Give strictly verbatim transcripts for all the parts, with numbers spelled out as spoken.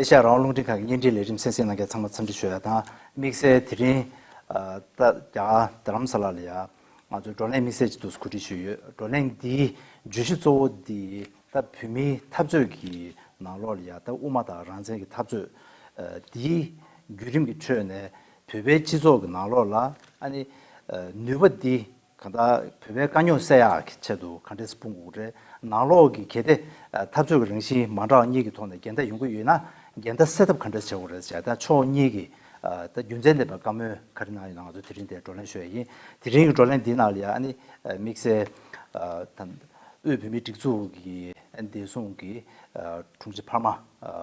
ཨེ་ཤ་ཡ་རང་དབང་རླུང་འཕྲིན་ཁང་གི་བརྙན་འཕྲིན་ལས་རིམ་གསན་གཟིགས་གནང་མཁན་ཚང་མ་འཚམས་འདྲི་ཞུ་ཡ་དང་། དམིགས་བསལ་དེ་རིང་ཨ་ད་རྒྱ་གར་རྡ་རམ་ས་ལ་ལ་ཡ་ང་ཚོའི་བགྲོ་གླེང་དམིགས་བསལ་ཅིག་ཏུ་གོ་སྒྲིག་ཞུས་ཡོད། བགྲོ་གླེང་འདིའི་བརྗོད་གཞི་གཙོ་བོ་འདི་ད་བོད་མིའི་འཐབ་རྩོད་ཀྱི་ནང་ལོགས་ལ་ཡ་ད་དབུ་མ་དང་རང་བཙན་གྱི་འཐབ་རྩོད་ཨ་འདིའི་བརྒྱུད་རིམ་གྱི་ཁྲོད་ནས་བོད་པའི་སྤྱི་ཚོགས་ཀྱི་ནང་ལོགས་ལ་ཨ་ནི་ཨ་ནུས་པ་འདི་གང་ལྟར་བོད་པའི་དཀའ་རྙོག་སེལ་ཡག་གི་ཆེད་དུ་ག་འདྲས་སྤུངས་དགོས་རེད། ནང་ལོགས་ཀྱི་གལ་ཏེ་ཨ་འཐབ་རྩོད་ཀྱི་རང་བཞིན་མ་འདྲ་བ་གཉིས་ཀྱི་ཐོག་ནས་འགལ་ཟླ་ཡོང་གི་ཡོད་ན་འགལ་ཟླ་སེལ་ཐབས་ག་འདྲས་བྱེད་དགོས་རེད་ཟེར། ད་ཕྱོགས་གཉིས་ཀྱི་ཨ་ད་རྒྱུ་མཚན་ལྡན་པའི་བཀའ་མོལ་ག་རེ་གནང་ཡོད་ན་ང་ཚོ་དེ་རིང་འདིར་བགྲོ་གླེང་ཞུ་ཡ་ཡིན། དེ་རིང་གི་བགྲོ་གླེང་འདིའི་ནང་ལ་ཡ་ཨ་ནི་ཨ་དམིགས་བསལ་ཨ་ད་དབུས་བོད་མིའི་སྒྲིག་འཛུགས་ཀྱི་ཨ་བདེ་སྲུང་གི་ཨ་དྲུང་ཆེ་འཕར་མ་ཨ་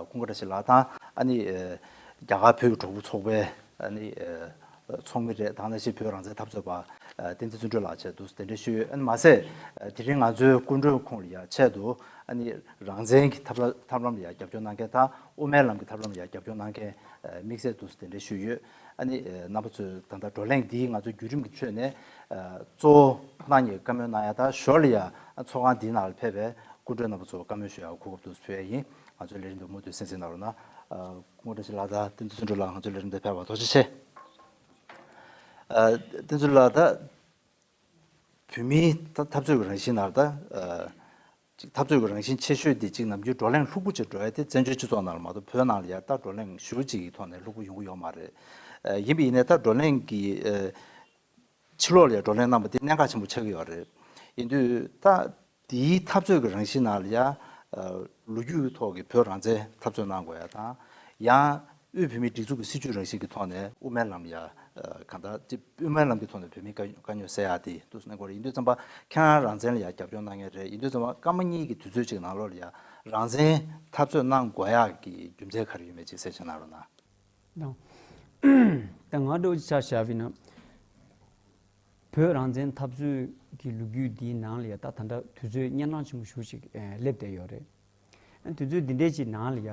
ཀུན་དགའ་བཀྲ་ཤིས་ལགས་དང་། ཨ་ནི་ཨ་རྒྱ་གར་བོད་ཀྱི་གྲོགས་པོ་ཚོགས་པའི་ཨ་ནི་ཨ་ཚོགས་མི་རེད། དེ་ནང་བཞིན་བོད་རང་བཙན་འཐབ་རྩོད་པ་ཨ་བསྟན་འཛིན་བརྩོན་འགྲུས་ལགས་ཆེད་དུ་གདན་འདྲེན་ཞུས་ཡོད། ཨ་ནི་མ་ཟད་ཨ་དེ་རིང་ང་ཚོའི་སྐུ་མགྲོན་ཁོང་ལ་ཡ་ཆེད་དུ་ཨ་ནི་རང་བཙན་གྱི་ཐབས་ལ་ཐབས་ལམ་ལ་ཡ་རྒྱབ་སྐྱོར་གནང་མཁན་དང་དབུ་མའི་ལམ་གྱི་ཐབས་ལམ་ལ་ཡ་རྒྱབ་སྐྱོར་གནང་མཁན་ཨ་དམིགས་བསལ་དུ་གདན་འདྲེན་ཞུས་ཡོད། ཨ་ནི་ཨ་རྣམ་པ་ཚོས་ད་ལྟ་བགྲོ་གླེང་འདིའི་ང་ཚོའི་བརྒྱུད་རིམ་གྱི་ཁྲོད་ནས་ཨ་གཙོ་བོ་ཁོང་རྣམ་གཉིས་བཀའ་མོལ་གནང་ཡ་དང་ཞོར་ལ་ཡ་ཨ་ཚོགས་ཁང་འདིའི་ནང་ལ་ཕེབས་པའི་སྐུ་མགྲོན་རྣམ་པ་ཚོར་བཀའ་མོལ་ཞུ་ཡ་གོ་སྐབས་དུ་ཕུལ་ཡ་ཡིན། ང་ཚོའི་ལས་རིམ་འདི་མུ་མཐུད་གསན་གཟིགས་གནང་རོགས་གནང་། ཨ་སྐུ་ངོ་བཀྲ་ཤིས་ལགས་དང་བསྟན་འཛིན་བརྩོན་འགྲུས་ལགས་ང་ཚོའི་ལས་རིམ་འདིར་ཕེབས་པར་ཐུགས་རྗེ་ཆེ། ཨ་བསྟན་འཛིན་ལགས་ད་བོད་མིའི་ད་འཐབ་རྩོད་ཀྱི་རང་བཞིན་ནང་ད་ཨ་ཅིག་འཐབ་རྩོད་ཀྱི་རང་བཞིན་ཆེ་ཤོས་དེ་ཅིག་ནམ་རྒྱུན་བགྲོ་གླེང་ལྷུག་པོ་ཅིག་འགྲོ་ཡ་དེ་བཙན་བྱོལ་སྤྱི་ཚོགས་ནང་ལ་མ་གཏོགས་བོད་ནང་ལ་ཡ་ད་བགྲོ་གླེང་ཞེ་པོ་ཅིག་གི་ཐོག་ནས་ལྷུག་པོ་ཡོང་གི་ཡོད་མ་རེད། ཨ་ཡིན་པ་ཡིན་ནའི་ད་བགྲོ་གླེང་གི་ཨ་ཕྱི་ལོགས་ལ་ཡ་བགྲོ་གླེང་གནང་པ་དེ་གནད་འགག་ཆེན་པོ་ཆགས་ཀྱི་ཡོད་རེད། ཡིན་དུས་ད་དེའི་འཐབ་རྩོད་ཀྱི་རང་བཞིན་ནང་ལ་ཡ་ཨ་ལོ་རྒྱུས་ཀྱི་ཐོག་གི་བོད་རང་བཙན་འཐབ་རྩོད་གནང་དགོས་ཡ་དང་། ཡང་དབུས་བོད་མིའི་སྒྲིག་འཛུགས་ཀྱི་སྲིད་བྱུས་རང་བཞིན་གྱི་ཐོག་ནས་དབུ་མའི་ལམ་ཡ་ཨ་གང་ལྟར་དེ་དབུ་མའི་ལམ་གྱི་ཐོག་ནས་བོད་མིའི་དཀའ་དཀའ་རྙོག་སེལ་ཡ་དེ་འདུག་སེ་གནང་དགོས་རེད། ཡིན་དུས་ཙམ་པ་ཁྱེད་རང་རང་བཙན་ལ་ཡ་རྒྱབ་སྐྱོར་གནང་མཁན་རེད། ཡིན་དུས་ཙམ་པ་སྐར་མ་གཉིས་ཀྱི་དུས་ཚོད་ཅིག་ནང་ལོགས་ལ་ཡ་རང་བཙན་འཐབ་རྩོད་གནང་དགོས་ཡག་གི་རྒྱུ་མཚན་ག་རེ་ཡོད་མེད་ཅིག་གསལ་བཤད་གནང་རོགས་གནང་། དང་། ད་ང་འདྲ་བོ་ཅིག་ཆ་བཞག་པ་ཡིན་ན། བོད་རང་བཙན་འཐབ་རྩོད་ཀྱི་ལོ་རྒྱུས་འདིའི་ནང་ལ་ཡ་ད་ད་ལྟ་དུས་ཚོད་གཉན་འཕྲང་ཆེན་པོ་ཞེ་པོ་ཅིག་ཨེ་སླེབས་བསྡད་ཡོད་རེད། ཨ་དུས་ཚོད་འདི་འདྲའི་ཅིག་ནང་ལ་ཡ།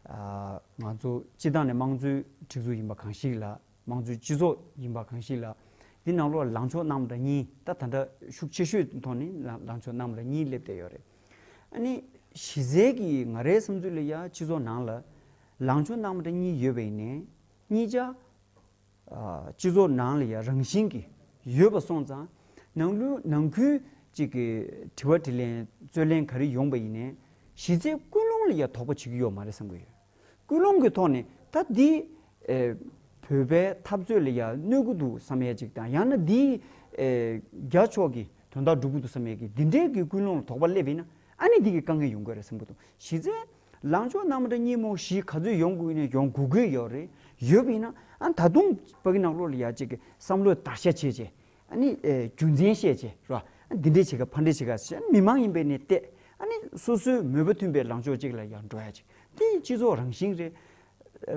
ཨ་ང་ཚོ་སྤྱི་བཏང་ནས་དམངས་གཙོའི་སྒྲིག་འཛུགས་ཡིན་པ་གང་ཞིག་ལ། དམངས་གཙོའི་སྤྱི་ཚོགས་ཡིན་པ་གང་ཞིག་ལ། འདི་ནང་ལོགས་ལ་ལངས་ཕྱོགས་རྣམ་པ་གཉིས། ད་ད་ལྟ་ཤུགས་ཆེ་ཤོས་ཐོག་ནས་ལངས་ལངས་ཕྱོགས་རྣམ་པ་གཉིས་སླེབས་བསྡད་ཡོད་རེད། ཨ་ནི་གཞི་རྩའི་གི་ང་རའི་བསམ་ཚུལ་ལ་ཡ་སྤྱི་ཚོགས་ནང་ལ་ལངས་ཕྱོགས་རྣམ་པ་གཉིས་ཡོད་པ་ཡིན་ནའི། གཉིས་ཆ་ཨ་སྤྱི་ཚོགས་ནང་ལ་ཡ་རང་བཞིན་གྱིས་ཡོད་པ་སོང་ཙང་། ནང་ལུས་ནང་ཁུལ་གཅིག་གི་དྲི་བ་དྲིས་ལན་རྩོད་གླེང་ག་རེ་ཡོང་པ་ཡིན་ནའི། གཞི་རྩའི་ཀུན་སློང་ལ་ཡ་དོགས་པ་བྱེད་ཀྱི་ཡོད་མ་རེད་བསམ་གྱི་ཡོད། ཀུན་སློང་གི་ཐོག་ནས་ད་འདི་ཨེ་བོད་པའི་འཐབ་རྩོད་ལ་ཡ་གནོད་ཀྱི་འདུག་བསམ་ཡས་ཅིག་དང་། ཡང་ན་འདི་ཨེ་རྒྱ་ཕྱོགས་ཀྱི་དོན་དག་སྒྲུབ་ཀྱི་འདུག་བསམ་ཡས་ཀྱི་འདི་འདྲའི་གི་ཀུན་སློང་ལ་དོགས་པ་སླེབས་ཡིན་ན། ཨ་ནི་འདི་གི་དཀའ་ངལ་ཡོང་གི་རེད་བསམ་གྱི་འདུག་གཞི་རྩའི་ལངས་ཕྱོགས་རྣམ་པ་གཉིས་མོ་བཞི་ག་ཚོད་ཡོང་དགོས་ཡིན་ན་ཡོང་དགོས་ཀྱི་ཡོད་རེད། ཡོད་པ་ཡིན་ན་ཨ་ད་དུང་ཕ་གི་ནང་ལོགས་ལ་ཡ་གཅིག་གི་བསམ་བློ་དར་ཤ་བྱས་བྱས། ཨ་ནི་ཨེ་རྒྱུ་མཚན་བཤད་བྱས་ར། ཨ་འདི་འདྲས་བྱེད་ཀ་ཕ་འདྲས་བྱེད་ཀ་ཟེར། མི་མང་ཡིན་པའི་ནས་བལྟས། ཨ་ནི་སོ་སོའི་མོས་པ་མཐུན་པའི་ལངས་ཕྱོགས་གཅིག་ལ་ཡང་འགྲོ་ཡ་ཅིག་འདི་སྤྱི་ཚོགས་རང་བཞིན་རེད།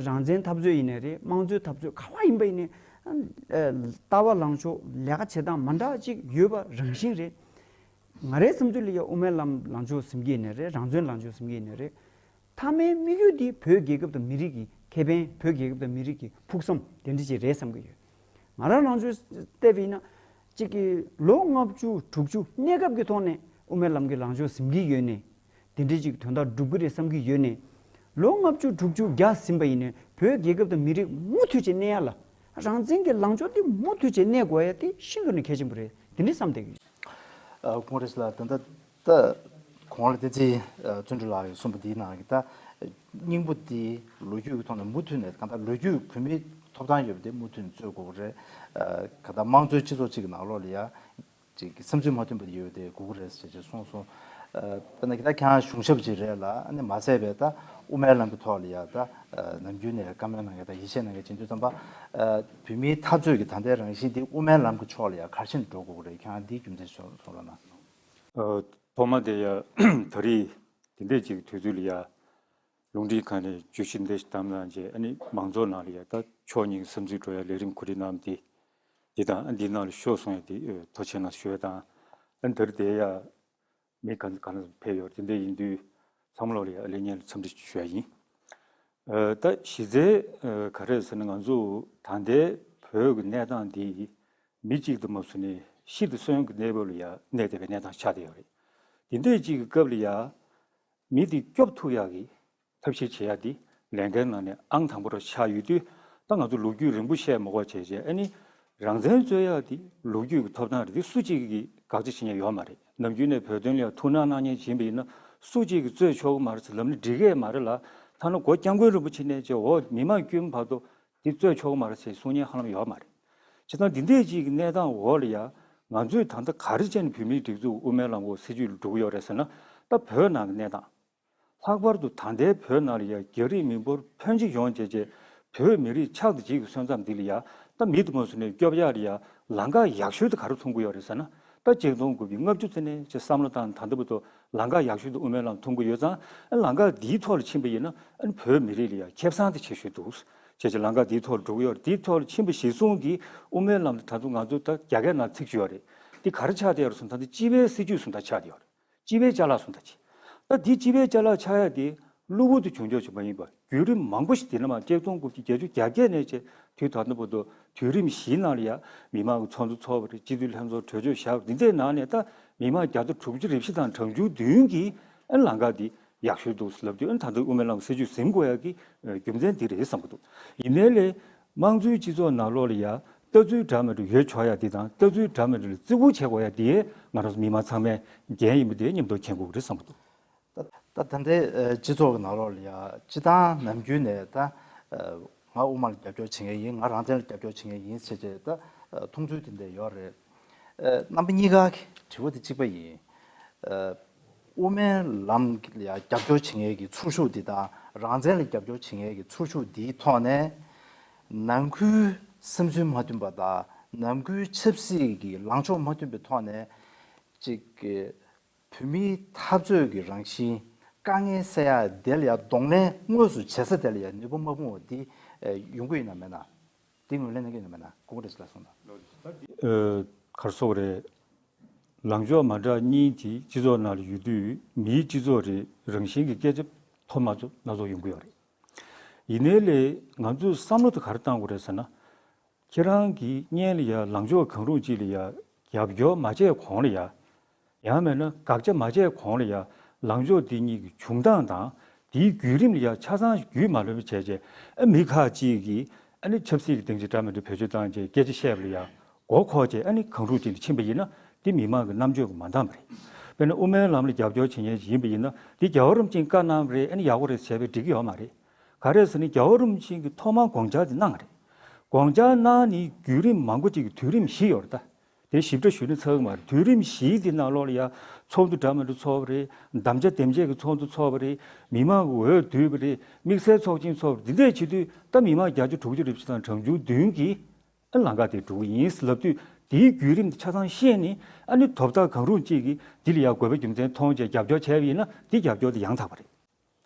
རང་བཙན་འཐབ་རྩོད་ཡིན་ནའི་རེད། དམངས་གཙོའི་འཐབ་རྩོད་ག་བ་ཡིན་པ་ཡིན་ནའི། ཨ་ལྟ་བ་ལངས་ཕྱོགས་ལས་ཀ་བྱེད་སྟངས་མ་འདྲ་ཅིག་ཡོད་པ་རང་བཞིན་རེད། ང་རའི་བསམ་ཚུལ་ལ་ཡ་དབུ་མའི་ལམ་ལངས་ཕྱོགས་ཟིན་གྱི་ཡིན་ནའི་རེད། རང་བཙན་ལངས་ཕྱོགས་ཟིན་གྱི་ཡིན་ནའི་རེད། མཐའ་མའི་དམིགས་ཡུལ་འདི་བོད་རྒྱལ་ཁབ་དང་མི་རིགས་ཀྱི་ཁེ་ཕན། བོད་རྒྱལ་ཁབ་དང་མི་རིགས་ཀྱི་ཕུགས་བསམ་དེ་འདྲ་ཅིག་རེད་བསམ་གྱི་ཡོད། ང་རང་ལངས་ཕྱོགས་བལྟས་པ་ཡིན་ན། གཅིག་གི་ལོ་ལྔ་བཅུ་དྲུག་ཅུ་གནས་སྐབས་ཀྱི་ཐོག་ནས་དབུ་མའི་ལམ་གྱི་ལངས་ཕྱོགས་ཟིན་གྱི་ཡོད་ནས། དེ་འདྲ་ཅིག་དོན་དག་སྒྲུབ་ཀྱི་རེད་བསམ་གྱི་ཡོད་ནས། ལོ་ལྔ་བཅུ་དྲུག་ཅུ་བརྒྱ་ཟིན་པ་ཡིན་ནས་བོད་རྒྱལ་ཁབ་དང་མི་རིགས་མུ་མཐུད་ཅིག་གནས་ཡ་ལ། རང་བཙན་གྱི་ལངས་ཕྱོགས་འདི་མུ་མཐུད་ཅིག་གནས་དགོས་ཡ་དེ་ཤིན་ཏུ་ནས་གལ་ཆེན་པོ་རེད། དེ་འདྲ་བསམ་བསྡད་ཀྱི་ཡོད། ཨ་ཀོང་རེས་ལགས། ད་ལྟ་ད་གོང་ལ་བསྟན་འཛིན་ཨ་བརྩོན་འགྲུས་ལགས་ཀྱིས་གསུངས་པ་འདིའི་ནང་གི་ད་སྙིང་པོ་འདི་ལོ་རྒྱུས་ཀྱི་ཐོག་ནས་མུ་མཐུད་ནས་གང་ལྟར་ལོ་རྒྱུས་བོད་མིའི་ཐོབ་ཐང་ཡོད་པ་དེ་མུ་མཐུད་ནས་རྩོད་དགོས་ཀྱི་རེད། ཨ་གང་ལྟར་དམངས་གཙོའི་སྤྱི་ཚོགས་གཅིག་གི་ནང་ལོགས་ལ་ཡ་ཅིག་གི་བསམ་ཚུལ་མ་མཐུན་པ་དེ་ཡོད་པ་དེ་དགོས་ཀྱི་རེད་ཟེར་ཅིག་གསུངས་སོང་། ཨ་དཔེར་ན་ཁྱེད་ད་ཁྱེད་རང་གཞུང་ཞབས་ཅིག་རེད་ལ། ཨ་ནི་མ་ཟད་པའི་ད་དབུ་མའི་ལམ་གྱི་ཐོག་ལ་ཡ་ད་ཨ་ནམ་རྒྱུན་ནས་བཀའ་མོལ་གནང་མཁན་དང་ཡིད་ཆེས་གནང་མཁན་བྱེད་དུས་ཙམ་པ། ཨ་བོད་མིའི་འཐབ་རྩོད་ཀྱི་ད་ལྟའི་རང་བཞིན་འདི་དབུ་མའི་ལམ་གྱི་ཕྱོགས་ལ་ཡ་ག་རེ་བྱས་ནས་འགྲོ་དགོས་ཀྱི་རེད། ཁྱེད་རང་འདིའི་རྒྱུ་མཚན་གསུང་གསུང་རོགས་གནང་། ཨ་ཐོག་མ་དེ་ཡ་ད་རེས་དེ་འདྲས་ཅིག་དུས་ཚོད་ལ་ཡ་རླུང་འཕྲིན་ཁང་ནས་བརྗོད་གཞི་འདི་ཞིག་བདམས་གནང་རྗེས། ཨ་ནི་མང་ཚོགས་ནང་ལ་ཡ་ད་ཕྱོགས་གཉིས་ཀྱི་བསམ་ཚུལ་འགྲོ་ཡ་ལས་རིམ་གོ་སྒྲིག་གནང་སྟེ། འདི་དང་ཨ་འདིའི་ནང་ལ་ཤོག་གསུང་ཡ་དེ་ཨ་ཐུགས་རྗེ་གནང་ཞུ་ཡ་དང་། ཨ་ནི་ད་རེས་དེ་ཡ་མི་གང་གང་ཕེབས་ཡོད། དེ་འདྲ་ཡིན་དུས་ཚང་མ་ལོག་ལ་ཡ་ལེགས་ཉེས་ལ་འཚམས་འདྲི་ཞུ་ཡ་ཡིན། ཨ་ད་གཞི་རྩའི་ཨ་ག་རེ་ཟེར་ན། ང་ཚོ་ད་ལྟའི་བོད་ཀྱི་གནས་སྟངས་འདི་མི་གཅིག་ཏུ་མ་བཟུང་ནས་ཤི་དང་གསོན་གྱི་གནས་བབ་ལ་ཡ་གནས་བསྡད་པའི་གནས་སྟངས་ཆགས་བསྡད་ཡོད་རེད། དེ་འདྲ་ཅིག་གི་སྐབས་ལ་ཡ་མི་དེ་སྐྱོབ་ཐུབ་ཡག་གི་ཐབས་ཤེས་བྱེད་ཡག་འདི་ ལས་འགན་ནང་ནས་ཨང་དང་པོ་རུ་ཆགས་ཡོད་དུས། ད་ང་ཚོ་ལོ་རྒྱུས་རིང་པོ་བཤད་མ་དགོས་བྱས་བྱས། ཨ་ནི་རང་བཙན་རྩོད་ཡག་འདི་ལོ་རྒྱུས་ཀྱི་ཐོབ་ཐང་རེད། འདི་སུ་གཅིག་གིས་དགག་བྱ་བྱེད་མཁན་ཡོད་མ་རེད། ནམ་རྒྱུན་ནས་བོད་དོན་ལ་ཐུགས་སྣང་གནང་མཁན་ཅིག་ཡིན་པ་ཡིན་ན། སུ་གཅིག་གིས་རྩོད་ཆོག་གི་མ་རེད་ཟེར་ལབ་ན་འགྲིག་གི་མ་རེད་ལ། ཐ་ན་གོ་སྐྱབས་མགོན་རིན་པོ་ཆེ་ནས་བྱས་འོ་མི་མང་བསྐྱོན་བར་དུ་འདི་རྩོད་ཆོག་གི་མ་རེད་ཟེར་གསུང་མཁན་ཧ་ལམ་ཡོད་མ་རེད། བྱས་ཙང་འདི་འདྲས་ཅིག་གི་གནས་སྟངས་འོག་ལ་ཡ། ང་ཚོས་ད་ལྟ་ག་རེ་བྱས་ནས་བོད་མིའི་སྒྲིག་འཛུགས་དབུ་མའི་ལམ་འོག་སྲིད་བྱུས་ལ་འགྲོ་གི་ཡོད་རེད་ཟེར་ན། ད་བོད་ནང་གི་གནས་སྟངས། ལྷག་པར་དུ་ད་ལྟའི་བོད་ནང་ལ་ཡ་རྒྱ་རིགས་མི་འབོར་ཕོན་ཆེ་ཡོང་བྱས་བྱས། བོད་མི་རིགས་ཆགས་སྡང་གི་སོན་རྩ་འདི་ལ་ཡ། ད་མི་དུ་མ་སུ་ནས་སྐྱོབ་ཡག་ལ་ཡ་ལམ་ཁ་ཡག་ཤོས་དེ་ག་རེ་མཐོང་གི་ཡོད་རེད་ཟེར་ན། ད་ཆིག་སྟོང་དགུ་བརྒྱ་ལྔ་བཅུ་ཙམ་ནས་ཅིག་བསམ་བློ་བཏང་ད་ལྟ་བར་དུ་ལམ་ཁ་ཡག་ཤོས་དེ་དབུ་མའི་ལམ་མཐོང་གི་ཡོད་ཙང་། ཨ་ལམ་ཁ་འདིའི་ཐོག་ལ་ཕྱིན་པ་ཡིན་ན། ཨ་བོད་མི་རིགས་ལ་ཡ་ཁེ་བཟང་དེ་ཆེ་ཤོས་འདུག་བྱས་བྱས་ལམ་ཁ་འདིའི་ཐོག་ལ་འགྲོ་གི་ཡོད་རེད། འདིའི་ཐོག་ལ་ཕྱིན་པ་གཞིར་བཟུང་གིས་དབུ་མའི་ལམ་དེ་ད་དུང་ང་ཚོ་ད་རྒྱ་སྐད་ནང་ཚིག་ཅིག་ཡོད་རེད། འདི་ག་རེ་ཆགས་བསྡད་ཡོད་རེད་ཟེར་ན། ད་འདི་སྤྱི་པའི་སྲིད་ཇུས་སུ་ད་ཆགས་བསྡད་ཡོད་རེད། སྤྱི་པའི་ཅ་ལག་སུ་ད་ཆེ། ད་འདི་སྤྱི་པའི་ཅ་ལག་ཆགས་ཡ་དེ་གློ་བུར་དུ་བྱུང་ཆོག་ཅིག་མ་ཡིན་པར། བརྒྱུད་རིམ་མང་པོ་ཞིག་དེ་ནས་མར་ཆིག་སྟོང་དགུ་བརྒྱ་བརྒྱད་ཅུ་གྱ་བརྒྱད་ནས་བྱས་དུས་ད་ལྟ་བར་དུ་དུས་རིམ་བཞིའི་ནང་ལ་ཡ་མི་མང་གི་ཚོགས་འདུ་ཚོགས་པ་རེད། སྤྱི་འཐུས་ལྷན་ཚོགས་གྲོས་ཆོད་བཞག་འདི་འདྲའི་ནང་ནས། ད་མི་མང་བརྒྱ་དང་དྲུག་ཅུ་རེ་བཞི་དང་གྲངས་ཆུང་བདུན་གྱིས་ཨ་ལམ་ཁ་འདི་ཡག་ཤོས་འདུག་ལབ་དུས། ཨ་ད་ལྟ་དབུ་མའི་ལམ་སྲིད་ཇུས་ཟིན་དགོས་ཡ་གི་རྒྱུ་མཚན་འདི་རེད་བསམ་གྱི་འདུག་ཡིན་ནའི་ལས། དམངས་གཙོའི་སྤྱི་ཚོགས་ནང་ལོགས་ལ་ཡ་ལྟ་ཚུལ་འདྲ་མི་འདྲ་ཡོད་ཆོག་ཡ་འདི་དང་། ལྟ་ཚུལ་འདྲ་མི་འདྲ་ལ་བརྩི་བཀུར་བྱེད་དགོས་ཡ་འདི་ང་རང་ཚོ་མི་མང་ཚང་མའི་འགན་ཡིན་པ་དེ་མཉམ་དུ་མཁྱེན་དགོས་ཀྱི་རེད་བསམ་གྱི་འདུག་ད་ད་ལྟའི་ཨ་སྤྱི་ཚོགས་ཀྱི་ནང་ལོགས་ལ་ཡ་སྤྱི་བཏང་ནམ་རྒྱུན་ནས་ད་ཨ་ང་དབུ་མ་ལ་རྒྱབ་སྐྱོར་བྱེད་མཁན་ཡིན། ང་རང་བཙན་ལ་རྒྱབ་སྐྱོར་བྱེད་མཁན་ཡིན་ཟེར་བྱས་ད་ཨ་མཐོང་ཚུལ་དེ་འདྲ་ཡོད་རེད། ཨ་རྣམ་པ་གཉིས་ཀ་གི་དྲི་བ་དེ་གཅིག་པ་ཡིན། ཨ་དབུ་མའི་ལམ་ལ་རྒྱབ་སྐྱོར་བྱེད་མཁན་གྱི་ཚོགས་ཞུགས་འདི་དང་། རང་བཙན་ལ་རྒྱབ་སྐྱོར་བྱེད་མཁན་གྱི་ཚོགས་ཞུགས་འདིའི་ཐོག་ནས་ནང་ཁུལ་བསམ་ཚུལ་མ་མཐུན་པ་དང་། ནང་ཁུལ་ཆབ་སྲིད་ཀྱི་ལངས་ཕྱོགས་མ་མཐུན་པའི་ཐོག་ནས་ཅིག་གི་བོད་མིའི་འཐབ་རྩོད་ཀྱི་རང་བཞིན། དཀའ་ངལ་སེལ་ཡ་དེ་ལ་ཡ་གདོང་ལེན་དངོས་སུ་བྱེད་ས་དེ་ལ་ཡ་ནུས་པ་མ་སྤུངས་པ་འདི་ཨ་ཡོང་གི་ཡོད་ན་མེད་ན། འདི་ངོས་ལེན་གནང་གི་ཡོད་ན་མེད་ན། དགོངས་པ་རེ་ཞིག་ལ་གསུངས་དང་། ཨ་ག་རེ་ཟེར་དགོས་རེད། ལངས་ཕྱོགས་མ་འདྲ་གཉིས་ཀྱི་སྤྱི་ཚོགས་ནང་ལ་ཡོད་དུས། མིའི་སྤྱི་ཚོགས་རེད། རང་བཞིན་གྱི་སྐད་ཆ་ཐོག་མ་ཚོ་སྣ་ཚོགས་ཡོང་གི་ཡོད་རེད། ཡིན་ནའི་ལས་ང་ཚོས་བསམ་བློ་དེ་ག་རེ་བཏང་དགོས་རེད་ཟེར་ན། ཁྱེད་རང་གིས་སྔོན་ལ་ཡ་ལངས་ཕྱོགས་གང་རུང་ཅིག་ལ་ཡ་རྒྱབ་སྐྱོར་མ་བྱས་གོང་ལ་ཡ། ཡང་མིན་ན་དགག་བྱ་མ་བྱས་གོང་ལ་ཡ། ལངས་ཕྱོགས་འདི་གཉིས་ཀྱི་བྱུང་སྟངས་དང་། དེའི་བརྒྱུད་རིམ་ལ་ཡ་ཆ་ཚང་རྒྱུས་མ་ལོན་པ་བྱས་བྱས། ཨ་མི་ཁག་ཅིག་གིས་ཨ་ནི་ཆབ་སྲིད་ཀྱི་སྡིངས་ཆ་འདྲ་མི་འདྲ་བེད་སྤྱོད་བཏང་བྱས་སྐད་ཆ་བཤད་པ་ལ་ཡ་མགོ་འཁོར་བྱས། ཨ་ནི་གང་རུང་ཅིག་ལ་ཕྱིན་པ་ཡིན་ན། དེ་མི་མང་གི་རྣམ་དཔྱོད་ཀྱི་མ་འདང་བ་རེད། དཔེར་ན་དབུ་མའི་ལམ་ལ་རྒྱབ་སྐྱོར་བྱེད་མཁན་ཞིག་ཡིན་པ་ཡིན་ན། དེ་རྒྱལ་བ་རིན་པོ་ཆེས་བཀའ་གནང་བ་རེད། ཨ་ནི་ཡག་པོ་རེད་ཟེར་བས་འགྲིག་གི་ཡོད་མ་རེད། ག་རེ་ཟེར་ན། རྒྱལ་བ་རིན་པོ་ཆེ་གིས་ཐོག་མར་དགོངས་འཆར་དེ་གནང་བ་རེད། དགོངས་འཆར་གནང་ནས་བརྒྱུད་རིམ་མང་པོ་ཅིག་གི་དུས་རིམ་བཞི་ཡོད་རེད་ད། དེ་ཞིབ་ཕྲ་ཞུས་ན་ཚར་གི་མ་རེད། དུས་རིམ་བཞིའི་དེ་ནང་ལོགས་ལ་ཡ་ཚོགས་འདུ་འདྲ་མི་འདྲ་ཚོགས་པ་རེད། དམ་བཅའ་འདེམས་བྱེད་ཀྱི་ཚོགས་འདུ་ཚོགས་པ་རེད། མི་མང་གི་འོས་བསྡུས་པ་རེད། དམིགས་བསལ་ཚོགས་ཆེན་ཚོགས་པ་རེད། འདི་འདྲས་བྱེད་དུས་ད་མི་མང་བརྒྱད་ཅུ་དྲུག་ཅུ་རེ་བཞི་དང་གྲངས་ཆུང་བདུན་གྱིས་ཨ་ལམ་ཁ་དེ་འགྲོ་གི་ཡིན་ལབ་དུས། དེའི་བརྒྱུད་རིམ་དེ་ཆ་ཚང་ཤེས་ནས། ཨ་ནི་དོ་བདག་གང་རུང་གཅིག་གིས་འདི་ལ་ཡ་དགོས་པའི་རྒྱུ་མཚན་མཐོང་བྱས་རྒྱབ་སྐྱོར་བྱས་པ་ཡིན་ན། དེ་རྒྱབ་སྐྱོར་དེ་ཡང་དག་པ་རེད།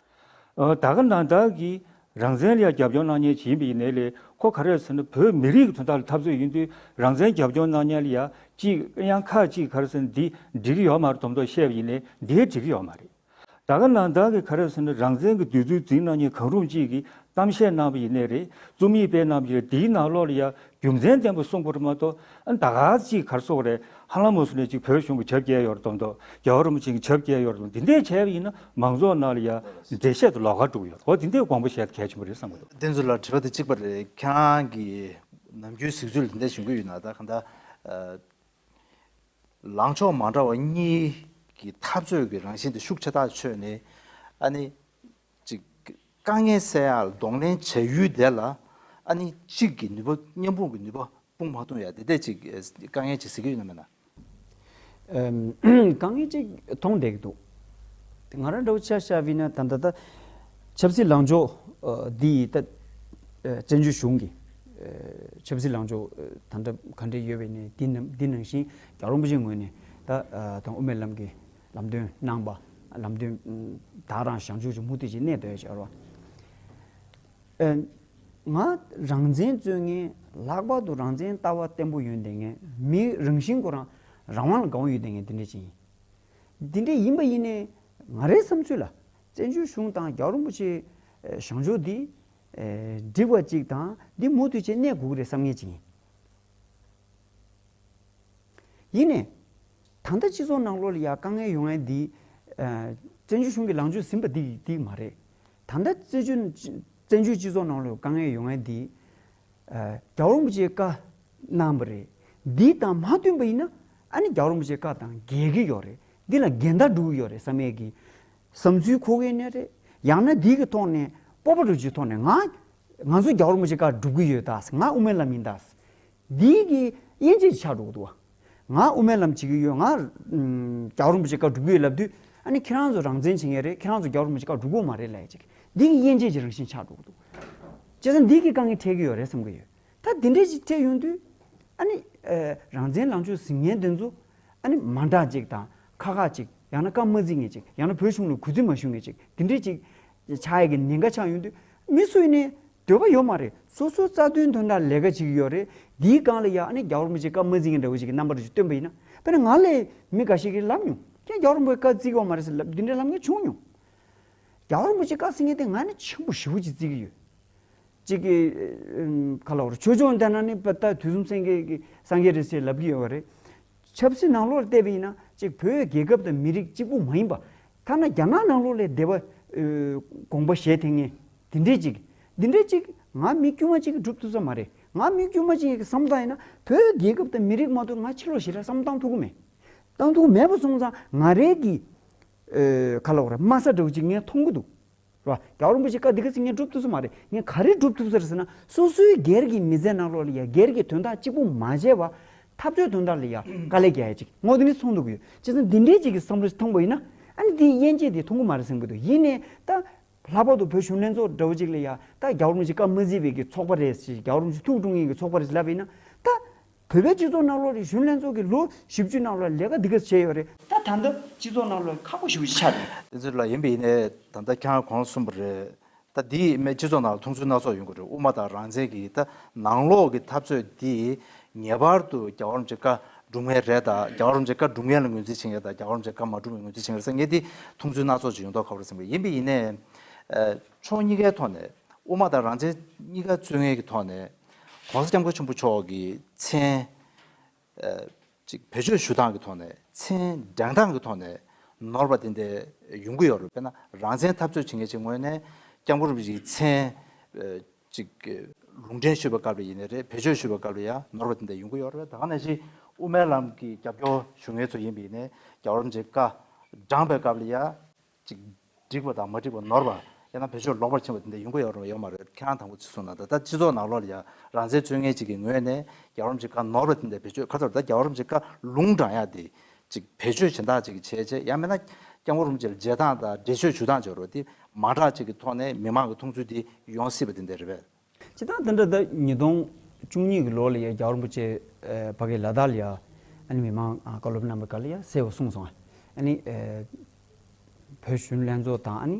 ཨ་ད་ག་ནང་བདག་གིས་རང་བཙན་ལ་ཡ་རྒྱབ་སྐྱོར་གནང་མཁན་ཞིག་ཡིན་པ་ཡིན་ནའི་ལས། ཁོ་ག་རེ་ཟེར་ན། བོད་མི་རིགས་ཀྱི་དོན་དག་ལ་འཐབ་རྩོད་ཡིན་དུས། རང་བཙན་རྒྱབ་སྐྱོར་གནང་མཁན་ལ་ཡ་གཅིག་ཡང་ཁག་ཅིག་ག་རེ་ཟེར་ན། འདི་འགྲིག་གི་ཡོད་མ་རེད་མདོག་མདོག་བཤད་པ་ཡིན་ནའི་འདི་འགྲིག་གི་ཡོད་མ་རེད། ད་ག་ནང་བདག་གིས་ག་རེ་ཟེར་ན། རང་བཙན་གྱི་འདོད་ཚུལ་འཛིན་གནང་མཁན་གང་རུང་གཅིག་གིས་གཏམ་བཤད་གནང་བ་ཡིན་ནའི་རེད། རྩོམ་ཡིག་སྤེལ་གནང་བ་ཡིན་ནའི་རེད། དེའི་ནང་ལོགས་ལ་ཡ་རྒྱུ་མཚན་ལྡན་པ་གསུངས་པ་རེད་མ་གཏོགས། ཨ་ད་ག་ཅིག་ག་རེ་ཟེར་དགོས་རེད། ཧ་ལམ་མོ་སུ་ནས་ཅིག་བོད་གཞུང་གིས་བྱབ་བཀལ་ཡོད་རེད་མདོག་མདོག་རྒྱལ་བ་རིན་པོ་ཆེ་གིས་བྱབ་བཀལ་ཡོད་རེད་མདོག་འདི་འདྲས་བྱས་པ་ཡིན་ན། མང་ཚོགས་ནང་ལ་ཡ་འགྲེལ་བཤད་དེ་ལོགས་ཀ་འགྲོ་གི་ཡོད་རེད། འོ་འདི་འདྲས་དགོངས་པ་བཞེས་གལ་ཆེན་པོ་རེད་བསམ་གྱི་འདུག་བསྟན་འཛིན་ལགས། དྲི་བ་དེ་གཅིག་པ་རེད། ཁྱེད་རང་གིས་ནམ་རྒྱུན་གཟིགས་ཚུལ་འདི་འདྲས་བྱུང་གི་ཡོད་ན། ད་གང་ལྟར་ཨ་ལངས་ཕྱོགས་མ་འདྲ་བ་གཉིས་ཀྱི་འཐབ་རྩོད་ཀྱི་རང་བཞིན་དེ་ཤུགས་ཆེ་ཐག་ཆོད་ནས། ཨ་ནི་ཅིག་དཀའ་ངལ་སེལ་ཡག་གདོང་ལེན་བྱ་ཡུལ་དེ་ལ། ཨ་ནི་གཅིག་གི་ནུས་པ། མཉམ་སྤུངས་ཀྱི་ནུས་པ་སྤུངས་མ་ཐུབ་ཡ་དེ་འདྲས་ཅིག་དཀའ་ངལ་ཅིག་གཟིགས་ཀྱི་ཡོད་ན་མེད་ན། ཨམ། དཀའ་ངལ་ཅིག་མཐོང་བསྡད་ཀྱི་འདུག་ང་རང་འདྲ་བོ་ཆ་བཞག་པ་ཡིན་ན། ད་ལྟ་ད་ཆབ་སྲིད་ལངས་ཕྱོགས་ཨ་འདི་ད་ཨ་བཙན་བྱོལ་གཞུང་གི་ཨ་ཆབ་སྲིད་ལངས་ཕྱོགས་ཨ་ད་ལྟ་ག་འདྲས་ཡོད་པ་ཡིན་ནའི། འདི་ནང་འདི་ནང་བཞིན་རྒྱལ་བ་རིན་པོ་ཆེའི་ངོས་ནས་ད་ཨ་དང་དབུ་མའི་ལམ་གྱི་ལམ་སྟོན་གནང་བ། ལམ་སྟོན་ད་རང་བྱང་ཆུབ་ཀྱི་མུ་མཐུད་ཅིག་གནས་སྡོད་ཡ་ཅིག་ཡོད་རེད་བ། ཨ་ང་རང་བཙན་རྩོད་མཁན། ལྷག་པར་དུ་རང་བཙན་ལྟ་བ་བརྟན་པོ་ཡོད་བསྡད་མཁན། མི་རང་བཞིན་ཁོ་རང་རང་དབང་ལ་དགའ་བོ་ཡོད་བསྡད་མཁན་དེ་འདྲས་ཅིག་ཡིན། འདི་འདྲས་ཡིན་པ་ཡིན་ནའི། ང་རའི་བསམ་ཚུལ་ལ་བཙན་བྱོལ་གཞུང་དང་རྒྱལ་བ་རིན་པོ་ཆེའི་ཨ་བྱང་ཕྱོགས་འདི་ཨ་འགྲིག་པ་ཅིག་དང་། འདི་མུ་མཐུད་བྱས་གནས་དགོས་ཀྱི་རེད་བསམ་མཁན་ཅིག་ཡིན། ཡིན་ནའི་ད་ལྟ་སྤྱི་ཚོགས་ནང་ལོགས་ལ་ཡ་དཀའ་ངལ་ཡོང་ཡ་འདི་ཨ་བཙན་བྱོལ་གཞུང་གི་ལངས་ཕྱོགས་ཟིན་པ་འདི་འདི་མ་རེད། ད་ལྟ་བཙན་བྱོལ་ བཙན་བྱོལ་སྤྱི་ཚོགས་ནང་ལ་དཀའ་ངལ་ཡོང་ཡ་འདི། ཨ། རྒྱལ་བ་རིན་པོ་ཆེའི་བཀའ་གནང་བ་རེད། འདི་དང་མ་མཐུན་པ་ཡིན་ན་ཨ་ནི་རྒྱལ་བ་རིན་པོ་ཆེའི་བཀའ་དང་འགལ་གྱི་ཡོད་རེད། འདི་ལ་འགལ་ཟླ་འགྲོ་གི་ཡོད་རེད་བསམ་ཡས་ཀྱི་བསམ་ཚུལ་འཁོར་གྱི་ནས་རེད། ཡང་ན་འདི་གི་ཐོག་ནས་སྤོབས་པ་འདྲ་ཅིག་ཐོག་ནས་ང་ང་ཚོ་རྒྱལ་བ་རིན་པོ་ཆེའི་བཀའ་སྒྲུབ་ཀྱི་ཡོད་ད། ང་དབུ་མའི་ལམ་ཡིན་ད། འདི་གི་དབྱེ་འབྱེད་ཆགས་འགྲོ་གི་འདུག་བ། ང་དབུ་མའི་ལམ་བྱེད་ཀྱི་ཡོད། ང་ཨམ། རྒྱལ་བ་རིན་པོ་ཆེའི་བཀའ་སྒྲུབ་ཀྱི་ཡོད་ལབ་དུས་ཨ་ནི་ཁྱེད་རང་ཚོ་རང་བཙན་བྱེད་མཁན་རེད། ཁྱེད་རང་ཚོ་རྒྱལ་བ་རིན་པོ་ཆེའི་བཀའ་སྒྲུབ་དགོས་མ་རེད་ལབ་ཡ་ཅིག་འདི་གི་དབྱེ་འབྱེད་ཀྱི་རང་བཞིན་ཆགས་འགྲོ་གི་འདུག་བྱས་ཙང་འདི་གི་དཀའ་ངལ་འཕྲད་ཀྱི་ཡོད་རེད་བསམ་གྱི་ཡོད། ད་འདི་འདྲས་ཅིག་འཕྲད་ཡོང་དུས་ཨ་ནི། ཨ། རང་བཙན་ལངས་ཕྱོགས་ཟིན་མཁན་དེ་ཚོ་ཨ་ནི་མ་འདྲ་ཅིག་དང་ཁ་ཁ་ཅིག་ཡང་ན་བཀའ་མ་བརྩི་མཁན་ཅིག་ཡང་ན་བོད་གཞུང་ལ་གུས་བརྩི་མ་ཞུ་མཁན་ཅིག་འདི་འདྲས་ཅིག་ཆགས་ཡ་གི་ཉེན་ཁ་ཆགས་ཡོང་དུས་མི་སུ་ཡིན་ནའི་འདོད་པ་ཡོད་མ་རེད། སོ་སོའི་རྩ་དོན་དོན་དག་ལས་ཀ་བྱེད་ཀྱི་ཡོད་རེད། འདིའི་སྒང་ལ་ཡ་ཨ་ནི་རྒྱལ་བ་རིན་པོ་ཆེའི་བཀའ་མ་བརྩི་མཁན་འདྲ་བོ་ཞིག་གི་རྣམ་པ་རེ་ཞིག་སྟོན་པ་ཡིན་ན། དཔེར་ན་ང་ལ་མི་འགའ་ཞིག་གིས་ལབ་མྱོང་། ཁྱེད་རྒྱལ་བ་རིན་པོ་ཆེའི་བཀའ་བརྩི་གི་ཡོད་མ་རེད་ཟེར་ལབ་འདི་འདྲའི་ལབ་མཁན་བྱུང་མྱོང་། རྒྱལ་བ་རིན་པོ་ཆེའི་བཀའ་ཟེར་མཁན་དེ་ང་ནི་ཆེན་པོ་ཞེ་པོ་ཅིག་བརྩི་གི་ཡོད། གཅིག་གིས་ཨམ། ག་ལབ་རེད། ཆོས་སྐྱོང་ལྟར་ན་ནི་ད་དུས་གསུམ་སངས་རྒྱས་ཀྱི་སངས་རྒྱས་རེད་ཟེར་ལབ་ཀྱི་ཡོད་པ་རེད། ཆབ་སྲིད་ནང་ལོགས་ལ་བལྟས་པ་ཡིན་ན་གཅིག་བོད་རྒྱལ་ཁབ་དང་མི་རིགས་གཅིག་པུ་མ་ཡིན་པ། ཐ་ན་རྒྱ་ནག་ནང་ལོགས་ལ་སྡེ་པ། ཨ། དགོངས་པ་བཞེས་ཐེངས་ངེས་འདི་འདྲས་ཅིག་འདི་འདྲས་ཅིག་ང་མི་དཀྱུས་མ་ཅིག་གིས་སྒྲུབ་ཐུབ་ས་མ་རེད། ང་མི་དཀྱུས་མ་ཅིག་གིས་བསམ་བཏང་ཡིན་ན་བོད་རྒྱལ་ཁབ་དང་མི་རིགས་མ་གཏོགས་ང་ཕྱི་ལོགས་ཞེ་དྲག་བསམ་བཏང་ཐུབ་ཀྱི་མེད། བཏང་ཐུབ་ཀྱི་མེད་པ་སོང་ཙང་ང་རང་གི། ཨ། ག་ལབ་རེད། དམའ་ས་འདྲ་བོ་ཅིག་ངས་མཐོང་གི་འདུག་རེད་བ། རྒྱལ་བ་རིན་པོ་ཆེ་བཀའ་འདི་ག་ཚིག་ངས་སྒྲུབ་ཐུབ་ས་མ་རེད། ངས་ག་རེ་སྒྲུབ་ཐུབ་ས་རེད་ཟེར་ན། སོ་སོའི་སྒེར་གྱི་མི་ཚེ་ནང་ལོགས་ལ་ཡ་སྒེར་གྱི་དོན་དག་གཅིག་པུ་མ་བྱས་པ། འཐབ་རྩོད་དོན་དག་ལ་ཡ་དཀའ་ལས་རྒྱག་ཡ་ཅིག་ངོ་འདི་ནས་མཐོང་འདུག་གི་ཡོད། བྱས་ཙང་འདི་འདྲའི་ཅིག་གི་བསམ་བློ་ཞིག་མཐོང་པ་ཡིན་ན། ཨ་ནི་འདིའི་དབྱེ་འབྱེད་འདི་མཐོང་གི་མ་རེད་བསམ་གྱི་འདུག་ཡིན་ནའི་ད། ལྷག་པར་དུ་བོད་གཞོན་ལྷན་ཚོགས་འདྲ་བོ་ཅིག་ལ་ཡ་ད་རྒྱལ་བ་རིན་པོ་ཆེ་བཀའ་མ་བརྩིས་པའི་གི་ཚོགས་པ་རེད་ཟེར། རྒྱལ་བ་རིན་པོ་ཆེ་ཐུགས་དཀྲུགས་མཁན་གྱི་ཚོགས་པ་རེད་ལབ་པ་ཡིན་ན། ད་བོད་པའི་སྤྱི་ཚོགས་ནང་ལོགས་ལ་གཞོན་ལྷན་ཚོགས་ཀྱིས་ལོ་བཞི་བཅུ་ནང་ལོགས་ལས་ཀ་འདི་ག་བྱས་ཡོད་རེད། ད་ད་ལྟ་སྤྱི་ཚོགས་ནང་ལོགས་ཁག་པོ་ཞེ་པོ་ཅིག་ཆགས་རེད། དེ་ཚོ་ལ་ཡིན་པ་ཡིན་ནའི་ད་ལྟ་ཁྱེད་རང་གོང་གསུངས་པ་རེད། ད་འདིས་སྤྱི་ཚོགས་ནང་ལ་མཐོང་ཚུལ་སྣ་ཚོགས་ཡོང་གི་རེད། དབུ་མ་དང་རང་བཙན་གྱི་ད་ནང་ལོགས་ཀྱི་འཐབ་རྩོད་འདི་ངེས་པར་དུ་རྒྱལ་བ་རིན་པོ་ཆེ་བཀའ་སྒྲུབ་མཁན་རེད། ད་རྒྱལ་བ་རིན་པོ་ཆེ་བཀའ་སྒྲུབ་མཁན་ལ་ངོས་འཛིན་བྱེད་མཁན་དང་རྒྱལ་བ་རིན་པོ་ཆེ་བཀའ་མ་སྒྲུབ་མཁན་ངོས་འཛིན་བྱེད་མཁན་རེད་བསམ། ངས་འདི་མཐོང་ཚུལ་སྣ་ཚོགས་ཅིག་ཡོང་མདོག་ཁ་པོ་རེད་བསམ་གི། ཡིན་པ་ཡིན་ནའི། ཨ། ཕྱོགས་གཉིས་ཀའི་ཐོག་ནས་དབུ་མ་དང་རང་བཙན་གཉིས་ཀ་རྩོད་མཁན་གྱི་ཐོག་ནས་༸གོང་ས་༸སྐྱབས་མགོན་ཆེན་པོ་མཆོག་གི་མཚན། ཨ། ཅིག་བེད་སྤྱོད་ཞུ་སྟངས་ཀྱི་ཐོག་ནས། མཚན་བགྲངས་སྟངས་ཀྱི་ཐོག་ནས་ནོར་བ་དེ་འདྲ་ཡོང་གི་ཡོད་རེད། དཔེར་ན་རང་བཙན་འཐབ་རྩོད་བྱེད་མཁན་ཅིག་ངོས་ནས་༸སྐྱབས་མགོན་རིན་པོ་ཆེའི་མཚན། ཨ། ཅིག་ལུང་འདྲེན་ཞུས་པའི་སྐབས་ལ་ཡིན་ནའི་རེད། བེད་སྤྱོད་ཞུས་པའི་སྐབས་ལ་ཡང་ནོར་བ་དེ་འདྲ་ཡོང་གི་ཡོད་རེད། ད་ག་ནང་བཞིན་དབུ་མའི་ལམ་གྱི་རྒྱབ་སྐྱོར་ཞུ་མཁན་ཚོ་ཡིན་པ་ཡིན་ནའི་རྒྱལ་བ་རིན་པོ་ཆེའི་བཀའ་བགྲངས་པའི་སྐབས་ལ་ཡང་ཅིག་འགྲིག་པ་དང་མ་འགྲིག་པ། ནོར་བ་ཡང་ན་བེད་སྤྱོད་ལོག་པར་ཕྱིན་པ་དེ་འདྲ་ཡོང་གི་ཡོད་རེད་ཡོད་མ་རེད། ཁྱེད་རང་དང་པོ་ཅིག་གསུངས་གནང་དང་། ད་སྤྱི་ཚོགས་ནང་ལོགས་ལ་ཡང་རང་བཙན་རྩོད་མཁན་ཅིག་གི་ངོས་ནས་རྒྱལ་བ་རིན་པོ་ཆེའི་བཀའ་ནོར་བ་དེ་འདྲ་བེད་སྤྱོད། ཁ་ཚོར་ད་རྒྱལ་བ་རིན་པོ་ཆེའི་བཀའ་ལུང་དྲངས་ཡ་དེ་ཅིག་བེད་སྤྱོད་བྱེད་སྟངས་ཅིག་བྱས་བྱས། ཡང་མིན་ན་༸སྐྱབས་མགོན་རིན་པོ་ཆེ་ལ་མཇལ་སྟངས་དང་འགྲེལ་བརྗོད་ཞུ་སྟངས་བྱེད་རོགས་དེ་མ་འདྲ་ཅིག་གི་ཐོག་ནས་མི་མང་གི་མཐོང་ཚུལ་དེ་ཡོང་སྲིད་པ་དེ་འདྲ་རེད་པས། སྤྱིར་བཏང་དེ་འདྲ་ད་ཉིས་སྟོང་བཅུ་གཉིས་ཀྱི་ལོ་ལ་ཡ་རྒྱལ་བ་རིན་པོ་ཆེ་ཨ་ཕ་གིའི་ལ་དྭགས་ལ་ཡ་ཨ་ནི་མི་མང་ཨ་བཀའ་སློབ་གནང་བའི་སྐབས་ལ་ཡ་གསལ་བོ་གསུངས་སོང་། ཨ་ནི་ཨ་བོད་གཞོན་ལྷན་ཚོགས་དང་ཨ་ནི་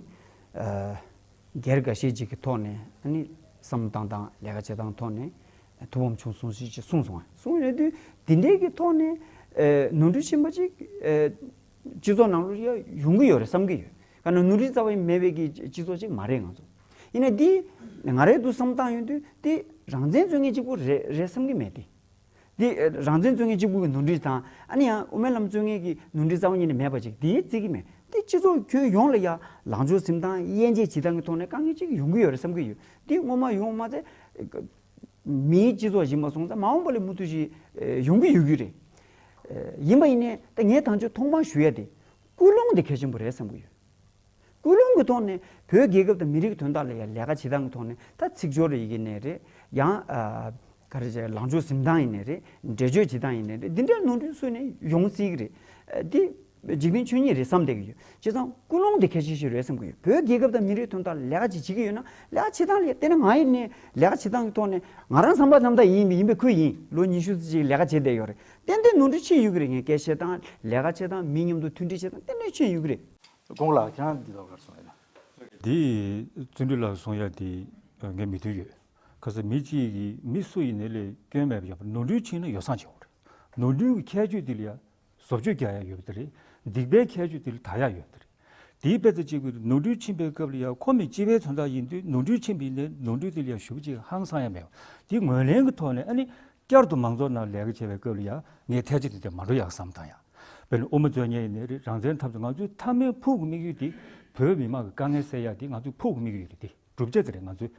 ཨ་སྒེར་འགའ་ཤས་ཅིག་གི་ཐོག་ནས་ཨ་ནི་བསམ་བཏང་སྟངས་ལས་ཀ་བྱེད་སྟངས་ཐོག་ནས་ཐུགས་ཕམ་བྱུང་སོང་ཞེས་ཅིག་གསུངས་སོང་། གསུངས་ཡོད་དུས་འདི་འདྲའི་གི་ཐོག་ནས་ཨ་ནོར་འཁྲུལ་ཕྱིན་པ་ཅིག་ཨ་སྤྱི་ཚོགས་ནང་ལོགས་ཡ་ཡོང་གི་ཡོད་རེད་བསམ་གི་ཡོད། ག་ན་ནོར་འཁྲུལ་རྩ་བ་ནས་མེད་པའི་གི་སྤྱི་ཚོགས་ཅིག་མ་རེད་ང་ཚོ། ཡིན་ན་འདི་ང་རའི་འདུག་བསམ་བཏང་ཡོང་དུས་འདི་རང་བཙན་རྩོད་མཁན་གཅིག་པུ་རེད་རེད་བསམ་གི་མེད་དེ། འདི་རང་བཙན་རྩོད་མཁན་གཅིག་པུ་གི་ནོར་འཁྲུལ་དང་ཨ་ནི་ཡང་དབུ་མའི་ལམ་རྩོད་མཁན་གྱི་ནོར་འཁྲུལ་རྩ་བ་ཉིད་ནས་མེད་པ་ཅིག་འདི་བརྩི་གི་མེད། འདི་སྤྱི་ཚོགས་ཁྱོན་ཡོངས་ལ་ཡ་ལངས་ཕྱོགས་ཟིན་སྟངས་དབྱེ་འབྱེད་བྱེད་སྟངས་ཀྱི་ཐོག་ནས་དཀའ་ངལ་ཅིག་ཡོང་གི་ཡོད་རེད་བསམ་གི་ཡོད། འདི་སྔོན་མ་ཡོང་མ་ཚད་མིའི་སྤྱི་ཚོགས་ཡིན་པ་སོང་ཙང་མ་འོངས་པ་ལ་མུ་མཐུད་ཞིག་ཡོང་གི་ཡོད་ཀྱི་རེད། ཡིན་པ་ཡིན་ནའི་ད་ངས་དང་ཆོས་ཐོག་མར་ཞུ་ཡ་དེ་ཀུན་སློང་དེ་གལ་ཆེན་པོ་རེད་བསམ་གི་ཡོད། ཀུན་སློང་གི་ཐོག་ནས་བོད་རྒྱལ་ཁབ་དང་མི་རིགས་ཀྱི་དོན་དག་ལ་ཡང་ལས་ཀ་བྱེད་སྟངས་ཀྱི་ཐོག་ནས་ད་ཚིག་སྦྱོར་ཡིན་ནའི་རེད། ཡང་ཨ་ག་རེ་ཟེར། ལངས་ཕྱོགས་ཟིན་སྟངས་ཡིན་ནའི་རེད། འགྲེལ་བརྗོད་བྱེད་སྟངས་ཡིན་ནའི་རེད། འདི་འདྲའི་ནོར་འཁྲུལ་སུ་ནས་ཡོང་སྲིད་ཀྱི་རེད། ཨ་འདི་འཇིག་རྟེན་ཆོས་ཉིད་རེད་བསམ་བསྡད་ཀྱི་ཡོད། བྱས་ཙང་ཀུན་སློང་དེ་གལ་ཆེ་ཤོས་རེད་བསམ་གྱི་ཡོད། བོད་རྒྱལ་ཁབ་དང་མི་རིགས་དོན་དག་ལ་ལས་ཀ་ཅིག་བྱེད་ཀྱི་ཡོད་ན་ལས་ཀ་བྱེད་སྟངས་ལ་བལྟས་ན། ང་ཡིན་ནའི་ལས་ཀ་བྱེད་སྟངས་ཀྱི་ཐོག་ནས་ང་རང་བསམ་པ་རྣམ་དག་ཡིན་ཡིན་པའི་ཁུལ་ཡིན། ལོ་ཉི་ཤུ་ཙམ་ཅིག་ལས་ཀ་བྱས་བསྡད་ཡོད་རེད། ཏན་ཏན་ནོར་འཁྲུལ་ཕྱིན་ཡོད་ཀྱི་རེད། ངས་སྐད་བཤད་སྟངས། ལས་ཀ་བྱེད་སྟངས། མི་མཉམ་དུ་མཐུན་སྒྲིལ་བྱེད་སྟངས་ཏན་ཏན་ཕྱིན་ཡོད་ཀྱི་རེད། དགོངས་ལགས། ཁྱེད་རང་འདི་ལ་ག་རེ་གསུང་ཡ་ལ། འདི་བརྩོན་འགྲུས་ལགས་གསུང་ཡ་འདི་ངས་མོས་མཐུན་ཡོད། ག་ས་མི་གཅིག་གིས་མི་སུ་ཡིན་ནའི་ལས་སྐྱོན་མེད་པ་ཡོད་པ། ནོར་འཁྲུལ་ཕྱིན་ན་ཡོ་བསྲང་བྱེད་དགོས་རེད། ནོར་འཁྲུལ་གྱི་ཁྱད་ཆོས་དེ་ལ་ཡ་བཟོ་བཅོས་རྒྱག་ཡ་ཡོད་པ་དེ་རེད། སྡིག་པའི་ཁྱད་ཆོས་དེ་ལ་དག་ཡ་ཡོད་པ་དེ་རེད། དེའི་དཔེ་ཆ་གཅིག་པུ་ནོར་འཁྲུལ་ཕྱིན་པའི་སྐབས་ལ་ཡ་ཁོ་མི་སྤྱི་པའི་དོན་དག་ཡིན་དུས་ནོར་འཁྲུལ་ཕྱིན་པ་ཡིན་ནའི་ནོར་འཁྲུལ་དེ་ལ་ཡ་ཞེ་པོ་ཅིག་ཧང་སང་ཡ་མེད་པ། དེ་ངོས་ལེན་གྱི་ཐོག་ནས་ཨ་ནི་བསྐྱར་དུ་མང་ཚོགས་ནང་ལས་ཀ་བྱེད་པའི་སྐབས་ལ་ཡ་ངས་ཐལ་ཆ་དེ་འདྲ་མ་འགྲོ་ཡག་བསམ་བཏང་ཡ། དཔེར་ན་དབུ་མ་རྩོད་མཁན་ཡིན་ནའི་རེད། རང་བཙན་འཐབ་རྩོད། ང་ཚོའི་མཐའ་མའི་ཕུགས་ཀྱི་དམིགས་ཡུལ་དེ་བོད་མི་མང་གི་དཀའ་ངལ་སེལ་ཡ་དེ་ང་ཚོའི་ཕུགས་ཀྱི་དམིགས་ཡུལ་རེད་དེ། བསྒྲུབ་བྱ་དེ་རེད། ང་ཚོའི་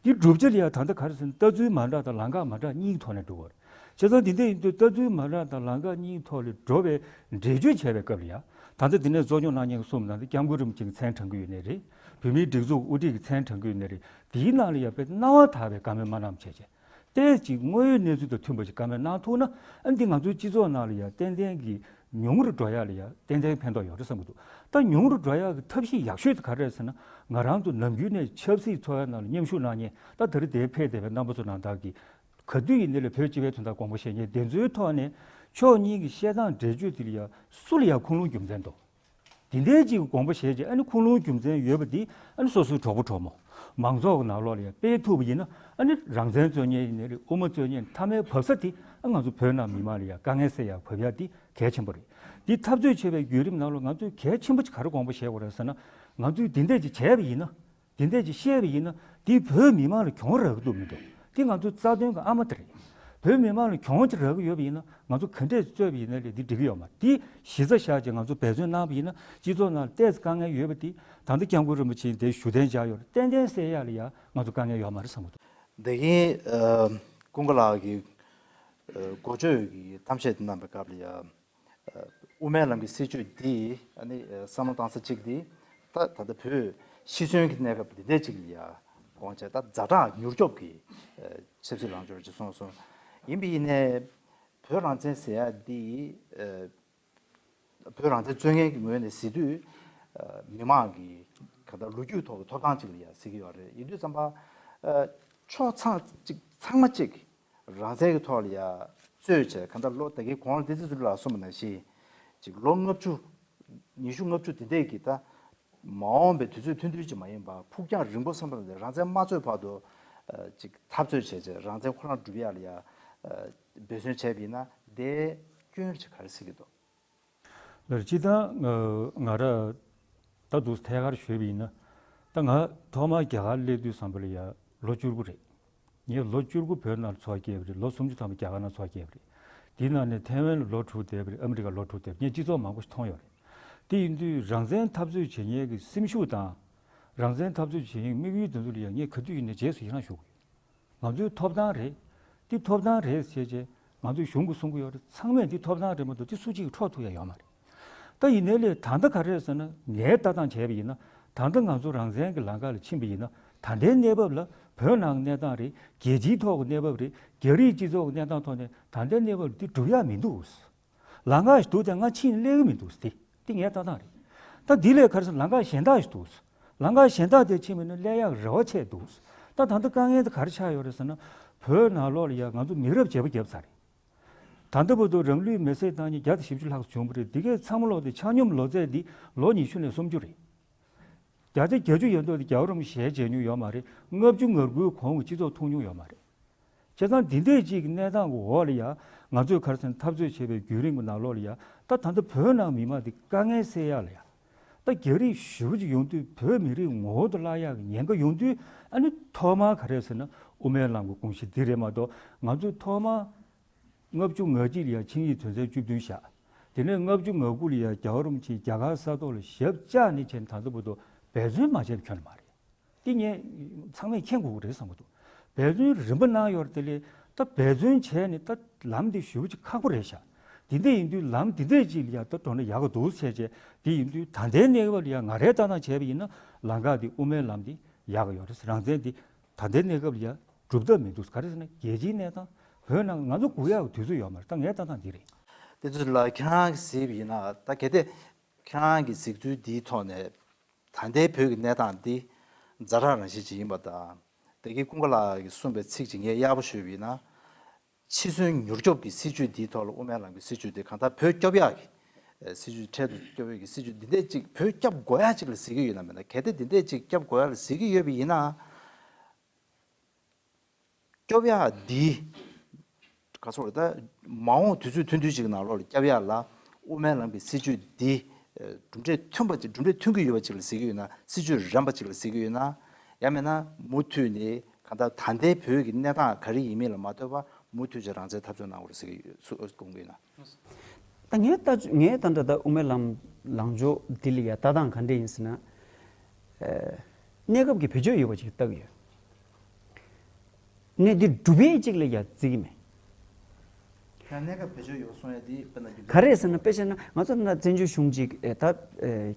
འདི་བསྒྲུབ་བྱ་ལ་ཡང་ད་ལྟ་ག་རེ་ཟེར་ན། ལྟ་ཚུལ་མ་འདྲ་དང་ལམ་ཁ་མ་འདྲ་གཉིས་ཀྱི་ཐོག་ནས་འགྲོ་བ་རེད། བྱས་ཙང་འདི་འདྲ་ཡིན་དུས་ལྟ་ཚུལ་མ་འདྲ་དང་ལམ་ཁ་གཉིས་ཀྱི་ཐོག་ལ་འགྲོ་བའི་འགྲེལ་བརྗོད་བྱས་པའི་སྐབས་ལ་ཡང་། ད་ལྟ་འདི་ནས་གཙོ་སྐྱོང་གནང་མཁན་གྱི་གསུམ་ནང་དུ་སྐྱབས་མགོན་རིན་པོ་ཆེ་གི་མཚན་དྲན་གྱི་ཡོད་ནའི་རེད། བོད་མིའི་སྒྲིག་འཛུགས་དབུ་ཁྲིད་ཀྱི་མཚན་དྲན་གྱི་ཡོད་ནའི་རེད། དེའི་ནང་ལ་ཡང་དཔེ་རྣ་བ་དག་པའི་བཀའ་མོལ་མ་གནང་བ་བྱས་བྱས། ཏོག་ཙམ་དངོས་ཡོད་གནས་ཚུལ་དང་མཐུན་པ་ཞིག་བཀའ་མོལ་གནང་ཐུབ་ན། ཨ། འདི་ང་ཚོའི་སྤྱི་ཚོགས་ནང་ལ་ཡང་ཏན་ཏན་གྱི་ཉུང་རུ་འགྲོ་ཡག་ལ་ཡང་ཏན་ཏན་ཕན་ཐོགས་ཡོད་རེད་བསམ་གྱི་འདུག་ད་ཉུང་རུ་འགྲོ་ཡག་གི་ཐབས་ཤེས་ཡག་ཤོས་དེ་ག་རེ་རེད་ཟེར་ན། ང་རང་ཚོ་ནམ་རྒྱུན་ནས་ཆབ་སྲིད་འཚོ་བའི་ནང་ལ་མཉམ་ཞུགས་གནང་མཁན། ད་ད་རེས་འདིར་ཕེབས་བསྡད་པའི་རྣམ་པ་ཚོ་ནང་བཞིན་གྱི། ག་དུས་ཡིན་ནའི་ལ་བོད་སྤྱི་པའི་དོན་དག་དགོངས་པ་བཞེས་མཁན་དེ་ཚོའི་ཐོག་ནས། ཕྱོགས་གཉིས་ཀྱི་བཤད་སྟངས་འགྲེལ་བརྗོད་དེ་ལ་ཡང་སུ་ལ་ཡང་ཁུངས་ལུང་རྒྱུ་མཚན་འདུག་དེ་འདྲའི་ཅིག་དགོངས་པ་བཞེས་རྗེས། ཨ་ནི་ཁུངས་ལུང་རྒྱུ་མཚན་ཡོད་པ་དེ། ཨ་ནི་སོ་སོའི་གྲོགས་པོ་གྲོགས་མོ་མང་ཚོགས་ཀྱི་ནང་ལོགས་ལ་ཡང་སྤེལ་ཐུབ་པ་ཡིན་ན། ཨ་ནི་རང་བཙན་རྩོད་མཁན་ཡིན་ནའི་རེད། དབུ་མ་རྩོད་མཁན། མཐའ་མའི་བབས་ས་དེ། ཨ། ང་ཚོ་བོད་ནང་མི་མང་ལ་ཡང་དཀའ་ངལ་སེལ་ཡག་བབས་ཡག་དེ་གལ་ཆེན་པོ་རེད། དེ་འཐབ་རྩོད་བྱེད་པའི་བརྒྱུད་རིམ་ནང་ལོགས་ང་ཚོས་གལ་ཆེན་པོ་ཅིག་ག་རེ་དགོངས་པ་བཞེས་དགོས་རེད་ཟེར་ན། ང་ཚོས་དེ་འདྲས་ཅིག་བྱས་པ་ཡིན་ན། དེ་འདྲས་ཅིག་བཤད་པ་ཡིན་ན། དེས་བོད་མི་མང་ལ་གྱོང་རག་གི་འདུག་མི་འདུག་དེ་ང་ཚོའི་རྩ་དོན་གྱི་ཨ་མ་དེ་རེད། བོད་མི་མང་ལ་གྱོང་ཅིག་རག་གི་ཡོད་པ་ཡིན་ན། ང་ཚོ་ག་འདྲས་རྩོད་པ་ཡིན་ན་རེད། དེ་འགྲིག་གི་ཡོད་མ་རེད། དེ་གཞི་རྩ་བཞག་བྱས་ང་ཚོ་འབད་བརྩོན་གནང་བ་ཡིན་ན། སྤྱི་ཚོགས་ནང་ལ་ཏོག་ཙམ་དཀའ་ངལ་ཡོད་པ་དེ། ད་ལྟ་སྐྱབས་མགོན་རིན་པོ་ཆེས་དེ་ཞུ་གཏན་བཞག་ཡོད་རེད། ཏན་ཏན་སེལ་ཡག་ལ་ཡང་ང་ཚོ་དཀའ་ངལ་ཡོད་མ་རེད་བསམ་གྱི་འདུག་དེ་གིན། ཨ། ཀུན་དགའ་ལགས་ཀྱིས། ཨ། འགོ་བརྗོད་ཀྱི་གཏམ་བཤད་དེ་གནང་བའི་སྐབས་ལ་ཡང་། དབུ་མའི་ལམ་གྱི་སྲིད་བྱུས་འདི། ཨ་ནི་བསམ་བློ་བཏང་ས་གཅིག་འདི། ད་ད་ལྟ་བོད་ཤི་གསོན་གྱི་གནས་སྐབས་འདི་འདྲ་ཅིག་ལ་ཡ་དགོངས་བྱས། ད་ཛ་དྲག་མྱུར་སྐྱོབ་ཀྱི་ཆབ་སྲིད་ལངས་ཕྱོགས་ཅིག་སོང་སོང་། ཡིན་པ་ཡིན་ནའི་བོད་རང་བཙན་ཟེར་ཡ་འདི། བོད་རང་བཙན་རྩོད་མཁན་གྱི་ངོས་ནས་ཟེར་དུས། མི་མང་གི་ག་ད་ལོ་རྒྱུས་ཐོག་གི་ཐོབ་ཐང་ཅིག་ལ་ཡ་ཟེར་གྱི་ཡོད་རེད། ཡིན་དུས་ཙམ་པ། ཕྱོགས་ཚང་གཅིག་ཚང་མ་གཅིག་རང་བཙན་གྱི་ཐོག་ལ་ཡ་རྩོད་བྱས། གང་ལྟར་ལོ་ད་གིན་གོང་ལ་བདེ་ཚེ་ཚུལ་ལགས་གསུངས་པ་ནང་བཞིན། ཅིག་ལོ་ལྔ་བཅུ། ཉི་ཤུ་ལྔ་བཅུ་དེ་འདྲས་ཀྱི། ད་མ་འོངས་པའི་དུས་ཚོད་ཐུང་ཐུང་ཅིག་མ་ཡིན་པ། ཕུགས་རྒྱང་རིང་པོ་བསམ་བློ་བཏང་སྟེ། རང་བཙན་མ་རྩོད་བར་དུ། ཨ། ཅིག་འཐབ་རྩོད་བྱས་བྱས་རང་བཙན་ཁོ་རང་སྒྲུབ་ཡག་ལ་ཡ། ཨ། འབད་བརྩོན་བྱས་པ་ཡིན་ན། དེའི་སྐྱོན་ཅིག་ག་རེ་གཟིགས་ཀྱི་འདུག་ལར་སྤྱིར་བཏང་ང་རང་ད་དུང་ཐད་ཀར་ཞུས་པ་ཡིན་ན། ད་ང་ཐོག་མར་རྒྱ་གར་སླེབས་དུས་ཙམ་པ་ལ་ཡ་ལོ་བཅུ་དགུ་རེད། ངས་ལོ་བཅུ་དགུ་བོད་ནང་ལ་འཚོ་བ་སྐྱེལ་བ་རེད། ལོ་སུམ་ཅུ་ཐམ་པ་རྒྱ་གར་ནང་འཚོ་བ་སྐྱེལ་བ་རེད། དེའི་ནང་ནས་ཐའེ་ཝན་ལ་ལོ་དྲུག་བསྡད་པ་རེད། ཨ་མི་རི་ཀར་ལོ་དྲུག་བསྡད་པ། ངས་སྤྱི་ཚོགས་མང་པོ་ཞིག་མཐོང་ཡོད་རེད། དེ་ཡིན་དུས་རང་བཙན་འཐབ་རྩོད་བྱེད་མཁན་གྱི་སེམས་ཤུགས་དང་། རང་བཙན་འཐབ་རྩོད་བྱེད་མཁན་གྱི་དམིགས་ཡུལ་དེ་ཚོ་ལ་ཡ་ངས་ག་དུས་ཡིན་ནའི་རྗེས་སུ་ཡི་རང་ཞུ་གི་ཡོད། ང་ཚོའི་ཐོབ་ཐང་རེད། འདི་ཐོབ་ཐང་རེད་ཟེར་བྱས་ང་ཚོས་གཞུང་གིས་གསུང་གི་ཡོད་རེད། ཚང་མས་འདི་ཐོབ་ཐང་རེད་མ་གཏོགས་འདི་སུ་གཅིག་གིས་འཕྲོག་ཐུབ་ཡ་ཡོད་མ་རེད། ད་ཡིན་ནའི་ལས་ད་ལྟ་ག་རེ་རེད་ཟེར་ན། ངས་ལྟ་སྟངས་བྱས་པ་ཡིན་ན། ད་ལྟ་ང་ཚོ་རང་བཙན་གྱི་ལམ་ཁ་ལ་ཕྱིན་པ་ཡིན་ན། ད་ལྟའི་གནས་བབ་ལ། བོད་ནང་གི་གནས་སྟངས་རེད། རྒྱལ་སྤྱིའི་ཐོག་གི་གནས་བབ་རེད། རྒྱ་རིགས་སྤྱི་ཚོགས་ཀྱི་གནས་སྟངས་ཐོག་ནས་ད་ལྟའི་གནས་བབ་ལ་འདི་སྒྲུབ་ཡ་མི་འདུག་ལམ་ཁ་ཞིག་འདུག་དེ་ང་ཕྱིན་སླེབས་ཀྱི་མི་འདུག་དེ་དེ་ངའི་ལྟ་སྟངས་རེད། ད་འདི་ལས་ག་རེ་ཟེར་ན། ལམ་ཁ་གཞན་དག་ཞིག་འདུག་ལམ་ཁ་གཞན་དག་དེ་ཕྱིན་པ་ཡིན་ན་སླེབས་ཡག་རེ་བ་ཆེ་འདུག་ད་ད་ལྟ་དཀའ་ངལ་དེ་ག་རེ་ཆགས་ཡོད་རེད་ཟེར་ན། བོད་ནང་ལོགས་ལ་ཡ་ང་ཚོ་མི་རབས་བརྗེ་པོ་བརྒྱབ་ཚར་རེད། ད་ལྟ་བར་དུ་རང་ལུས་མེར་སྲེག་བཏང་མཁན་བརྒྱ་དང་བཞི་བཅུ་ལྷག་ཙམ་བྱུང་བ་རེད། འདི་གའི་ཚང་མ་ལོག་སྟེ་ཆ་སྙོམས་ལོ་ཚད་འདི་ལོ་ཉི་ཤུ་ནས་སུམ་ཅུ་རེད། བརྒྱ་ཆ་བརྒྱད་ཅུ་ཡན་ཐོག་དེ་རྒྱལ་བ་རིན་པོ་ཆེ་ཞལ་མཇལ་མྱོང་ཡོད་མ་རེད། ལྔ་བཅུ་ང་དགུའི་གོང་གི་སྤྱི་ཚོགས་མཐོང་མྱོང་ཡོད་མ་རེད། བྱས་ཙང་འདི་འདྲས་ཅིག་གི་གནས་སྟངས་ཀྱི་འོག་ལ་ཡ། ང་ཚོས་ག་རེ་ཟེར་ན། འཐབ་རྩོད་བྱེད་པའི་བརྒྱུད་རིམ་གྱི་ནང་ལོགས་ལ་ཡ། ད་ད་ལྟ་བོད་ནང་མི་མང་འདི་དཀའ་ངལ་སེལ་ཡག་ལ་ཡ། ད་རྒྱ་རིགས་ཞེ་པོ་ཅིག་ཡོང་དུས། བོད་མི་རིགས་ངོ་བོ་དེ་བརླག་ཡག་གི་ཉེན་ཁ་ཡོང་དུས། ཨ་ནི་ཐོག་མར་ག་རེ་ཟེར་ན། དབུ་མའི་ལམ་གྱི་དགོངས་གཞི་འདི་རེད་མ་གཏོགས། ང་ཚོས་ཐོག་མར་ལྔ་བཅུ་ང་གཅིག་ལ་ཡ་ཆིངས་ཡིག་དོན་ཚན་བཅུ་བདུན་བཞག་དེ་ནས་ལྔ་བཅུ་ང་དགུ་ལ་ཡ་རྒྱལ་བ་རིན་པོ་ཆེ་རྒྱ་གར་ས་ཐོག་ལ་ཞབས་བཅགས་ནས་བྱས་ནས་ད་ལྟ་བར་དུ་འབད་བརྩོན་མ་བྱས་པ་ཁྱོན་ནས་མ་རེད། འདི་ངས་ཚང་མས་མཁྱེན་དགོས་ཀྱི་རེད་བསམ་གྱི་འདུག་འབད་བརྩོན་རིམ་པ་གནང་ཡོད་རེད། དེ་ལས་ད་འབད་བརྩོན་བྱས་ནས་ད་ལམ་འདི་ཞེ་པོ་ཅིག་ཁག་པོ་རེད་ཤག་དེ་འདྲ་ཡིན་དུས་ལམ་འདི་འདྲ་ཅིག་ལ་ཡ་ད་འགྲོ་ན་ཡག་གི་འདུག་བྱས་བྱས། དེ་ཡིན་དུས་ད་ལྟའི་གནས་བབ་ལ་ཡ་ང་རའི་ལྟ་སྟངས་བྱས་པ་ཡིན་ན། ལམ་ཁ་འདི། དབུ་མའི་ལམ་འདི་ཡག་གི་ཡོད་རེད། རང་བཙན་འདི་ད་ལྟའི་གནས་སྐབས་ལ་ཡ་སྒྲུབ་ཐབས་མི་འདུག་ག་རེ་ཟེར་ན། རྒྱལ་སྤྱིའི་གནས་སྟངས། བོད་ནང་ང་ཚོ་སྒུག་ཡག་གི་དུས་ཚོད་ཡོད་མ་རེད། ད་ངའི་ལྟ་སྟངས་འདི་རེད། དེ་ཚོ་ལ་ཁྱེད་རང་གིས་གཟིགས་པ་ཡིན་ན། ད་གལ་ཏེ་ཁྱེད་རང་གི་གཟིགས་ཚུལ་འདིའི་ཐོག་ནས། ད་ལྟའི་བོད་ཀྱི་གནས་སྟངས་འདི་ཛ་དྲག་རང་བཞིན་ཅིག་ཡིན་པ་དང་། དེ་གའི་ཀུན་དགའ་ལགས་ཀྱིས་གསུངས་པའི་ཚིག་ཅིག་ངས་ཡག་པོ་ཤོད་པ་ཡིན་ན། ཕྱི་གསོན་མྱུར་སྐྱོབ་ཀྱི་སྲིད་བྱུས་འདིའི་ཐོག་ལ། དབུ་མའི་ལམ་གྱི་སྲིད་བྱུས་འདི་གང་ལྟར་བོད་སྐྱོབ་ཡག་གི་སྲིད་བྱུས། འཕྲལ་དུ་སྐྱོབ་ཡག་གི་སྲིད་བྱུས་འདི་འདྲས་ཅིག་བོད་སྐྱོབ་དགོས་ཡག་ཅིག་ལ་གཟིགས་ཀྱི་ཡོད་ན་མེད་ན། གལ་ཏེ་འདི་འདྲས་ཅིག་སྐྱོབ་དགོས་ཡག་ལ་གཟིགས་ཀྱི་ཡོད་པ་ཡིན་ན། སྐྱོབ་ཡག་འདི་ག་ཚོད་རེད། ད་མ་འོངས་དུས་ཚོད་ཐུང་ཐུང་ཅིག་གི་ནང་ལོགས་ལ་སྐྱོབ་ཡག་ལ། དབུ་མའི་ལམ་གྱི་སྲིད་བྱུས་འདི་གྲུབ་འབྲས་མཐུན་པ་ཅིག་གྲུབ་འབྲས་ཐོན་གྱི་ཡོད་པ་ཅིག་ལ་གཟིགས་ཀྱི་ཡོད་ན། སྲིད་བྱུས་རན་པ་ཅིག་ལ་གཟིགས་ཀྱི་ཡོད་ན། ཡང་མིན་ན་མུ་མཐུད་ནས་གང་ལྟར་ད་ལྟའི་བོད་ཀྱི་གནས་སྟངས་ག་རེ་ཡིན་མིན་ལ་མ་ལྟོས་པར། མུ་མཐུད་ཀྱི་རང་བཙན་འཐབ་རྩོད་གནང་དགོས་རེད་ཟེར་གྱི་ཡོད། སུ་དགོངས་ཀྱི་ཡོད་ན། ད་ངའི་ལྟ་ངའི་ལྟ་འདྲ། ད་དབུ་མའི་ལམ་ལངས་ཕྱོགས་འདི་ལ་ཡ་ལྟ་སྟངས་ག་འདྲ་ཡིན་ཟེར་ན། ཨེ། གནས་སྐབས་ཀྱི་བེད་སྤྱོད་ཡོད་པ་ཅིག་ལྟ་གི་ཡོད། གནས་འདི་སྒྲུབ་ཡས་ཅིག་ལ་ཡ་བརྩི་གི་མེད། ཡང་གནས་སྐབས་བེད་སྤྱོད་ཡོད་གསུང་ཡ་འདི་དཔེར་ན་འདི་ག་རེ་ཟེར་ན། དཔེ་བཤད་ན་ང་ཚོ་ད་བཙན་བྱོལ་གཞུང་ཅིག་ཨེ་ད་ཨེ་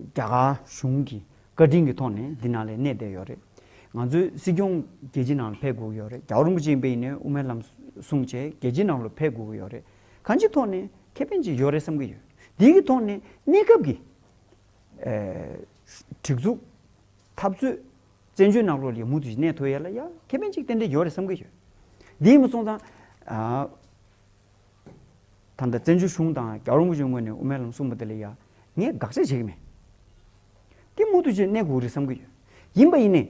རྒྱ་གར་གཞུང་གི་བཀའ་དྲིན་གྱི་ཐོག་ནས་འདི་ནང་ལ་གནས་བསྡད་ཡོད་རེད། ང་ཚོའི་སྲིད་སྐྱོང་རྒྱལ་སྤྱི་ནང་ལ་ཕེབས་དགོས་ཀྱི་ཡོད་རེད། རྒྱལ་བ་རིན་པོ་ཆེ་ཡིན་པ་ཡིན་ནའི་དབུ་མའི་ལམ་གསུངས་བྱས་རྒྱལ་སྤྱིའི་ནང་ལ་ཕེབས་དགོས་ཀྱི་ཡོད་རེད། གང་ཅིའི་ཐོག་ནས་ཁེ་ཕན་ཅིག་ཡོད་རེད་བསམ་གྱི་ཡོད། འདི་གི་ཐོག་ནས་གནས་སྐབས་ཀྱི་ཨེ་སྒྲིག་འཛུགས་འཐབ་རྩོད་བཙན་བྱོལ་ནང་ལོགས་ལ་ཡ་མུ་མཐུད་ཀྱིས་གནས་ཐུབ་ཡ་ལ་ཡ་ཁེ་ཕན་ཅིག་ཏན་ཏན་ཡོད་རེད་བསམ་གྱི་ཡོད། འདི་ཡིན་པ་སོང་ཙང་ཨ་ད་ལྟ་བཙན་བྱོལ་གཞུང་དང་རྒྱལ་བ་རིན་པོ་ཆེའི་ངོས་ནས་དབུ་མའི་ལམ་གསུངས་པ་དེ་ལ་ཡ་ངས་དགག་བྱ་བྱེད་ཀྱི་མེད། འདི་མུ་མཐུད་ཀྱིས་གནས་དགོས་རེད་བསམ་གྱི་ཡོད། ཡིན་པ་ཡིན་ནའི།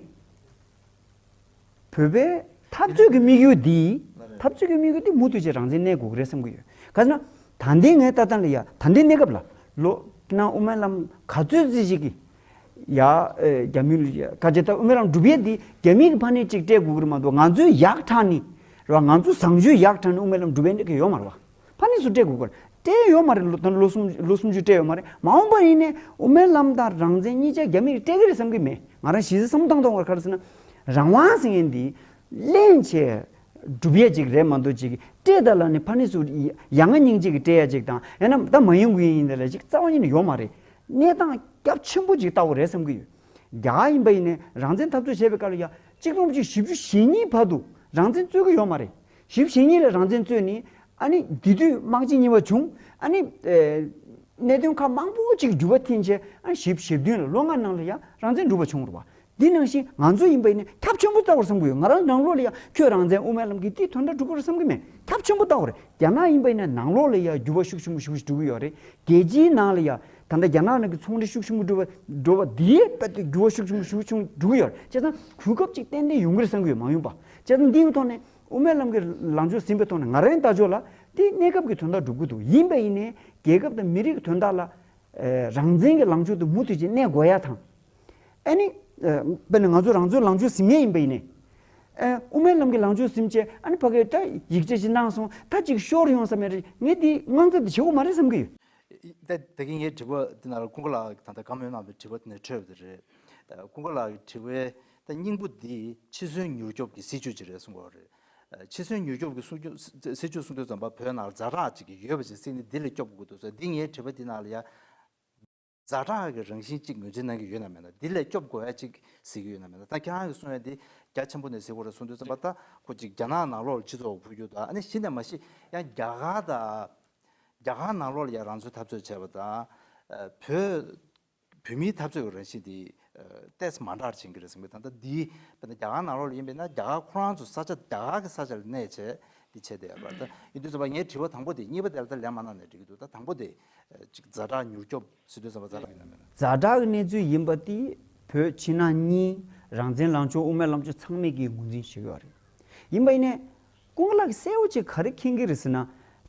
བོད་པའི་འཐབ་རྩོད་ཀྱི་དམིགས་ཡུལ་འདི། འཐབ་རྩོད་ཀྱི་དམིགས་ཡུལ་འདི་མུ་མཐུད་བྱས་རང་བཙན་གནས་དགོས་ཀྱི་རེད་བསམ་གྱི་ཡོད། ག་ཟེར་ན། ད་ལྟའི་ངའི་ལྟ་སྟངས་ལ་ཡ་ད་ལྟའི་གནས་སྐབས་ལ་ལོ་ན་དབུ་མའི་ལམ་ག་ཚོད་ཙམ་ཞིག་གིས་ཡ་ཨེ་རྒྱ་མི་ལ་ཡ་ག་ཅེ་ད་དབུ་མའི་ལམ་སྒྲུབ་ཡས་འདི་རྒྱ་མི་གི་ཕ་ནས་གཅིག་སྤྲད་དགོས་ཀྱི་རེད་མ་གཏོགས། ང་ཚོའི་ཡག་ཐང་ནི་རེད་བ། ང་ཚོ་བཟང་སྤྱོད་ཡག་ཐང་ནི་དབུ་མའི་ལམ་སྒྲུབ་ཡས་འདི་ག་ཡོད་མ་རེད་བ། ཕ་ནས་སུ་སྤྲད་དགོས་ཀྱི་རེད། སྤྲད་ཡོད་མ་རེད། ལོ་ད་ལོ་གསུམ་ལོ་སུམ་ཅུ་སྤྲད་ཡོད་མ་རེད། མ་འོངས་པ་ཡིན་ནའི་དབུ་མའི་ལམ་དང་རང་བཙན་གཉིས་ཆ་རྒྱ་མིས་སྤྲད་ཀྱི་རེད་བསམ་གྱི་མེད། ང་རང་གཞི་རྩའི་བསམ་བློ་བཏང་སྟངས་བར་ག་རེ་ཟེར་ན། རང་དབང་ཟེར་མཁན་འདི་ལེན་བྱས་སྒྲུབ་ཡས་ཅིག་རེད་མ་གཏོགས། ཅིག་སྤྲད་ད་ལབ་ནས་ཕ་ནས་སུ་ཡ་ང་སྙིང་གཅིག་གིས་སྤྲད་ཡས་ཅིག་དང་། ཡང་ན་ད་མ་ཡིན་དགུ་ཡིན་ཡིན་ད་ལབ་ཅིག་རྩ་བ་ཉིད་ནས་ཡོད་མ་རེད། གནས་སྟངས་རྒྱ་ཆེན་པོ་ཅིག་ལྟ་བུ་རེད་བསམ་གྱི་ཡོད། རྒྱ་གར་ཡིན་པ་ཡིན་ནའི་རང་བཙན་འཐབ་རྩོད་བྱས་པའི་སྐབས་ལ་ཡ་གཅིག་སྟོང་དགུ་བརྒྱ་བཞི་བཅུ་ཞེ་གཉིས་བར་དུ་རང་བཙན་རྩོད་ཀྱི་ཡོད་མ་རེད། བཞི་བཅུ་ཞེ་གཉིས་ལ་རང་བཙན་རྩོད་ནས་ཨ་ནི་དེ་དུས་དམག་ཆེན་གཉིས་པ་བྱུང་། ཨ་ནི་ཨེ་གནད་དོན་ཁག་མང་པོ་ཅིག་འགྱུར་བ་ཐེབས་བྱས། ཨ་ནི་བཞི་བཅུ་ཞེ་བདུན་ལ་ལོ་ལྔ་ནང་ལ་ཡ་རང་བཙན་འགྲུབ་པ་བྱུང་རེད་བ། འདི་ནང་བཞིན་ང་ཚོ་ཡིན་པ་ཡིན་ན་ཁྱབ་ཆེན་པོ་ལྟ་བུར་བསམ་གྱི་ཡོད། ང་རང་ནང་ལོགས་ལ་ཡ་ཁྱོད་རང་བཙན་དབུ་མའི་ལམ་གྱིས་འདི་དོན་དག་སྒྲུབ་ཀྱི་རེད་བསམ་གྱི་མེད། ཁྱབ་ཆེན་པོ་ལྟ་བུ་རེད། རྒྱ་ནག་ཡིན་པ་ཡིན་ན་ནང་ལོགས་ལ་ཡ་འགྱུར་བ་ཤུགས་ཆེན་པོ་ཞེ་པོ་ཞིག་འགྲོ་གི་ཡོད་རེད། རྒྱལ་སྤྱིའི་ནང་ལ་ཡ་ད་ལྟ་རྒྱ་ནག་ནང་གི་ཚོང་འབྲེལ་ཤུགས་ཆེན་པོ་འགྲོ་བ་འགྲོ་བ་འདིའི་དཔེ་དེ་འགྱུར་བ་ཤུགས་ཆེན་པོ་ཞེ་པོ་ཞིག་འགྲོ་གི་ཡོད་རེད། བྱས་ཙང་གོ་སྐབས་ཅིག་ཏན་ཏན་ཡོང་གི་རེད་བསམ་གྱི་ཡོད། མ་ཡོང་པ། བྱས་ཙང་འདིའི་ཐོག་ནས་དབུ་མའི་ལམ་གྱི་ལངས་ཕྱོགས་ཟིན་པའི་ཐོག་ནས་ང་རའི་ལྟ་ཕྱོགས་ལ་དེ་གནས་སྐབས་ཀྱི་དོན་དག་སྒྲུབ་ཀྱི་འདུག་ཡིན་པ་ཡིན་ནའི་རྒྱལ་ཁབ་དང་མི་རིགས་ཀྱི་དོན་དག་ལ་ཨེ་རང་བཙན་གྱི་ལངས་ཕྱོགས་དེ་མུ་མཐུད་ཀྱིས་གནས་དགོས་ཡ་དང་། ཨ་ནི། ཨ་དཔེར་ན་ང་ཚོ་རང་ཚོའི་ལངས་ཕྱོགས་ཟིན་མཁན་ཡིན་པ་ཡིན་ནའི། ཨ་དབུ་མའི་ལམ་གྱི་ལངས་ཕྱོགས་ཟིན་བྱས་ཨ་ནི་ཕ་གིར་ད་ཡིག་ཆ་ཞིག་གནང་སོང་། ད་ཅིག་ཤོར་ཡོང་བསམ་ཡ་རེད། ངས་འདི་དངངས་འཚབ་དེ་བྱེད་དགོས་མ་རེད་བསམ་གྱི་ཡོད། ད་ད་གིན་ངའི་དྲི་བ་འདི་ནང་ལ་ཀུན་དགའ་ལགས་ད་ལྟ་བཀའ་མོལ་གནང་བའི་དྲི་བ་དེ་ནས་འཕྲོས་པ་དེ་རེད། ད་ཀུན་དགའ་ལགས་ཀྱི་དྲི་བའི་ད་སྙིང་པོ་འདི་ཕྱི་ཚུལ་མྱུར་སྐྱོབ་ཀྱི་སྲིད་བྱུས་ཅིག་རེད་གསུང་གི་ཡོད་རེད། ཕྱི་ཚུལ་མྱུར་སྐྱོབ་ཀྱི་སྲིད་བྱུས་སྲིད་བྱུས་གསུང་དུས་ཙམ་པ་བོད་ནང་ལ་ཛ་དྲག་ཅིག་ཡོད་པ་ཞིག་བརྩིས་ནས་འདི་ལ་སྐྱོབ་དགོས་འདུག་ཟེར། འདི་ངའི་དྲི་བ་འདི་ནང་ལ་ཡ། ཛ་དྲག་གི་རང་བཞིན་གཅིག་ངོས་འཛིན་གནང་གི་ཡོད་ན་མེད་ན། འདི་ལས་སྐྱོབ་དགོས་ཡ་གཅིག་གཟིགས་ཀྱི་ཡོད་ན་མེད་ན། ད་ཁྱེད་རང་གིས་གསུང་ཡ་འདི་རྒྱ་ཆེན་པོ་ནས་གཟིགས་དགོས་རེད་གསུང་དུས་ཙམ་པ། ད་ཁོ་གཅིག་རྒྱ་ནག་ནང་ལོགས་ལ་སྤྱི་ཚོགས་འཕོ་འགྱུར་དང་། ཨ་ནི་གཞི་ནས་མ་གཞི་ཡང་རྒྱ་གར་དང་རྒྱ་གར་ནང་ལོགས་ལ་ཡང་རང་བཙན་འཐབ་རྩོད་བྱས་པ་དང་། བོད་བོད་མིའི་འཐབ་རྩོད་ཀྱི་རང་བཞིན་འདི་ཏོག་ཙམ་མ་འདྲ་བ་ཕྱིན་གྱི་རེད་གསུང་གི། ད་ལྟ་འདི་དཔེར་ན་རྒྱ་གར་ནང་ལོགས་ལ་ཡིན་པས་ན་རྒྱ་གར་ཁོ་རང་ཚོ་ས་ཆ་རྒྱ་གར་གྱི་ས་ཆ་ལ་གནས་བྱས། འདི་བྱས་བསྡད་ཡོད་པ། ད་ཡིན་དུས་ཙམ་པ་ངའི་དྲི་བ་དང་པོ་དེ། གཉིས་པ་དེ་ལ་ད་ལན་མ་གནང་ནའི་འགྲིག་གི་འདུག་ད་དང་པོ་དེ་ཅིག་ཛ་དྲག་མྱུར་སྐྱོབ་ཟེར་དུས་ཙམ་པ་ཛ་དྲག་ཡིན་ན་མིན་ན། ཛ་དྲག་གི་གནས་ཚུལ་ཡིན་པ་དེ་བོད་ཕྱི་ནང་གཉིས་རང་བཙན་ལངས་ཕྱོགས་དབུ་མའི་ལམ་ཕྱོགས་ཚང་མས་ཀྱིས་ངོས་འཛིན་བྱེད་ཀྱི་ཡོད་རེད། ཡིན་པ་ཡིན་ནའི་ཀུན་དགའ་ལགས་ཀྱིས་གསལ་པོ་ཅིག་ག་རེ་མཁྱེན་གྱི་རེད་ཟེར་ན།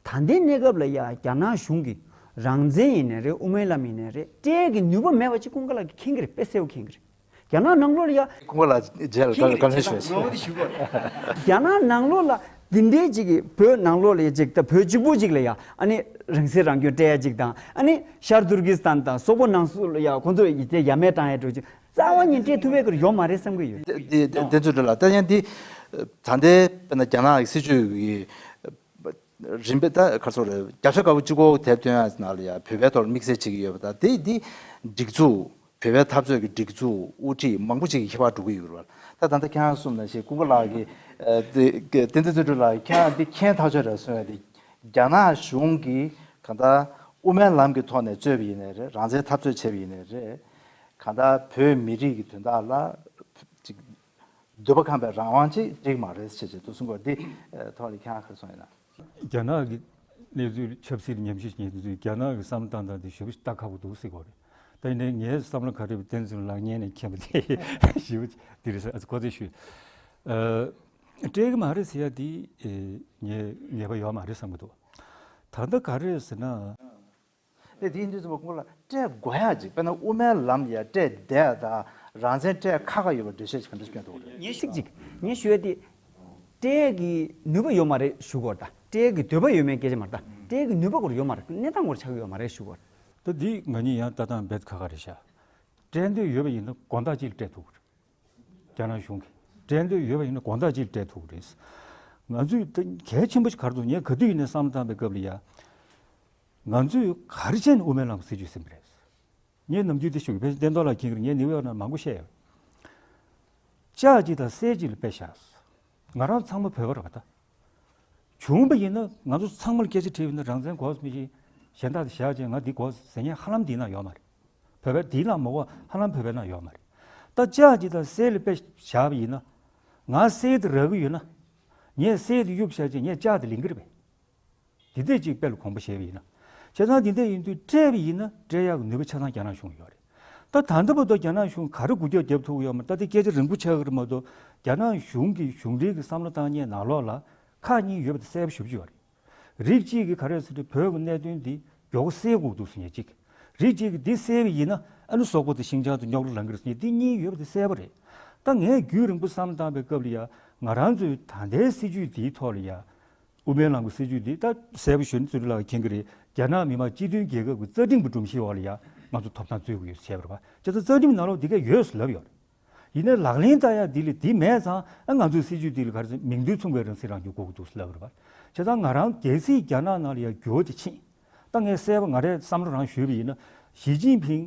ད་ལྟའི་གནས་སྐབས་ལ་ཡ་རྒྱ་ནག་གཞུང་གིས་རང་བཙན་ཡིན་ནའི་རེད། དབུ་མའི་ལམ་ཡིན་ནའི་རེད། སྤྲད་ཀྱི་ནུས་པ་མེད་པ་ཅིག་ཀུན་དགའ་ལགས་ཀྱིས་མཁྱེན་གྱི་རེད། དཔེ་གསལ་པོ་མཁྱེན་གྱི་རེད། རྒྱ་ནག་ནང་ལོགས་ལ་ཡ། ཁོང་ལ་རྗེས་ལ་བཀའ་བཀའ་ལན་ཞུ་ཞུ། རྒྱ་ནག་ནང་ལོགས་ལ་འདི་འདྲའི་ཅིག་གིས་བོད་ནང་ལོགས་ལ་ཡ་ཅིག་ད་བོད་གཅིག་པུ་ཅིག་ལ་ཡ་ཨ་ནི་རང་སྲིད་རང་སྐྱོང་སྤྲད་ཡ་ཅིག་དང་། ཨ་ནི་ཤར་ཏུར་ཀི་སི་ཐན་དང་སོག་པོ་ནང་སུ་ལ་ཡ་ཁོང་ཚོ་ཡ་དེ་ཡ་མེད་བཏང་ཡ་འགྲོ་ཅིག་རྩ་བ་ཉིད་སྤྲད་ཐུབ་པའི་ཁུར་ཡོད་མ་རེད་བསམ་གྱི་ཡོད། དེ་དེ་དེ་ཚོ་འདྲ་ལ་ད་ཡང་འདི་ད་ལྟའི་དཔེར་ན་རྒྱ་ནག་གི་སྲིད་བྱུས་ཀྱི་རིམ་པས་ད་ག་ཚོད་རེད། བརྒྱ་ཆ་ག་བོ་གཅིག་པོ་དེབ་སྟོན་ཡ་ནང་ལ་ཡ་བོད་པའི་ཐོག་ལ་དམིགས་བསལ་བྱེད་ཀྱི་ཡོད་པ། ད་དེ་འདི་སྒྲིག་འཛུགས། བོད་པའི་འཐབ་རྩོད་ཀྱི་སྒྲིག་འཛུགས་དབུ་ཁྲིད་མང་པོ་ཅིག་གི་ཁྱད་པར་འགྲོ་གི་ཡོད་རེད་བ། ད་ད་ལྟ་ཁྱེད་རང་གསུངས་ནང་བཞིན་ཀུན་དགའ་ལགས་ཀྱིས་ཨ་དེ་བསྟན་འཛིན་བརྩོན་འགྲུས་ལགས་ཀྱིས་ཁྱེད་རང་འདི་མཁྱེན་ཐག་ཆོད་རེད་གསུངས་ཡ་དེ། རྒྱ་ནག་གཞུང་གིས་གང་ལྟར་དབུ་མའི་ལམ་གྱི་ཐོག་ནས་རྩོད་པ་ཡིན་ནའི་རེད། རང་བཙན་འཐབ་རྩོད་བྱས་པ་ཡིན་ནའི་རེད། གང་ལྟར་བོད་མི་རིགས་ཀྱི་དོན་དག་ལ་ཅིག་འདོད་པ་ཁེངས་པའི་རང་དབང་ཅིག་འགྲིག་མ་རེད་ཅེས་ཅེས་འདུག་གསུང་གི་ཡོད། འདི་ཐོག་ལ་ཁྱེད་རང་ག་རེ་གསུངས་ཡོད་ན། རྒྱ་ནག་གི་གནས་ཚུལ་ཆབ་སྲིད་ཉམས་ཞིབ་བྱེད་དུས་རྒྱ་ནག་གི་བསམ་བློ་བཏང་སྟངས་དེ་ཞེ་པོ་ཞིག་ལྟ་ཁག་པོ་འདུག་ཟེར་གྱི་ཡོད་རེད། ད་ཡིན་ནའི་ངའི་བསམ་བློ་ག་རེ་བསྟན་འཛིན་ལགས་སྔོན་ནས་མཁྱེན་པ་དེ་ཞེ་པོ་འདི་རེད་ཟེར་ཨ་ཙི་གོ་ཚོད་ཞུས། ཨ་སྤྲད་གི་མ་རེད་ཟེར་ཡ་དེ་ཨེ་ངས་ངེས་པ་ཡོད་མ་རེད་བསམ་གྱི་འདུག་ད་ལྟ་ག་རེ་ཟེར་ན། ཨེ་དེ་ཡིན་དུས་ཙམ་པ་ཁོང་ལ་སྤྲད་དགོས་ཡ་ཅིག་དཔེར་ན་དབུ་མའི་ལམ་ལ་ཡ་སྤྲད་བསྡད་ཡ་དང་རང་བཙན་སྤྲད་ཁག་ཁག་ཡོད་པ་འགྲེལ་བཤད་ཅིག་ག་འདྲ་ཞིག་སྐྱོན་ཐུབ་ཀྱི་རེད། ངས་ཚིག་ཅིག་ངས་ཞུ་ཡ་དེ། སྤྲད་ཀྱི་ནུས་པ་ཡོད་མ་རེད་ཞུ་དགོས་རེད། ད་སྤྲད་ཀྱི་འདོད་པ་ཡོད་མེད་སྐད་ཆ་མ་རེད། ད་སྤྲད་ཀྱི་ནུས་པ་སྐོར་ཡོད་མ་རེད། གནས་སྟངས་སྐོར་ཆགས་ཀྱི་ཡོད་མ་རེད་ཞུ་དགོས་རེད། ད་འདི་ང་གཉིས་ཡང་ལྟ་སྟངས་རྦད་ཁག་ཁག་རེད་ཤག་སྤྲད་འདོད་ཡོད་པ་ཡིན་ན་དགོང་དག་ཅིག་ལ་སྤྲད་ཐུབ་ཀྱི་རེད། རྒྱ་ནག་གཞུང་གིས་སྤྲད་འདོད་ཡོད་པ་ཡིན་ན་དགོང་དག་ཅིག་ལ་སྤྲད་ཐུབ་ཀྱི་རེད། ང་ཚོས་ད་གལ་ཆེན་པོ་ཞིག་ག་རེ་འདུག་ངས་ག་དུས་ཡིན་ནའི་བསམ་བློ་བཏང་པའི་སྐབས་ལ་ཡ། ང་ཚོས་ག་རེ་བྱས་ནས་དབུ་མའི་ལམ་གྱི་སྲིད་བྱུས་ཟིན་པ་རེད། ངས་ནམ་རྒྱུན་དེ་ཞུ་གི། བན་བསྟན་རྡོར་ལགས་མཁྱེན་གྱི་རེད། ངས་ནིའུ་ཡོག་ནང་མང་པོ་བཤད་ཡོད། ལྕགས་གཅིག་དང་གསེར་གཅིག་ལ་དཔེ་བཞག་ང་རང་ཚང་མ་བོད་པ་རེད་པ་ད། བྱུང་བ་ཡིན་ན་ང་ཚོ་ཚང་མ་ལ་སྐད་ཆ་དྲིས་པ་ཡིན་ན་རང་བཙན་དགོས་མི་ཤེས། གཞན་དག་དེ་བཞག་བྱས་ང་འདི་དགོས་ཟེར་མཁན་ཧ་ལམ་འདི་ན་ཡོད་མ་རེད། བོད་པའི་འདི་ན་མ་གོ་ཧ་ལམ་བོད་པའི་ན་ཡོད་མ་རེད། ད་ལྕགས་གཅིག་དང་གསེར་ལ་དཔེ་བཞག་པ་ཡིན་ན། ང་གསེར་དེ་རག་གི་ཡོད་ན། ངས་གསེར་དེ་གཡུག་བཞག་བྱས་ངས་ལྕགས་དེ་ལེན་གི་རེད་པས། དེ་འདྲས་ཅིག་དཔེ་ལ་དགོངས་པ་བཞེས་པ་ཡིན་ན། བྱས་ཙང་དེ་འདྲས་ཡིན་དུས་སྤྲད་པ་ཡིན་ན་སྤྲད་ཡག་གི་ནུས་པ་ཆ་ཚང་རྒྱ་ནག་གཞུང་ཡོད་རེད། ད་ད་ལྟ་བར་དུ་རྒྱ་ནག་གཞུང་ག་རེ་འགུལ་སྐྱོད་རྒྱབ་ཐུབ་ཀྱི་ཡོད་མ་རེད། ད་དེ་སྐད་ཆ་རིང་པོ་ཆགས་ཀྱི་རེད་མ་གཏོགས། རྒྱ་ནག་གཞུང་གི་གཞུང་འབྲེལ་གྱི་བསམ་བློ་བཏང་མཁན་ནང་ལོགས་ལ་ཁག་གཉིས་ཡོད་པ་དེ་གསལ་པོ་ཞེ་པོ་ཅིག་ཡོད་རེད། རིགས་གཅིག་གིས་ག་རེ་ཟེར་དུས་བོད་ཀྱི་གནད་དོན་འདི་མགྱོགས་པོ་སེལ་དགོས་འདུག་ཟེར་མཁན་གཅིག་རིགས་གཅིག་གིས་འདི་སེལ་བ་ཡིན་ན་ཨ་ནི་སོག་པོ་དང་ཤིན་ཅང་དུ་རྙོག་དྲ་ལངས་ཀྱི་རེད་ཟེར་མཁན་འདི་གཉིས་ཡོད་པ་དེ་གསལ་པོ་རེད། ད་ངས་རྒྱུན་རིང་པོ་བསམ་བློ་བཏང་པའི་སྐབས་ལ་ཡ། ང་རང་ཚོའི་ད་ལྟའི་སྲིད་བྱུས་འདིའི་ཐོག་ལ་ཡ། དབུ་མའི་ལམ་གྱི་སྲིད་བྱུས་འདི་ད་གསལ་པོ་ཞུ་ན་ཙུ་རི་ལགས་མཁྱེན་གྱི་རེད། རྒྱ་ནག་མི་དམངས་སྤྱི་མཐུན་རྒྱལ་ཁབ་ཀྱི་རྩ་ཁྲིམས་ཀྱི་སྒྲོམ་གཞིའི་འོག་ལ་ཡ་ང་ཚོ་ཐོབ་ཐང་རྩོད་ཀྱི་ཡོད་ཟེར་བྱས་པ་རེད་པ། བྱས་ཙང་རྩ་ཁྲིམས་ནང་ལོགས་འདི་གས་ཡོད་ཟེར་ལབ་ཡོད་རེད། ཡིན་ནའི་ལག་ལེན་བསྟར་ཡ་འདི་ལས་འདི་མེད་ཙང་ཨ་ང་ཚོའི་སྲིད་བྱུས་འདི་ལ་ག་རེ་ཟེར་མིང་དོན་མཚུངས་པའི་རང་སྲིད་རང་སྐྱོང་དགོས་ཀྱི་འདུག་ཟེར་ལབ་པ་རེད་པ། བྱས་ཙང་ང་རང་གལ་སྲིད་རྒྱ་ནག་ནང་ལ་ཡ་འགྱུར་བ་དེ་ཕྱིན། ད་ངས་གསལ་པོ་ང་རས་བསམ་བློ་རང་ཞུས་པ་ཡིན་ན། ཞི་ཅིན་ཕིང་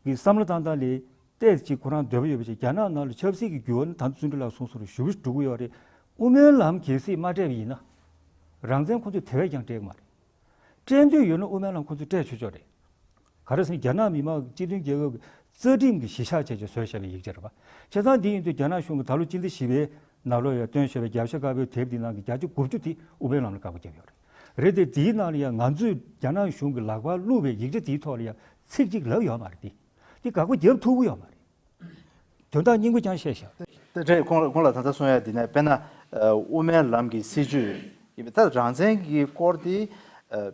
གི་བསམ་བློ་བཏང་སྟངས་ལས་ཏོག་ཙམ་ཁོ་རང་འདོད་པ་ཡོད་པ་ཞིག་རྒྱ་ནག་ནང་ལ་ཆབ་སྲིད་ཀྱི་འགྱུར་བ་ནི་ད་ལྟ་བརྩོན་འགྲུས་ལགས་གསུངས་སོང་རེད། ཞེ་པོ་འགྲོ་གི་ཡོད་རེད། དབུ་མའི་ལམ་གལ་སྲིད་མ་སྤྲད་པ་ཡིན་ན། རང་བཙན་ཁོ་ཚོས་དེ་བས་ཀྱང་སྤྲད་ཀྱི་མ་རེད། སྤྲད་འདོད་ཡོད་ན་དབུ་མའི་ལམ་ཁོ་ཚོས་སྤྲད་ཆོག་ཆོག་རེད། ག་རེ་ཟེར་ན་རྒྱ་ནག་མི་དམངས་སྤྱི་མཐུན་རྒྱལ་ཁབ་ཀྱི་རྩ་ཁྲིམས་ཀྱི་གཞི་བཞག་བྱས་བྱས་བཟོས་བཞག་པའི་ཡིག་ཆ་རེད་པ། བྱས་ཙང་འདི་ཡིན་དུས་རྒྱ་ནག་གཞུང་གིས་ད་ལོ་སྤྱི་ཟླ་བཞི་པའི་ནང་ལོགས་ཡ་བཏོན་བཞག་པའི་རྒྱབ་ཤ་དཀར་པོའི་དེབ་འདི་ནང་གི་བརྒྱ་ཆ་དགུ་བཅུ་དེ་དབུ་མའི་ལམ་ལ་དཀར་པོ་བརྒྱབ་ཡོད་རེད། རེད་དེ་དེའི་ནང་ལ་ཡ་ང་ཚོས་རྒྱ་ནག་གཞུང་གི་ལག་པར་བླུགས་པའི་ཡིག་ཆ་དེའི་ཐོག་ལ་ཡ་ཚིག་གཅིག་ལབ་ཡོད་མ་རེད་དེ། དེ་དགག་པ་རྒྱབ་ཐུབ་ཀྱི་ཡོད་མ་རེད། དོན་དག་སྙིང་པོ་ཀྱང་བཤད་བཞག་དེ་རེད། ཁོང་ལ་ཁོང་ལ་ད་ལྟ་གསུང་ཡ་འདི་ནས་དཔེར་ན་ཨ་དབུ་མའི་ལམ་གྱི་སྲིད་བྱུས་ཡིན་པ། ད་རང་བཙན་གྱི་སྐོར་དེ་ཨ་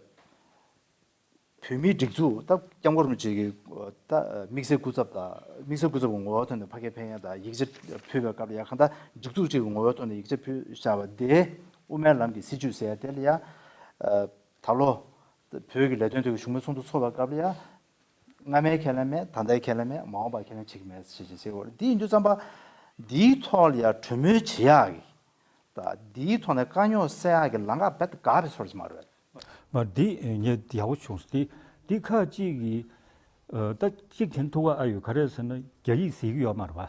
བོད་མིའི་སྒྲིག་འཛུགས་ད་སྐྱབས་མགོན་རིན་པོ་ཆེ་གི་ད་དམིགས་བསལ་སྐུ་ཚབ་དང་དམིགས་བསལ་སྐུ་ཚབ་ཀྱི་ངོ་བོའི་ཐོག་ནས་ཕ་གིར་ཕེབས་མཁན་དང་ཡིག་ཆ་ཕུལ་བའི་སྐབས་ལ་ཡ་གང་ལྟར་སྒྲིག་འཛུགས་གཅིག་གི་ངོ་བོའི་ཐོག་ནས་ཡིག་ཆ་ཕུལ་བཞག་པ་དེ་དབུ་མའི་ལམ་གྱི་སྲིད་བྱུས་ཟེར་ཡ་དེ་ལ་ཡ་ཨ་ད་ལོ་བོད་ཀྱི་ལས་དོན་ཐོག་གི་བཞུགས་མོལ་ཚོགས་འདུ་ཚོགས་པའི་སྐབས་ལ་ཡ། སྔ་མའི་ཁས་ལེན་མེད། ད་ལྟའི་ཁས་ལེན་མེད། མ་འོངས་པ་ཁས་ལེན་བྱེད་ཀྱི་མེད་ཞེས་བྱས་ཟེར་བ་རེད། འདི་ཡིན་དུས་ཙམ་པ་འདིའི་ཐོག་ལ་ཡང་གྲོས་མོལ་བྱེད་ཡག་གི་དང་འདིའི་ཐོག་ནས་དཀའ་རྙོག་སེལ་ཡག་གི་ལམ་ཁ་རྦད་དེ་འགག་པའི་ཚོར་ཞིག་མ་རེད། མ་འདི་ངས་ཡག་པོ་བྱུང་སོང་། འདི་འདི་ཁག་ཅིག་གིས་ཨ་ད་གཅིག་དྲན་ཐུབ་པ་ཨ་ཡོད། ག་རེ་ཟེར་ན་རྒྱ་ཡིག་གཟིགས་ཀྱི་ཡོད་མ་རེད་པ།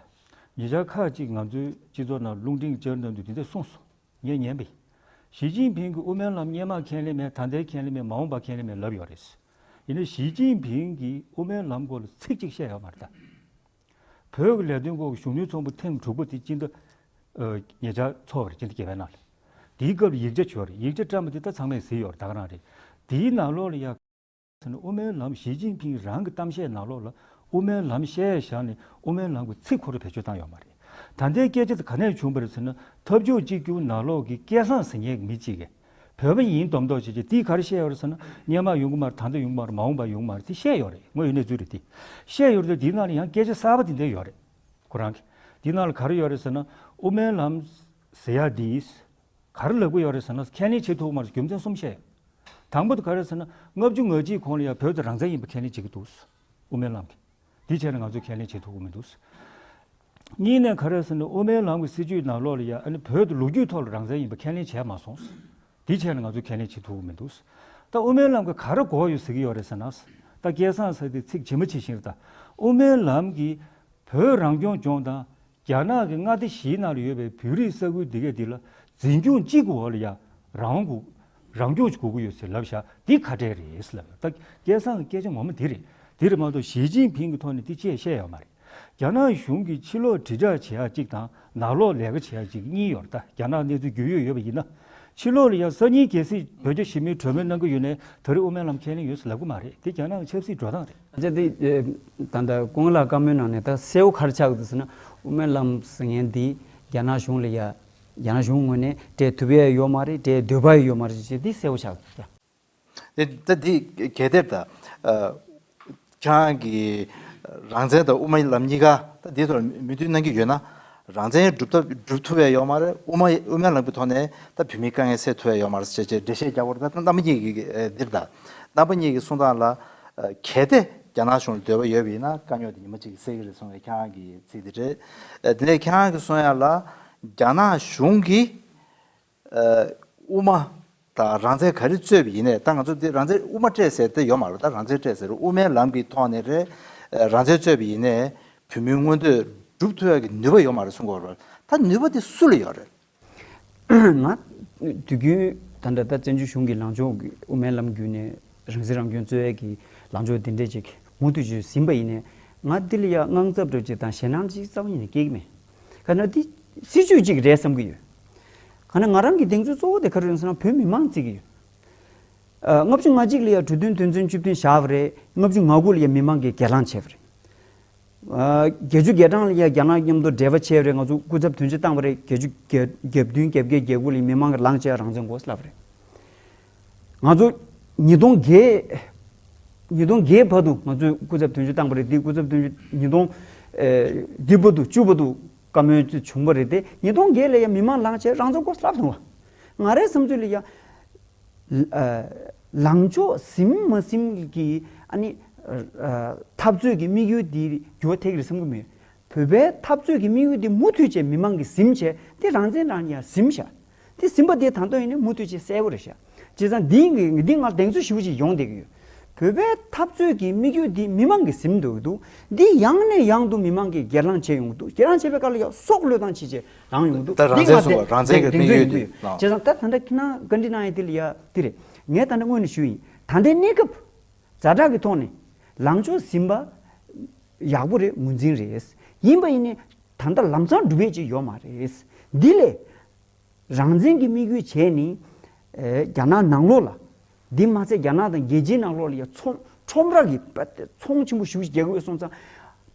ཉེ་ཆར་ཁག་ཅིག་ང་ཚོའི་སྤྱི་ཚོགས་ནང་རླུང་འཕྲིན་བཅར་གནང་དུས་དེ་འདྲ་གསུངས་སོང་། ངས་ཉན་པས། ཞི་ཅིན་ཕིང་གིས་དབུ་མའི་ལམ་སྔོན་མ་ཁས་ལེན་མེད། ད་ལྟའི་ཁས་ལེན་མེད། མ་འོངས་པ་ཁས་ལེན་མེད་ལབ་ཡོད་རེད། ཡིན་ནའི་ཞི་ཅིན་ཕིང་གིས་དབུ་མའི་ལམ་སྐོར་ལ་ཚིག་གཅིག་བཤད་ཡོད་མ་རེད་ད། བོད་ཀྱི་ལས་དོན་སྐོར་གྱི་བཞུགས་མོལ་ཚོགས་འདུ་ཐེངས་དྲུག་པ་དེ་སྤྱི་ཟླ་ཨ་ཉེ་ཆར་ཚོགས་པ་རེད། སྤྱི་ཟླ་བརྒྱད་པའི་ནང་ལ། དེའི་སྐབས་ལ་ཡིག་ཆ་ཡོད་རེད། ཡིག་ཆ་བཀྲམ་པ་དེ་ད་ཚང་མས་གཟིགས་ཡོད་རེད། ད་ག་རང་རེད། དེའི་ནང་ལོགས་ལ་ཡ། ཟེར་ན་དབུ་མའི་ལམ་ཞི་ཅིན་ཕིང་རང་གི་གཏམ་བཤད་ནང་ལོགས་ལ་དབུ་མའི་ལམ་བཤད་བཞག་ནས་དབུ་མའི་ལམ་གྱི་ཚིག་ཁོ་རང་བེད་སྤྱོད་བཏང་ཡོད་མ་རེད། ད་ལྟའི་སྐད་ཆ་དེ་ག་ནས་བྱུང་བ་རེད་ཟེར་ན། འཐབ་ཕྱོགས་གཅིག་གྱུར་ནང་ལོགས་ཀྱི་སྐལ་བཟང་ཟེར་མཁན་གྱི་མི་གཅིག་གིས་བོད་པ་ཡིན་མདོག་མདོག་བྱས་བྱས་དེས་ག་རེ་བཤད་ཡོད་རེད་ཟེར་ན། སྔོན་མ་ཡོང་གི་མ་རེད། ད་ལྟ་ཡོང་གི་མ་རེད། མ་འོངས་པ་ཡོང་གི་མ་རེད། དེ་བཤད་ཡོད་རེད། དངོས་ཡོད་གནས་ཚུལ་རེད། དེ་བཤད་ཡོད་རེད། དེ་དེའི་ནང་ལ་ཡང་སྐད་ཆ་གསར་པ་དེ་འདྲ་ཡོད་རེད། ཁོ་རང་གིས་དེའི་ནང་ལ་ག་རེ་ཡོད་རེད་ཟེར་ན། དབུ་མའི་ལམ་ཟེར་ཡ་དེས། ག་རེ་ལབ་ཀྱི་ཡོད་རེད་ཟེར་ན། ཁས་ལེན་བྱེད་ཐུབ་ཀྱི་མ་རེད། རྒྱུ་མཚན་གསུམ་བཤད་ཡོད། དང་པོ་དེ་ག་རེ་ཟེར་ན། ལྔ་བཅུ་ང་གཅིག་གོང་ལ་ཡང་བོད་དེ་རང་བཙན་ཡིན་པ་ཁས་ལེན་བྱེད་ཀྱི་འདུག་དབུ་མའི་ལམ་གྱིས། དེ་བྱས་ན་ང་ཚོས་ཁས་ལེན་བྱེད་ཐུབ་ཀྱི་མི་འདུག་གཉིས་ནས་ག་རེ་ཟེར་ན། དབུ་མའི་ལམ་གྱི་སྲིད་བྱུས་ནང་ལོགས་ལ་ཡང་ཨ་ནི་བོད་དེ་ལོ་རྒྱུས་ཐོག་ལ་རང་བཙན་ཡིན་པ་ཁས་ལེན་བྱས་མ་སོང་། དེ་བྱས་ན་ང་ཚོས་ཁས་ལེན་བྱེད་ཐུབ་ཀྱི་མི་འདུག་ད་དབུ་མའི་ལམ་གྱིས་ག་རེ་དགོས་ཡོད་ཟེར་གྱི་ཡོད་རེད་ཟེར་ན། ད་སྐལ་བཟང་ཟེར་དེ་ཚིག་ཇི་མ་ཇི་བཞིན་རེད་ད། དབུ་མའི་ལམ་གྱིས་བོད་རང་སྐྱོང་ལྗོངས་དང་། རྒྱ་ནག་གི་མངའ་སྡེ་བཞིའི་ནང་ལ་ཡོད་པའི་བོད་རིགས་ས་ཁུལ་འདི་གས་འདི་ལ་འཛིན་སྐྱོང་གཅིག་གི་འོག་ལ་ཡ་རང་དབང་དགོས། རང་སྐྱོང་ཅིག་དགོས་ཀྱི་ཡོད་ཟེར་ལབ་བཞག་འདི་ཁ་བྲལ་རེད་ཟེར་ལབ་ཡོད། ད་སྐལ་བཟང་གི་སྐད་ཆ་ངོ་མ་འདི་རེད། འདི་རེད་མ་གཏོགས་ཞི་ཅིན་ཕིང་གི་ཐོག་ནས་འདི་ཅི་ཡང་བཤད་ཡོད་མ་རེད། རྒྱ་ནག་གཞུང་གིས་ཕྱི་ལོགས་དྲིལ་བསྒྲགས་བྱེད་ཡ་གཅིག་དང་ནང་ལོགས་ལས་ཀ་བྱེད་ཡ་གཅིག་གཉིས་ཡོད་རེད་ད། རྒྱ་ནག་གནས་ཚུལ་རྒྱུས་ཡོད་ཡོད་པ་ཡིན་ན། ཕྱི་ལོགས་ལ་ཡ་སང་ཉིན་གལ་སྲིད་བོད་རྒྱ་ཞི་མོལ་གྲོས་མོལ་གནང་གི་ཡོད་ནའི་ད་རེས་དབུ་མའི་ལམ་ཁས་ལེན་ཡོད་ཟེར་ལབ་གི་མ་རེད། དེ་རྒྱ་ནག་གི་ཆབ་སྲིད་འགྲོ་སྟངས་རེད། ཨ་ཅག་དེ་ད་ལྟ་སྐུ་ངོ་ལགས་བཀའ་མོལ་ནང་ནས་ད་གསལ་བོ་ག་རེ་ཆགས་འདུག་ཟེར་ན། དབུ་མའི་ལམ་ཟེར་མཁན་འདི་རྒྱ་ནག་གཞུང་ལ་ཡ། རྒྱ་ནག་གཞུང་ངོས་ནས་སྤྲད་ཐུབ་ཡ་ཡོད་མ་རེད། སྤྲད་འདོད་པ་ཡོད་མ་རེད་ཅེས་འདི་གསལ་བོ་ཆགས་འདུག་དེ་ད་འདི་གལ་ཏེ་ད་ཨ་ཁྱེད་རང་གིས་རང་བཙན་དང་དབུ་མའི་ལམ་གཉིས་ཀ་ད་འདི་ཐོག་མོས་མཐུན་གནང་གི་ཡོད་ན། རང་བཙན་སྒྲུབ་ཐབས་སྒྲུབ་ཐུབ་ཡ་ཡོད་མ་རེད། དབུ་མ་དབུ་མའི་ལམ་གྱི་ཐོག་ནས་ད་བོད་མིའི་དཀའ་ངལ་སེལ་ཐུབ་ཡ་ཡོད་མ་རེད་ཟེར་བྱས་འགྲེལ་བཤད་རྒྱག་པ་རེད། ད་རྣམ་པ་གཉིས་ཀྱིས་འདིར་ད་རྣམ་པ་གཉིས་ཀྱི་གསུང་སྟངས་ལ་གལ་ཏེ། རྒྱ་ནག་གཞུང་ལ་འདོད་པ་ཡོད་པ་ཡིན་ན་དཀའ་རྙོག་དེ་ཉི་མ་གཅིག་གིས་སེལ་གྱི་རེད་གསུང་བའི་ཁྱེད་རང་གི་ཚིག་དེ་རེད། ཨ། དེ་ནས་ཁྱེད་རང་གིས་གསུང་ཡ་ལ་རྒྱ་ནག་གཞུང་གིས་ཨ། དབུ་མ་དང་རང་བཙན་ག་རེ་རྩོད་པ་ཡིན་ནའི། ད་ང་ཚོ་འདི་རང་བཙན་དབུ་མ་སྤྲད་ཟེར་དེ་ཡོད་མ་རེད། ད་རང་བཙན་སྤྲད་ཟེར་དབུ་མའི་ལམ་གྱི་ཐོག་ནས་རེད། ཨ། རང་བཙན་རྩོད་པ་ཡིན་ནའི་བོད་མིའི་མངོན་འདོད་སྒྲུབ་ཐུབ་ཡ་གི་ནུས་པ་ཡོད་མ་རེད་གསུང་གི་ཡོད་རེད། ད་ནུས་པ་དེ་སུ་ལ་ཡོད་རེད། ང་དུས་རྒྱུན་ད་ལྟ་ད་བཙན་བྱོལ་གཞུང་གི་ལངས་ཕྱོགས་ཀྱི་དབུ་མའི་ལམ་བརྒྱུད་ནས་རང་སྲིད་རང་སྐྱོང་རྩོད་ཡ་གི་ལངས་ཕྱོགས་འདི་འདྲས་ཅིག་མུ་མཐུད་ཅིག་ཟིན་པ་ཡིན་ནའི། ང་འདི་ལ་ཡ་དངངས་འཚབ་འདྲ་ཅིག་དང་ཞེད་སྣང་ཅིག་རྩ་བ་ཉིད་ནས་སྐྱེ་གི་མེད། ག་ན་འདི་སྲིད་ཇུས་ཅིག་རེད་བསམ་གི་ཡོད། ག་ན་ང་རང་གི་གདེང་ཚོད་གཙོ་བོ་དེ་ག་རེ་ཡིན་ཟེར་ན་བོད་མི་མང་བརྩི་གི་ཡོད། ཨ། ལྔ་བཅུ་ང་གཅིག་ལ་ཡ་གྲོས་མཐུན་དོན་ཚན་བཅུ་བདུན་བཞག་པ་རེད། ལྔ་བཅུ་ང་དགུ་ལ་ཡ་མི་མང་གིས་སྒེར་ལངས་བྱས་པ་རེད། ཨ། བརྒྱད་ཅུ་གྱ་གྲངས་ལ་ཡ་རྒྱ་ནག་མཉམ་དུ་འབྲེལ་བ་བྱས་པ་རེད། ང་ཚོ་སྐུ་ཚབ་དོན་གཅོད་བཏང་བ་རེད། བརྒྱད་ཅུ་གྱ་བདུན་གྱ་བརྒྱད་གྱ་དགུ་ལ་ཡ་མི་མང་གིས་ལངས་བྱས་རང་བཙན་དགོས་ལབ་པ་རེད། ང་ཚོ་ཉིས་སྟོང་བརྒྱད། ཉིས་སྟོང་བརྒྱད་བར་དུ་ང་ཚོས་སྐུ་ཚབ་དོན་གཅོད་བཏང་བ་རེད། འདི་སྐུ་ཚབ་དོན་གཅོད་ཉིས་སྟོང་ཨེ་འདི་བར་དུ་བཅུ་བར་དུ་བཀའ་མོལ་བྱུང་བ་རེད་དེ། ཉིས་སྟོང་བརྒྱད་ལ་ཡ་མི་མང་ལངས་བྱས་རང་བཙན་དགོས་ལབ་སོང་བ། ང་རའི་བསམ་ཚུལ་ལ་ཡ། ཨ། ལངས་ཕྱོགས་ཟིན་མ་ཟིན་གྱི་ཨ་ནི་ཨ་འཐབ་རྩོད་ཀྱི་དམིགས་ཡུལ་འདི་འགྱུར་བ་ཐེབས་ཀྱི་རེད་བསམ་གྱི་མེད། བོད་པའི་འཐབ་རྩོད་ཀྱི་དམིགས་ཡུལ་འདི་མུ་མཐུད་བྱས་མི་མང་གིས་ཟིན་བྱས་དེ་རང་བཙན་རང་ཡང་ཟིན་བཞག་དེ་ཟིན་པ་དེ་ད་དུང་ཡིན་ན་མུ་མཐུད་བྱས་གསལ་པོ་རེད་ཤག་བྱས་ཙང་འདི་འདི་ང་གདེང་ཚོད་ཞེ་པོ་ཅིག་ཡོང་བསྡད་ཀྱི་ཡོད། བོད་པའི་འཐབ་རྩོད་ཀྱི་དམིགས་ཡུལ་འདི་མི་མང་གིས་ཟིན་འདུག་འདུག་འདི་ཡང་ནས་ཡང་དུ་མི་མང་གིས་སྒེར་ལངས་བྱས་ཡོང་གི་འདུག་སྒེར་ལངས་བྱས་པའི་སྐབས་ལ་ཡང་སྲོག་བློས་བཏང་བྱས་བྱས་ལངས་ཡོང་གི་འདུག་ད་རང་འདི་བཙན་ང་སོང་བ་རང་བཙན་གྱི་དམིགས་ཡུལ་འདི་གདེང་ཚོད་ཡོང་གི་ཡོད། བྱས་ཙང་ད་ད་ལྟ་ཁྱེད་རང་བཀའ་འདྲི་གནང་ཡས་དེ་ལ་ཡ་དེ་རེད། ངས་ད་ལྟ་སྔོན་ནས་ཞུས་ཡིན། ད་ལྟའི་གནས་སྐབས་ཛ་དྲག་གི་ཐོག་ནས་ལངས་ཕྱོགས་ཟིན་པ་ཡག་པོ་རེད། ངོས་འཛིན་རེད། ཡིན་པ་ཡིན་ནའི་ད་ལྟ་ལམ་སང་འགྲུབ་ཡས་ཅིག་ཡོད་མ་རེད། འདི་ལས་རང་བཙན་གྱི་དམིགས་ཡུལ་བྱས་ནས་ཨེ་རྒྱ་ནག་ནང་ལོགས་ལ། འདི་མ་ཚད་རྒྱ་ནག་དང་རྒྱལ་སྤྱིའི་ནང་ལོགས་ལ་ཡ་ཚོང་ཁྲོམ་ར་གི་ཚོང་ཆེན་པོ་ཞེ་པོ་ཅིག་རྒྱག་གི་ཡོད་སོང་ཙང་།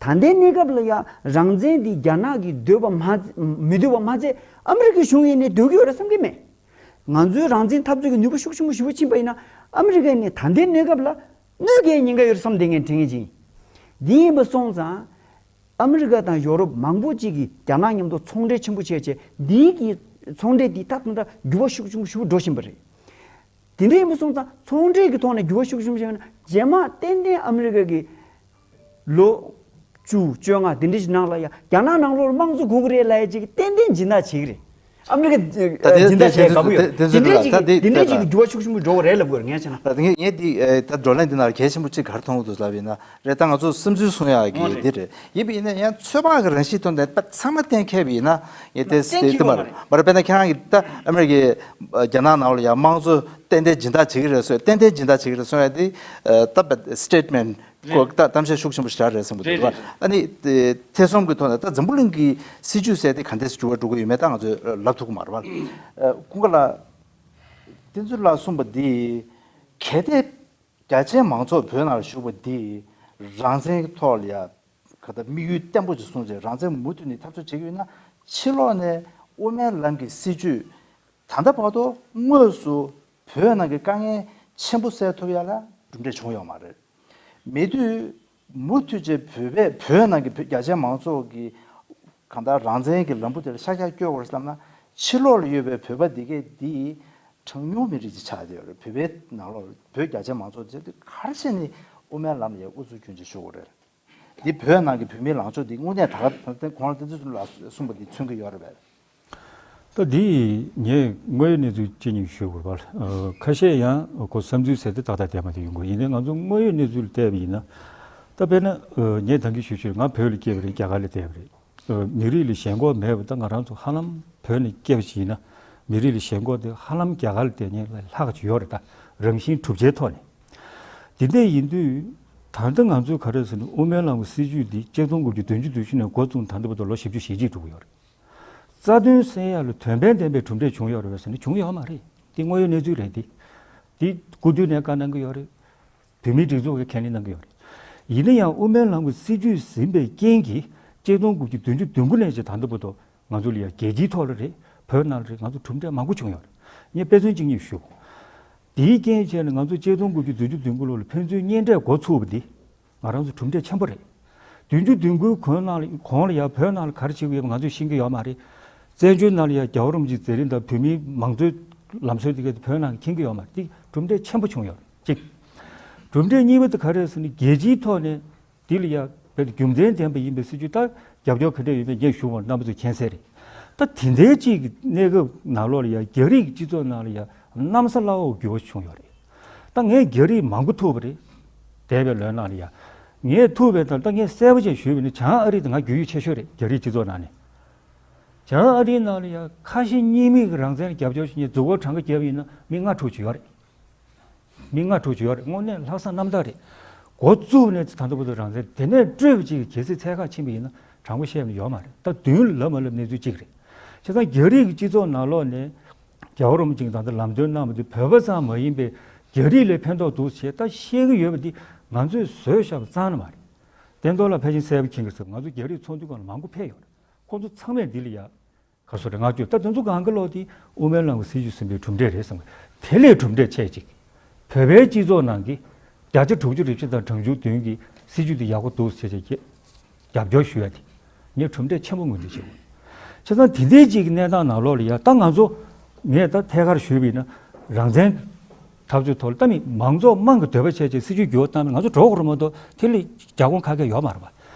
ད་ལྟའི་གནས་སྐབས་ལ་ཡ་རང་བཙན་འདི་རྒྱ་ནག་གིས་འདོད་པ་མ་མི་འདོད་པ་མ་ཚད་ཨ་མི་རི་ཀའི་གཞུང་ཡིན་ནའི་འདོད་ཀྱི་ཡོད་རེད་བསམ་གྱི་མེད། ང་ཚོའི་རང་བཙན་འཐབ་རྩོད་ཀྱི་ནུས་པ་ཤུགས་ཆེན་པོ་ཞེ་པོ་ཕྱིན་པ་ཡིན་ན་ཨ་མི་རི་ཀ་ནས་ད་ལྟའི་གནས་སྐབས་ལ་གནོད་སྐྱེལ་ཉེན་ཁ་ཡོད་རེད་བསམ་བསྡད་མཁན་དྲན་མཁན་ཅིག་ཡིན། འདི་ཡིན་པ་སོང་ཙང་། ཨ་མི་རི་ཀ་དང་ཡོ་རོབ་མང་པོ་ཅིག་གིས་རྒྱ་ནག་མཉམ་དུ་ཚོང་འབྲེལ་ཆེན་པོ་བྱས་བྱས་འདིའི་གི་ཚོང་འབྲེལ་འདི་ད་ད་ལྟ་འགྱུར་བ་ཤུགས་ཆེན་པོ་ཞེ་པོ་འགྲོ་བཞིན་པ་རེད། དེ་འདྲ་ཡིན་པ་སོང་ཙང་ཚོང་འབྲེལ་གྱི་ཐོག་ནས་འགྱུར་བ་ཤུགས་ཆེན་པོ་བྱས་ན་རྗེས་མ་ཏན་ཏན་ཨ་མི་རི་ཀ་གི་ལོ་བཅུ་བཅོ་ལྔ་དེ་འདྲ་ཞིག་ནང་ལ་ཡང་རྒྱ་ནག་ནང་ལོགས་ལ་དམངས་གཙོ་དགོས་ཀྱི་རེད་ལབ་ཡ་ཅིག་ཏན་ཏན་སྦྱིན་བདག་བྱེད་ཀྱི་རེད། ཨ་མི་རི་ཀ་ད་དེ་སྦྱིན་བདག་བྱས་དགའ་པོ་ཡོད། དེ་དེ་དེ་དེ་འདྲ་ཅིག་ད་དེ་དེ་འདྲ་ཅིག་ད་གི་འགྱུར་བ་ཤུགས་ཆེན་པོ་འགྲོ་གི་རེད་ལབ་དགོས་རེད་ངས་བྱས་ན། ད་ངས་ངས་འདི་ད་བགྲོ་གླེང་འདི་ནང་གལ་ཆེན་པོ་གཅིག་ག་རེ་མཐོང་གི་འདུག་ལབ་ཡིན་ན་རེད། ད་ང་ཚོ་བསམ་ཚུལ་གསུང་ཡག་གི་འདི་རེད། ཡིན་པ་ཡིན་ན་ཡང་ཚོད་དཔག་གི་རང་བཞིན་ཐོག་ནས་ད་ཚང་མ་གཏན་འཁེལ་བ་ཡིན་ན་ངས་དེ་དེ་མ་རེད། མ་རེད། དཔེར་ན་ཁྱེད་རང་གིས་ད་ཨ་མི་རི་ཀའི་རྒྱ་ནག་ནང་ལ་ཡང་དམངས་གཙོ་ཏན་ཏན་སྦྱིན་བདག་བྱེད་ཀྱི་རེད་གསུང་ཡ། ཏན་ཏན་སྦྱིན་བདག་བྱེད་ཀྱི་རེད་གསུང་ཡ་དེ་ད་སི་ཊེ་ཊི་མེན་ཊི་ཁོ་ད་གཏམ་བཤད་ཤུགས་ཆེན་པོ་ཞེ་དྲག་རེད་བསམ་གྱི་འདུག་རེད། ཨ་ནི་ཐེ་ཚོམ་གྱི་ཐོག་ནས་ད་འཛམ་བུ་གླིང་གི་སྲིད་ཇུས་ཟེར་དེ་ག་འདྲས་འགྱུར་བ་འགྲོ་གི་ཡོད་མེད་ད་ང་ཚོས་ལབ་ཐུབ་ཀྱི་མ་རེད་པ། ཀུན་དགའ་ལགས། བསྟན་འཛིན་ལགས་གསུངས་པ་འདི་གལ་ཏེ་རྒྱ་ཆེའི་མང་ཚོགས་བོད་ནང་ལ་བཞུགས་པ་འདི་རང་བཙན་གྱི་ཐོག་ལ་ཡ་ག་ད་དམིགས་ཡུལ་བརྟན་པོ་ཅིག་བཟུང་བྱས་རང་བཙན་མུ་མཐུད་ནས་འཐབ་རྩོད་བྱེད་ཀྱི་ཡོད་ན་ཕྱི་ལོགས་ནས་དབུ་མའི་ལམ་གྱི་སྲིད་བྱུས་ད་ལྟ་བར་དུ་དངོས་སུ་བོད་ནང་གི་དཀའ་ངལ་ཆེན་པོ་སེལ་ཐུབ་ཡ་ལ་གྲུབ་འབྲས་བྱུང་ཡོད་མ་རེད། མེད་དུས་མུ་མཐུད་བྱས་བོད་པས་བོད་ནང་གི་བོད་རྒྱ་ཆེའི་མང་ཚོགས་ཀྱི་གང་ལྟར་རང་བཙན་གྱི་ལམ་བུ་དེ་ལ་ཤག་ཤག་བསྐྱོད་དགོས་རེད་བསམ་ན་ཕྱི་ལོགས་ལ་ཡོད་པའི་བོད་པ་འདི་གས་འདི་གྲངས་ཉུང་མི་རིགས་ཅིག་ཆགས་བསྡད་ཡོད་རེད། བོད་པའི་ནང་ལོགས་བོད་རྒྱ་ཆེའི་མང་ཚོགས་དེ་ག་རེ་བྱས་ནས་དབུ་མའི་ལམ་ལ་ཡ་ཨུ་ཚུགས་རྒྱུན་ཆད་ཞུ་དགོས་རེད། འདི་བོད་ནང་གི་བོད་མིའི་ལངས་ཕྱོགས་འདི་དངོས་གནས་ད་ག་ད་ལྟ་གོང་ལ་བསྟན་འཛིན་ལགས་གསུངས་པ་འདི་མཚོན་གྱི་ཡོད་རེད་པས། ད་འདི་ངས་དངོས་ཡོད་གནས་ཚུལ་ཅི་ཉིད་ཞུ་དགོས་པ། ཁ་ཤས་ཡང་ཁོ་བསམ་ཚུལ་ཟེར་ཏེ་ཏག་ཏག་བསྡད་མ་བསྡད་ཡོང་གི་ཡིན་ནའི་ང་ཚོ་དངོས་ཡོད་གནས་ཚུལ་བལྟས་པ་ཡིན་ན། ད་དཔེར་ན་ངས་ད་གིན་ཞུ་ཞུ་ང་བོད་ལ་སྐྱེས་པ་རེད། རྒྱ་གར་ལ་བསྡད་པ་རེད། མི་རིགས་ལ་ཞེན་ཁོག་མེད་པ་ད་ང་རང་ཚོ་ཧ་ལམ་བོད་ནས་སྐྱེས་པ་ཞིག་ཡིན་ན་མི་རིགས་ལ་ཞེན་ཁོག་དེ་ཧ་ལམ་རྒྱ་གར་ལ་བསྡད་མཁན་ལས་ལྷག་ཅིག་ཡོད་རེད། ད་རང་བཞིན་གྲུབ་ཆའི་ཐོག་ནས། དེ་འདྲ་ཡིན་དུས་ད་ལྟ་ང་ཚོས་ག་རེ་ཟེར་ན་དབུ་མའི་ལམ་གྱི་སྲིད་བྱུས་འདི་ཆིག་སྟོང་དགུ་བརྒྱ་བདུན་ཅུ་དོན་བཞི་ནས་འགོ་བཙུགས་ད་ལྟ་བར་དུ་ལོ་བཞི་བཅུ་ཞེ་གཅིག་འགྲོ་གི་ཡོད་རེད། རྩ་དོན་སེལ་ཡག་ལ་དོན་ཕན་ལྡན་པའི་གྲུབ་འབྲས་བྱུང་ཡོད་རེད་པས་ཟེར་ན་བྱུང་ཡོད་མ་རེད། འདི་དངོས་ཡོད་གནས་ཚུལ་རེད་དེ། འདི་སྐུ་མདུན་ནས་བཀའ་གནང་གི་ཡོད་རེད། བོད་མིའི་སྒྲིག་འཛུགས་ཀྱིས་ཁས་ལེན་གནང་གི་ཡོད་རེད། ཡིན་ན་ཡང་དབུ་མའི་ལམ་གྱི་སྲིད་བྱུས་ཟིན་པའི་རྐྱེན་གྱིས་ཆིག་སྟོང་དགུ་བརྒྱ་བདུན་ཅུ་དོན་དགུ་ནས་ཅིག་ད་ལྟ་བར་དུ་ང་ཚོ་ལ་ཡང་རྒྱལ་སྤྱིའི་ཐོག་ལ་རེད། བོད་ནང་ལ་རེད། ང་ཚོ་གྲུབ་འབྲས་མང་པོ་བྱུང་ཡོད་རེད། ངས་དཔེ་མཚོན་གཅིག་གཉིས་ཞུ། དེའི་རྐྱེན་བྱས་ནས་ང་ཚོ་ཆིག་སྟོང་དགུ་བརྒྱ་བདུན་ཅུ་དོན་དགུ་ལོ་ལ་ཕན་ཚུན་གཉེན་འཕྲད་འགོ་ཚུགས་པ་འདི་ང་རང་ཚོ་གྲུབ་འབྲས་ཆེན་པོ་རེད། བདུན་ཅུ་དོན་དགུའི་གོང་ནང་ལ་གོང་ལ་ཡང་བོད་ནང་ལ་ག་རེ་བྱེད་དགོས་ཡོད་པ་ང་ཚོས་ཤེས་ཀྱི་ཡོད་མ་རེད། བཙན་བྱོལ་ནང་ལ་ཡང་རྒྱལ་བ་རིན་པོ་ཆེའི་མཛད་རིམ་དང་བོད་མིའི་མང་གཙོའི་ལམ་སྲོལ་དེ་ག་དེ་བོད་ནང་ལ་མཁྱེན་གྱི་ཡོད་མ་རེད། འདི་གྲུབ་འབྲས་ཆེན་པོ་བྱུང་ཡོད་རེད། གཅིག་གྲུབ་འབྲས་གཉིས་པ་དེ་ག་རེ་རེད་ཟེར་ན། རྒྱལ་སྤྱིའི་ཐོག་ནས་འདི་ལ་ཡ་དཔེ་རྒྱུ་མཚན་ལྡན་པ་ཡིན་པའི་སྲིད་ཇུས། ད་རྒྱབ་སྐྱོར་ག་འདྲ་ཡོད་མེད་ངས་ཞུ་བར་རྣམ་པ་ཚོས་མཁྱེན་གསལ་རེད། ད་དེ་འདྲའི་ཅིག་གི་གནས་སྐབས་ནང་ལོགས་ལ་ཡ་རྒྱ་རིགས་སྤྱི་ཚོགས་ནང་ལ་ཡ་གནམ་ས་བླ་འོག་འགྱུར་བ་བྱུང་ཡོད་རེད། ད་ངས་རྒྱ་རིགས་མང་པོ་ཐུག་པ་རེད། འདས་པའི་ལོའི་ནང་ལ་ཡ། ངས་ཐུག་པའི་ཐོག་ད་ངས་གསལ་པོ་བྱས་ཞུས་པ་ཡིན་ན། བྱང་ཨ་རི་དེ་ང་རྒྱུས་ཡོད་ཆེ་ཤོས་རེད། རྒྱ་རིགས་སྤྱི་ཚོགས་ནང་ནས། བྱང་ཨ་རིའི་ནང་ལ་ཡ་ཁ་ཞེ་གཉིས་མེད་ཀྱི་རང་བཙན་ལ་རྒྱབ་སྐྱོར་བྱེད་མཁན་རྫིག་པོ་གྲངས་ཀ་བརྒྱབ་པ་ཡིན་ན་མི་ལྔ་དྲུག་ཅིག་ཡོད་རེད། མི་ལྔ་དྲུག་ཅིག་ཡོད་རེད། དངོས་གནས་ལྷག་བསམ་རྣམ་དག་རེད། འགོ་བཙུགས་ནས་ད་ལྟ་བར་དུ་རང་བཙན། དེ་ནས་སྤྲོས་པ་ཅིག་གི་གལ་སྲིད་ཚད་བཀག་ཕྱིན་པ་ཡིན་ན་དྲང་པོ་བཤད་ན་ཡོད་མ་རེད། ད་མདུན་ལབ་མ་ལབ་གནས་ཚུལ་གཅིག་རེད། བྱས་ཙང་རྒྱ་རིགས་ཀྱི་སྤྱི་ཚོགས་ནང་ལོགས་ནས་རྒྱལ་བ་རིན་པོ་ཆེས་ད་ལྟ་ལམ་སྟོན་གནང་བ་འདི་བོད་པ་ཙམ་མ་ཡིན་པའི་རྒྱ་རིགས་ལ་ཕན་ཐོགས་འདུག་ཞེས་ད་བཤད་ཀྱི་ཡོད་པ་འདི་ང་ཚོས་བཟོས་བཞག་པ་རྩ་ནས་མ་རེད། བསྟན་རྡོར་ལགས་ཕལ་ཆེར་གསལ་པོ་མཁྱེན་གྱི་རེད། ང་ཚོ་རྒྱ་རིགས་ཚོགས་འདུ་སྒང་ལ་མང་པོ་ཕེབས་ཡོད་རེད། ཁོང་ཚོ་ཚང་མས་འདི་ལ་ཡ་ག་སོ་རེ་ང་ཚོས་ད་དེ་ཚོ་གང་གི་ལོག་དེ་དབུ་མའི་ལམ་གྱི་སྲིད་བྱུས་ཟིན་པའི་གྲུབ་འབྲས་རེད་བསམ་གི། དེ་ལས་གྲུབ་འབྲས་ཆེ་ཅིག་བོད་པའི་སྤྱི་ཚོགས་ནང་གི་བརྒྱ་ཆ་དྲུག་ཅུ་རེ་བཞི་དང་གྲངས་ཆུང་བདུན་གྱིས་སྲིད་བྱུས་དེ་ཡག་པོ་འདུག་ཟེར་བྱས་རྒྱབ་སྐྱོར་ཞུ་ཡ་དེ་ངས་གྲུབ་འབྲས་ཆེན་པོ་ངོས་འཛིན་བྱེད་དགོས། བྱས་ཙང་དེ་འདྲའི་ཅིག་གི་གནས་སྟངས་ནང་ལོགས་ལ་ཡ་ད་ང་ཚོ་ངས་ད་ཐད་ཀར་ཞུས་པ་ཡིན་ན། རང་བཙན་འཐབ་རྩོད་ཐོག་ལ་ད་མི་མང་ཚོགས་དམངས་ཀྱི་འདོད་པ་བྱས་བྱས་སྲིད་བྱུས་འགྱུར་བ་བཏང་ན་ང་ཚོ་འགྲོ་དགོས་རེད་མ་གཏོགས་དེ་ལས་རྒྱབ་དགོངས་ཁ་གས་ཡོད་མ་རེད་པ།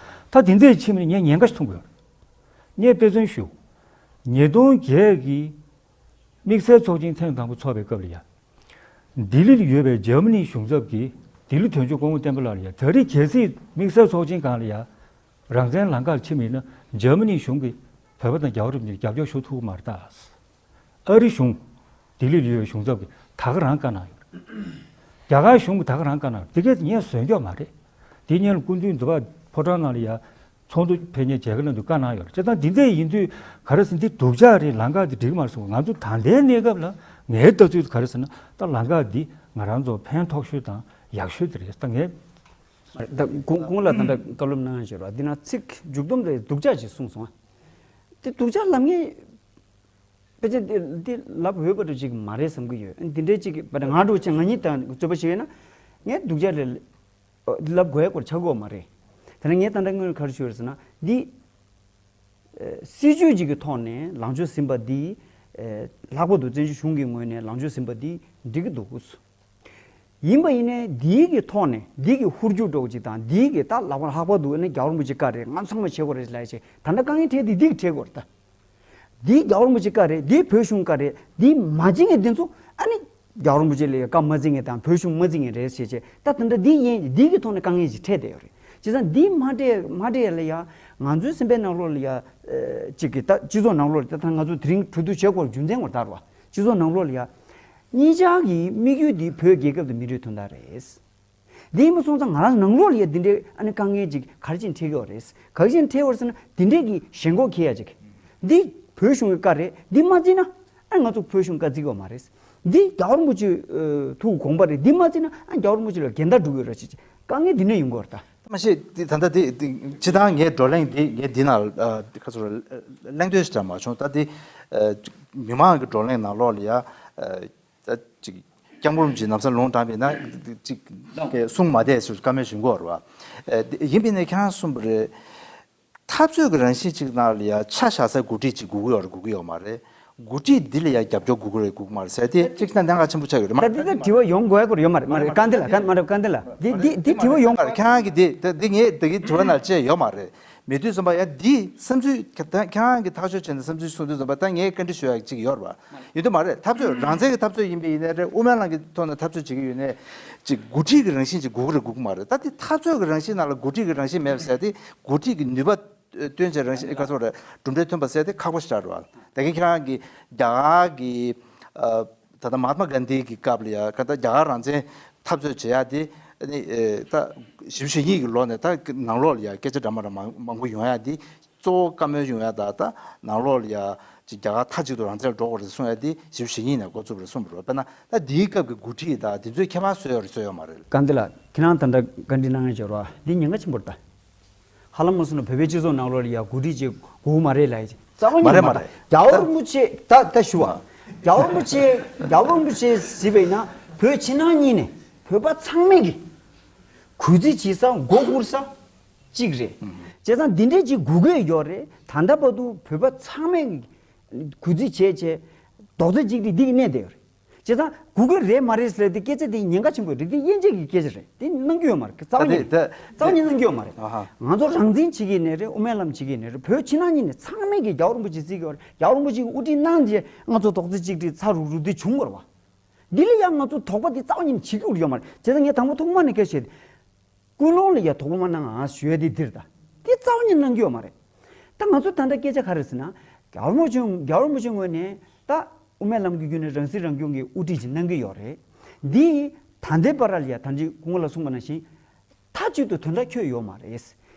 ད་དེ་འདྲའི་ཕྱིན་པ་ནི་ངས་ཉེན་ཁ་ཞིག་མཐོང་གི་ཡོད་རེད། ངས་དཔེ་མཚོན་ཞུ། ཉིས་སྟོང་བརྒྱད་ཀྱི་དམིགས་བསལ་ཚོགས་ཆེན་ཐེངས་དང་པོ་ཚོགས་པའི་སྐབས་ལ་ཡ། ལྡི་ལི་ལ་ཡོད་པའི་འཇར་མ་ནིའི་གཞུང་ཚབ་ཀྱིས་ལྡི་ལི་དོན་གཅོད་སྐུ་ངོ་བསྟན་པ་ལགས་ལ་ཡ། ད་རེས་གལ་སྲིད་དམིགས་བསལ་ཚོགས་ཆེན་སྒང་ལ་ཡ་རང་བཙན་ལམ་ཁ་ལ་ཕྱིན་པ་ཡིན་ན་འཇར་མ་ནིའི་གཞུང་གིས་བོད་པ་དང་རྒྱ་བོད་རིགས་གཉིས་རྒྱབ་སྐྱོར་ཞུ་ཐུབ་ཀྱི་མ་རེད་ད། ཨ་རི་གཞུང་ལྡི་ལི་ལ་ཡོད་པའི་གཞུང་ཚབ་ཀྱིས་ད་ག་རང་བཀའ་གནང་ཡོད་རེད། རྒྱ་གར་གཞུང་གིས་ད་ག་རང་བཀའ་གནང་ཡོད་རེད། དེ་གས་ངས་བཟོས་ཀྱོག་མ་རེད། དེ་སྔོན་ལ་སྐུ་མདུན་འདི་པར་ཕོ་བྲང་ནང་ལ་ཡ་ཚོགས་འདུ་ཕེབས་མཁན་མཇལ་ཁ་གནང་དུས་བཀའ་གནང་ཡོད་རེད། བྱས་ཙང་འདི་འདྲ་ཡིན་དུས་ག་རེ་ཟེར་ན་འདི་སྡུག་ཅག་རེད། ལམ་ཁ་འདི་འགྲིག་མ་རེད་གསུངས། ང་ཚོ་ད་ལྟའི་གནས་སྐབས་ལ་ངའི་ལྟ་ཚུལ་ག་རེ་ཟེར་ན་ད་ལམ་ཁ་འདི་ང་རང་ཚོ་ཕན་ཐོགས་ཤོས་དང་ཡག་ཤོས་དེ་རེད། ད་ངས་ད་གོང་གོང་ལ་ད་ལྟ་བཀའ་སློབ་གནང་ཡོད་རེད་བ། འདི་ན་ཚིག་མཇུག་སྡོམ་རེ་སྡུག་ཅག་ཅིག་གསུངས་སོང་ཨ། དེ་སྡུག་ཅག་ལབ་ངེས། ཕལ་ཆེར་འདི་འདི་ལབ་འོས་པ་འདྲ་ཅིག་མ་རེད་བསམ་གྱི་ཡོད། འདི་འདྲའི་ཅིག་བར་ང་འདྲ་བོ་ཅིག་ང་གཉིས་དང་རྩོད་པ་བྱས་ན་ངས་སྡུག་ཅག་རེད་ལབ་དགོས་ཡ་སྐོར་ཆགས་ཀྱི་ཡོད་མ་རེད། དེ་ནས་ངས་ད་ལྟ་སྔོན་ག་རེ་ཞུས་ཡོད་ཟེར་ན་འདི་སྲིད་བྱུས་ཅིག་གི་ཐོག་ནས་ལངས་ཕྱོགས་ཟིན་པ་འདི་ལྷག་པར་དུ་བཙན་བྱོལ་གཞུང་གི་ངོས་ནས་ལངས་ཕྱོགས་ཟིན་པ་འདི་འགྲིག་གི་འདུག་ཡིན་པ་ཡིན་ནའི་འདིའི་གི་ཐོག་ནས་འདི་གི་ཧུར་བརྒྱུད་འདྲ་བོ་ཅིག་དང་འདིའི་གི་ད་ལག་པ་ལྷག་པར་དུ་ནི་རྒྱལ་བ་རིན་པོ་ཆེ་བཀའ་རེད། ང་ཚང་མ་བྱེད་དགོས་རེད་ལབ་བྱས་ད་ལྟ་དཀའ་ངལ་འཕྲད་དེ་འདི་གི་འཕྲད་དགོས་རེད་ད། འདི་རྒྱལ་བ་རིན་པོ་ཆེ་བཀའ་རེད། འདི་བོད་གཞུང་བཀའ་རེད། འདི་མ་བྱེད་མཁན་འདི་ཚོ་ཨ་ནི་རྒྱལ་བ་རིན་པོ་ཆེ་ལ་ཡ་བཀའ་མ་བརྩི་མཁན་དང་བོད་གཞུང་མ་བརྩི་མཁན་རེད་ཟེར་བྱས་ད་དེ་འདྲ་འདི་ཡིན་འདི་གི་ཐོག་ནས་དཀའ་ངལ་ཅིག་འཕྲད་བསྡད་ཡོད་རེད། བྱས་ཙང་འདི་མ་འཕྲད་མ་འཕྲད་ལ་ཡ་ང་ཚོའི་སེམས་པའི་ནང་ལོགས་ལ་ཡ་ཅིག་གི་ད་སྤྱི་ཚོགས་ནང་ལོགས་ལ་ད་ང་ཚོ་དེ་རིང་གྲོས་བསྡུར་བྱེད་དགོས་རྒྱུ་མཚན་ངོ་ལྟར་བ་སྤྱི་ཚོགས་ནང་ལོགས་ལ་ཡ། གཉིས་ཆར་གྱི་དམིགས་ཡུལ་འདི་བོད་རྒྱལ་ཁབ་དང་མི་རིགས་དོན་དག་རེད། འདི་ཡིན་པ་སོང་ཙང་ང་རང་ནང་ལོགས་ལ་ཡ་འདི་འདྲའི་ཨ་ནི་དཀའ་ངལ་ཅིག་ག་རེ་བྱས་ནས་འཕྲད་ཀྱི་ཡོད་རེད། ག་རེ་བྱས་ནས་འཕྲད་ཡོད་རེད་ཟེར་ན་འདི་འདྲའི་གི་ཞེན་ཁོག་འཁྱེར་ཡ་ཅིག་འདི་བོད་གཞུང་གི་བཀའ་རེད། འདི་མ་བརྩིས་ན་ཨ་ང་ཚོ་བོད་གཞུང་བཀའ་བརྩི་གི་ཡོད་མ་རེད། འདི་རྒྱལ་བ་རིན་པོ་ཆེ་ཐུགས་དགོངས་པ་རེད། འདི་མ་བརྩིས་ན་ཨ་རྒྱལ་བ་རིན་པོ་ཆེ་ལ་འགལ་ཟླ་འགྲོ་གི་ཡོད་རེད་ཅེས་དཀའ་ངལ་འདི་འདྲ་ཡོང་གི་ཡོད་རེད་ད། མ་གཞི་འདི་ད་ལྟ་འདི་འདི་སྤྱི་བཏང་ངའི་བགྲོ་གླེང་འདི་ངས་འདི་ནང་ཁ་ཚུར་གླེང་འདོད་ཞིག་ཀྱང་མ་བྱུང་། ད་འདི་མི་མང་གི་བགྲོ་གླེང་ནང་ལོགས་ལ་ཡ། ད་ཅིག་སྐྱབས་མགོན་རིན་པོ་ཆེ་ལམ་སང་ལུང་དྲངས་པ་ཡིན་ན་ཅིག་གསུང་མ་བསྡད་ཟེར་བཀའ་མོལ་ཞུ་གི་ཡོད་རེད་བ། ཡིན་པས་ན་ཁྱེད་རང་གསུངས་པ་རེད། འཐབ་རྩོད་ཀྱི་རང་བཞིན་ཅིག་ནང་ལ་ཡ་ཆ་བཞག་སའི་འགོ་ཁྲིད་ཅིག་དགོས་ཀྱི་ཡོད་རེད་དགོས་ཀྱི་ཡོད་མ་རེད། འགོ་ཁྲིད་འདི་ལ་ཡ་རྒྱབ་སྐྱོར་དགོས་ཀྱི་རེད་དགོས་ཀྱི་མ་རེད་ཟེར་དེ་ཅིག་ན་གནད་འགག་ཆེན་པོ་ཆགས་ཀྱི་རེད་མ་ད་རེད། འདི་ལ་དྲི་བ་ཡོང་དགོས་ཡ་སྐོར་ཡོད་མ་རེད། མ་རེད་བཀའ་འདི་ལ་བཀའ་མ་རེད་བཀའ་འདི་ལ་འདི་འདི་འདི་དྲི་བ་ཡོང་མ་རེད། ཁྱེད་རང་གིས་འདི་ད་འདི་ངས་ད་གིན་དྲི་བ་ནང་བཅད་ཡོད་མ་རེད། མེད་དུས་ཙམ་པ་ཡང་འདི་བསམ་ཚུལ་ཁྱེད་རང་གིས་ཐག་གཅོད་བྱས་ནས་བསམ་ཚུལ་གསུང་དུས་ཙམ་པ་ད་ངས་བཀའ་འདྲི་ཞུ་ཡག་ཅིག་ཡོད་རེད་བ། ཡོད་དུས་མ་རེད། འཐབ་རྩོད་རང་བཙན་གྱི་འཐབ་རྩོད་ཡིན་པ་ཡིན་ནའི་རེད། དབུ་མའི་ལམ་གྱི་ཐོག་ནས་འཐབ་རྩོད་བྱེད་ཀྱི་ཡོད་ནའི་ཅིག་འགོ་ཁྲིད་ཀྱི་རང་བཞིན་ཅིག་དགོས་ཀྱི་རེད་དགོས་ཀྱི་མ་རེད། ད་འདི་འཐབ་རྩོད་ཀྱི་རང་བཞིན་ནང་ལ་འགོ་ཁྲིད་ཀྱི་རང་བཞིན་མེད་པ་ཟེར་དེ་འགོ་ཁྲིད་ཀྱི་ནུས་པ་སྟོན་བྱེད་རང་བཞིན་ག་ཚོད་རེད། གྲུབ་འབྲས་ཐོན་པ་ཟེར་དེ་ཁག་པོ་ཞེ་དྲག་རེད་བ། ད་གིན་ཁྱེད་རང་གིས་རྒྱ་གར་གྱི་ད་ལྟ་མ་ཧཱ་ཏྨ་གྷན་དྷི་གི་སྐབས་ལ་ཡ་ག་ད་རྒྱ་གར་རང་བཙན་འཐབ་རྩོད་བྱེད་ཡ་དེ་ནི་ད་བཞི་བཅུ་ཞེ་གཉིས་ཀྱི་ལོ་ནས་ད་ནང་ལོགས་ལ་ཡ་སྐད་ཆ་འདྲ་མ་འདྲ་མང་མང་པོ་ཡོང་ཡ་དེ་གཙོ་བོ་བཀའ་མོལ་ཡོང་ཡ་ད་ད་ནང་ལོགས་ལ་ཡ་ཅིག་རྒྱ་གར་མཐའ་གཅིག་ཏུ་རང་བཙན་འགྲོ་དགོས་རེད་གསུང་ཡ་དེ་བཞི་བཅུ་ཞེ་གཉིས་ནས་འགོ་བཙུགས་པ་རེད་གསུངས་པ་རེད། དཔེར་ན་ད་དེའི་སྐབས་ཀྱི་འགོ་ཁྲིད་ད་དེ་ཚོས་ཁྱད་པར་བཟོས་ཡོད་རེད་བཟོས་ཡོད་མ་རེད། བཀའ་འདི་ལ་ཁྱེད་རང་ད་ལྟ་བཀའ་འདྲི་གནང་ཡ་བྱོས་རོགས། འདི་ཉེན་ཁ་ཆེན་པོ་རེད་ད། ཧ་ལམ་མ་སོང་ན་བོད་པའི་སྤྱི་ཚོགས་ནང་ལོགས་ལ་ཡ་འགོ་ཁྲིད་ཅིག་དགོས་མ་རེད་ལབ་ཡ་ཅིག་རྩ་བ་ཉིད་མ་རེད་མ་མ་རེད། རེད། རྒྱལ་བ་རིན་པོ་ཆེ་ད་ད་ཞུ་བ། རྒྱལ་བ་རིན་པོ་ཆེ་རྒྱལ་བ་རིན་པོ་ཆེ་ཟེར་བས་ན་བོད་ཕྱི་ནང་གཉིས་ནས་བོད་པ་ཚང་མས་ཀྱི་གུས་བརྩི་བྱེད་ས་མགོ་སྒུར་ས་གཅིག་རེད། བྱས་ཙང་འདི་འདྲས་ཅིག་དགོས་ཀྱི་ཡོད་རེད། ད་ལྟ་བར་དུ་བོད་པ་ཚང་མས་ཀྱི་གུས་བརྩི་བྱས་བྱས་རྡོག་རྩ་གཅིག་སྒྲིལ་འདི་གི་གནས་བསྡད་ཡོད་རེད། བྱས་ཙང་དགོས་ཀྱི་རེད་མ་རེད་ཟེར་དེ་སྐད་ཆ་དེ་ཉེན་ཁ་ཆེན་པོ་རེད། དེ་དབྱེ་འབྱེད་ཀྱི་སྐད་ཆ་རེད། དེ་གནང་རྒྱུ་ཡོད་མ་རེད། རྩ་བ་ཨ་ཉིད་དེ་དེ་རྩ་བ་ཉིད་གནང་རྒྱུ་ཡོད་མ་རེད། ཨ་ཧ། ང་ཚོ་རང་བཙན་བྱེད་ཀྱི་ནས་རེད། དབུ་མའི་ལམ་བྱེད་ཀྱི་ནས་རེད། བོད་ཕྱི་ནང་གཉིས་ནས་ཚང་མས་ཀྱི་རྒྱལ་བ་རིན་པོ་ཆེ་བརྩི་གི་ཡོད་རེད། རྒྱལ་བ་རིན་པོ་ཆེ་གི་དབུ་ཁྲིད་གནང་རྗེས་ང་ཚོ་རྡོག་རྩ་གཅིག་སྒྲིལ་ཚར་རུག་རུག་དེ་བྱུང་བ་རེད་བ། འདི་ལ་ཡང་ང་ཚོ་དོགས་པ་དེ་རྩ་བ་ཉིད་ནས་བྱེད་རྒྱུ་ཡོད་མ་རེད། བྱས་ཙང་ངས་དང་པོ་ཐོག་མ་ནས་སྐད་བཤད་དེ། ཀུན་སློང་ལ་ཡ་དོགས་པ་མ་གནང་ཨ་ཞུ་ཡ་དེ་འདིར་ད། དེ་རྩ་བ་ཉིད་གནང་གི་ཡོད་མ་རེད། ད་ང་ཚོ་ད་ལྟ་སྐད་ཆ་ག་རེ་ཟེར་ན། རྒྱལ་བ་རིན་པོ་ཆེ་རྒྱལ་བ་རིན་པོ་ཆེ་ངོས་ནས་ད་དབུ་མའི་ལམ་གྱི་བརྒྱུད་ནས་རང་སྲིད་རང་སྐྱོང་གི་དབུ་ཁྲིད་ཅིག་གནང་གི་ཡོད་རེད། འདི་ད་ལྟའི་བར་ལ་ཡ་ད་ཅི་སྐུ་ངོ་ལ་གསུངས་པ་ནང་བཞིན། མཐའ་གཅིག་ཏུ་དོན་དག་འཁྱོལ་ཡོད་མ་རེད།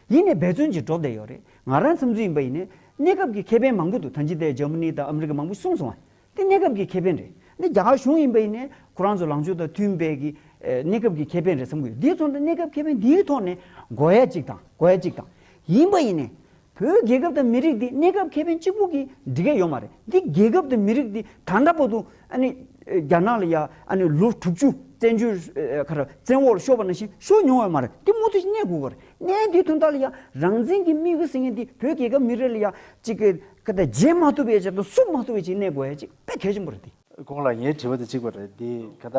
ཡིན་ནའི་འབད་བརྩོན་ཅིག་འགྲོ་བསྡད་ཡོད་རེད། ང་རང་བསམ་ཚུལ་ཡིན་པ་ཡིན་ནའི་གནས་སྐབས་ཀྱི་ཁེ་ཕན་མང་པོ་འདུག་ད་ཅི་དེ་འཇར་མ་ནི་དང་ཨ་མི་རི་ཀ་མང་པོ་གསུངས་སོང་བ། དེ་གནས་སྐབས་ཀྱི་ཁེ་ཕན་རེད། འདི་རྒྱ་གར་གཞུང་ཡིན་པ་ཡིན་ནའི་ཁོ་རང་ཚོ་ལངས་ཕྱོགས་དང་མཐུན་པའི་གི་ཨེ་གནས་སྐབས་ཀྱི་ཁེ་ཕན་རེད་བསམ་གི་ཡོད། འདིའི་ཚོགས་འདུ་གནས་སྐབས་ཁེ་ཕན་འདིའི་ཐོག་ནས་དགོས་ཡ་གཅིག་དང་དགོས་ཡ་གཅིག་དང་། ཡིན་པ་ཡིན་ནའི་བོད་རྒྱལ་ཁབ་དང་མི་རིགས་འདི་གནས་སྐབས་ཁེ་ཕན་གཅིག་པུ་གིས་འགྲིག་གི་ཡོད་མ་རེད། འདི་རྒྱལ་ཁབ་དང་མི་རིགས་འདི་ད་ལྟ་བར་དུ་ཨ་ནི་རྒྱ་ནག་ལ་ཡ་ཨ་ནི་ལོ་དྲུག་ཅུ་བཙན་བྱོལ་ཁ་ར་བཙན་འོག་ལ་ཤོར་བ་ནང་བཞིན་ཤོར་མྱོང་ཡོད་མ་རེད། འདི་མུ་མཐུད་གནས་དགོས་གི་རེད། གནས་འདིའི་དོན་དག་ལ་ཡ་རང་བཙན་གྱི་དམིགས་ཡུལ་ཟེར་མཁན་འདི་བོད་རྒྱལ་ཁབ་མི་རིགས་ལ་ཡ་གཅིག་གི་ཁ་ད་བརྗེད་མ་ཐུབ་པའི་ཆེད་དང་བསུབ་མ་ཐུབ་པའི་ཆེད་གནས་དགོས་ཡ་གཅིག་དཔེ་གལ་ཆེན་པོ་རེད་འདི། ཁོང་ལ་ངའི་དྲི་བ་དེ་གཅིག་པ་རེད། འདི་ག་ད་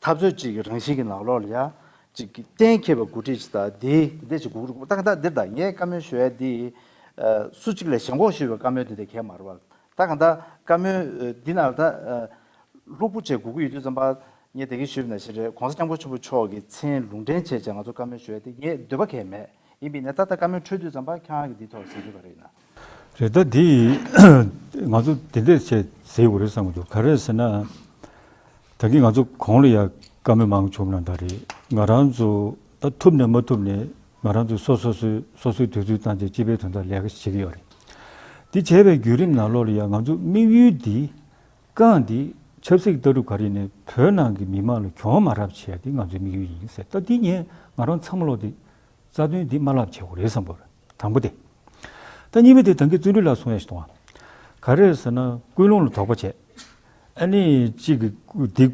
འཐབ་རྩོད་ཅིག་གི་རང་བཞིན་གྱི་ནང་ལོགས་ལ་ཡ་ཅིག་གི་གཏན་འཁེལ་བའི་འགོ་ཁྲིད་ཅིག་ད་འདི་འདི་འདྲ་ཅིག་དགོས་ཀྱི་རེད། ད་ག་ད་འདིར་ད་ངས་བཀའ་མོལ་ཞུ་ཡ་འདི་སུ་གཅིག་ལ་ཞེན་ཁོག་ཞུ་བའི་བཀའ་མོལ་དེ་འདྲ་གང་ཡང་མ་རེད་བ། ད་ག་ད་བཀའ་མོལ་འདི་ནང་ད་ལྷུག་པོ་བྱས་དགོས་ཀྱི་ཡོད་དུས་ཙམ་པ་ངས་དེ་གའི་ཞུས་པ་ནང་བཞིན་རེད། ༸གོང་ས་༸སྐྱབས་མགོན་ཆེན་པོ་མཆོག་གི་མཚན་ལུང་འདྲེན་བྱས་བྱས་ང་ཚོ་བཀའ་མོལ་ཞུ་ཡ་དེ་ངས་འདོད་པ་གང་ཡང་མེད། ཡིན་པས་ན་ད་ལྟ་བཀའ་མོལ་འཕྲོད་དུས་ཙམ་པ་ཁྱེད་རང་གིས་འདི་ཐོག་གཟིགས་ཚུལ་ག་རེ་ཡིན་ན། རེད། ད་འདི་ང་ཚོ་དེ་འདྲས་བྱས་ཟེར་དགོས་རེད་བསམ་གྱི་འདུག་ག་རེ་ཟེར་ན། ད་གིན་ང་ཚོ་གོང་ལ་ཡ་བཀའ་མོལ་མང་བྱུང་ན་ད་རེད། ང་རང་ཚོ་ད་ཐུབ་ནས་མ་ཐུབ་ནས་ང་རང་ཚོ་སོ་སོ་སོའི་སོ་སོའི་དུས་ཚོད་བཏང་བྱས་སྤྱི་པའི་དོན་དག་ལས་ཀ་བྱེད་ཀྱི་ཡོད་རེད། འདི་བྱས་པའི་བརྒྱུད་རིམ་ནང་ལོགས་ལ་ཡ་ང་ཚོ་དམིགས་ཡུལ་འདི་རྐང་འདི་ཆབ་སྲིད་ཀྱི་ལྟ་གྲུབ་ག་རེ་ནས་བོད་ནང་གི་མི་མང་ལ་གྱོང་མ་རག་བྱས་ཏེ་ང་ཚོའི་དམིགས་ཡུལ་ཡིན་ཟེར། ད་འདི་ངས་ང་རང་ཚང་མ་ལོག་དེ་རྩ་དོན་འདི་མ་ལབ་བྱེད་དགོས་རེད་བསམ་པ་རེད། དང་པོ་དེ། ད་གཉིས་པ་དེ་ད་གིན་བརྩོན་འགྲུས་ལགས་གསུང་ཡ་ཞིག་གཏོང་བ། ག་རེ་རེད་ཟེར་ན་ཀུན་སློང་ལ་དོགས་པ་བྱས། ཨ་ནི་གཅིག་གི་འདི་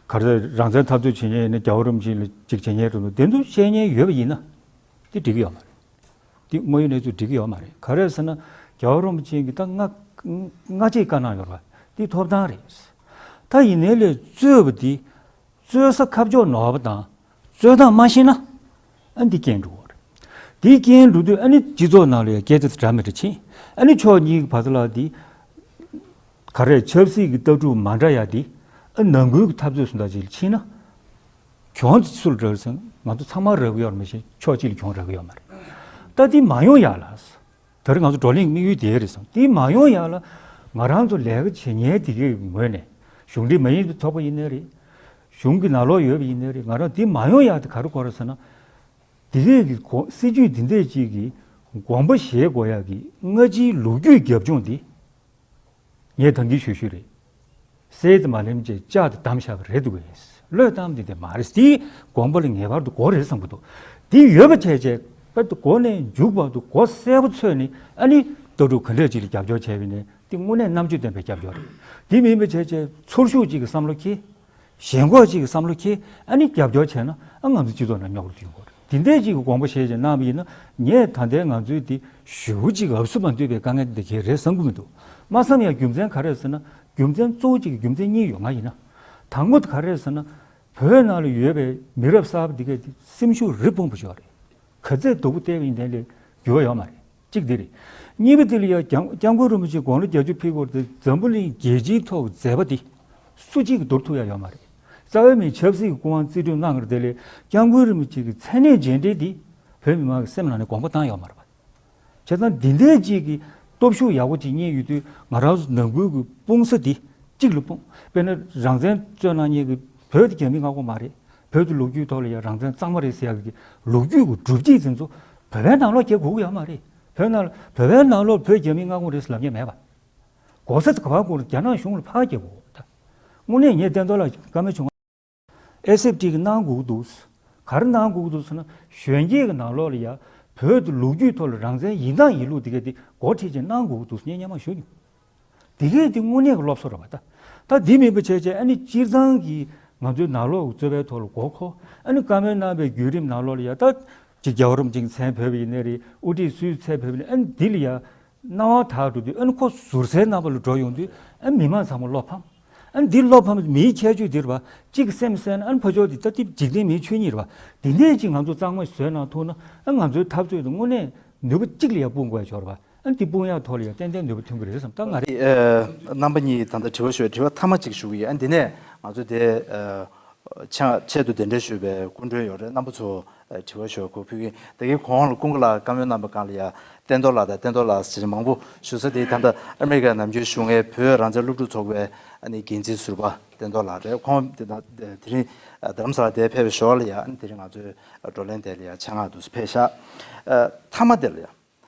ག་རེ་རང་བཙན་འཐབ་རྩོད་བྱེད་མཁན་ཡིན་ན་རྒྱལ་བ་རིན་པོ་ཆེ་ལ་གཅིག་བྱེད་མཁན་རེད་འདུག་དེ་ཚོ་བཤད་མཁན་ཡོད་པ་ཡིན་ན་དེ་འགྲིག་གི་ཡོད་མ་རེད། དེ་དངོས་ཡོད་གནས་ཚུལ་འགྲིག་གི་ཡོད་མ་རེད། ག་རེ་རེད་ཟེར་ན་རྒྱལ་བ་རིན་པོ་ཆེ་གིས་ད་སྔ་སྔ་རྗེས་བཀའ་གནང་ཡོད་རེད་བ། དེ་ཐོབ་ཐང་རེད། ད་ཡིན་ནའི་ལས་རྩོད་པ་འདི་རྩོད་ས་ཁ་ཕྱོགས་ནོར་བ་དང་རྩོད་སྟངས་མ་ཤེས་ན་ཨ་འདི་རྐྱེན་འགྲོ་གི་རེད། འདི་རྐྱེན་འགྲོ་དུས་ཨ་ནི་སྤྱི་ཚོགས་ནང་ལ་ཡང་སྐད་ཆ་དེ་འདྲ་མི་འདྲ་ཕྱིན། ཨ་ནི་ཕྱོགས་གཉིས་ཀྱི་བར་དུ་ལ་འདི་ག་རེ་ཆབ་སྲིད་ཀྱི་ལྟ་གྲུབ་མ་འདྲ་ཡ་འདི་ཨ་ནང་ཁུལ་གྱི་འཐབ་རྩོད་སུ་འདྲ་ཅིག་ལ་ཕྱིན་ན་གྱོང་དེ་སུ་ལ་རག་ཟེར་ན་ང་ཚོ་ཚང་མར་རག་གི་ཡོད་རེད། མ་གཞི་ཕྱོགས་གཅིག་ལ་གྱོང་རག་གི་ཡོད་མ་རེད། ད་འདི་མ་ཡོང་ཡ་ལ། ད་རེས་ང་ཚོ་བགྲོ་གླེང་དམིགས་ཡུལ་དེ་རེད་བསམ། དེ་མ་ཡོང་ཡ་ལ་ང་རང་ཚོ་ལས་ཀ་བྱེད་མཁན་དེ་གའི་ངོས་ནས་གཞུང་འབྲེལ་མ་ཡིན་པའི་ཚོགས་པ་ཡིན་ནའི་རེད། གཞུང་གི་ནང་ལོགས་ཡོད་པ་ཡིན་ནའི་རེད། ང་རང་དེ་མ་ཡོང་ཡ་དེ་ག་རེ་དགོས་རེད་ཟེར་ན། དེ་གའི་གི་གོ་སྲིད་ཇུས་འདི་འདྲས་ཅིག་གི་དགོངས་པ་བཞེས་དགོས་ཡ་གི་སྔ་ཕྱིའི་ལོ་རྒྱུས་རྒྱབ་ལྗོངས་འདི། ངས་ད་གིན་ཞུ་ཞུ་རེད། གསེར་དེ་མ་ལེན་བྱས་ལྕགས་དེ་བསྡམས་བཞག་པ་རེད་འདུག་གས། བློས་བཏང་དེ་དེ་མ་རེད། དེའི་དགོངས་པ་ལ་ངེས་པར་དུ་དགོས་རེད་བསམ་གྱི་འདུག་དེ་ཡོད་པ་བྱས་བྱས་པར་དུ་འགོ་ནས་མཇུག་བར་དུ་མགོ་གསལ་པོ་འཚོས་ནས་ཨ་ནི་ལྟ་གྲུབ་ག་འདྲས་ཅིག་ལ་རྒྱབ་སྐྱོར་བྱས་པ་ཡིན་ནའི་དེ་དངོས་གནས་རྣམ་དཔྱོད་ལྡན་པའི་རྒྱབ་སྐྱོར་རེད། དེ་མིན་པ་བྱས་བྱས་ཚོར་ཤུགས་ཅིག་གི་བསམ་བློ་འཁྱེར། ཞེན་ཁོག་ཅིག་གི་བསམ་བློ་འཁྱེར་ཨ་ནི་རྒྱབ་སྐྱོར་བྱས་ན་ཨ་ང་ཚོ་སྤྱི་ཚོགས་ནང་རྙོག་དྲ་ཐོན་གྱི་རེད། དེ་འདྲས་ཅིག་གི་དགོངས་པ་བཞེས་བྱས་གནང་བ་ཡིན་ན་ངས་ད་ལྟའི་ང་ཚོའི་དེ་ཞེ་པོ་ཅིག་ཨབ་སུ་མ་འདུས་པའི་དཀའ་ངལ་འདི་འདྲ་གང་ཡང་རེད་བསམ་གྱི་མི་འདུག་མ་བསམ་ཡང་རྒྱུ་མཚན་ག་རེ་རེད་ཟེར་ན་རྒྱུ་མཚན་གཙོ་བོ་གཅིག་གི་རྒྱུ་མཚན་གཉིས་ཡོད། ང་ཡིན་ན། དང་པོ་དེ་ག་རེ་རེད་ཟེར་ན། བོད་ནང་ལ་ཡོད་པའི་མི་རབས་གསར་པ་འདི་གས་དེ་སེམས་ཤུགས་རི་བོང་པོ་ཞིག་ཡོད་རེད། ག་ཚད་སྡུག་པོ་བལྟས་པ་ཡིན་ནའི་ལས་འགྱུར་བ་ཡོད་མ་རེད། གཅིག་འདི་རེད། གཉིས་པ་དེ་ལ་ཡང་སྐྱབས་སྐྱབས་མགོན་རིན་པོ་ཆེ་དགུང་ལོ་བརྒྱད་ཅུ་ཕེབས་སྐོར་དེ་འཛམ་བུ་གླིང་རྒྱལ་སྤྱིའི་ཐོག་མཛད་པ་དེ་སུ་གཅིག་གིས་བསྡུར་ཐུབ་ཡ་ཡོད་མ་རེད། རྩ་བའི་མི་ཆབ་སྲིད་ཀྱི་སྐུ་དབང་རྩིས་སྤྲོད་གནང་གི་རེད་དེ་ལས་སྐྱབས་མགོན་རིན་པོ་ཆེ་གི་མཚན་གནས་རྗེས་འབྲེལ་དེ་བོད་མི་མང་གི་སེམས་ནང་ནས་དགོངས་པ་བཏང་ཡོད་མ་རེད་པ། བྱས་ཙང་འདི་འདྲའི་ཅིག་གི་སྟོབས་ཤུགས་ཡག་པོ་ཅིག་རྙེད་ཡོད་དུས་ང་རང་ཚོ་ནང་ཁུལ་གྱི་སྤུངས་ས་འདི་གཅིག་ལ་སྤུངས། དཔེར་ན་རང་བཙན་རྩོད་གནང་མཁན་གྱི་བོད་དེ་རྒྱ་མིའི་མངའ་ཁོངས་མ་རེད། བོད་དེ་ལོ་རྒྱུས་ཐོག་ལ་ཡང་རང་བཙན་གཙང་མ་རེད་ཟེར་ཡག་གི་ལོ་རྒྱུས་ཀྱི་སྒྲུབ་བྱེད་དེ་ཚོ་བོད་པའི་ནང་ལོགས་སྐྱེལ་དགོས་ཀྱི་ཡོད་མ་རེད། བོད་ནང་ལ་བོད་པའི་ནང་ལོགས་བོད་རྒྱ་མིའི་མངའ་ཁོངས་རེད་ཟེར་ལབ་མཁན་མེད་པ། གོ་ས་དེ་ག་པར་དགོས་རེད། རྒྱ་ནག་གཞུང་ལ་ཕར་སྐྱེལ་དགོས་ད། དངོས་གནས་ངས་བསྟན་རྡོར་ལགས་བཀའ་མོལ་བྱུང་། ཨེ་སེབ་ཊི་གི་གནང་དགོས་ཀྱི་འདུག་ག་རེ་གནང་དགོས་ཀྱི་འདུག་ཟེར་ན་གཞོན་སྐྱེས་ཀྱི་ནང་ལོགས་ལ་ཡ་བོད་དུ་ལོ་རྒྱུས་ཐོག་ལ་རང་བཙན་ཡིན་སྟངས་ཡིན་ལུགས་དེ་ག་དེ་འགོ་ཁྲིད་ཅིག་གནང་དགོས་ཀྱི་འདུག་ངས་སྔོན་མ་ཞུ་མྱོང་། དེ་གས་དེ་དངོས་གནས་ཀྱི་སློབ་གསོ་རེད་པ་ད། ད་དེ་མིན་པ་བྱས་བྱས་ཨ་ནི་སྤྱིར་བཏང་གི་ང་ཚོའི་ནང་ལོགས་ཀྱི་རྩོད་པའི་ཐོག་ལ་མགོ་འཁོར་ཨ་ནི་བཀའ་མོལ་གནང་བའི་བརྒྱུད་རིམ་ནང་ལོགས་ལ་ཡ་ད་ཅིག་རྒྱལ་བ་རིན་པོ་ཆེའི་མཚན་ཕུད་པ་ཡིན་ནའི་རེད། དབུ་ཁྲིད་སུའི་མཚན་ཕུད་པ་ཡིན་ནའི་ཨ་ནི་འདི་ལ་ཡ། སྣང་བ་དག་འགྲོ་དུས་ཨ་ནི་ཁོ་ཟུར་སའི་རྣམ་པ་ལ་འགྲོ་ཡོང་དུས་ཨ་མི་མང་ཚང་མ་བློ་ཕམ། ཨ་ནི་འདི་བློ་ཕམ་མིའི་ཁྱད་ཆོས་འདི་རེད་པ། གཅིག་སེམས་བསད་ན་ཨ་ནི་ཕར་ཕྱོགས་འདི་ད་འདི་འཇིག་རྟེན་མིའི་ཆོས་ཉིད་རེད་པ། འདི་འདྲས་ཅིག་ང་ཚོ་གཙང་མ་བཟོས་གནང་ཐུབ་ན་ཨ་ང་ཚོའི་འཐབ་རྩོད་དེ་དངོས་གནས་ནུས་པ་གཅིག་ལ་ཡང་སྤུངས་དགོས་ཡ་ཆོག་རེད་པ། ཨ་ནི་འདི་སྤུངས་ཡ་ཐོག་ལ་ཡང་ཏན་ཏན་ནུས་པ་ཐོན་གི་རེད་བསམ། ད་ང་རེད། ཨ་རྣམ་པ་གཉིས་ད་ལྟ་དྲི་བ་ཞུ་བའི་དྲི་བ་མཐའ་མ་གཅིག་ཞུ་གི་ཡིན། ཨ་འདི་ནས་ང་ཚོ་དེ་ཨ་ཆ་ཆེད་དུ་གདན་འདྲེན་ཞུས་པའི་སྐུ་མགྲོན་ཡོད་རེད། རྣམ་པ་ཚོ་ཨ་དྲི་བ་ཞུ་དགོས་ཕུལ་གི་ཡིན། དེ་གའི་གོང་ལ་ཀུན་དགའ་ལགས་བཀའ་མོལ་གནང་པའི་སྒང་ལ་ཡ་བསྟན་རྡོར་ལགས་དང་བསྟན་རྡོར་ལགས་ཟེར་མང་པོ་ཞུ་ས་དེ་ད་ལྟ་ཨ་མི་རི་ཀ་ནམ་རྒྱུན་བཞུགས་མཁན་བོད་རང་བཙན་སློབ་ཕྲུག་ཚོགས་པའི་ཨ་ནི་འགན་འཛིན་ཟུར་པ་བསྟན་རྡོར་ལགས་རེད། ཁོང་དེ་ད་དེ་རིང་ཨ་རྡ་རམ་ས་ལ་དེ་ཕེབས་པའི་ཞོར་ལ་ཡ་ཨ་ནི་དེ་རིང་ང་ཚོའི་བགྲོ་གླེང་དེ་ལ་ཡ་ཆེད་མངགས་འདུག་སེ་ཕེབས་ཤག་ཨ་མཐའ་མ་དེ་ལ་ཡ་ཨ་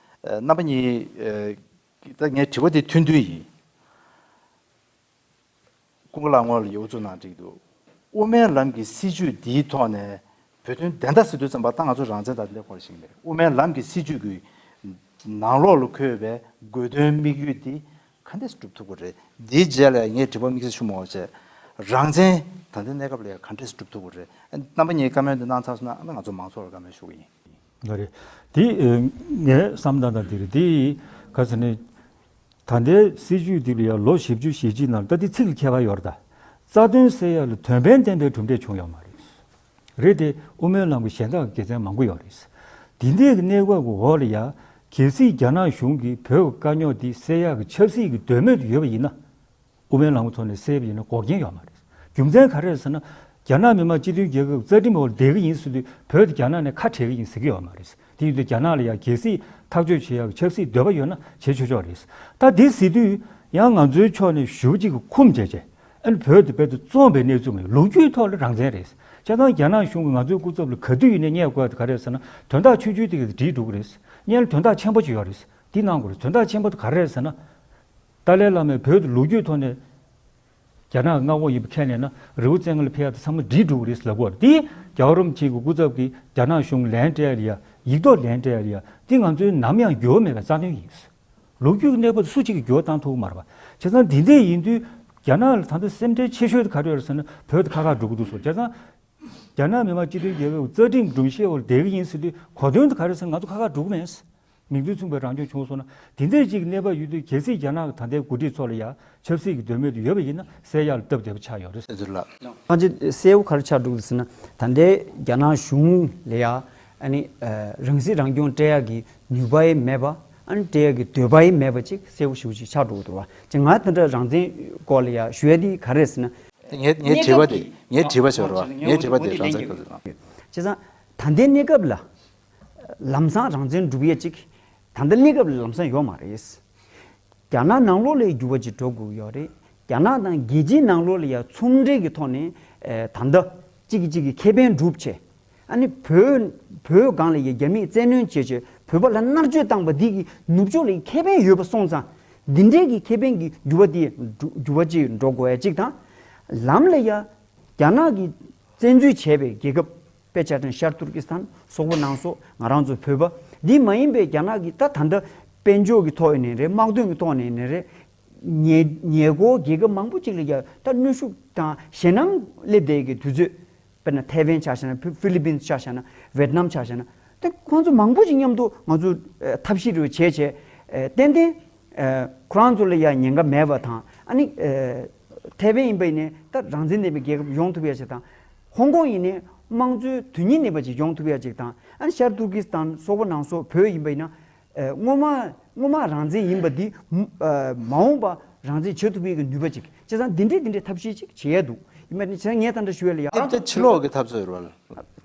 རྣམ་པ་གཉིས་ཨ་ད་ངའི་དྲི་བ་དེ་ཐུང་ཐུང་ཡིན། ཀུན་དགའ་ལགས་ངོས་ལ་ཡོད་ཚུལ་ནང་འགྲིག་འདུག་དབུ་མའི་ལམ་གྱི་སྲིད་བྱུས་འདིའི་ཐོག་ནས་བོད་དོན་བདེན་མཐའ་ཟེར་དུས་ཙམ་པ་ད་ང་ཚོ་རང་བཙན་དང་ལེགས་པར་ཤེས་ཀྱི་མེད། དབུ་མའི་ལམ་གྱི་སྲིད་བྱུས་ཀྱི་ནང་ལོགས་ལ་འཁོད་པའི་དགོས་དོན་དམིགས་ཡུལ་འདི་ག་འདྲས་སྒྲུབ་ཐུབ་ཀྱི་རེད། འདིའི་རྗེས་ལ་ངས་དྲི་བ་དམིགས་བསལ་ཞུ་མི་དགོས་བྱས། རང་བཙན་ད་ལྟའི་གནས་སྐབས་ལ་ཡང་ག་འདྲས་སྒྲུབ་ཐུབ་ཀྱི་རེད། རྣམ་པ་གཉིས་བཀའ་མོལ་འདི་གནང་ཚར་སོང་ན་ང་ཚོ་མང་ཚོགས་ལ་བཀའ་མོལ་ཞུ་གི་ཡིན། ལགས་རེད། དེ་ཨ་ངའི་བསམ་སྟངས་དང་དེ་རེད། དེ་ག་ཟེར་ནས། ད་ལྟའི་སྲིད་བྱུས་འདི་ལ་ཡང་ལོ་བཞི་བཅུ་ཞེ་གཅིག་ནང་ད་ལྟའི་ཚིག་ལ་ཁྱད་པར་ཡོད་རེད་ད། རྩ་དོན་སེལ་ཡག་ལ་དོན་ཕན་ལྡན་པའི་གྲུབ་འབྲས་བྱུང་ཡོད་མ་རེད། རེད་དེ་དབུ་མའི་ལམ་གྱི་གཞན་དག་གི་དགེ་མཚན་མང་པོ་ཡོད་རེད། འདི་འདྲའི་གི་གནས་བབ་ཀྱི་འོག་ལ་ཡང་གལ་སྲིད་རྒྱ་ནག་གཞུང་གིས་བོད་ཀྱི་དཀའ་རྙོག་འདི་སེལ་ཡག་གི་ཆབ་སྲིད་ཀྱི་འདོད་མོས་ཡོད་པ་ཡིན་ན། དབུ་མའི་ལམ་གྱི་ཐོག་ནས་སེལ་བ་ཡིན་ན་འགོག་རྐྱེན་ཡོད་མ་རེད། རྒྱུ་མཚན་ག་རེ་རེད་ཟེར་ན། རྒྱ་ནག་མི་དམངས་སྤྱི་མཐུན་རྒྱལ་ཁབ་རྩ་ཁྲིམས་འོག་བསྡད་ཀྱི་ཡིན་ཟེར་དུས་བོད་དེ་རྒྱ་ནག་ནས་ཁ་བྲལ་གྱི་ཡིན་ཟེར་གྱི་ཡོད་མ་རེད། དེ་ཡིན་དུས་རྒྱ་ནག་ལ་ཡང་གལ་སྲིད་ཐག་གཅོད་བྱེད་ཡག་ཆབ་སྲིད་འདོད་པ་ཡོད་ན་བྱེད་ཆོག་ཆོག་རེད། ད་དེ་ཟེར་དུས་ཡང་ང་ཚོའི་ཕྱོགས་ནས་ཞུ་གཅིག་གི་ཁུམ་བྱས་བྱས། ཨ་ནི་བོད་དེ་རྦད་དེ་བཙོངས་པའི་གནས་ཚུལ་མ་ཡིན། ལོ་རྒྱུས་ཐོག་ལ་རང་བཙན་རེད། བྱས་ཙང་རྒྱ་ནག་གཞུང་གིས་ང་ཚོའི་སྐུ་ཚབ་ལ་ག་དུས་ཡིན་ནའི་བསྙད་དགོས་ཡ་དེ་ག་རེ་རེད་ཟེར་ན། དོན་དག་ཆུང་ཆུང་དེ་ག་དེ་འགྲིག་འགྲོ་གི་རེད། སྔོན་ལ་དོན་དག་ཆེན་པོ་ཅིག་ཡོད་རེད། འདི་གནང་དགོས་རེད། དོན་དག་ཆེན་པོ་དེ་ག་རེ་རེད་ཟེར་ན། ཏཱ་ལའི་བླ་མས་བོད་དུ་ལོ་རྒྱུས་ཐོག་ནས་རྒྱ་ནག་མངའ་འོག་ཡིན་པ་ཁས་ལེན་ན་རི་བོ་རྩེ་ལྔ་ལ་ཕེབས་ཡག་དེ་ཚང་མ་འགྲིག་འགྲོ་གི་རེད་ལབ་ཀྱི་ཡོད་རེད། དེ་རྒྱལ་བ་རིན་པོ་ཆེ་གི་སྐུ་ཚབ་ཀྱིས་རྒྱ་ནག་གཞུང་ལན་སྤྲད་ཡ་རེད་ཡ། ཡིག་ཐོག་ལན་སྤྲད་ཡ་རེད་ཡ། དེ་ང་ཚོའི་ནམ་ཡང་འགྱུར་བ་མེད་པའི་རྩ་དོན་ཡིན། ལོ་རྒྱུས་ཀྱི་གནས་བབ་དེ་སུ་གཅིག་གིས་འགྱུར་བ་བཏང་ཐུབ་ཀྱི་མ་རེད་པ། བྱས་ཙང་འདི་འདྲས་ཡིན་དུས་རྒྱ་ནག་ལ་ད་ལྟ་སེམས་ཁྲལ་ཆེ་ཤོས་དེ་ག་རེ་ཡོད་རེད་ཟེར་ན་བོད་དེ་ཁ་ཁ་འགྲོ་གི་འདུག་ཟེར། བྱས་ཙང་རྒྱ་ནག་མི་དམངས་སྤྱི་མཐུན་རྒྱལ་ཁབ་རྩ་ཁྲིམས་སྒྲོམ་གཞིའི་འོག་ལ་བསྡད་ཀྱི་ཡིན་ཟེར་དུས་གོ་དོན་དེ་ག་རེ་ཟེར་ན་ང་ཚོ་ཁ་ཁ་འགྲོ་གི་མེད། མིང་དོན་མཚུངས་པའི་རང་སྐྱོང་བྱུང་སོང་ན་དེ་འདྲའི་ཅིག་གནས་བབ་ཡོད་དུས་གལ་སྲིད་རྒྱ་ནག་གི་ད་ལྟའི་འགོ་ཁྲིད་ཚོ་ལ་ཡ་ཆབ་སྲིད་ཀྱི་འདོད་མོས་དེ་ཡོད་པ་ཡིན་ན་སེལ་ཡག་ལ་སྟབས་བདེ་པོ་ཆགས་ཡོད་རེད། ཟེར་ལ། ང་ཚོ་གསལ་པོ་ག་རེ་ཆགས་འགྲོ་གི་ཟེར་ན་ད་ལྟའི་རྒྱ་ནག་གཞུང་ལ་ཡ་ཨ་ནི་ཨ་རང་སྲིད་རང་སྐྱོང་སྤྲད་ཡག་གི་ནུས་པ་ཡང་མེད་པ་ཨ་ནི་སྤྲད་ཡག་གི་འདོད་པ་ཡང་མེད་པ་ཅིག་གསལ་པོ་ཞེ་པོ་ཅིག་ཆགས་འགྲོ་གི་འདུག་བ། ཅིག་ང་དེ་འདྲ་རང་བཙན་སྐོར་ལ་ཡ་ཞུ་ཡ་དེ་ག་རེ་རེད་ཟེར་ན། ངའི་ངའི་དྲི་བ་དེ་ངའི་དྲི་བ་ཞིག་རེད་བ། ངའི་དྲི་བ་དེ་རང་བཙན་སྐོར་དེ་རེད། བྱས་ཙང་ད་ལྟའི་གནས་སྐབས་ལ་ལམ་སང་རང་བཙན་སྒྲུབ་ཡ་ཅིག་ད་ལྟ་གནས་སྐབས་ལ་ལམ་སང་ཡོད་མ་རེད། རྒྱ་ནག་ནང་ལོགས་ལ་འགྱུར་བ་ཅིག་འགྲོ་དགོས་ཡོད་རེད། རྒྱ་ནག་དང་རྒྱལ་སྤྱིའི་ནང་ལོགས་ལ་ཡ་ཚོང་འབྲེལ་གྱི་ཐོག་ནས་ཨེ་ད་ལྟ་གཅིག་གིས་གཅིག་གི་ཁེ་ཕན་སྒྲུབ་བྱས། ཨ་ནི་བོད་བོད་སྒང་ལ་ཡ་རྒྱ་མིས་བཙན་གནོན་བྱས་བྱས་བོད་པ་ལ་མནར་གཅོད་བཏང་པ་འདི་གི་ནུབ་ཕྱོགས་ལ་ཡ་ཁེ་ཕན་ཡོད་པ་སོང་ཙང་འདི་འདྲའི་གི་ཁེ་ཕན་གྱི་འགྱུར་བ་འདི་འགྲོ་འགྱུར་བ་ཅིག་འགྲོ་དགོས་ཡ་གཅིག་དང་། ལམ་ལ་ཡ་རྒྱ་ནག་གིས་བཙན་འཛུལ་བྱས་པའི་རྒྱལ་ཁབ་དཔེ་ཆ་བཞག་ན་ཤར་ཏུར་ཀི་སི་ཐན་སོག་པོ་ནང་སོགས་ང་རང་ཚོ་བོད་པ་འདི་མ་ཡིན་པའི་རྒྱ་ནག་གིས་ད་ད་ལྟ་དཔལ་འབྱོར་གྱི་ཐོག་ནས་རེད། དམག་དོན་གྱི་ཐོག་ནས་ནས་རེད། ཉེ་ཉེ་འཁོར་རྒྱལ་ཁབ་མང་པོ་ཅིག་ལ་ཡ་ད་གནོན་ཤུགས་དང་ཞེད་སྣང་སླེབས་བསྡད་ཀྱི་དུས་ཚོད། དཔེར་ན་ཐའེ་ཝན་ཆ་བཞག་ན་ཕི་ཕི་ལི་པིན་ཆ་བཞག་ན་ཝེད་ནམ་ཆ་བཞག་ན་ད་ཁོང་ཚོ་མང་པོ་ཅིག་མཉམ་དུ་ང་ཚོ་ཨ་ཐབས་ཤེས་རེ་བྱས་བྱས་ཨ་ཏན་ཏན་ཨ་ཁོ་རང་ཚོ་ལ་ཡ་ཉེན་ཁ་མེད་པ་དང་ཨ་ནི་ཨ་ཐའེ་ཝན་ཡིན་པ་ཡིན་ནའི་ད་རང་བཙན་ལྡན་པའི་རྒྱལ་ཁབ་ཡོང་ཐུབ་ཡ་ཅིག་དང་། ཧོང་ཀོང་ཡིན་ནའི་དམངས་གཙོའི་དོན་གཉེར་ལྡན་པ་ཅིག་ཡོང་ཐུབ་ཡ་ཅིག་དང་། ཨ་ནི་ཤར་ཏུར་ཀི་སི་ཐན་སོག་པོ་ནང་སོགས་བོད་ཡིན་པ་ཡིན་ན་ཨ་སྔོན་མ་སྔོན་མ་རང་བཙན་ཡིན་པ་འདི་ཨ་མ་འོངས་པ་རང་བཙན་བྱེད་ཐུབ་པའི་གི་ནུས་པ་ཅིག་བྱས་ཙང་འདི་འདྲའི་འདི་འདྲའི་ཐབས་ཤེས་ཅིག་བྱེད་ཡ་འདུག་ཡིན་པ་ནི་བྱས་ཙང་ངས་ད་ལྟ་ཞུ་ཡ་ལ་ཡ། དེ་ཕྱི་ལོགས་ཀྱི་འཐབ་རྩོད་རེད་བ།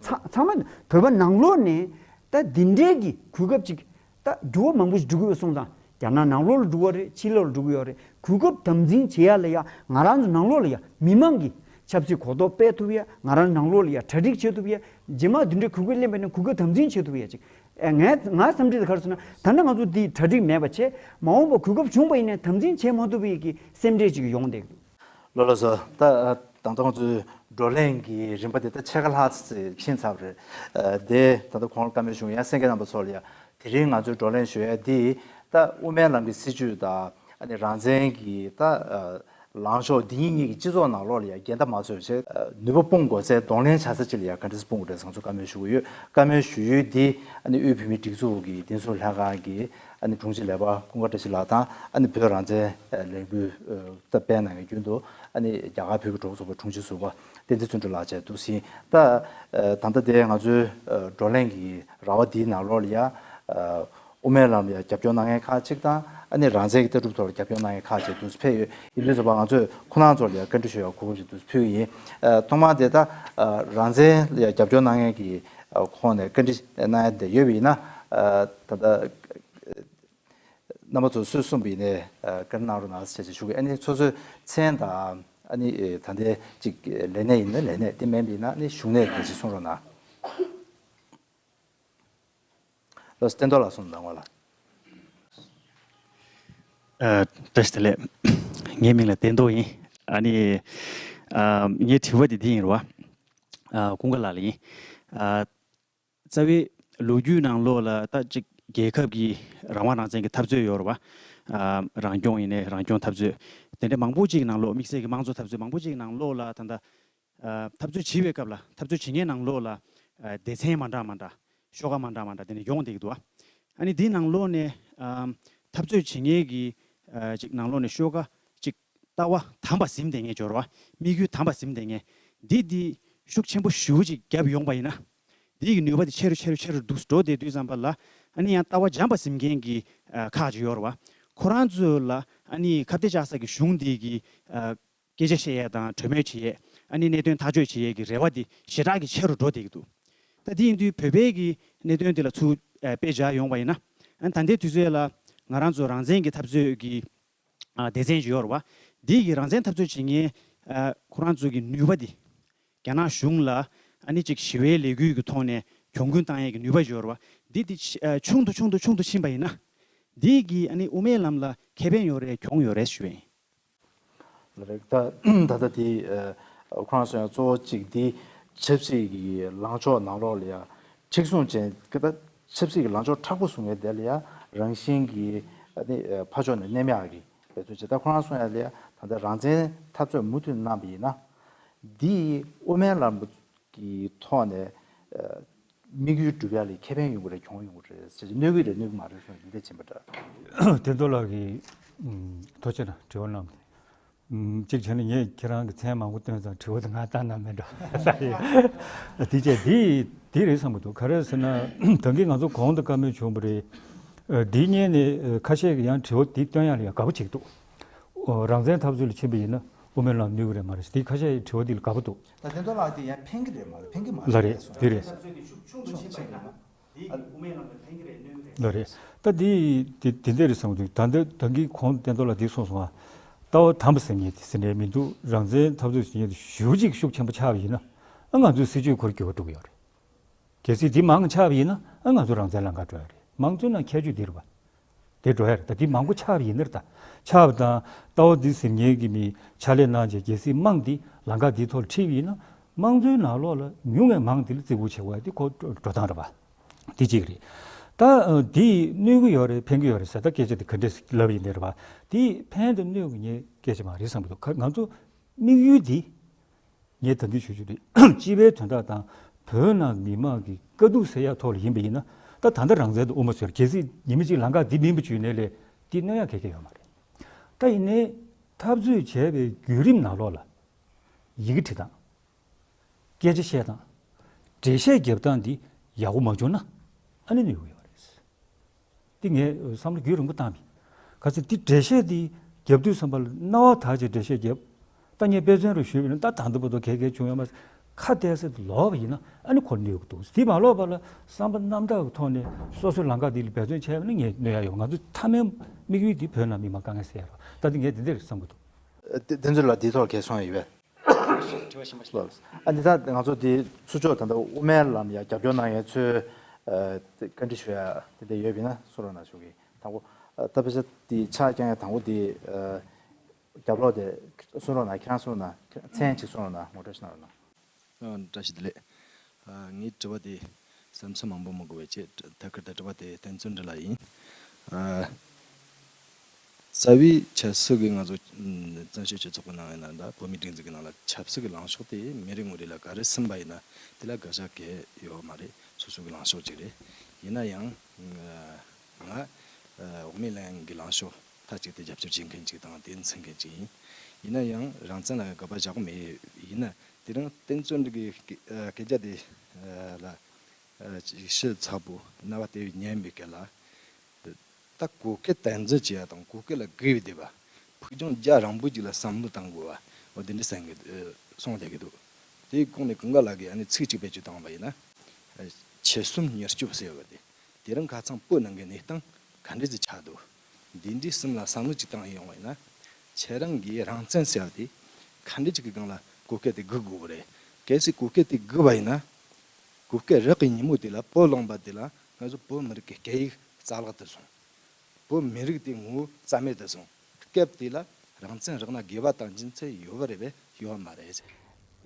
ཚང་ཚང་མ་བོད་པ་ནང་ལོགས་ནས་ད་འདི་འདྲའི་གི་གོ་སྐབས་ཅིག་ད་འགྱུར་བ་མང་པོ་ཞིག་འགྲོ་གི་ཡོད་སོང་ཙང་རྒྱ་ནག་ནང་ལོགས་ལ་འགྲོ་གི་རེད། ཕྱི་ལོགས་ལ་འགྲོ་གི་ཡོད་རེད། གོ་སྐབས་དམ་འཛིན་བྱེད་ཡ་ལ་ཡ་ང་རང་ཚོ་ནང་ལོགས་ལ་ཡ་མི་མང་གི་ཆབ་སྲིད་གོ་རྟོགས་སྤེལ་ཐུབ་ཡ། ང་རང་ནང་ལོགས་ལ་ཡ་གྲ་སྒྲིག་བྱེད་ཐུབ་ཡ། རྗེས་མ་འདི་འདྲའི་གོ་སྐབས་ལེན་པ་ཡིན་ན་གོ་སྐབས་དམ་འཛིན་བྱེད་ཐུབ་ཡ་ཅིག་ཨེ་ངའི་ངའི་བསམ་འདྲི་དེ་ག་རེ་ཟེར་ན་ད་ནི་ང་ཚོ་འདི་གྲ་སྒྲིག་མེད་པ་བྱས་མ་འོངས་པ་གོ་སྐབས་བྱུང་པ་ཡིན་ནའི་དམ་འཛིན་བྱེད་མ་ཐུབ་པའི་གི་སེམས་ཁྲལ་ཅིག་ཡོང་བསྡད་འདུག་ལགས་ལགས་སོ། ད་ད་ལྟ་ང་ཚོའི་བགྲོ་གླེང་གི་རིམ་པ་དེ་ད་ཕྱེད་ཀ་ལྷག་ཙམ་ཕྱིན་ཚར་བ་རེད། ཨ་དེ་ད་ལྟ་གོང་ལ་བཀའ་མོལ་ཞུ་མཁན་ཡང་གསན་མཁན་རྣམ་པ་ཚོ་ལ་ཡང་དེ་རིང་ང་ཚོའི་བགྲོ་གླེང་ཞུ་ཡ་འདི་ད་དབུ་མའི་ལམ་གྱི་སྲིད་བྱུས་དང་ཨ་ནི་རང་བཙན་གྱི་ད་ཨ་ ལངས་ཕྱོགས་འདི་གཉིས་གཉིས་ཀྱི་སྤྱི་ཚོགས་ནང་ལོགས་ལ་ཡང་འགལ་ཟླ་མ་བཟོས་བྱས། ནུས་པ་སྤུངས་དགོས་ཚེ་གདོང་ལེན་བྱ་ས་ཅིག་ལ་ཡང་ག་འདྲ་སེ་སྤུངས་དགོས་རེད་ཟེར་ང་ཚོ་བཀའ་མོལ་ཞུ་གི་ཡོད། བཀའ་མོལ་ཞུ་ཡུལ་འདི་ཨ་ནི་དབུས་བོད་མིའི་སྒྲིག་འཛུགས་ཀྱི་བདེ་སྲུང་ལྷན་ཁང་གི་ཨ་ནི་དྲུང་ཆེ་ལས་པ་ཀུན་དགའ་བཀྲ་ཤིས་ལགས་དང་། ཨ་ནི་བོད་རང་བཙན་ལས་འགུལ་ད་སྤེལ་གནང་མཁན་རྒྱུན་དུ་ཨ་ནི་རྒྱ་གར་བོད་ཀྱི་གྲོགས་པོ་ཚོགས་པའི་དྲུང་ཆེ་ཟུར་པ་བསྟན་འཛིན་བརྩོན་འགྲུས་ལགས་བཅས་འདུག་ཟིན། ད་ད་ལྟ་དེ་ང་ཚོའི་བགྲོ་གླེང་གི་ར་བ་འདིའི་ནང་ལོགས་ལ་ཡ། དབུ་མའི་ལམ་ལ་རྒྱབ་སྐྱོར་གནང་མཁན་ཁག་ཅིག་དང་། ཨ་ནི་རང་བཙན་གྱི་ལྟ་གྲུབ་ཐོག་ལ་རྒྱབ་སྐྱོར་གནང་མཁན་ཁག་ཅིག་འདུག་ཕེབས་ཡོད། ཡིན་དུས་ཙམ་པ་ང་ཚོས་ཁོང་རྣམ་ཚོ་ལ་ཡང་བཀའ་འདྲི་ཞུ་ཡག་གོ་སྐབས་ཤིག་འདུག་ཕུལ་གྱི་ཡིན། ཨ། ཐོག་མར་དེ་ལྟར་ཨ། རང་བཙན་ལ་ཡང་རྒྱབ་སྐྱོར་གནང་མཁན་གྱི་ཨ། ཁོངས་ནས་བཀའ་འདྲི་གནང་ཡ་དེ་ཡོད་པ་ཡིན་ན། ཨ། ད་ལྟ་རྣམ་པ་ཚོ་སུས་གསུངས་པ་ཡིན་ནའི་ཨ། བཀའ་འདྲི་གནང་རོགས་གནང་ཞེས་ཞུ་གི། ཨ་ནི་སོ་སོའི་མཚན་དང་། ཨ་ནི་ཨེ། ད་ལྟའི་ཅིག་ལས་གནས་ཡིན་ན་ལས་གནས། དེ་མིན་པ་ཡིན་ན་ཨ་ནི་བཞུགས་གནས་དེ་ཅིག་གསུང་རོགས་གནང་། ལགས་སོ། བསྟན་རྡོར་ལགས་གསུངས་དང་བ་ལ། ཨ། བཀྲ་ཤིས་བདེ་ལེགས། ངའི་མིང་ལ་བསྟན་རྡོར་ཡིན། ཨ་ནི། ཨ། ངའི་དྲི་བ་དེ་འདི་ཡིན་རེད་བ། ཨ། ཀུན་དགའ་ལགས་ལ་ཡིན། ཨ། རྩ་བའི་ལོ་རྒྱུས་ནང་ལོགས་ལ་ད་ཅིག་རྒྱལ་ཁབ་ཀྱི་རང་དབང་རང་བཙན་གྱི་འཐབ་རྩོད་ཡོད་རེད་བ། ཨ། རང་སྐྱོང་ཡིན་ནའི་རང་སྐྱོང་འཐབ་རྩོད། དེ་འདྲ་མང་པོ་ཅིག་ནང་ལོགས། དམིགས་བསལ་གྱི་དམངས་གཙོ་འཐབ་རྩོད་མང་པོ་ཅིག་ནང་ལོགས་ལ་ད་ལྟ། ཨ། འཐབ་རྩོད་བྱེད་པའི་སྐབས་ལ། འཐབ་རྩོད་བྱེད་མཁན་ནང་ལོགས་ལ། ཨ། སྡེ་ཚན་མ་འདྲ་མ་འདྲ། ཤོག་ཁག་མ་འདྲ་མ་འདྲ་དེ་ནས་ཡོང་བསྡད་ཀྱི་འདུག་ཨ་ནི་འདིའི་ནང་ལོགས་ནས། ཨ། འཐབ་རྩོད་བྱེད་མཁན་གྱི། ཨ། ཅིག་ནང་ལོགས་ནས་ཤོག་ཁག་ཅིག་ལྟ་བ་དམ་པ་ཟིན་བསྡད་མཁན། སྦྱོར་བ་དམིགས་ཡུལ་དམ་པ་ཟིན་བསྡད་མཁན་འདི། འདི་ཤུགས་ཆེན་པོ་ཞེ་པོ་ཅིག་བརྒྱབ་ཡོང་པ་ཡིན་ན། འདི་གི་ནུས་པ་དེ་ཆེ་རུ་ཆེ་རུ་ཆེ་རུ་འདུག་འགྲོ་བསྡད་དུས་ཙམ་པ་ལ། ཨ་ནི་ཡང་ལྟ་བ་འཇམ་པ་ཟིན་མཁན་གྱི། ཨ། ཁག་ཅིག་ཡོད་རེད་བ། ཁོ་རང་ཚོ་ལ་ཨ་ནི་ཁ་གཏད་བཅག་ས་གི་གཞུང་འདི་གི། ཨ། སྐད་ཆ་བཤད་ཡས་དང་གྲོས་མོལ་བྱེད་ཡས། ཨ་ནི་གནད་དོན་ཐག་གཅོད་བྱེད་ཡས་ཀྱི་རེ་བ་དེ་ཞེ་དྲག་གི་ཆེ་རུ་འགྲོ་བསྡད་ཀྱི་འདུག་ད་དེ་ཡིན་དུས་བོད་པའི་གི་གནད་དོན་དེ་ལ་ཚུར། ཨ། དཔེ་འཇོག་ཡོང་བ་ཡིན་ན། ཨ། ད་ལྟའི་དུས་ཚོད་ལ་ང་རང་ཚོ་རང་བཙན་གྱི་འཐབ་རྩོད་ཀྱི། ཨ། སྡེ་ཚན་ཅིག་ཡོད་རེད་བ། འདི་གི་རང་བཙན་འཐབ་རྩོད་བྱེད་མཁན། ཨ། ཁོ་རང་ཚོ་གི་ནུས་པ་དེ། རྒྱ་ནག་གཞུང་ལ་ཨ་ནི་ཅིག་ཞི་བའི་ལས་འགུལ་གྱི་ཐོག་ནས་གྱོང་གུན་བཏང་ཡས་ཀྱི་ནུས་པ་ཅིག་ཡོད་རེད་བ། འདི་དེ། ཨ། ཆུང་དུ་ཆུང་དུ་ཆུང་དུ་ཕྱིན་པ་ཡིན་ན། འདི་གིས་ཨ་ནི་དབུ་མའི་ལམ་ལ་ཁེ་ཕན་ཡོད་རེད་གྱོང་ཡོད་རེད་ཞུ་ཡིན། ལགས་རེད། ད་ད་ལྟ་དེ། ཨ། ཁོ་རང་ཚོ་ཡང་གཙོ་བོ་གཅིག་འདི་ཆབ་སྲིད་ཀྱི་ལངས་ཕྱོགས་ནང་ལོགས་ལ་ཡང་མཁྲེགས་བཟུང་ཅན་གྱི། ད་ཆབ་སྲིད་ཀྱི་ལངས་ཕྱོགས་མཁྲེགས་པོ་བཟུང་མཁན་དེ་ལ་ཡང་རང་བཞིན་གྱིས་ཨ་ནི་ཕར་ཕྱོགས་ནས་མནན་ཡག་གི་འབད་བརྩོན་བྱེད། ད་ཁོ་རང་གསུང་ཡག་ལ་ཡང་ད་ལྟ་རང་བཙན་འཐབ་རྩོད་མུ་མཐུད་གནང་བ་ཡིན་ན། འདིས་དབུ་མའི་ལམ་གྱི་ཐོག་ནས། ཨ། དམིགས་ཡུལ་འགྲུབ་ཡག་ལ་ཁེ་ཕན་ཡོང་གི་རེད་གྱོང་ཡོང་གི་རེད་ཟེར། གནོད་ཀྱི་རེད་གནོད་ཀྱི་མ་རེད་གསུངས་འདི་འདྲ་ཕྱིན་པ་འདྲ། བསྟན་རྡོར་ལགས་ཀྱིས། ཨམ། ཐུགས་རྗེ་ཆེ་གནང་དྲི་བ་གནང་། ཨམ། གཅིག་བྱས་ན་ངས་ཁྱེད་རང་གི་མཚན་མང་པོ་བཏོན་ཙང་དྲི་བ་དེ་ང་བཏང་ན་མེད་འགྲོ་ས་ཡིན། དེ་བྱས་འདི་འདི་རེད་བསམ་གྱི་འདུག་ག་རེ་ཟེར་ན། ད་གིན་ང་ཚོ་གོང་དུ་བཀའ་མོལ་བྱུང་བ་རེད། ཨ། འདི་སྔོན་ནས། ཨ། ཁ་ཤས་ཀྱིས་ཡང་དྲི་བ་འདི་བཏོན་ཡག་ལ་ཡང་དགའ་པོ་བྱེད་ཀྱི་འདུག་ཨོ། རང་བཙན་འཐབ་རྩོད་ལ་ཕྱིན་པ་ཡིན་ན་དབུ་མའི་ལམ་གནོད་ཀྱི་རེད་མ་རེད། འདི་ཁ་ཤས་ཀྱི་དྲི་བ་འདི་ལ་དགའ་པོ་འདུག་ད་བསྟན་རྡོར་ལགས་དེ་ཡང་ཕན་གྱི་རེད་མ་རེད། ཕན་གྱི་མ་རེད། ལགས་རེད། འདི་རེད། ལགས་རེད། ད་འདི་དེ་དེ་འདྲ་རེད་བསམ་གྱི་འདུག་ད་ལྟ་ད་གིན་གོང་བསྟན་རྡོར་ལགས་འདི་གསུངས་སོང་ང་། ལྟ་བ་དམ་པ་ཟེར་མཁན་དེ་ཟེར་ནས་མི་འདུག་རང་བཙན་འཐབ་རྩོད་ཟེར་མཁན་དེ་ཞེ་པོ་ཅིག་ཤུགས་ཆེན་པོ་ཆགས་པ་ཡིན་ན། ཨ། ང་ཚོའི་སྲིད་བྱུས་ཁོ་རང་འགྱུར་བ་འགྲོ་གི་ཡོད་རེད། གལ་སྲིད་འདི་མང་ཆགས་པ་ཡིན་ན། ཨ། ང་ཚོ་རང་བཙན་ལམ་ཁ་འགྲོ་ཡ་རེད། མང་གཙོའི་ནང་ཁྱད་ཆོས་འདི་རེད་པ། དེ་འགྲོ་ཡ་རེད། ད་འདི་མང་པོ་ཆགས་པ་ཡིན་ན་རེད། ད་ཆགས་པ་དང་ལྟ་བ་འདི་ཟེར་མཁན་གྱི་མི་ཕྱག་ལས་གནང་བྱས་གལ་སྲིད་དམངས་འདི་ལམ་ཁ་འདིའི་ཐོག་ལ་ཁྲིད་པ་ཡིན་ན། དམངས་གཙོའི་ནང་ལོགས་ལ་ཉུང་བའི་མང་འདི་ལ་བརྩི་བཀུར་བྱེད་དགོས་ཡ་འདི་ཁོ་འགྲོ་སྟངས་རེད་པ། འདི་གཅིག་རེད། ད་འདི་གནོད་ཀྱི་ཡོད་རེད་ཕན་གྱི་ཡོད་རེད་ཟེར། ད་སྐད་ཆ་འདི་ག་འདྲས་ལབ་ཡིན་ནའི་རེད་པ། འདི་ཕན་དང་གནོད་ཀྱི་ངས་སྐད་ཆ་མ་རེད་བསམ་གྱི་འདུག་ང་ཚོ་དམིགས་ཡུལ་འདི། ངས་ད་གིན་ཞུ་རྒྱུ་རེད། སྤྱི་པའི་དོན་དག་དང་བོད་ནང་མི་མང་གི་དཀའ་སྡུག་སེལ་ཡག་ཐོག་ལ་ཡིན་པ་ཡིན་ན། ད་ད་ལྟ་རང་བཙན་དང་དབུ་མ་ཟེར། གལ་སྲིད་ཉི་མ་གཅིག་ལམ་ཁ་འདི་མིན་པ་བྱུང་ནའི་ལས་འདི་གནོད་ཡག་ག་གེ་ཡོད་མ་རེད། ད་ཡིན་ནའི་འཐབ་རྩོད་བྱས་པའི་བརྒྱུད་རིམ་ནང་ལོགས་ལ་ཡི་གེ་བྲིས་སྟངས། སྐད་ཆ་བཤད་སྟངས། འགྲེལ་བཤད་རྒྱབ་སྟངས་འདི་ཡག་པོ་མ་བྱུང་ན་ཨ་ནི་གནོད་ཀྱི་ཡོད་རེད། འདི་ངས་བསམ་བློ་རྒྱུན་རིང་པོ་བཏང་མེད། ག་ཚོད་འདི་འགྲེལ་བཤད་འདི་རྒྱབ་དུས་ཙམ་པ་ལ་རྣ་བ་དག་བྱས་འགྲེལ་བཤད་རྒྱབ། ད་ངས་དཔེ་མཚོན་རུ་ཞུས་པ་ཡིན་ན། ད་ད་ལྟ་བར་དུ་ག་གེ་བྱུང་ཡོད་མ་རེད། ཁ་གཏད་ས་ལོག་པ་ཡིན་ན་ཨ་ནི་ཁོ་གནོད་ཀྱི་འདུག་འདི་མ་ལོག་པ་ལ་བསམ་པ་རྣམ་དག་གི་ཐོག་ནས་སོ་སོའི་ལམ་ཁ་འདི་ལ་འབད་བརྩོན་བྱས་པ་ན་ངས་གནོད་ཡག་ཡོད། ང་ཚོ་མཐའ་མའི་དམིགས་ཡུལ་འདི་བོད་ནང་མི་མང་དཀའ་ངལ་སེལ་ཡག་རེད། ད་འདི་ངས་འདི་འདྲ་རེད་བསམ་གྱི་འདུག་དེ་དེ་ཚོ་ལ་འདི་ཐོག་གལ་གསུང་ཡ་ཡོད་པས། དྲི་བ་གཞན་པ་ཞིག་ལ། ཨ་ནི་ད་ང་ཚོ་འདི་ཚུར་ཕྱོགས་ད་ལྟ་དབུ་མའི་ལམ་ཡ་རྒྱབ་སྐྱོར་གནང་མཁན་ཚོས། ཨ། བཀའ་འདྲི་ཞུ་ཡ་དེ་འདྲ་ཡོད་པ་ཡིན་ན་གསུང་རོགས་གནང་ཞུ་གི། དང་པོ། ཨ། ད་དཔེ་ཆ་འདི་ཕྱག་བརྐྱང་ཡ་དང་པོ་འདི། ཨ། རྒྱབ་ལོགས་དེ་གསུང་རོགས་གནང་། ཁྱེད་རང་གསུང་རོགས་གནང་། མཚན་གཅིག་གསུང་རོགས་གནང་། ངོ་སྤྲོད་ཞིག་གནང་རོགས་གནང་། ཨ། བཀྲ་ཤིས་བདེ་ལེགས། ཨ། ངའི་དྲི་བ་དེ་བསམ་ཚུལ་མང་པོ་མི་དགོས་པས་ཆེད་ཐད་ཀར་དུ་དྲི་བ་དེ་བསྟན་བརྩོན་འགྲུས་ལ་ཡིན། ཨ། རྩ་བའི་ཆབ་སྲིད་ཀྱི་ང་ཚོ་བཙན་བྱོལ་སྤྱི་ཚོགས་ཀྱི་ནང་ཡིན་ན་འདྲ། བོད་མིའི་སྒྲིག་འཛུགས་ཀྱི་ནང་ལ་ཆབ་སྲིད་ཀྱི་ལངས་ཕྱོགས་དེ་མི་རེ་ངོ་རེ་ལ་ག་རེ་ཟིན་པ་ཡིན་ན་དེ་ལ་དགག་བྱ་གང་ཡང་ཡོད་མ་རེད། སོ་སོ་གི་ལངས་ཕྱོགས་ཅིག་རེད། ཡིན་ན་ཡང་ང་འོག་མིན་གླིང་གི་ལངས་ཕྱོགས་མཐའ་གཅིག་ཏུ་རྒྱབ་སྐྱོར་བྱེད་མཁན་ཅིག་དང་དེ་མཚོན་མཁན་ཅིག་ཡིན། ཡིན་ན་ཡང་རང་བཙན་ལ་དགག་པ་བཞག་གི་མེད། ཡིན་ན་དེ་རིང་བསྟན་བཅོས་འདི་གི་སྐད་ཆ་དེ་ལ་ཅིག་ཞིབ་ཚགས་པོ་རྣ་བ་དེ་ཉན་པའི་སྐབས་ལ། ད་གུ་གེ་བསྟན་འཛིན་བྱེད་ཡ་དང་གུ་གེ་ལ་དགའ་བསྡད་པ། ཕུགས་རྒྱང་རྒྱ་རིང་པོ་ཅིག་ལ་བསམ་བློ་བཏང་དགོས་པ། འོ་དེ་འདྲ་གསུང་གི་གསུང་བསྡད་ཀྱི་འདུག་དེའི་གོང་ནས་ཀུན་དགའ་ལགས་ཀྱིས་ཨ་ནི་ཚིག་གཅིག་བེད་སྤྱོད་བཏང་བ་ཡིན་ན། ཆེད་གསུམ་མྱུར་སྐྱོབ་ཟེར་བ་དེ། དེ་རིང་ཁ་སང་བོད་ནང་གི་གནས་སྟངས་ག་འདྲ་ཅིག་ཆགས་འདུག་འདི་འདྲའི་སེམས་ལ་བསམ་བློ་ཅིག་བཏང་ཡོང་བ་ཡིན་ན། ཁྱེད་རང་གིས་རང་བཙན་ཟེར་བ་དེ་ག་འདྲ་ཅིག་གི་སྒང་ལ་གུ་གེ་དེ་སྒུག་དགོས་པ་རེད། གལ་སྲིད་གུ་གེ་དེ་སྒུག་པ་ཡིན་ན། གུ་གེ་རག་གི་ཉིན་མོ་དེ་ལ་བོད་ལུང་པ་དེ་ལ་ང་ཚོ་བོད་མི་རིགས་ཀྱི་སྐད་ཡིག་རྩ་བརླག་ཏུ་སོང་། བོད་མི་རིགས་དེ་ངོ་བོ་རྩ་མེད་དུ་སོང་། སྐབས་དེ་ལ་རང་བཙན་རག་ན་དགེ་བ་དང་སྦྱིན་སྲེག་ཡོད་པ་རེད་པས་ཡོད་པ་མ་རེད།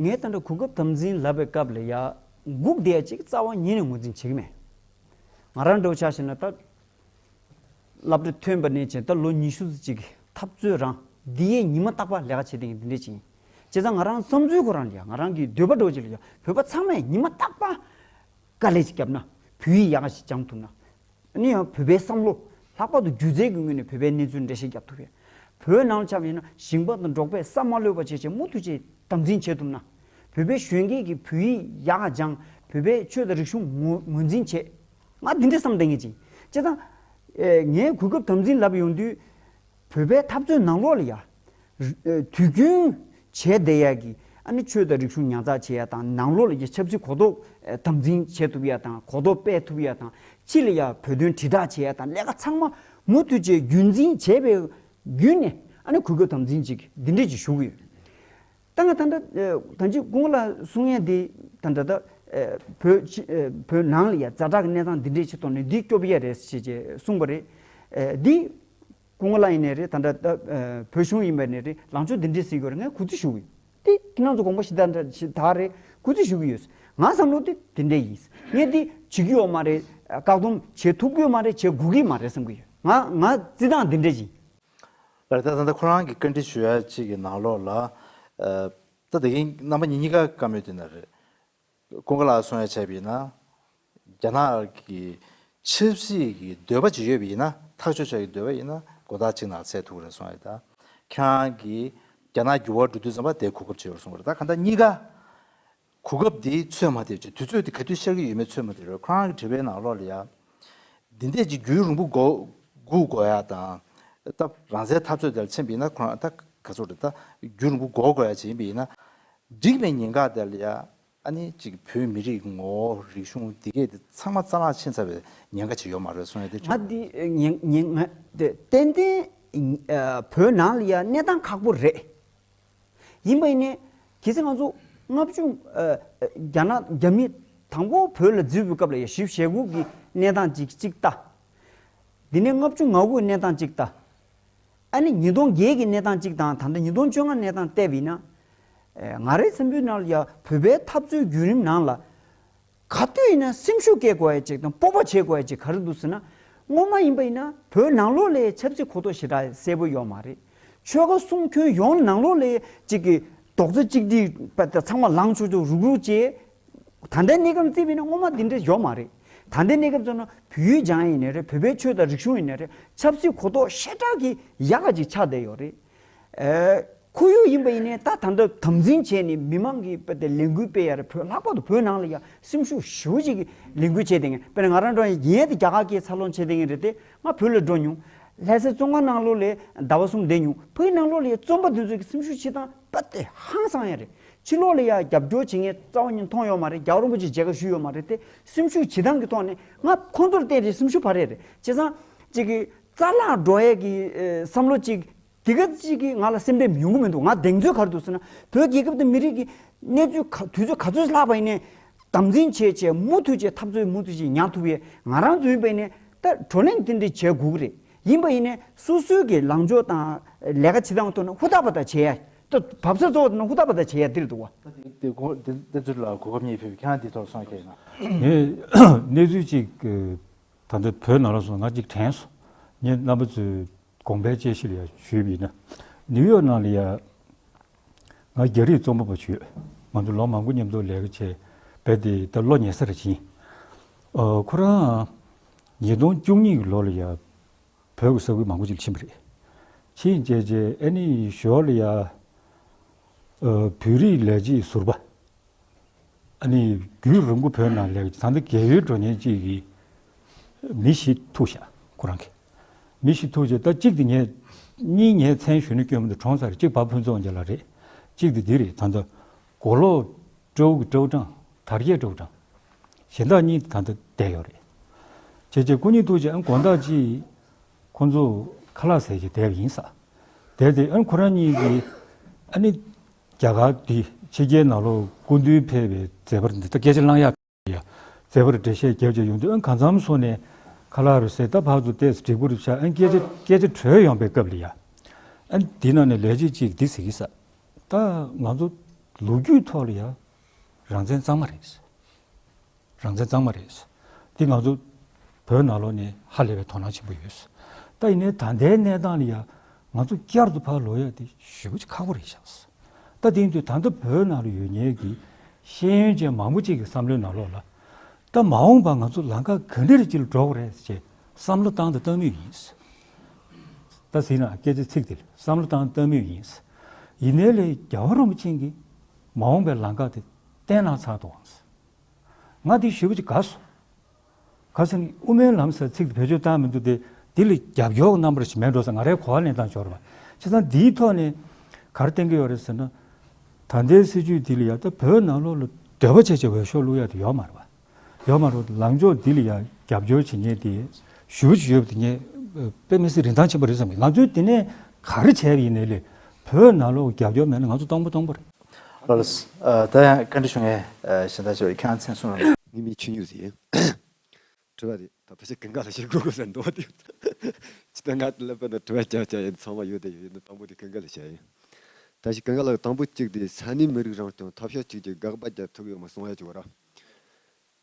ངས་ད་ལྟ་གོ་སྐབས་དམ་འཛིན་ལབ་པའི་སྐབས་ལ་ཡ་སྒུག་བསྡད་ཅིག་རྩ་བ་ཉིད་ནས་ངོས་འཛིན་བྱེད་ཀྱི་མེད། ང་རང་འདྲ་བོ་ཆ་བཞག་ན་ད། སློབ་གྲྭ་ཐོན་པ་ནས་བྱས་ད་ལོ་ཉི་ཤུ་ཙམ་ཅིག་འཐབ་རྩོད་རང་འདི་ཡས་ཉི་མ་རྟག་པར་ལས་ཀ་བྱེད་བསྡད་མཁན་འདི་འདྲས་ཅིག་ཡིན། བྱས་ཙང་ང་རང་བསམ་ཚུལ་ཁོ་རང་ལ་ཡ་ང་རང་གི་འདོད་པ་འདྲ་བོ་ཅིག་ལ་ཡ་བོད་པ་ཚང་མས་ཉི་མ་རྟག་པར་དཀའ་ལས་ཅིག་བརྒྱབ་ན། བོད་ཡིག་ཡག་ག་ཞིག་སྦྱང་ཐུབ་ན། ཨ་ནི་ཡང་བོད་པའི་བསམ་བློ། ལྷག་པར་དུ་སྒྱུ་རྩལ་གྱི་ངོས་ནས་བོད་པའི་གནས་ཚུལ་འགྲེལ་བཤད་རྒྱབ་ཐུབ་ཡ། བོད་ནང་ལ་ཆ་བཞག་ན་ཞིང་པ་དང་འབྲོག་པས་ས་མ་ལྷོད་པ་བྱས་བྱས་མུ་མཐུད་བྱས་དམ་འཛིན་བྱེད་ཐུབ་ན། བོད་པའི་གཞོན་སྐྱེས་ཀྱིས་བོད་ཡིག་ཡག་ག་སྦྱང་། བོད་པའི་ཆོས་དང་རིག་གཞུང་ངོས་ངོས་འཛིན་བྱེད། ང་འདི་འདྲ་བསམ་བསྡད་མཁན་ཅིག་ཡིན། བྱས་ཙང་། ཨེ། ངས་གོ་སྐབས་དམ་འཛིན་ལབ་ཡོང་དུས། བོད་པའི་འཐབ་རྩོད་ནང་ལོགས་ལ་ཡ། ཨེ། དུས་རྒྱུན་བྱས་བསྡད་ཡ་གི་ཨ་ནི་ཆོས་དང་རིག་གཞུང་ཉར་ཚགས་བྱེད་ཡ་དང་ནང་ལོགས་ལ་ཡ་ཆབ་སྲིད་གོ་རྟོགས་ཨེ་དམ་འཛིན་བྱེད་ཐུབ་ཡ་དང་གོ་རྟོགས་སྤེལ་ཐུབ་ཡ་དང་ཕྱི་ལ་ཡ་བོད་དོན་དྲིལ་བསྒྲགས་བྱེད་ཡ་དང་ལས་ཀ་ཚང་མ་མུ་མཐུད་བྱས་རྒྱུན་འཛིན་བྱས་པའི་བརྒྱུད་ནས་ཨ་ནི་གོ་སྐབས་དམ་འཛིན་ཅིག་འདི་འདྲས་ཅིག་ཞུ་གི་ཡོད། ད་ང་ད་ལྟ་ཨེ་ད་ཅི་ཀུན་དགའ་ལགས་གསུང་ཡས་འདི་ད་ལྟ་ད་ཨེ་བོད་ཕྱི་ཨེ་བོད་ནང་ལ་ཡ་ཛ་དྲག་གི་གནས་སྟངས་འདི་འདྲས་ཅིག་ཐོག་ནས་འདི་སྐྱོབ་ཡས་རེད་ཟེར་བྱས་གསུངས་པ་རེད། ཨེ་འདི་ཀུན་དགའ་ལགས་ཡིན་ནའི་རེད། ད་ལྟ་ད་ཨེ་བོད་གཞུང་ཡིན་པ་ནའི་རེད། ལངས་ཕྱོགས་འདི་འདྲས་ཟེར་གྱི་ཡོད་རེད། ངས་གུས་བརྩི་ཞུ་གི་ཡོད། དེ་ཁྱེད་རང་ཚོ་དགོངས་པ་ཞེ་དྲག་ཞེ་དྲག་རེད། གུས་བརྩི་ཞུ་གི་ཡོད། ང་བསམ་བློ་དེ་དེ་འདྲས་ཡིན། ངས་འདི་བྱེད་ཀྱི་ཡོད་མ་རེད། བཀག་སྡོམ་བྱེད་ཐུབ་ཀྱི་ཡོད་མ་རེད། བྱེད་དགོས་ཀྱི་ཡོད་མ་རེད་བསམ་གྱི་ཡོད། ང་ང་བརྩི་སྟངས་འདི་འདྲས་ཡིན། ལགས་རེད། ད་ད་ལྟ་ཁོ་རང་གི་བཀའ་འདྲི་ཞུ་ཡ་གཅིག་གི་ནང་ལོགས་ལ། ཨ། ད་དེ་གིན་རྣམ་པ་གཉིས་གཉིས་ཀ་བཀའ་མོལ་དེ་ན་རེད། ཀུན་དགའ་ལགས་གསུང་ཡ་བྱས་པ་ཡིན་ན། རྒྱ་ནག་གི་ཆབ་སྲིད་ཀྱི་འདོད་པ་ཅིག་ཡོད་པ་ཡིན་ན། ཐག་གཅོད་བྱ་ཡི་འདོད་པ་ཡིན་ན་དགོང་དག་གཅིག་ནང་ཚར་ཐུབ་ཀྱི་རེད་གསུང་ཡ། ད་ཁྱེད་རང་གིས་རྒྱ་ནག་འགྱུར་བ་འགྲོ་དུས་ཙམ་པ་དེ་གོ་སྐབས་ཅིག་ཡོད་གསུང་གི་རེད། ད་གང་ལྟར་གཉིས་ཀ་གོ་སྐབས་འདི་ཚོད་མ་ཐེབས་ཅིག་དུས་ཚོད་འདི་ག་དུས་ཤར་གྱི་ཡོད་མེད་ཚོད་མ་ཐེབས་རེད། ཁོ་རང་གི་དྲི་བའི་ནང་ལོགས་ལ་ཡ། འདི་འདྲས་ཀྱི་རྒྱུན་རིང་པོ་སྒུག་སྒུག་དགོས་ཡ་དང་། ད་རང་བཙན་འཐབ་རྩོད་དེ་ལ་ཕྱིན་པ་ཡིན་ན་ཁོ་རང་ད་ག་ཚོད་རེད། ད་རྒྱུན་རིང་པོ་སྒུག་དགོས་ཡ་ཅིག་ཡིན་པ་ཡིན་ན། འགྲིག་པའི་ཉེན་ཁ་དེ་ལ་ཡ་ཨ་ནི་ཅིག་བོད་མི་རིགས་ངོ་བོ་རིག་གཞུང་འདི་གས་དེ་ཚང་མ་རྩ་བརླག་ཕྱིན་ཚར་བའི་ཉེན་ཁ་ཅིག་ཡོད་མ་རེད་གསུང་ཡ་དེ། ང་འདི་ཉེན་ཉེན་ང་དེ་ཏན་ཏན་ཨ་བོད་ནང་ལ་ཡ་གནས་སྟངས་ཁག་པོ་རེད། ཡིན་པ་ཡིན་ནའི་གལ་སྲིད་ང་ཚོ་ལྔ་བཅུ་ཨ་རྒྱ་ནག་རྒྱ་མི་དང་པོ་བོད་ལ་འཛུལ་བའི་སྐབས་ལ་ཡ་བཞི་བཅུ་ཞེ་དགུ་གི་གནས་སྟངས་ཅིག་གཅིག་ལྟ། འདི་ནས་ལྔ་བཅུ་ང་དགུ་གི་གནས་སྟངས་གཅིག་ལྟ། ཨ་ནི་ཉིས་སྟོང་བརྒྱད་ཀྱི་གནས་སྟངས་གཅིག་དང་ད་ལྟ་ཉིས་སྟོང་བཅོ་ལྔ་གནས་སྟངས་བལྟས་པ་ཡིན་ན། ཨེ་ང་རའི་བསམ་ཚུལ་ནང་ལ་ཡ་བོད་པའི་འཐབ་རྩོད་བརྒྱུད་རིམ་ནང་ལ། ག་དུས་ཡིན་ན་སེམས་ཤུགས་སྐྱེ་དགོས་ཡ་ཅིག་དང་སྤོབས་པ་བྱེད་དགོས་ཡ་ཅིག་ག་རེ་འདུག་ཟེར་ན། སྔོན་མ་ཡིན་པ་ཡིན་ན་བོད་ནང་ལོགས་ལ་ཆབ་སྲིད་གོ་རྟོགས་ཞེ་དྲག་གསལ་པོ་ཡོད་མ་རེད། ཆོལ་ཁ་གསུམ་ཁྱོན་ཡོངས་ནང་ལོགས་ལ་ཅིག་གི་རྡོག་རྩ་གཅིག་སྒྲིལ་པ་དང་ཚང་མ་ལངས་ཕྱོགས་ཕྱོགས་རུག་རུག་བྱས། ད་ལྟའི་གནས་སྐབས་བརྩིས་པ་ཡིན་ན་སྔོན་མ་འདི་འདྲ་ཡོད་མ་རེད། ད་ལྟའི་གནས་སྐབས་ཚོ་ན་བོད་ཡིག་སྦྱང་ཡ་ཡིན་ནའི་རེད། བོད་པའི་ཆོས་དང་རིག་གཞུང་ཡིན་ནའི་རེད། ཆབ་སྲིད་གོ་རྟོགས་ཞེ་དྲག་གི་ཡག་ག་ཅིག་ཆགས་བསྡད་ཡོད་རེད། ཨེ། ཁོར་ཡུག་ཡིན་པ་ཡིན་ནའི་ད་ད་ལྟ་དམ་འཛིན་བྱས་ནས་མི་མང་གིས་དཔེ་དེ་ལས་འགུལ་སྤེལ་ཡ་རེད། བོད་ལྷག་པར་དུ་བོད་ནང་ལ་ཡ་སེམས་ཤུགས་ཞེ་པོ་ཅིག་གིས་ལས་འགུལ་བྱས་བསྡད་མཁན། དཔེར་ན་ང་རང་འདྲ་ཡིན་ཡིན་ཏེ་རྒྱ་གར་སྐད་འཚར་ལོངས་བྱས་བསྡད་མཁན་རེད་དེ། ང་བོད་ལ་འགྲོ་མྱོང་། ལྷ་སའི་བཙོན་ཁང་ནང་ལོགས་ལ་ཟླ་བ་གསུམ་བསྡད་མྱོང་། ཕ་གི་ནང་ལོགས་ལ་ཡ་བཙོན་པ་དེ་ཚོ་གི་སེམས་ཤུགས་ཆེ་སྟངས་དཔེ་དེ་ཧང་སང་ཡ་རེད། ཕྱི་ལོགས་ལ་ཡ་རྒྱབ་སྐྱོར་བྱེད་མཁན་རྩ་བ་ཉིད་མཐོང་ཡོད་མ་རེད། རྒྱལ་བ་རིན་པོ་ཆེ་མཇལ་ཁ་ཞུས་ཡོད་མ་རེད་དེ། སེམས་ཤུགས་ཇེ་བཏང་གི་ཐོག་ནས་ང་ཁོང་ཚོར་བལྟས་ཏེ་སེམས་ཤུགས་འཕར་ཡ་རེད། བྱས་ཙང་ཅིག་གི་རྩ་བརླག་འགྲོ་ཡས་ཀྱི་ཨེ་བསམ་བློ་ཅིག་དེ་ག་ཅིག་གི་ང་ལ་སེམས་ཁྲལ་ཡོང་གི་མི་འདུག་ང་གདེང་ཚོད་ག་རེ་འདུག་ཟེར་ན། བོད་རྒྱལ་ཁབ་དང་མི་རིགས་ཀྱི་གནས་ཚུལ་ག་དུས་ཚོད་ག་ཚོད་ལྷག་པ་ཡིན་ནའི་དམ་འཛིན་བྱས་བྱས་མུ་མཐུད་བྱས་འཐབ་རྩོད་མུ་མཐུད་བྱས་ཉར་ཐུབ་ཡས་ང་རང་ཚོ་ཡིན་པ་ཡིན་ནའི་ད་བགྲོ་གླེང་དེ་འདྲ་བྱེད་དགོས་ཀྱི་རེད། ཡིན་པ་ཡིན་ནའི་སོ་སོའི་གི་ལངས་ཕྱོགས་དང་ལས་ཀ་བྱེད་སྟངས་ཐོག་ནས་ཧུར་ཐག་པ་ཐག་བྱེད་ཡ། ད་བབས་ས་གཙོ་བོ་དེ་ནི་ཧུར་ཐག་པ་ཐག་བྱེད་ཡ་འདིར་འདུག་བ། ད་དེ་དེ་གོ་དེ་དེ་ཚོ་ལ་གོ་སྐབས་རྙེད་ཕེབས་ཁྱེད་རང་འདི་ཐོག་སོང་ཁྱེད་ན། ངས་གནས་ཚུལ་ཅིག་ད་ལྟ་བོད་ནང་ལ་སོང་ང་ཅིག་དྲན་སོང་། ངས་རྣམ་པ་ཚོའི་ དགོངས་པའི་དཔྱད་གཞི་ལ་ཡང་ཞུས་པ་ཡིན་ན། ནིའུ་ཡོག་ནང་ལ་ཡང་ང་རྒྱ་རིགས་རྩོམ་པ་པོ་ཞིག་ཡོད། ང་ཚོ་ལོ་མང་པོ་མཉམ་དུ་ལས་ཀ་བྱས་བས་དེ་ད་ལོ་ཉེ་ས་རེ་ཕྱིན། ཨ་ཁོ་རང་ཉིས་སྟོང་བཅུ་གཉིས་ཀྱི་ལོ་ལ་ཡང་བོད་ཀྱི་ས་ཁུལ་མང་པོ་ཅིག་ལ་ཕྱིན་པ་རེད། ཕྱིན་རྗེས་རྗེས་ཨ་ནི་ཞོར་ལ་ཡང་ཨ་བོད་རིགས་ལས་བྱེད་ཟུར་པ། ཨ་ནི་རྒྱུན་རིང་པོ་བོད་ནང་ལས་ཀྱི་ད་ལྟ་རྒས་ཡོལ་འགྲོ་མཁན་གཅིག་གིས་མི་བཞི་ཐུག་བཞག་ཁོ་རང་གིས། མི་བཞི་ཐུག་བྱས་ད་གཅིག་དེ་ངས་གཉིས་ངས་མཚན་ཞུ་ནི་སྐྱོན་མི་འདུག་གྲོངས་ཚར། གཅིག་བ་ཕུན་ཚོགས་རྒྱལ་ལགས་རེད། གཅིག་དེ་འདི་རེད། ད་ལྟ་མགོ་ལོག་སྤྲེའུ་གི་སྤྲེའུ་སྦྲང་དར་རྒྱས་སྤྲེའུ་སྦྲང་། གཞན་དག་གཉིས་ད་ལྟ་བསྡད་ཡོད་རེད། བྱས་བྱས་སྐུ་ཉིད་ཐུག་རྗེས་ཨ་དགོང་དག་ཅིག་ཁོང་ཚོ་ཁ་ལག་ཟས་བྱས་བསྡད་པ་ཡིན་ས། བསྡད་དེ་ཨ་ཁོ་རང་གཉིས་ཀྱིས་ཨ་ནི་རྒྱ་གར་འདི་ཕྱི་རྒྱལ་ནང་ལོགས་སྐུ་མདུན་ཕེབས་པའི་མཛད་པར་འདི་ལྟ་སྐད་ཆ་གླེང་ཡག་ཡ། མཛད་པར་འགྲེལ་བཤད་རྒྱབ་བྱས་ཡོང་དུས་ཨ་གང་འཚམ་སོང་ནས་ཁ་ལག་རུ་ཟས་ད་ཕར་ཚུར་བལྟས་སོ་འགྲིག་པོ་རེད་ཤག་ཨ་སྐད་ཆ་སྐད་ཆ་གྲོལ་ཡོང་པའི་སྐབས་ལ་ཡ། ཨ་འདི་ནང་ནས་ལས་བྱེད་ཅིག་འདི་ཟེར་གྱི་ས། ད་ང་ཚོ་ལོ་རྒྱུས་ཐོག་ལ་ཡ་རང་བཙན་གཙང་མ་རེད། རང་བཙན་གཙང་མ་རེད། འདི་ང་ཚོ་བོད་ནང་ལོགས་ནས་ཧ་ལས་པའི་དོ་སྣང་ཆེན་པོ་ཡོད། ད་ཡིན་ནའི་ད་ལྟའི་གནས་སྟངས་ལ་ཡ་ང་ཚོ་བསྐྱར་དུ་ཕར་ལོག་ཡ་དེ་ཞེ་པོ་ཅིག་ཁག་པོ་རེད་ཤག་ད་དེ་ཡིན་དུས་ད་ལྟ་བོད་ནང་ལ་ཡོད་མཁན་གྱི་ཤེས་ཡོན་ཅན་མང་པོ་ཅིག་གི་བསམ་བློའི་ནང་ལོགས་ལ། ད་མ་འོངས་པ་ང་ཚོ་ལམ་ཁ་ག་འདྲ་ཅིག་ལ་འགྲོ་དགོས་རེད་ཅེས་བསམ་བློ་བཏང་དང་བཏང་མུས་ཡིན། ད་ཟིན་ན་སྐད་ཆ་ཚིག་དེ་ལ་བསམ་བློ་བཏང་བཏང་མུས་ཡིན། ཡིན་ནའི་ལས་རྒྱལ་བ་རིན་པོ་ཆེ་གིས་མ་འོངས་པའི་ལམ་ཁ་དེ་བསྟན་གནང་ཚར་འདུག་ཨང་། ང་དེ་ཞེ་པོ་ཅིག་དགའ་སོང་། ག་ཟེར་ན་དབུ་མའི་ལམ་ཟེར་ཚིག་དེ་བེད་སྤྱོད་བཏང་མི་འདུག་སྟེ། འདི་ལ་རྒྱབ་སྐྱོར་གནང་བ་ཞིག་མེད་འགྲོ་ཟེར་ང་རའི་གོ་བ་ལེན་སྟངས་འབྱོར་བ། བྱས་ཙང་འདིའི་ཐོག་ནས་ག་རེ་བསྟན་གྱི་ཡོད་རེད་ཟེར་ན། ད་ལྟའི་སྲིད་བྱུས་འདི་ལ་ཡ་ད་བོད་ནང་ལོགས་ལ་འདོད་པ་བྱས་བྱས་འོས་ཤོག་བླུག་ཡ་དེ་ཡོད་མ་རེད་པ། ཡོད་མ་རེད་པ། ལངས་ཕྱོགས་འདི་ལ་ཡ་རྒྱབ་སྐྱོར་བྱེད་མཁན་དེ་ཞེ་པོ་ཅིག་ཡོད་པ་དེ་ངས་དཔེ་མི་སྲིད་རིན་ཐང་ཆེན་པོ་རེད་བསམ་གྱི། ང་ཚོས་དེ་ནས་ག་རེ་བྱས་པ་ཡིན་ནའི་ལས་བོད་ནང་ལོགས་རྒྱབ་སྐྱོར་མེད་ན་ང་ཚོ་སྟོང་པ་སྟོང་པ་རེད། ལགས་ལགས། ད་ཡང་བཀའ་འདྲི་ཞུ་མཁན་གཞན་དག་ཞིག་ཁྱེད་རང་མཚན་གསུངས་རོགས། ངའི་མིང་ཆོས་འབྱོར་ཟེར་ཡིན། དྲི་བ་དེ་ད་ཕལ་ཆེར་ཀུན་དགའ་ལགས་ཞིག་དགོས་དགོས་ཟེར་འདུག་པ་དེ། ཇི་ལྟར་ང་ལ་དཔེར་ན་དྲི་བ་རྒྱབ་བྱས་ཡིན་ཚང་མ་ཡོད་དེ་ཡོད་ཡིན་ན་དང་པོ་དེ་ཀུན་དགའ་ལགས་བྱས་ཡིན། ད་ཞིག་ཀུན་དགའ་ལགས་དང་པོ་གཅིག་དེ་ས་གནས་མི་རིགས་རང་སྐྱོང་འཐབ་ཕྱོགས་གཅིག་གྱུར་དགག་པ་རྒྱག་ཐུབ་ཡོད་མ་གསུང་ཡ་གཅིག་ཡོད་ར།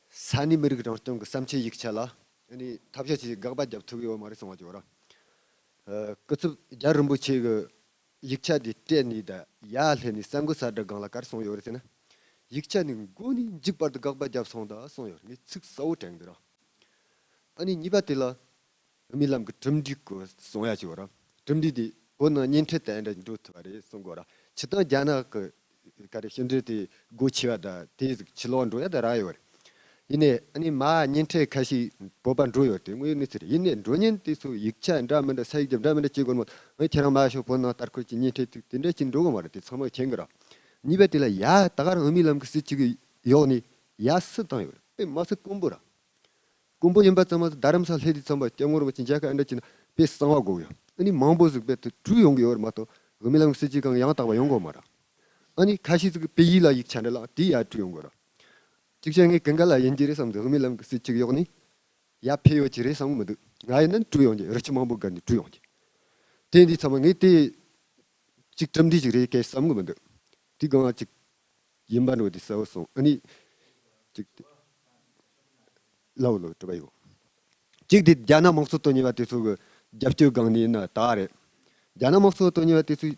ས་གནས་མི་རིགས་རང་སྐྱོང་གི་བསམ་འཆར་ཡིག་ཆ་ལ་ཨ་ནི་འཐབ་ཕྱོགས་གཅིག་གྱུར་དགག་པ་རྒྱག་ཐུབ་ཡོད་མ་རེད་གསུང་ཡ་གཅིག་ཡོད་ར། ཨ་སྐུ་ཚབ་རྒྱལ་བ་རིན་པོ་ཆེ་གི་ཡིག་ཆ་དེ་སྤྲད་ནས་ད་ཡར་སླེབས་ནས་གསར་འགོད་གསལ་བསྒྲགས་སྒང་ལ་ག་རེ་གསུངས་ཡོད་རེད་ཟེར་ན། ཡིག་ཆ་ནི་མགོ་ནས་མཇུག་བར་དུ་དགག་པ་བརྒྱབ་སོང་ད་གསུངས་ཡོད་རེད། ངས་ཚིག་གསལ་བོ་དྲན་གི་ར། ཨ་ནི་གཉིས་པ་དེ་ལ་དབུ་མའི་ལམ་གྱི་གྲུབ་འབྲས་སྐོར་གསུང་ཡ་ཅིག་ཡོད་ར། གྲུབ་འབྲས་དེ་བོད་ནང་གཉེན་འཕྲད་དེ་འདྲ་འགྲོ་ཐུབ་པ་རེད་གསུང་གོ་ར། སྤྱིར་བཏང་རྒྱ་ནག་གི་ག་རེ་ཕྱི་འབྲེལ་དེ་སྒོ་ཕྱེ་བ་ད་དེ་ཟིག་ཕྱི་ལོགས་འགྲོ་ཡ་ད་རག་ཡོད་རེད། ཡིན་ནའི་ཨ་ནི་མ་གཉེན་འཕྲད་ཁ་ཤས་བོད་པ་འགྲོ་ཡོད་དེ་དངོས་ཡོད་གནས་ཚུལ་རེད། ཡིན་ནའི་འགྲོ་མཁན་དེ་ཚོ་ཡིག་ཆ་འདྲ་མི་འདྲ་ས་ཡིག་རྒྱབ་འདྲ་མི་འདྲ་བྱེད་དགོས་མོད། ཨ་ཁྱེད་རང་མ་ཤོག་བོད་ནང་ལྟ་སྐོར་གྱི་གཉེན་འཕྲད་ཐུག་དེ་འདྲ་ཅིག་འགྲོ་གི་མ་རེད། དེ་ཚང་མ་མཁྱེན་གི་ར། གཉིས་པ་དེ་ལ་ཡ་ད་ག་རང་དབུ་མའི་ལམ་གྱི་སྲིད་བྱུས་ཀྱི་འོག་ནས་ཡ་སུ་བཏང་ཡོད་རེད། དཔེ་མ་སྲིད་དཀོན་པོ་ར། དཀོན་པོ་ཡིན་པ་ཙམ་མ་ཟད་རྡ་རམ་ས་ལ་སླེབས་དུས་ཙམ་པ་སྐྱབས་མགོན་རིན་པོ་ཆེ་མཇལ་ཁ་ཨེ་འདྲ་བྱས་ན་དཔེ་གསང་བ་དགོས་ཡོད། ཨ་ནི་མང་པོ་ཟིག་དཔེ་དེ་བྲོས་ཡོང་གི་ཡོད་རེད་མ་གཏོགས་དབུ་མའི་ལམ་གྱི་སྲིད་བྱུས་གང་ཡང་དག་པ་ཡོང་གི་མ་རེད། ཨ་ནི་ཁ་ཤས་ཟིག་གིས་དཔེ་ཡིག་ལ་ཡིག་ཆ་འདྲ་ལ་དེ་ཡར་བྲོས་ཡོང་གི་རེད། གཅིག་བྱས་ངས་ཀུན་དགའ་ལགས་ཡིན་གྱི་རེད་བསམ་འདུག་དབུ་མའི་ལམ་གྱི་སྲིད་བྱུས་འོག་ནས་ཡར་ཕེབས་ཡོད་ཀྱི་རེད་བསམ་གི་མི་འདུག་ང་ཡིན་ན་བྲོས་ཡོང་གི་རེད། ཕྱི་མང་པོ་བརྒལ་ནས་བྲོས་ཡོང་གི། དེ་འདི་ཚང་མ་ངས་དེ་གཅིག་གྲུབ་འབྲས་ཅིག་རེད་སྐད་བསམ་གི་མི་འདུག་དེ་གང་ཅིག་ཡིན་པ་འགྲོ་དེ་གསལ་བོ་སོང་། ཨ་ནི་ཅིག་ལའོ་ལའོ་གྲུབ་པ་ཡོད། གཅིག་དེ་རྒྱ་ནག་དམངས་གཙོ་དོན་གཉེར་བ་དེ་ཚོ་གི་རྒྱབ་སྐྱོར་སྒང་ནས་ཡིན་ན་ད་རེད། རྒྱ་ནག་དམངས་གཙོ་དོན་གཉེར་བ་དེ་ཚོ་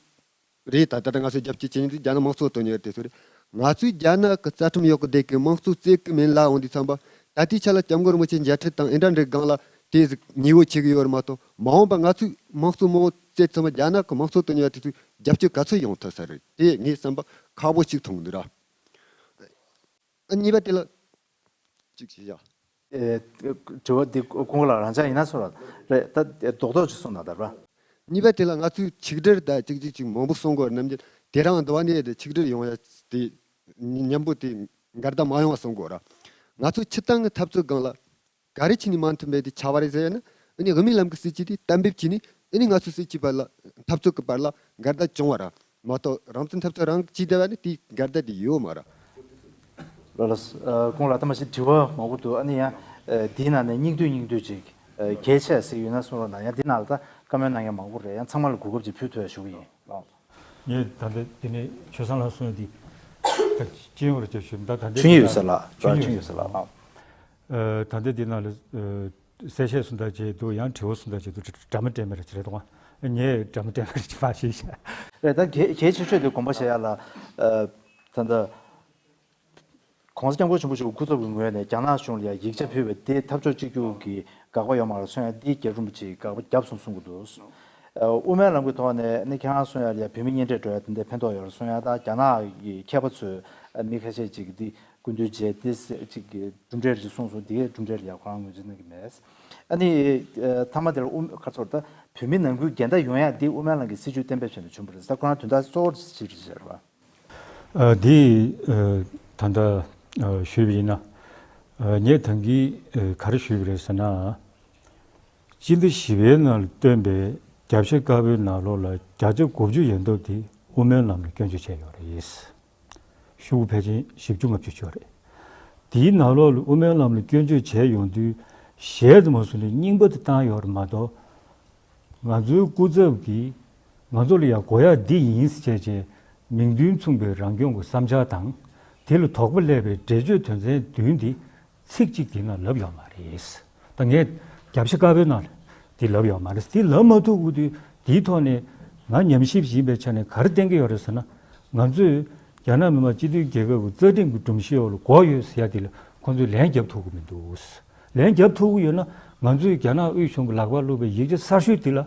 རེད། ད་ད་ལྟ་ང་ཚོ་རྒྱབ་སྐྱོར་བྱེད་མཁན་དེ་རྒྱ་ནག་དམངས་གཙོ་དོན་གཉེར་བ་དེ་ཚོ་རེད། ང་ཚོས་རྒྱ་ནག་གི་རྩ་ཁྲིམས་འོག་གི་བསྡད་གི་དམངས་གཙོ་བརྩི་གི་མིན་ལབ་ཡོང་དུས་ཙམ་པ་ད་ལྟའི་ཆ་ལ་སྐྱབས་མགོན་རིན་པོ་ཆེ་མཇལ་འཕྲད་དང་ཨེ་འདྲ་འདྲའི་སྒང་ལ་དེ་ཟིག་ཉེ་བོ་བྱེད་གི་ཡོད་རེད་མ་གཏོགས་མ་འོངས་པ་ང་ཚོས་དམངས་གཙོ་མང་བོ་བརྩད་ཙམ་པ་རྒྱ་ནག་གི་དམངས་གཙོ་དོན་གཉེར་བ་དེ་ཚོས་རྒྱབ་སྐྱོར་ག་ཚོད་ཡོང་ཐུབ་ས་རེད། དེ་ངའི་བསམ་པ་ཁག་པོ་གཅིག་མཐོང་གི་འདུག་ར། ཨ་གཉིས་པ་དེ་ལ་གཅིག་བྱས་ཡ། ཨེ། དྲི་བ་འདི་ཀུན་དགའ་ལགས་རང་འཇགས་ཡིན་ན་ཚོར་བ་རེད། ད་རྡོག་རྡོག་ཅིག་གསུངས་ན་ད་ར། གཉིས་པ་དེ་ལ་ང་ཚོས་ཆིག་སྒྲིལ་དང་གཅིག་གཅིག་གཅིག་མང་པོ་གསུང་དགོས་རེད། ནམ་རྒྱུན་དེ་རང་འདི་བ་ནས་དེ་ཆིག་སྒྲིལ་ཡོང་ཡ་དེ་མཉམ་པོ་དེ་འགལ་ཟླ་མ་ཡོང་བ་གསུང་དགོས་ར། ང་ཚོ་སྤྱིར་བཏང་གི་འཐབ་རྩོད་སྒང་ལ་ག་རེ་བྱས་ནས་མ་མཐུན་པའི་དེ་ཆགས་པ་རེད་ཟེར་ཡ་ན། ཨ་ནི་དབུ་མའི་ལམ་གྱི་སྲིད་བྱུས་དེ་གཏན་འབེབས་བྱས་ནས་ཨ་ནི་ང་ཚོ་སྲིད་བྱུས་བར་ལ་འཐབ་རྩོད་ཀྱི་བར་ལ་འགལ་ཟླ་བྱུང་བ་ར་མ་གཏོགས་རང་བཙན་འཐབ་རྩོད་རང་བྱས་བསྡད་པ་ནི་དེའི་འགལ་ཟླ་དེ་ཡོད་མ་ར། ལགས་ལགས། ཨ་ཁོང་ལ་ད་མ་གཞི་དྲི་བ་མང་པོ་འདུག་ཨ་ནི་ཡང་ཨ་འདིའི་ནང་ནས་སྙིང་བསྡུས་སྙིང་བསྡུས་ཅིག་ཨ་གལ་ཆེ་ཟིག་ཡོད་ན་གསུང་རོགས་གནང་། ཡང་འདི་ནང་ལ་ད་བཀའ་མོལ་གནང་མཁན་མང་པོ་རེད། ཡང་ཚང་མ་ལ་གོ་སྐབས་ཅིག་ཕུལ་ཐུབ་ཡ་ཞུ་གི་ཡིན། ལགས། ངས་ད་ལྟ་འདི་ནས་ཆོས་བཟང་ལགས་གསུངས་འདི་ད་ཅི་ཡོང་རེ་བྱས་ཞུ། ད་ད་ལྟ་ཆོས་ཉིད་ཡོད་ས་ལགས། ཆོས་ཉིད་ཆོས་ཉིད་ཡོད་ས་ལགས། ཨ་ད་ལྟ་འདི་ནང་ལ་ཨ་གསལ་བཤད་གསུང་ད་བྱས་འདུག་ཡང་དྲི་བ་གསུང་ད་བྱས་འདུག་འདྲ་མི་འདྲ་མེད་རེ་བྱས་རེད་དོ། ངས་འདྲ་མི་འདྲ་བ་ཞིག་མ་ཤེས་ཤག་རེད། ད་གལ་གལ་ཆེ་ཤོས་དེ་དགོངས་པ་བཞེས་ཡ་ལ། ཨ། ད་ལྟ་༸གོང་ས་༸སྐྱབས་མགོན་ཆེན་པོ་མཆོག་གི་སྐུ་ཚབ་ཀྱི་ངོས་ནས་རྒྱ་ནག་གཞུང་ལ་ཡང་ཡིག་ཆ་ཕུལ་བའི་དེ་འཐབ་ཕྱོགས་གཅིག་གྱུར་གྱི་དགག་པ་ཡོད་མ་རེད་གསུང་ཡ་འདི་རྒྱ་རིན་པོ་ཆེས་དགག་པ་བརྒྱབ་སོང་གསུང་གི་འདུག་ཨ། དབུ་མའི་ལམ་གྱི་ཐོག་ནས་ནི་ཁྱེད་རང་གསུང་ཡ་ལ་ཡང་བོད་མི་གཉེན་འཕྲད་འགྲོ་ཡ་དེ་འདྲའི་ཕན་ཐོགས་ཡོད་རེད་གསུང་ཡ། ད་རྒྱ་ནག་གི་མཁས་པ་ཚོས་མི་ཁ་ཤས་ཅིག་གིས་འདི་སྐུ་མདུན་མཇལ་ཏེ་ཅིག་གི་གྲུབ་འབྲས་ཅིག་གསུངས་སོང་། དེའི་གྲུབ་འབྲས་ལ་ཡང་ཁོ་རང་ངོས་འཛིན་གནང་གི་མེད། ཨ་ནི་ཨ། མཐའ་མ་དེར་དབུ་ག་ཚོར་ད་བོད་མི་ནང་ཁུལ་འགལ་ཟླ་ཡོང་ཡ་འདི་དབུ་མའི་ལམ་གྱི་སྲིད་བྱུས་གཏན་འབེབས་བྱས་ནས་བྱུང་བ་རེད། ད་ཁོ་རང་དོན་དག་གཙོ་བོར་ཅིག་རེད་ཟེར་བ། ཨ། འདི་ཨ། ད་ལྟ་ཨ། ཞུས་པ་ཡིན་ན། ཨ། ངས་ད་གིན་ཨ། ག་རེ་ཞུས་པ་རེད་ཟེར་ན། སྤྱི་ཟླ་བཞི་པའི་ནང་ལ་བཏོན་པའི་རྒྱབ་ཤ་དཀར་པོའི་ནང་ལོགས་ལ་བརྒྱ་ཆ་དགུ་བཅུ་ཡན་ཐབས་དེ་དབུ་མའི་ལམ་ལ་སྐྱོན་བརྗོད་བྱས་ཡོད་རེད། ཤོག་གུ་ཕལ་ཆེར་བཞི་བཅུ་ལྔ་བཅུ་ཅིག་ཡོད་རེད། དེའི་ནང་ལོགས་ལ་དབུ་མའི་ལམ་ལ་སྐྱོན་བརྗོད་བྱས་ཡོང་དུས་ཞལ་དུ་མ་བཟུང་ནས་རྙིང་པ་དེ་བཏང་ཡོད་རེད་མ་གཏོགས། ང་ཚོའི་སྐུ་ཚབ་ཀྱིས་ང་ཚོ་ལ་ཡང་དགོས་ཡག་འདི་ཡིན་ཟེར་བྱས་བྱས་མིང་དོན་མཚུངས་པའི་རང་སྐྱོང་གི་བསམ་འཆར་དང་། དེ་ལ་དོགས་པ་སླེབས་པའི་འགྲེལ་བརྗོད་དོན་ཚན་བདུན་འདི་ཚིག་གཅིག་དེ་ན་ལབ་ཡོད་མ་རེད། ད་ངས་རྒྱབ་ཤ་དཀར་པོའི་ནང་ལ་འདི་ལབ་ཡོད་མ་རེད། འདི་ལབ་མ་ཐུབ་དགོས་དུས་འདིའི་ཐོག་ནས་ང་ཉམས་ཞིབ་ཡིན་པའི་ཆ་ནས་ག་རེ་བསྟན་གྱི་ཡོད་རེད་ཟེར་ན། ང་ཚོས་རྒྱ་ནག་མི་དམངས་སྤྱི་མཐུན་རྒྱལ་ཁབ་ཀྱི་རྩ་ཁྲིམས་ཀྱི་སྒྲོམ་གཞིའི་འོག་ལ་དགོས་ཡོད་ཟེར་ཡ་དེ་ལ་ཁོང་ཚོས་ལན་རྒྱབ་ཐུབ་ཀྱི་མི་འདུག་ལན་རྒྱབ་ཐུབ་ཀྱི་ཡོད་ན་ང་ཚོས་རྒྱ་ནག་དབུས་གཞུང་གི་ལག་པར་བླུགས་པའི་ཡིག་ཆ་གསར་ཤོས་འདི་ལ་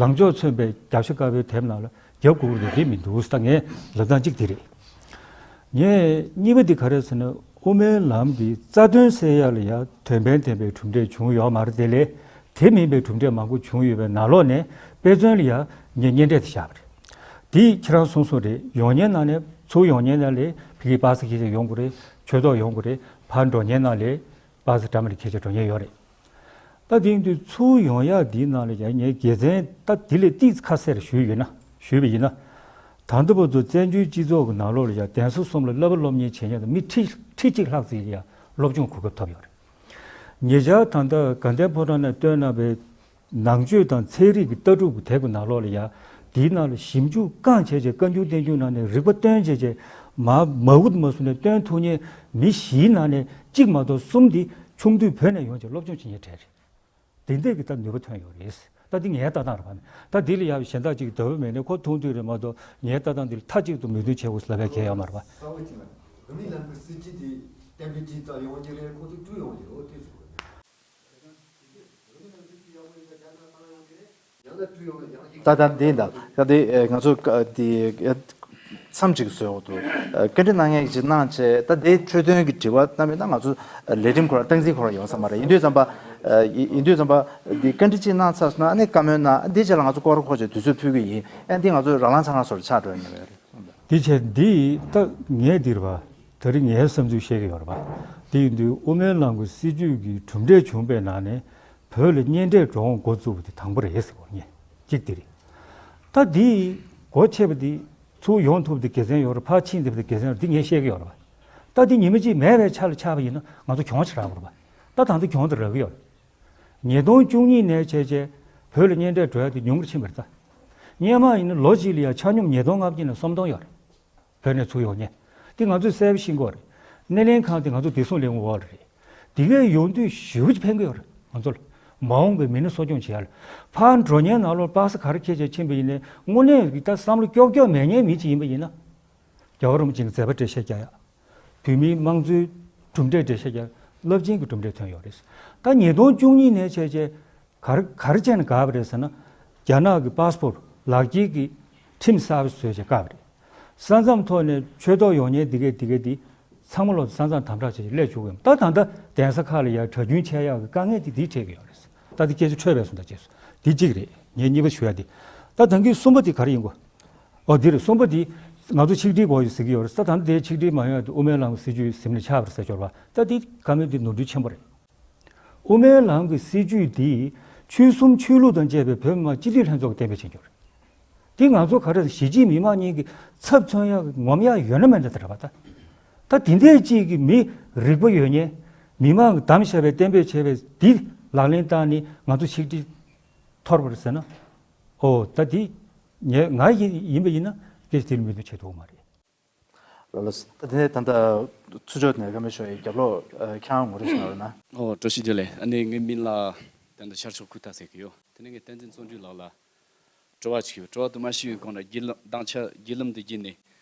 ལངས་ཕྱོགས་མཚོན་པའི་རྒྱབ་ཤ་དཀར་པོའི་དེབ་ནང་ལ་རྒྱབ་དགོས་ཀྱི་རེད། དེ་མི་འདུག་ད་ངས་ལབ་སྟངས་གཅིག་དེ་རེད། ངས་གཉིས་པ་འདི་ག་རེ་ཟེར་ན། དབུ་མའི་ལམ་གྱི་རྩ་དོན་གསལ་ཡ་ལ་ཡ་དོན་ཕན་ལྡན་པའི་གྲུབ་འབྲས་བྱུང་ཡོད་མ་རེད། དེ་ལས་དེ་མིན་པའི་གྲུབ་འབྲས་མང་པོ་བྱུང་ཡོད་པའི་ནང་ལོགས་ནས་དཔེ་མཚོན་ལ་ཡ་ངས་སྙན་འགྲེལ་དེ་བཞག་པ་རེད། དེ་ཁྱེད་རང་གསུང་གསུང་རེད། ཡོང་མཁན་ནང་ནས་ཚུར་ཡོང་མཁན་ནང་ལས་ཕ་གིའི་པ་སེ་ཁྱེད་ཅག་ཡོང་དགོས་རེད། ཆོས་ཐོག་ཡོང་དགོས་རེད། ཕར་འགྲོ་མཁན་ནང་ལས་པ་སེ་འདྲ་མི་འདྲ་ཁྱེད་ཅག་འགྲོ་མཁན་ཡོད་རེད། ད་དེ་ཡིན་དུས་ཚུར་ཡོང་ཡག་འདིའི་ནང་ལ་ཡང་ངས་དགེ་མཚན་ད་དེ་ལས་ཏིག་ཁ་གསལ་ཞུས་ཡོད་ན། ཞུས་པ་ཡིན་ན། ད་ལྟ་བར་དུ་བཙན་བྱོལ་སྤྱི་ཚོགས་ཀྱི་ནང་ལོགས་ལ་ཡང་གདན་ས་གསུམ་ལ་བསླབ་པ་སློབ་གཉེར་བྱེད་མཁན་དང་མི་ཁྲི་ཁྲི་གཅིག་ལྷག་ཙམ་ཡང་སློབ་སྦྱོང་གོ་སྐབས་ཐོབ་ཡོད་རེད། ཉེ་ཆར་ད་ལྟ་དགའ་ལྡན་ཕོ་བྲང་ནས་བཏོན་གནང་བའི་ནང་ཆོས་དང་ཚན་རིག་གི་ལྟ་གྲུབ་ཀྱི་དེབ་ཀྱི་ནང་ལོགས་ལ་ཡང་དེའི་ནང་ལ་ཞིབ་འཇུག་བཀང་བྱས་བྱས། བཀའ་འགྱུར་བསྟན་འགྱུར་ནང་ནས་རིག་པ་བཏོན་བྱས་བྱས། མ་མ་འུ་མ་སུ་ནས་བཏོན་ཐུབ་མཁན་མི་བཞིའི་ནང་ནས་གཅིག་མ་གཏོགས་གསུམ་འདི་ཆུང་དུས་བོད་ནས་ཡོང་བྱས་སློབ་སྦྱོང་བྱེད་མཁན་གྲས་རེད། དེ་འདྲས་ཀྱི་ད་ནུས་པ་ཐོན་ཡོད་རེད། ད་འདི་ངའི་ལྟ་སྟངས་རེད་པ། ད་འདི་ལ་ཡང་གཞན་དག་ཅིག་འདོད་པ་མེད་ནས་ཁོ་མཐོང་དུས་རེད་མ་གཏོགས། ངའི་ལྟ་སྟངས་འདི་ལ་མཐའ་གཅིག་ཏུ་མོས་མཐུན་བྱེད་དགོས་ལབ་པའི་གལ་ཡོད་མ་རེད་པ། གསར་པ་ཅིག་ལ་བོད་མིའི་ལམ་གྱི་སྲིད་སྤྱི་དེ་གཏན་འབེབས་ཅིག་ཙམ་ཡོང་གི་རེད། ཁོ་ཚོ་བསྐྲུན་ཡོང་གི་རེད། འོ་དེ་ཚོ་དགོས་རེད། ད་ལྟ་འདི་ད་ལྟ་འདི་ང་ཚོ་འདི་མཚམས་ཅིག་བཟོས་འོག་ཏུ་བཀའ་འདྲི་གནང་མཁན་ཅིག་གནང་བྱས། ད་འདི་འཕྲོས་དོན་གྱི་དྲི་བ་གནང་མིན་ན་ང་ཚོ་ལས་རིམ་ཁོ་རང་སྟངས་འཛིན་ཁོ་རང་ཡོང་ས་མ་རེད། ཡིན་དུས་ཙམ་པ་ཡིན་དུས་ཙམ་པ་འདི་བཀའ་འདྲི་ཅིག་གནང་ཚར་སོང་ན་ཨ་ནི་བཀའ་མོལ་གནང་། འདི་རྗེས་ལ་ང་ཚོ་སྐོར་ར་སྐོར་བྱས་དུས་ཚོད་ཕུལ་གྱི་ཡིན། ཨ་འདི་ང་ཚོ་རང་ལངས་ཆ་ལངས་སོར་ཆགས་འགྲོ་ཡ་ཉེན་ཡོད་རེད། དེ་བྱས་འདི་ད་ངས་འདིར་བ་ད་རིང་ངའི་བསམ་ཚུལ་བཤད་ཀྱི་ཡོད་རེད་པ། དེ་ཡིན་དུས་དབུ་མའི་ལམ་གྱི་སྲིད་བྱུས་ཀྱི་གྲུབ་འབྲས་བྱུང་པའི་ནང་ནས་བོད་ལ་གཉེན་འཕྲད་འགྲོ་འོང་འགོ་བཙུགས་པ་དེ་དང་པོ་རེད་ཟེར་གོ་ངས་གཅིག་དེ་རེད། ད་འདི་སྒོ་ཕྱེ་བ་དེ་ཚུར་ཡོང་ཐུབ་པ་དེ་དགེ་མཚན་ཡོད་རེད། ཕར་ཕྱིན་ཐུབ་པ་དེ་དགེ་མཚན་ཡོད་རེད། འདི་ངས་བཤད་ཀྱི་ཡོད་རེད་པ། ད་འདི་ཉི་མ་གཅིག་མེད་པའི་ཆ་ལ་ཆགས་པ་ཡིན་ན་ང་ཚོ་གྱོང་ཆེ་རག་གི་རེད་པ། ད་ད་ལྟ་གྱོང་དེ་རག་གི་ཡོད་རེད། ཉིས་སྟོང་བཅུ་གཉིས་ནས་བྱས་བྱས་བོད་ལ་གཉེན་འཕྲད་འགྲོ་ཡ་དེ་ཉུང་རུ་ཕྱིན་པ་རེད་ད། སྔོན་མ་ཡིན་ན་ལོ་གཅིག་ལ་ཡ་ཆ་སྙོམས་ཉིས་སྟོང་ལྔ་བརྒྱ་ནས་སུམ་སྟོང་ཡོད་རེད། བོད་ནས་ཚུར་ཡོང་མཁན་དེ་ང་ཚོས་གསལ་པོ་ཤེས་ཀྱི་ཡོད་རེད། སྣེ་ལེན་ཁང་དེ་ང་ཚོ་བདེ་སྲུང་ལས་ཁུངས་འོག་ལ་རེད། དེ་གའི་ཡོང་དུས་ཞེ་པོ་ཅིག་ཕན་གྱི་ཡོད་རེད་ང་ཚོ་ལ། མ་འོངས་པའི་མི་སྣ་གསོ་སྐྱོང་བྱེད་ཡ་ལ། ཕར་འགྲོ་མཁན་ནང་ལོགས་པ་སེ་ག་རེ་འཁྱེར་བྱས་ཕྱིན་པ་ཡིན་ནའི་དངོས་གནས་ཀྱི་ད་བསམ་བློ་ཀྱོག་ཀྱོག་མེད་མཁན་མི་ཅིག་ཡིན་པ་ཡིན་ན། རྒྱལ་བ་རིན་པོ་ཆེ་གི་མཛད་པ་འགྲེལ་བཤད་རྒྱག་ཡ། བོད་མིའི་དམངས་གཙོའི་གྲུབ་འབྲས་འགྲེལ་བཤད་རྒྱག་ཡ། རླབས་ཆེན་གྱི་གྲུབ་འབྲས་ཐོན་ཡོད་རེད། ད་ཉིས་སྟོང་བཅུ་གཉིས་ནས་བྱས་བྱས་ག་རེ་ག་རེ་བྱས་ནས་དགའ་བ་རེད་ཟེར་ན། རྒྱ་ནག་གི་པ་སི་པོར་ལག་འཁྱེར་གྱི་ཁྲིམས་གསར་པ་བཟོས་བྱས་བཀག་པ་རེད། ས་མཚམས་ཐོག་ནས་ཆོས་ཐོག་ཡོང་མཁན་འདི་གས་འདི་གས་འདི་ཚང་མ་ལོག་ས་མཚམས་དམ་དྲག་བྱས་བྱས་སླེབས་བཅུག་གི་ཡོད། ད་ད་ལྟ་གདན་ས་ཁག་ལ་ཡ་གྲྭ་རྒྱུན་ཆད་ཡག་གི་དཀའ་ངལ་དེ་འདིས་འཕྲད་ཀྱི་ཡོད་རེད། ད་འདི་སྐད་ཆ་འཕྲོས་པས་སོང་ད་རྗེས་སུ་འདི་གཅིག་རེད། ངས་གཉིས་པ་ཞུ་ཡ་འདི། ད་ད་གིན་གསུམ་པ་འདི་ག་རེ་ཡིན་གོ། ཨོ་འདི་རེད། གསུམ་པ་འདི་ང་ཚོ་ཆིག་སྒྲིལ་དགོས་ཡོད་ཟེར་གྱི་ཡོད་རེད། ད་འདི་ཆིག་སྒྲིལ་མ་ཡོང་ཡ་འདི་དབུ་མའི་ལམ་གྱི་སྲིད་བྱུས་ཟིན་ནས་ཆགས་པ་རེད་ཟེར་གྱི་ཡོད་རེད་པ། ད་འདི་བཀའ་མོལ་འདི་ནོར་འཁྲུལ་ཆེན་པོ་རེད། དབུ་མའི་ལམ་གྱི་སྲིད་བྱུས་འདི་ཆོལ་གསུམ་ཆོས་ལུགས་དང་བཅས་པའི་བོད་མི་མང་སྤྱི་འཐུས་ལྷན་ཚོགས་ཀྱིས་གཏན་འབེབས་བྱེད་རྒྱུ་རེད། འདི་ང་ཚོ་ག་རེ་གཞིས་བྱེས་མི་མང་གཉིས་ཀྱི་ཚབ་མཚོན་ཡག་ངོམ་ཡག་ཡོད་ན་མེད་ན་དེ་རེད་པ། ད་ད་དེ་འདྲས་ཅིག་གི་མི་རིག་པ་ཡོད་མཁན་མི་མང་གིས་བདམས་བཞག་པའི་གཏན་འབེབས་བྱས་པའི་འདི་ལག་ལེན་བསྟར་ནས་ང་ཚོ་ཆིག་སྒྲིལ་འཐོར་བ་རེད་ཟེར་ན། ཨོ་ད་འདི་ངས་ང་ཡིན་ཡིན་པ་ཡིན་ན་སྐད་ཆ་དེ་ལ་མོས་མཐུན་བྱེད་ཐུབ་ཀྱི་མ་རེད། ལགས་ལགས། ད་དེ་ནས་ད་ལྟ་ཚུར་ཕྱོགས་ནས་བཀའ་མོལ་ཞུ་ཡ་རྒྱབ་ལོགས་ཨ། ཁྱེད་རང་ངོ་སྤྲོད་ཞུ་གནང་རོགས་གནང་། ཨོ་བཀྲ་ཤིས་བདེ་ལེགས། ཨ་ནི་ངའི་མིང་ལ་ད་ལྟ་ཤར་ཕྱོགས་ཁུག་རྟ་ཟེར་གྱི་ཡོད། དེ་ནས་ངས་བསྟན་འཛིན་བརྩོན་འགྲུས་ལགས་ལ་ དྲི་བ་ཅིག་ཡོད། དྲི་བ་དུ་མ་ཞུས་པའི་གོང་ལ་བརྒྱུད་ལམ་དང་ཆ་བརྒྱུད་ལམ་འདི་བརྒྱུད་ནས་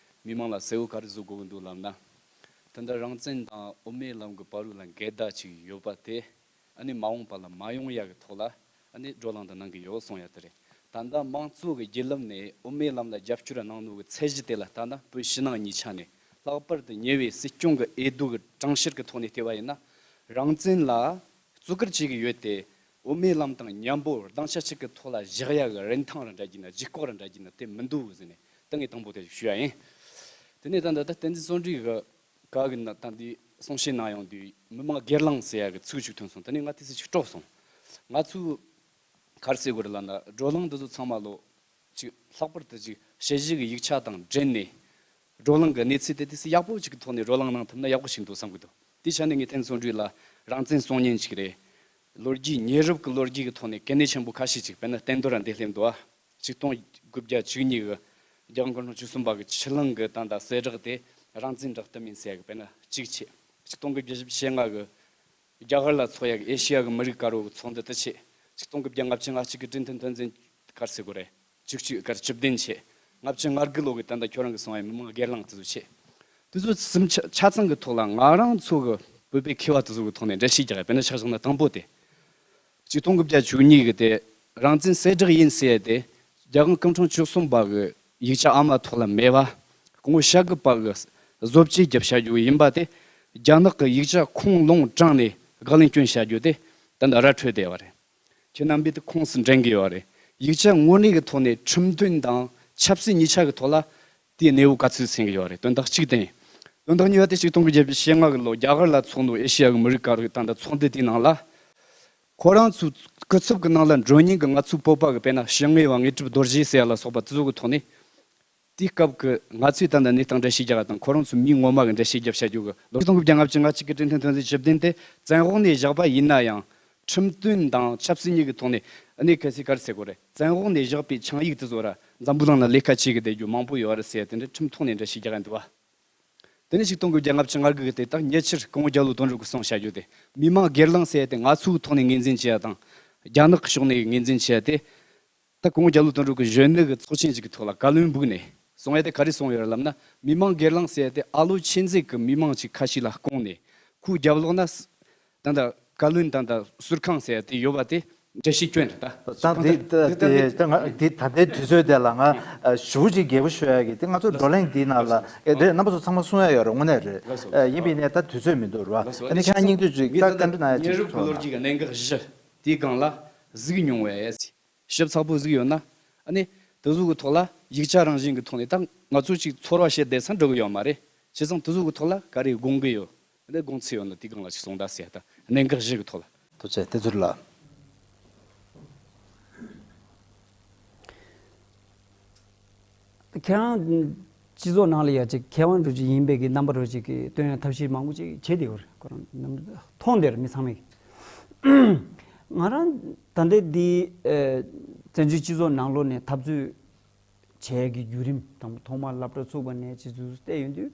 མི་མང་ལ་གསལ་བོ་ག་རེ་བཟོ་དགོས་ཀྱི་འདུག་ལབ་ན། ད་ལྟ་རང་བཙན་དང་དབུ་མའི་ལམ་གྱི་བར་ལ་འགལ་ཟླ་ཅིག་ཡོད་པ་དེ་ཨ་ནི་མ་འོངས་པ་ལ་མ་ཡོང་ཡག་གི་ཐོག་ལ་ཨ་ནི་བགྲོ་གླེང་དུ་གནང་གི་ཡོད་གསུང་ཡ་དེ་རེད། ད་ལྟ་མང་གཙོ་གི་བརྒྱུད་ལམ་ནས་དབུ་མའི་ལམ་ལ་རྒྱབ་སྐྱོར་གནང་ནོ་གི་ཚད་གཞི་དེ་ལ་ལྟ་ན། བོད་ཕྱི་ནང་གཉིས་ཆ་ནས་ལྷག་པར་དུ་ཉེ་བའི་སྲིད་སྐྱོང་གི་འོས་བསྡུ་གི་གྲངས་བཤེར་གི་ཐོག་ནས་བལྟས་པ་ཡིན་ན། རང་བཙན་ལ་བརྩི་བཀུར་བྱེད་ཀྱི་ཡོད་དེ། དབུ་མའི་ལམ་དང་མཉམ་པོ་སྡིངས་ཆ་གཅིག་གི་ཐོག་ལ་བཞག་ཡ་གི་རིན་ཐང་ར་འདྲ་གྱི་ན་ལྗིད་ཁོག་ར་འདྲ་གྱི་ན་དེ་མི་འདུག་ཟེར་ནས་ད་ངས་དང་པོ་དེ་ཞུ་ཡ་ཡིན། དེ་ནས་ད་ལྟ་ད་བསྟན་འཛིན་བརྩོན་འགྲུས་གི་ག་གི་ན་ད་འདི་གསུང་བཤད་གནང་ཡོང་དུས་མི་མང་སྒེར་ལངས་ཟེར་ཡ་གི་ཚིག་ཅིག་ཐོན་སོང་། དེ་ནས་ང་དེ་ཚོ་ཅིག་དཀྲོགས་སོང་། ང་ཚོས་ག་རེ་ཟེར་དགོས་རེད་ལབ་ན། བགྲོ་གླེང་འདི་ཚོ་ཚང་མ་ལོ་ཅིག་ལྷག་པར་དུ་ཅིག་དཔྱད་གཞི་གི་ཡིག་ཆ་དང་འབྲེལ་ནས་བགྲོ་གླེང་གི་གནས་ཚུལ་དེ་དུས་སུ་ཡག་པོ་ཅིག་གི་ཐོག་ནས་བགྲོ་གླེང་གནང་ཐུབ་ན་ཡག་པོ་ཞིག་འདུག་བསམ་གི་འདུག་དེའི་ཆ་ནས་ངས་བསྟན་འཛིན་བརྩོན་འགྲུས་ལ་རང་བཙན་གསུང་མཁན་ཅིག་རེད། ལོ་རྒྱུས་ཉེ་རབས་ཀྱི་ལོ་རྒྱུས་ཀྱི་ཐོག་ནས་གལ་གནད་ཆེན་པོ་ཁ་ཤས་ཅིག་དཔེར་ན་བསྟན་དོན་ར་འདི་སླེབས་འདུག་ཨ། ཆིག་སྟོང་དགུ་བརྒྱ་བཅུ་གཉིས་གི་རྒྱལ་དབང་སྐུ་ཕྲེང་བཅུ་གསུམ་པ་གི་ཆུ་གླང་གི་ད་ལྟ་གསལ་བསྒྲགས་དེ་རང་བཙན་རག་ཐུབ་མིན་ཟེར་ཡ་གི་དཔེར་ན་གཅིག་བྱས། ཆིག་སྟོང་དགུ་བརྒྱ་བཞི་བཅུ་ཞེ་ལྔ་གི་རྒྱ་གར་ལ་ཚོགས་ཡག་གི་ཨེ་ཤི་ཡ་གི་མི་རིགས་དཀར་པོ་གི་ཚོགས་འདུ་དེ་བྱས། ཆིག་སྟོང་དགུ་བརྒྱ་ལྔ་བཅུ་ང་གཅིག་གི་ཀྲིན་ཐན་ཐོན་འཛིན་ག་རེ་ཟེར་དགོས་རེད། བཅུ་གཅིག་ག་རེ་བཅུ་བདུན་བྱས། ལྔ་བཅུ་ང་དགུ་ལོ་གི་ད་ལྟ་ཁྱོད་རང་གི་གསུང་ཡ་མི་མང་སྒེར་ལངས་དེ་ཚོ་བྱས། དེ་ཚོ་གསུམ་ཆ་ཆ་ཚང་གི་ཐོག་ལ་ང་རང་ཚོ་གི་བོད་པའི་མཁས་པ་དེ་ཚོ་གི་ཐོག་ནས་འགྲེལ་བཤད་རྒྱག་ཡ་དཔེར་ན་ཆ་བཞག་ན་དང་པོ་དེ། ཆིག་སྟོང་དགུ་བརྒྱ་བཅུ་གཉིས་གི་དེ་རང་བཙན་གསལ་བསྒྲགས་ཡིན་ཟེར་ཡ་དེ་རྒྱལ་དབང་སྐུ་ཕྲེང་བཅུ་གསུམ་པ་གི་ཡིག་ཆ་ཨ་མ་ཐོག་ལ་མེད་པ། སྐུ་ངོ་ཤཱཀྱ་པ་གི་བཟོ་བཅོས་བརྒྱབ་བྱ་རྒྱུ་ཡིན་པ་དེ་རྒྱ་ནག་གི་ཡིག་ཆ་ཁུངས་ལུང་དྲངས་ནས་བཀའ་བློན་བསྐྱོན་བྱ་རྒྱུ་དེ་ད་ལྟ་ར་འཕྲོད་བསྡད་པ་རེད། ཁྱེད་རྣམ་པས་དེ་ཁུངས་སུ་འདྲེན་གི་ཡོད་རེད། ཡིག་ཆ་དངོས་གནས་ཀྱི་ཐོག་ནས་ཁྲིམས་དོན་དང་ཆབ་སྲིད་གཉིས་ཆ་གི་ཐོག་ལ་དེའི་གནས་བབ་ག་ཚོད་ཟིན་གི་ཡོད་རེད། དོན་དག་གཅིག་དེ་ཡིན། དོན་དག་གཉིས་པ་དེ་ཆིག་སྟོང་དགུ་བརྒྱ་བཞི་བཅུ་ཞེ་ལྔ་གི་ལོ་རྒྱ་གར་ལ་ཚོགས་འདུ་ཨེ་ཤི་ཡ་གི་མི་རིགས་དཀར་པོའི་ད་ལྟ་ཚོགས་འདུ་དེའི་ནང་ལ། ཁོ་རང་ཚོའི་སྐུ་ཚབ་ཀྱི་ནང་ལ་འགྲོ་མཁན་གྱི་ང་ཚོའི་བོད་པ་གི་དཔེར་ན་ཞི་དངོས་པ་དངོས་གྲུབ་རྡོ་རྗེ་ཟེར་ཡ་ལ་སོགས་པ་དེ་ཚོ་གི་ཐོག་ནས། དེའི་སྐབས་ཀྱི་ང་ཚོས་ད་ལྟ་གནས་སྟངས་འགྲེལ་བཤད་རྒྱག་པ་དང་ཁོ་རང་ཚོའི་མིང་ངོ་མ་གི་འགྲེལ་བཤད་རྒྱབ་བྱ་རྒྱུ་གི་ལོ་ཆིག་སྟོང་དགུ་བརྒྱ་ལྔ་བཅུ་ང་གཅིག་གི་ཀྲིན་ཐན་ཐོན་འཛིན་བཅུ་བདུན་དེ་བཙན་འོག་ནས་བཞག་པ་ཡིན་ན་ཡང་། ཁྲིམས་དོན་དང་ཆབ་སྲིད་གཉིས་ཀྱི་ཐོག་ནས་ཨ་ནི་གལ་སྲིད་ག་རེ་ཟེར་དགོས་རེད། བཙན་འོག་ནས་བཞག་པའི་ཆིངས་ཡིག་དེ་ཚོ་ར་འཛམ་བུ་གླིང་ལ་ལས་ཀ་བྱེད་གི་བསྡད་རྒྱུ་མང་པོ་ཡོད་རེད་ཟེར་ཡ་དེ་འདྲ་ཁྲིམས་ཐོག་ནས་འགྲེལ་བཤད་རྒྱག་གི་འདུག་བ། དེ་ནས་ཆིག་སྟོང་དགུ་བརྒྱ་ལྔ་བཅུ་ང་དགུ་གི་དེ་དག་ཉེ་ཆར་སྐུ་ངོ་རྒྱ་ལོ་དོན་གྲུབ་ཀྱིས་གསུངས་བྱ་རྒྱུ་དེ། མི་མང་སྒེར་ལངས་ཟེར་ཡ་དེ་ང་ཚོའི་ཐོག་ནས་ངོས་འཛིན་བྱེད་ཡ་དང་། རྒྱ་ནག་གི་ཕྱོགས་ནས་ངོས་འཛིན་བྱེད་ཡ་དེ། ད་སྐུ་ངོ་རྒྱ་ལོ་དོན་གྲུབ་ཀྱིས་གཞོན་ནུ་གི་ཚོགས་ཆེན་ཅིག་གི་ཐོག་ལ་བཀའ་བློན་སྦུག་ནས་གསུང་ཡ་དེ་ག་རེ་གསུངས་ཡོད་རེད་ལབ་ན། མི་མང་སྒེར་ལངས་ཟེར་ཡ་དེ་ཨ་ལོ་ཆོས་མཛད་ཀྱི་མི་མང་ཅིག་ཁ་ཤས་ལ་བསྐོངས་ནས་ཁོའི་རྒྱབ་ལོགས་ན། ད་ལྟ་བཀའ་བློན་ད་ལྟ་ཟུར་ཁང་ཟེར་ཡ་དེ་ཡོད་པ་དེ་འགྲེལ་བཤད་སྐྱོན་རེད་ད། ད་འདི་ད་འདི་ད་ང་འདི་ད་ལྟའི་དུས་ཚོད་དེ་ལ་ང་ཞུ་ཅིག་རྒྱལ་པོ་ཞུ་ཡ་གི་དེ་ང་ཚོ་བགྲོ་གླེང་འདིའི་ནང་ལ་ཨེ་དེ་རྣམ་པ་ཚོ་ཚང་མ་གསུང་ཡ་ཡོད་རེད་དངོས་གནས་རེད། ཡིན་པས་ནས་ད་དུས་ཚོད་མི་འདུག་རེད་བ། ཨ་ནི་ཁྱེད་རང་སྙིང་བསྡུས་ཅིག་ད་བཀའ་འདྲི་གནང་ཡ་ཅིག་ཚོར་བ། ཉེ་རབས་ཀྱི་ལོ་རྒྱུས་ཀྱི་གནད་འགག་བཞི་དེའི་སྒང་ལ་གཟིགས་མྱོང་བའི་ཞིབ་ཚགས་པོ་གཟིགས་ཡོད་ན། ཨ་ནི་དེ་ཚོ་གི་ཐོག་ལ་ཡིག་ཆ་རང་བཞིན་གྱི་ཐོག་ནས་ད་ང་ཚོ་ཅིག་ཚོར་བ་བཤད་བསྡད་ས་འགྲོ་གི་ཡོད་མ་རེད། བྱས་ཙང་དེ་ཚོ་གི་ཐོག་ལ་ག་རེ་དགོངས་ཀྱི་ཡོད། ཨ་ནི་དགོངས་ཚུལ་ཡོད་ན་དེའི་སྒང་ལ་ཅིག་གསུང་དང་ཟེར་ཡ་ད་གནད་འགག་བཞི་གི་ཐོག་ལ། ཐུགས་རྗེ་ཆེ་བསྟན་འཛིན་ལགས། ཁྱེད་རང་སྤྱི་ཚོགས་ནང་ལ་ཡ་ཅིག་མཁས་དབང་འདྲ་ཅིག་ཡིན་པའི་གི་རྣམ་པ་འདྲ་ཅིག་གི་སྟོན་ཡ་ཐབས་ཤེས་མང་པོ་ཅིག་བྱེད་བསྡད་ཡོད་རེད། ཁོ་རང་རྣམ་མཐོང་བསྡད་རེད་མི་ཚང་མས། ང་རང་ད་ལྟའི་འདི་ཨ་བཙན་བྱོལ་སྤྱི་ཚོགས་ནང་ལོགས་ནས་འཐབ་རྩོད་བྱས་ཀྱི་བརྒྱུད་རིམ་དང་ཐོག་མར་སློབ་གྲྭ་ཚུགས་པ་ནས་ཅིག་ཚུར་བལྟས་ཡོང་དུས།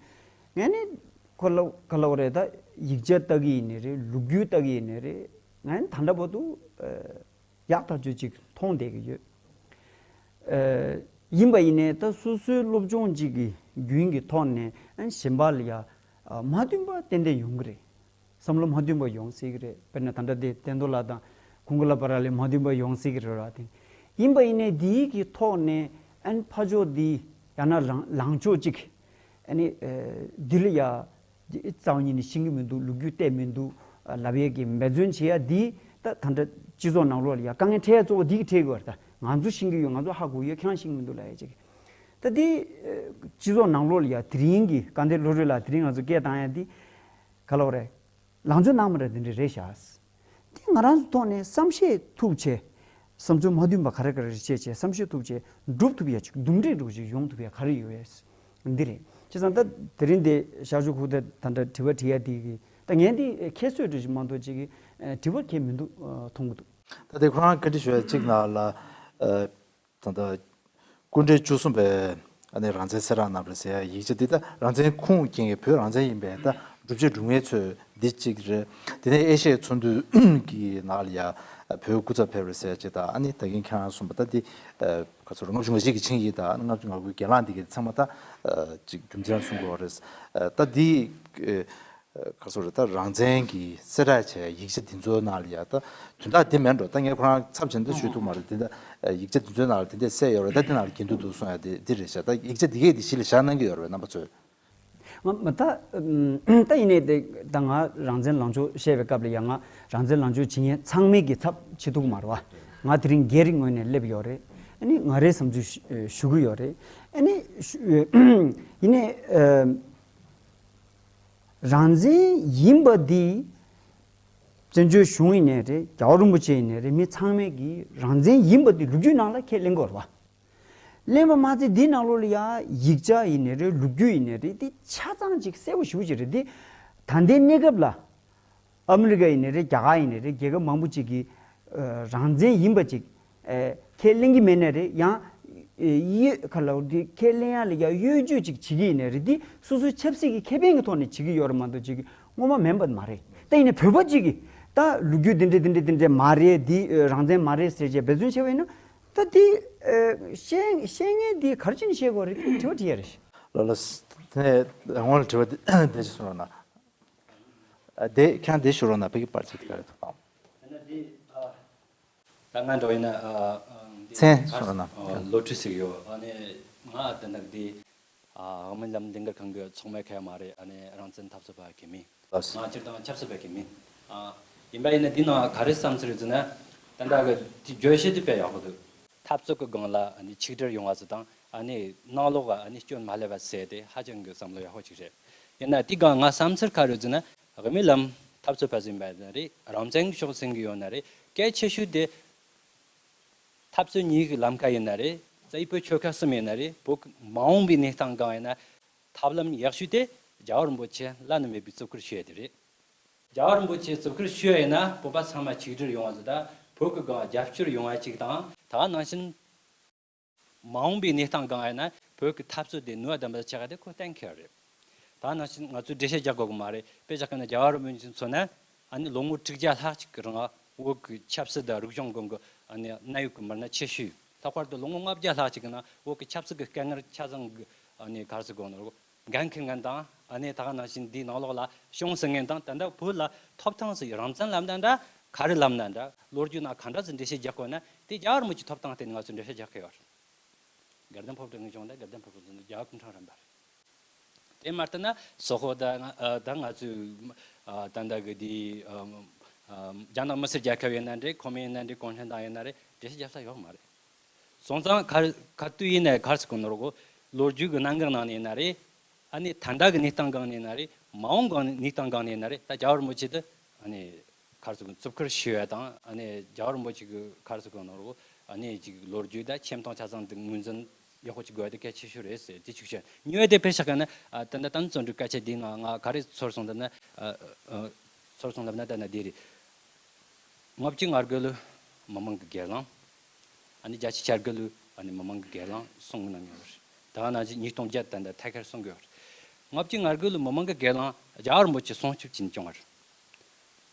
ངས་ནི་ཁོ་ལ་ག་ལབ་དགོས་རེད། ད་ཡིག་ཆ་ལྟ་གི་ཡིན་ནའི་རེད། ལོ་རྒྱུས་ལྟ་གི་ཡིན་ནའི་རེད། ང་ནི་ད་ལྟ་བར་དུ་ཨ་ཡག་ཐག་ཆོད་ཅིག་མཐོང་བསྡད་ཀྱི་ཡོད། ཨ་ཡིན་པ་ཡིན་ནའི་ད་སོ་སོའི་སློབ་སྦྱོང་ཅིག་གི་རྒྱུན་གྱི་ཐོག་ནས་ཨ་གཞན་པ་ལ་ཡ་ཨ་མ་མཐུན་པ་ཏན་ཏན་ཡོང་གི་རེད། བསམ་བློ་མ་མཐུན་པ་ཡོང་སྲིད་ཀྱི་རེད། དཔེར་ན་ད་ལྟ་དེ་བསྟན་རྡོར་ལགས་དང་ཁོང་གི་ལ་བར་ལ་མ་མཐུན་པ་ཡོང་སྲིད་ཀྱི་རེད་ར། དེ་ཡིན་པ་ཡིན་ནའི་འདིའི་གི་ཐོག་ནས་ཨན་ཕ་ཕྱོགས་འདི་ཡང་ན་ལངས་ལངས་ཕྱོགས་གཅིག་ཨ་ནི་ཨ་འདི་ལ་ཡ་རྩ་བ་ཉིད་ནས་ཤེས་ཀྱི་མི་འདུག་ལོ་རྒྱུས་བལྟས་མི་འདུག་ལབ་ཡས་ཀྱི་འབད་བརྩོན་བྱེད་ཡ་འདི་ད་ད་ལྟ་སྤྱི་ཚོགས་ནང་ལོགས་ལ་ཡ་དཀའ་ངལ་འཕྲད་ཡ་གཙོ་བོ་འདི་གི་འཕྲད་དགོས་རེད། ད་ང་ཚོ་ཤེས་ཀྱི་ཡོད། ང་ཚོ་ཧ་གོ་ཡོད། ཁྱེད་རང་ཤེས་ཀྱི་མི་འདུག་ལབ་ཡས་ཅིག་ད་འདི་ཨ་སྤྱི་ཚོགས་ནང་ལོགས་ལ་ཡ་དེ་རིང་གི་སྐལ་ལྡན་བློ་གྲོས་ལགས་དེ་རིང་ང་ཚོ་སྐད་བཏང་ཡ་འདི་ག་ལབ་དགོས་རེད། ལངས་ཕྱོགས་གནང་མ་རེད། འདི་འདྲ་རེད་ཤག་དེ་ང་རང་ཚོ་ཐོག་ནས་བསམ་ཤེས་ཐུབ་བྱས། བསམ་ཚུལ་མ་མཐུན་པ་ག་རེ་ག་རེ་བྱས་བྱས་བསམ་ཤེས་ཐུབ་བྱས་སྒྲུབ་ཐུབ་ཡ་ཅིག་འདུམ་འགྲིག་འདྲ་བོ་ཅིག་ཡོང་ཐུབ་ཡ་ག་རེ་ཡོད་ཡས། འདི་རེད། བྱས་ཙང་ད་དེ་རིང་འདི་ཤར་ཕྱོགས་ཁུག་རྟ་ད་འདྲ་དྲི་བ་དྲི་ཡ་འདི་གི་ད་ངས་འདི་ཁྱད་གསོད་འདྲ་ཞིག་མ་གཏོགས་ཅིག་གི་དྲི་བ་གལ་མི་འདུག་མཐོང་གི་འདུག་ད་དེ་ཁོ་རང་བཀའ་འདྲི་ཞུ་ཡ་གཅིག་ནང་ལ། ད་ལྟ་སྐུ་ཕྲེང་བཅུ་གསུམ་པའི་ཨ་ནི་རང་བཙན་གསེར་རག་གནང་རེད་ཟེར་ཡ་ཡིག་ཆ་འདི་ད་རང་བཙན་ཁུངས་སྐྱེལ་མཁན་བོད་རང་བཙན་ཡིན་པའི་ད་ སྒྲུབ་བྱེད་སྒྲུབ་ངེས་ཚོས་འདི་གཅིག་རེད། དེ་ནས་ཨེ་ཤེ་ཡའི་ཚོགས་འདུ་གི་ནང་ལ་ཡ་བོད་སྐུ་ཚབ་ཕེབས་རེད་ཟེར་ཅིག་དང་། ཨ་ནི་ད་གིན་ཁྱེད་རང་གསུངས་པ་ད་འདི་ག་ཚོད་རེད། ལྔ་བཅུ་ང་བཞི་གི་ཆིངས་ཡིག་དང་ལྔ་བཅུ་ང་དགུའི་གྱེན་ལངས་འདི་གི་ཚང་མ་ད་ཅིག་རྒྱུ་མཚན་གསུང་དགོས་རེད། ད་འདི་ག་ཚོད་རེད། ད་རང་བཙན་གྱི་གསལ་བསྒྲགས་བྱས་ཡིག་ཆ་འདི་ཚོའི་ནང་ལ་ཡ་ད་དོན་དག་འདི་མིན་འགྲོ། ད་ངས་ཁོ་རང་ཚབ་བྱས་ནས་ད་ཞུ་ཐུབ་མ་རེད། འདི་ད་ཡིག་ཆ་འདི་ཚོའི་ནང་ལ་འདི་འདྲས་གསལ་ཡོད་རེད། ད་འདི་ནང་ལ་འགལ་འདུ་འདུག་གསུང་ཡ་འདི་འདི་རེད་ཤག་ད་ཡིག་ཆ་འདི་གས་འདི་གཞི་ལ་བཞག་གནང་གི་ཡོད་རེད་རྣམ་པ་ཚོས། ང་ང་ད་ཨམ། ད་ཡིན་ནའི་དེ་ད་ང་རང་བཙན་ལངས་ཕྱོགས་བཤད་པའི་སྐབས་ལ་ཡང་ང་རང་བཙན་ལངས་ཕྱོགས་བྱེད་མཁན་ཚང་མའི་གི་ཚབ་བྱེད་ཐུབ་ཀྱི་མ་རེད་བ། ང་དེ་རིང་སྒེར་གྱི་ངོས་ནས་སླེབས་ཡོད་རེད། ཨ་ནི་ང་རའི་བསམ་ཚུལ་ཞུ་ཞུ་གི་ཡོད་རེད། ཨ་ནི་ཞུ་ཡིན་ནའི་ཨམ། རང་བཙན་ཡིན་པ་འདི་བཙན་བྱོལ་གཞུང་ཡིན་ནའི་རེད། རྒྱལ་བ་རིན་པོ་ཆེ་ཡིན་ནའི་རེད། མི་ཚང་མས་ཀྱི་རང་བཙན་ཡིན་པ་འདི་ལོ་རྒྱུས་ནང་ལ་ཁས་ལེན་དགོས་རེད་བ། གླེང་བ་མ་ཚད་འདིའི་ནང་ལོགས་ལ་ཡ་ཡིག་ཆ་ཡིན་ནའི་རེད། ལོ་རྒྱུས་ཡིན་ནའི་རེད། འདི་ཆ་ཚང་ཅིག་གསལ་པོ་ཞེ་པོ་ཅིག་རེད། འདི་ད་ལྟའི་གནས་སྐབས་ལ་ཨ་མི་རི་ཀ་ཡིན་ནའི་རེད། རྒྱ་གར་ཡིན་ནའི་རེད། རྒྱལ་ཁབ་མང་པོ་ཅིག་གིས་ཨ་རང་བཙན་ཡིན་པ་ཅིག་ཨ་ཁས་ལེན་གྱི་མེད་ནའི་རེད། ཡང་ཨ་ཡོད་ག་ལ་འདི་ཁས་ལེན་ཡ་ལ་ཡ་གཡོ་ཇུས་ཅིག་བྱེད་ཀྱི་ཡིན་ནའི་རེད། འདི་སོ་སོའི་ཆབ་སྲིད་ཀྱི་ཁེ་ཕན་གྱི་ཐོག་ནས་བྱེད་ཀྱི་ཡོད་རེད་མ་གཏོགས་ཅིག་སྔོན་མ་མིན་པ་མ་རེད། ད་ཡིན་ནའི་བོད་པ་ཅིག་གིས་ད་ལོ་རྒྱུས་འདི་འདྲ་འདི་འདྲ་འདི་འདྲ་མ་རེད། འདི་ཨ་རང་བཙན་མ་རེད་ཟེར་བྱས་འབད་བརྩོན་བྱས་པ་ཡིན་ན། ད་འདི་ཨ་བཤད་བཤད་མཁན་འདི་ག་རེ་བྱས་ནས་བཤད་དགོས་རེད། དྲི་བ་དྲི་ཡ་རེད། ལགས་ལགས། དེ་ནས་སྔོན་ལ་དྲི་བ་འདི་འདི་ཅིག་གསུང་རོགས་གནང་། ཨ་དེ་ཁྱེད་རང་འདི་ཞུ་རོགས་གནང་། ཕ་གི་པར་ཆས་དེ་ག་རེ་ཐུག་དང་། ད་ང་འགྲོ་ཡིན་ན་ཨ་ཨ་འདི་མཚན་གསུང་རོགས་གནང་། ཨ་བློ་གྲོས་ཟིག་ཡོད། ཨ་ནི་ང་ད་ནག་འདི་ཨ་དབུ་མའི་ལམ་ལས་འགུལ་ཁང་གི་ཚོགས་མི་གལ་མ་རེད། ཨ་ནི་རང་བཙན་འཐབ་རྩོད་པ་གལ་མིན། ལགས་སོ། ང་སྤྱིར་བཏང་ཆབ་སྲིད་པ་གལ་མིན། ཨ་ཡིན་པ་ཡིན་ན་འདི་ནང་ག་རེ་བསམ་ཚུལ་རེད་ཟེར་ན། ད་ལྟ་གི་དེ་བརྗོད་གཞི་དེ་དཔེ་ཡག་པོ་འདུག་འཐབ་རྩོད་ཀྱི་སྒང་ལ་ཨ་ནི་ཆིག་སྒྲིལ་ཡོང་བ་ཟེར་དང་། ཨ་ནི་ནང་ལོགས་ལ་ཨ་ནི་སྐྱོན་མ་སླེབས་པ་ཟེར་དེ་ཧ་ཅང་གི་བསམ་བློ་ཡག་པོ་ཅིག་རེད། ཡིན་ན་དེ་སྒང་ང་བསམ་ཚུལ་ག་རེ་ཟེར་ན། དབུ་མའི་ལམ་འཐབ་རྩོད་པ་ཟིན་པ་ཡིན་ན་རེད། རང་བཙན་གྱི་ཕྱོགས་ཟིན་གྱི་ཡོད་ན་རེད། གལ་ཆེ་ཤོས་དེ་འཐབ་རྩོད་གཉིས་ཀྱི་ལམ་ཁ་ཡིན་ན་རེད། རྩ་བའི་བོད་ཆོལ་ཁ་གསུམ་ཡིན་ན་རེད། བོད་ཀྱི་མ་འོངས་པའི་གནས་སྟངས་སྒང་ཡིན་ན་ཐབས་ལམ་ཡག་ཤོས་དེ་རྒྱལ་བ་རིན་པོ་ཆེ་བླ་ན་མེད་པའི་བརྩི་བཀུར་ཞུ་ཡ་དེ་རེད། རྒྱལ་བ་རིན་པོ་ཆེ་བརྩི་བཀུར་ཞུ་ཡ་ཡིན་ན་བོད་པ་ཚང་མ་ཆིག་སྒྲིལ་ཡོང་བ་ཟེར། ད་བོད་ཀྱི་སྒང་རྒྱབ་སྐྱོར་ཡོང་བ་ཅིག་དང་། ད་ག་ནང་བཞིན་མ་འོངས་པའི་གནས་སྟངས་སྒང་ཡིན་ན་བོད་ཀྱི་འཐབ་རྩོད་དེ་ནུས་པ་ལྡན་པ་ཆགས་ཀ་དེ་ཁོ་གཏན་འཁེལ་རེད། ད་ག་ནང་བཞིན་ང་ཚོས་འགྲེལ་བཤད་རྒྱག་དགོས་ཀྱི་མ་རེད། དཔེ་བཞག་གི་ན་རྒྱལ་བ་རིན་པོ་ཆེ་མཚོན་ན་ཨ་ནི་ལོ་ངོ་དྲུག་བརྒྱ་ལྷག་ཅིག་གི་རིང་བོད་ཀྱི་ཆབ་སྲིད་དང་རིག་གཞུང་སྒང་གི་ཨ་ནི་གནད་ཡོད་ཀྱི་མི་སྣ་ཆེ་ཤོས། ལྷག་པར་དུ་ལོ་ངོ་ལྔ་བརྒྱ་ལྷག་ཅིག་གི་ནང་བོད་ཀྱི་ཆབ་སྲིད་ཀྱི་དཀའ་ངལ་ཆ་ཚང་གི་ཨ་ནི་ག་རེ་ཟེར་དགོས་ནོ། འགན་འཁུར་མཁན་དང་། ཨ་ནི་ད་ག་ནང་བཞིན་འདིའི་ནང་ལོགས་ལ་གཞུང་ཟིན་མཁན་དང་། ད་ལྟ་བོད་ལ་ཐོབ་ཐང་ཟིག་རང་བཙན་ལབ་ན་འདྲ། ག་རེ་ལབ་ན་འདྲ། ལོ་རྒྱུས་ནང་ག་འདྲ་ཟིག་འགྲེལ་བཤད་རྒྱག་དགོས་ན་དེ་རྒྱལ་བ་རིན་པོ་ཆེའི་ཐོབ་ཐང་སྟེང་ནས་ང་ཚོས་འགྲེལ་བཤད་རྒྱག་གི་ཡོད་རེད། དགའ་ལྡན་ཕོ་བྲང་གི་གཞུང་དང་དགའ་ལྡན་ཕོ་བྲང་གི་རྒྱལ་བ་སྐུ་ཕྲེང་རིམ་པ་རེད། དེ་མ་ལྟར་ན་སོག་པོ་དང་ང་ཨ་ད་ང་ཚོའི་ཨ་ད་ལྟ་གི་དེའི་ཨ་ཨ་རྒྱ་ནག་མི་སེར་རྒྱལ་ཁབ་ཡིན་ན་འདྲ། གོང་མ་ཡིན་ན་འདྲ། གུང་ཁྲན་ཏང་ཡིན་ན་འདྲ། འགྲེལ་བཤད་རྒྱག་ས་ཡོད་མ་རེད། སོང་ཙང་ག་ག་དུས་ཡིན་ནའི་ག་རེ་ཟེར་གོ་ནོ་རོ། ལོ་རྒྱུས་ཀྱི་གནད་འགག་ནང་ནས་ཡིན་ན་རེད། ཨ་ནི་ད་ལྟ་གི་གནས་སྟངས་སྒང་ནས་ཡིན་ན་རེད། མ་འོངས་སྒང་གནས་སྟངས་སྒང་ནས་ཡིན་ན་རེད། ད་རྒྱལ་བ་རིན་པོ་ཆེ་དེ་ཨ་ནི་ག་རེ་ཟེར་གོ་བརྩི་བཀུར་ཞུ་ཡ་དང་། ཨ་ནི་རྒྱལ་བ་རིན་པོ་ཆེ་གི་ག་རེ་ཟེར་གོ་ནོ་རོ། ཨ་ནི་ཅིག་ལོ་རྒྱུས་དང་ཁྱིམ་ཚང་ཆ་ཚང་དེ་ངོས་འཛིན་ཡག་པོ་ཅིག་དགོས་ཡ་དེ་གལ་ཆེ་ཤོས་རེད་ཟེར་དེ་ཅིག་བཤད། གཉིས་པ་དེ་དཔེ་བཞག་ག་ན་ཨ་ད་ལྟ་ད་ནི་བརྩོན་འགྲུས་སྐད་ཆ་འདིའི་ནང་ང་ག་རེ་ཚོར་སོང་ལབ་ན། ཨ་ཨ་ཚོར་སོང་ལབ་ན་ད་ནི་འདི་རེད། ལྔ་བཅུ་ང་དགུ་ལོའི་མི་མང་གི་སྒེར་ལངས། ཨ་ནི་བརྒྱད་ཅུ་གྱ་དགུ་ལོའི་ཨ་ནི་མི་མང་གི་སྒེར་ལངས་གསུང་གནང་མྱོང་བ་རེད། ད་ག་ནང་བཞིན་ཉིས་སྟོང་བརྒྱད་ད་ལྟ་ཐད་ཀར་གསུང་གི་ཡོད་རེད། ལྔ་བཅུ་ང་དགུ་ལོའི་མི་མང་གི་སྒེར་ལངས་རྒྱལ་བ་རིན་པོ་ཆེ་སྲུང་སྐྱོབ་བྱས་ནས་བྱུང་བ་རེད།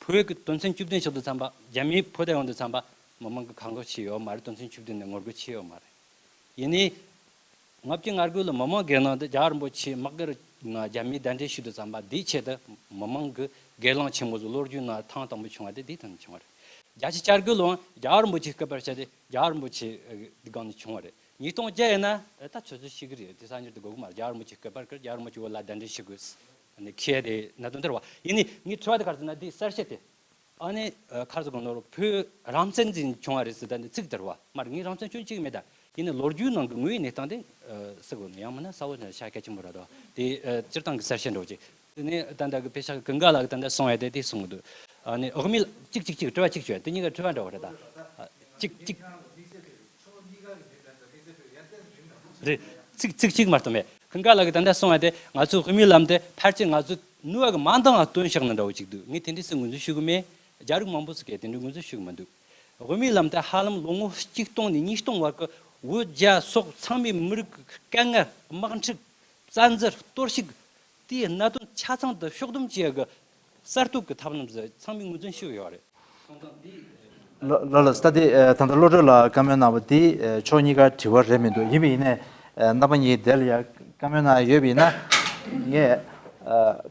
བོད་ཀྱི་དོན་ཚན་བཅུ་བདུན་ཞིག་ཏུ་འཚམ་པ། རྒྱ་མིས་བོད་དུ་ཡོང་དུས་ཙམ་པ་མི་མང་གིས་བཀག་འགོག་བྱས་ཡོད་མ་རེད། དོན་ཚན་བཅུ་བདུན་ནས་ངོ་རྒོལ་བྱས་ཡོད་མ་རེད། ཡིན་ནའི། ལྔ་བཅུ་ང་དགུ་ལོའི་མི་མང་སྒེར་ལངས་དེ་རྒྱལ་བ་རིན་པོ་ཆེ་དམག་སྒར་ནང་རྒྱ་མིས་གདན་འདྲེན་ཞུས་དུས་ཙམ་པ་དེའི་ཆེད་དུ་མི་མང་གི་སྒེར་ལངས་ཆེན་པོ་ཟིག་ལོ་རྒྱུས་ནང་ཐེངས་དང་པོ་བྱུང་བ་དེ་དེའི་སྟེང་ནས་བྱུང་བ་རེད། བརྒྱད་ཅུ་གྱ་དགུ་ལོའང་རྒྱལ་བ་རིན་པོ་ཆེའི་སྐུ་པར་བཤམས་ཏེ་རྒྱལ་བ་རིན་པོ་ཆེའི་སྒང་ནས་བྱུང་བ་རེད། ཉིས་སྟོང་བརྒྱད་ཡིན་ན་ད་ཚོད་ཚོད་ཤེས་ཀྱི་རེད། དེ་གསར་འགྱུར་དུ་གོ་གི་མ་རེད། རྒྱལ་བ་རིན་པོ་ཆེའི་སྐུ་པར་ཀིར་རྒྱལ་བ་རིན་པོ་ཆེ་བོད་ལ་གདན་འདྲེན་ཞུ་དགོས་ཟེར་ནས་ཁྱེར་དེ་གནད་དོན་དེ་རེད་བ། ཡིན་ནའི་ངའི་དྲི་བ་དེ་ག་རེ་ཟེར་ན་དེའི་གསལ་བཤད་དེ། ཨ་ནི་ཨ་ག་རེ་ཟེར་གོ་ནོ་རོ། བོད་རང་བཙན་ཟིན་བྱུང་བ་རེད་ཟེར་ད་ནི་ཚིག་དེ་རེད་བ། མ་རེད། ངས་རང་བཙན་སྐྱོན་གཅིག་མེད་ད། ཡིན་ནའི་ལོ་རྒྱུས་ནང་གི་དངོས་ཡོད་གནས་སྟངས་དེ་ཨ་ཟེར་དགོས་ན་ཡང་མིན་ན་གསལ་བོ་ཞེ་དྲག་གལ་ཆེན་པོ་རེད་དོ། དེ་ཨ་སྤྱིར་བཏང་གི་གསལ་བཤད་འདྲ་བོ་ཅིག་དེ་ནས་ད་ལྟ་གི་དཔེ་ཆ་གི་ཀུན་དགའ་ལགས་ཀྱིས་ད་ལྟ་གསུངས་ཡ་དེ་དེ་གསུང་གི་འདུག་ཨ་ནི་འོག་མིན་གཅིག་གཅིག་གཅིག་དྲི་བ་གཅིག་བྱོས། དེ་གཉིས་ཀ་དྲི་བ་འདྲ་བོ་རེད་ད། ཨ་གཅིག་གཅིག་རེད། ཚིག་ཚིག་གཅིག་མ་གཏོགས་མེད། ཀུན་དགའ་ལགས་ཀྱིས་ད་ལྟ་གསུངས་པ་དེ་ང་ཚོའི་དབུ་མའི་ལམ་དེ་ཕལ་ཆེར་ང་ཚོས་ནུས་པ་གི་མ་འདང་བ་བཏོན་བཞག་ན་འདྲ་བོ་ཅིག་འདུག་ངས་དེ་འདྲས་སུ་ངོས་འཛིན་ཞུ་གི་མེད། རྒྱ་རིགས་མང་པོ་ཟིག་གིས་དེ་འདྲས་ངོས་འཛིན་ཞུ་གི་མི་འདུག་དབུ་མའི་ལམ་དེ་ཧ་ལམ་ལོ་ངོ་ཆིག་སྟོང་ནས་ཉིས་སྟོང་བར་གྱི་བོད་རྒྱ་སོག་ཚང་མའི་མི་རིགས་ཀྱི་དཀའ་ངལ་དམག་འཁྲུག་བཙན་འཛུལ་གཏོར་བཤིག་དེའི་གནད་དོན་ཆ་ཚང་དུ་ཕྱོགས་བསྡོམས་བྱེད་ཡག་གི་གསར་གཏོད་ཀྱི་ཐབས་ལམ་ཟེར་ཚང་མས་ངོས་འཛིན་ཞུས་ཡོད་རེད། ལ་ལ་ལ་ད་ལྟ་ད་ལྟ་བློ་གྲོས་ལགས་བཀའ་མོལ་གནང་བ་དེ་ཕྱོགས་གཉིས་ཀ་དྲི་བ་རེད་མི་འདུག་ཡིན་པ་ཡིན་ནའི་རྣམ་པ་གཉིས་དེ་ལ་ཡ་བཀའ་མོལ་གནང་ཡོད་པ་ཡིན་ན་ངས་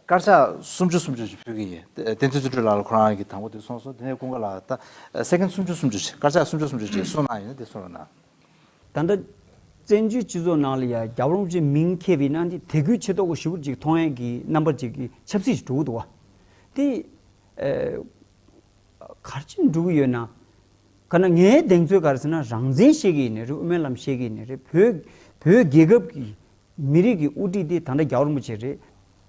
དཀར་ཆག་སུམ་ཅུ་སུམ་ཅུ་ཞིག་ཕུལ་གྱི་ཡིན། བསྟན་འཛིན་བརྩོན་འགྲུས་ལགས་ལ་ཁོ་རང་གི་དང་པོ་དེ་གསུངས་སོང་། དེ་ནས་ཀུན་དགའ་ལགས་ད་སེ་ཀེན་སུམ་ཅུ་སུམ་ཅུ་ཞིག་དཀར་ཆག་སུམ་ཅུ་སུམ་ཅུ་ཅིག་གསུངས་གནང་ཡོད་ན་དེ་གསུངས་རོགས་གནང་། ད་ལྟ་བཙན་བྱོལ་སྤྱི་ཚོགས་ནང་ལ་ཡ་རྒྱལ་བ་རིན་པོ་ཆེ་མིང་འཁྱེར་བའི་ནང་དེ་དད་གུས་ཆེ་མདོག་གི་ཞུ་བ་ཅིག་མཐོང་ཡས་ཀྱི་རྣམ་པ་ཅིག་གི་ཆབ་སྲིད་ཅིག་འགྲོ་གི་འདུག་བ། དེ་ག་རེ་བྱས་འགྲོ་གི་ཡོད་ན། ག་ན་ངའི་གདེང་ཚོད་ག་རེ་ཟེར་ན་རང་བཙན་བཤད་ཀྱི་ཡིན་ནི་རེད། དབུ་མའི་ལམ་བཤད་ཀྱི་ཡིན་ནི་རེད། བོད་བོད་རྒྱལ་ཁབ་ཀྱི་མི་རིགས་ཀྱི་དབུ་ཁྲིད་དེ་ད་ལྟ་རྒྱལ་བ་རིན་པོ་ཆེ་རེད།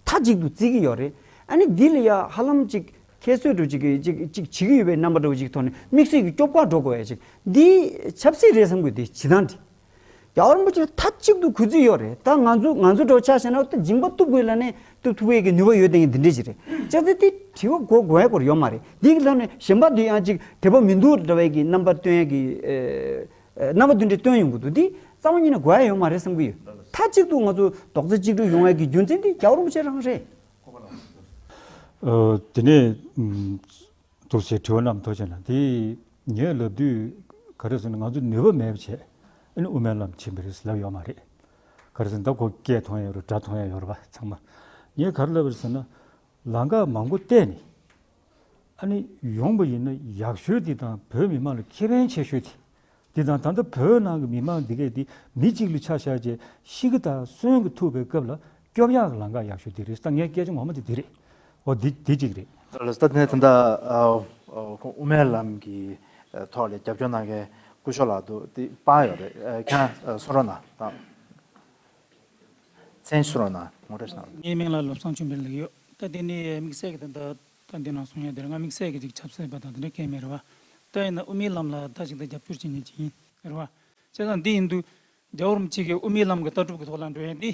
མཐའ་གཅིག་ཏུ་བརྩི་གི་ཡོད་རེད། ཨ་ནི་འདི་ལ་ཡ་ཧ་ལམ་ཅིག་ཁྱད་གསོད་འགྲོ་ཅིག་གི་ཅིག་ཅིག་བྱེད་ཀྱི་ཡོད་པའི་རྣམ་པ་འདྲ་བོ་ཅིག་ཐོག་ནས་དམིགས་བསལ་གྱི་སྐྱོབ་ག་འགྲོ་དགོས་ཡ་ཅིག་འདི་ཆབ་སྲིད་རེད་བསམ་གི་འདི་བྱེད་སྟངས་འདི། རྒྱལ་བ་རིན་པོ་ཆེ་མཐའ་གཅིག་ཏུ་གུས་བརྩི་ཡོད་རེད། ད་ང་ཚོ་ང་ཚོ་འདྲ་བོ་ཆ་བཞག་ན་ད་སྦྱིན་པ་གཏུབ་དགོས་ལབ་ནས་གཏུབ་ཐུབ་པའི་གི་ནུས་པ་ཡོད་དེ་འདི་འདྲས་ཅིག་རེད། བྱས་ཙང་དེ་དྲི་བ་གོ་དགོས་ཡ་སྐོར་ཡོད་མ་རེད། འདི་གི་ལམ་ནས་གཞན་པ་འདི་ཡང་ཅིག་དད་པ་མི་འདུག་འདྲ་བའི་གི་རྣམ་པ་སྟོན་ཡ་གི་ཨེ་རྣམ་པ་འདི་འདྲས་སྟོན་ཡོང་གི་འདུག་འདི་རྩ་བ་ཉིད་ནས་དགོས་ཡ་ཡོད་མ་རེད་བསམ་གི་ཡོད། མཐའ་གཅིག་ཏུ་ང་ཚོ་རྡོག་རྩ་གཅིག་སྒྲིལ་ཡོང་ཡ་གི་རྒྱུ་མཚན་འདི་རྒྱལ་བ་རིན་པོ་ཆེ་རང་རེད། ཨ། དེ་ནས་ཨུམ། འདུག་ཟེར་དྲི་བ་རྣམས་ཐོག་བྱས་ན་དེ་ངས་ལབ་དུས་ག་རེ་ཟེར་ན་ང་ཚོ་ནུས་པ་མེད་པ་བྱས་ཨ་ནི་དབུ་མའི་ལམ་ཕྱིན་པ་རེད་ལབ་ཡོད་མ་རེད། ག་རེ་ཟེར་ན་ད་ཁོ་སྐད་མཐོང་ཡ་ཡོད་རེད། སྒྲ་མཐོང་ཡ་ཡོད་རེད་པ་ཚང་མ། ངས་ག་རེ་ལབ་པ་རེད་ཟེར་ན་ལམ་ཁ་མང་པོ་བལྟས་ནས་ཨ་ནི་ཡོང་པ་ཡིན་ན་ཡག་ཤོས་དེ་དང་བོད་མི་མང་ལ་ཁེ་ཕན་ཆེ་ཤོས་དེ། དེ་དང་ད་ལྟ་བོད་ནང་གི་མི་མང་འདི་གས་དེ་མི་གཅིག་ལ་ཆ་བཞག་རྗེས་ཤི་གི་དང་གསོན་གི་ཐུག་པའི་སྐབས་ལ་སྐྱོབ་ཡག་གི་ལམ་ཁ་ཡག་ཤོས་དེ་རེད། ད་ངའི་སྐད་ཆ་ངོ་མ་དེ་དེ་རེད། འོ་འདི་འདི་གཅིག་རེད། ལ་ས་ནས་ད་ལྟ་ཁོང་དབུ་མའི་ལམ་གྱི་ཐོག་ལ་རྒྱབ་སྐྱོར་གནང་མཁན་སྐུ་ཞབས་ལགས་འདུག་དེ་སྤང་ཡོད་རེད། ཁྱེད་རང་གསུང་རོགས་གནང་དང་། མཚན་གསུང་རོགས་གནང་། ངོ་སྤྲོད་གནང་། ངའི་མིང་ལ་བློ་བཟང་ཆོས་འཕེལ་ལབ་ཡོད། ད་དེ་ནི་དམིགས་བསལ་གྱི་ད་ལྟ་ད་འདི་ནང་གསུང་ཡ་དེ་རེད། ང་དམིགས་བསལ་གྱི་ཅིག་ཆབ་སྲིད་པ་དང་དེ་འདྲ་གང་མེད་རེད་བ། ད་ཡིན་ན་དབུ་མའི་ལམ་ལ་ད་ཅིག་ད་རྒྱབ་སྐྱོར་བྱེད་མཁན་ཅིག་ཡིན་རེད་བ། བྱས་ཙང་འདི་ཡིན་དུས་རྒྱལ་བ་རིན་པོ་ཆེ་གི་དབུ་མའི་ལམ་གྱི་ལྟ་གྲུབ་ཀྱི་ཐོག་ལ་འགྲོ་ཡ་འདི་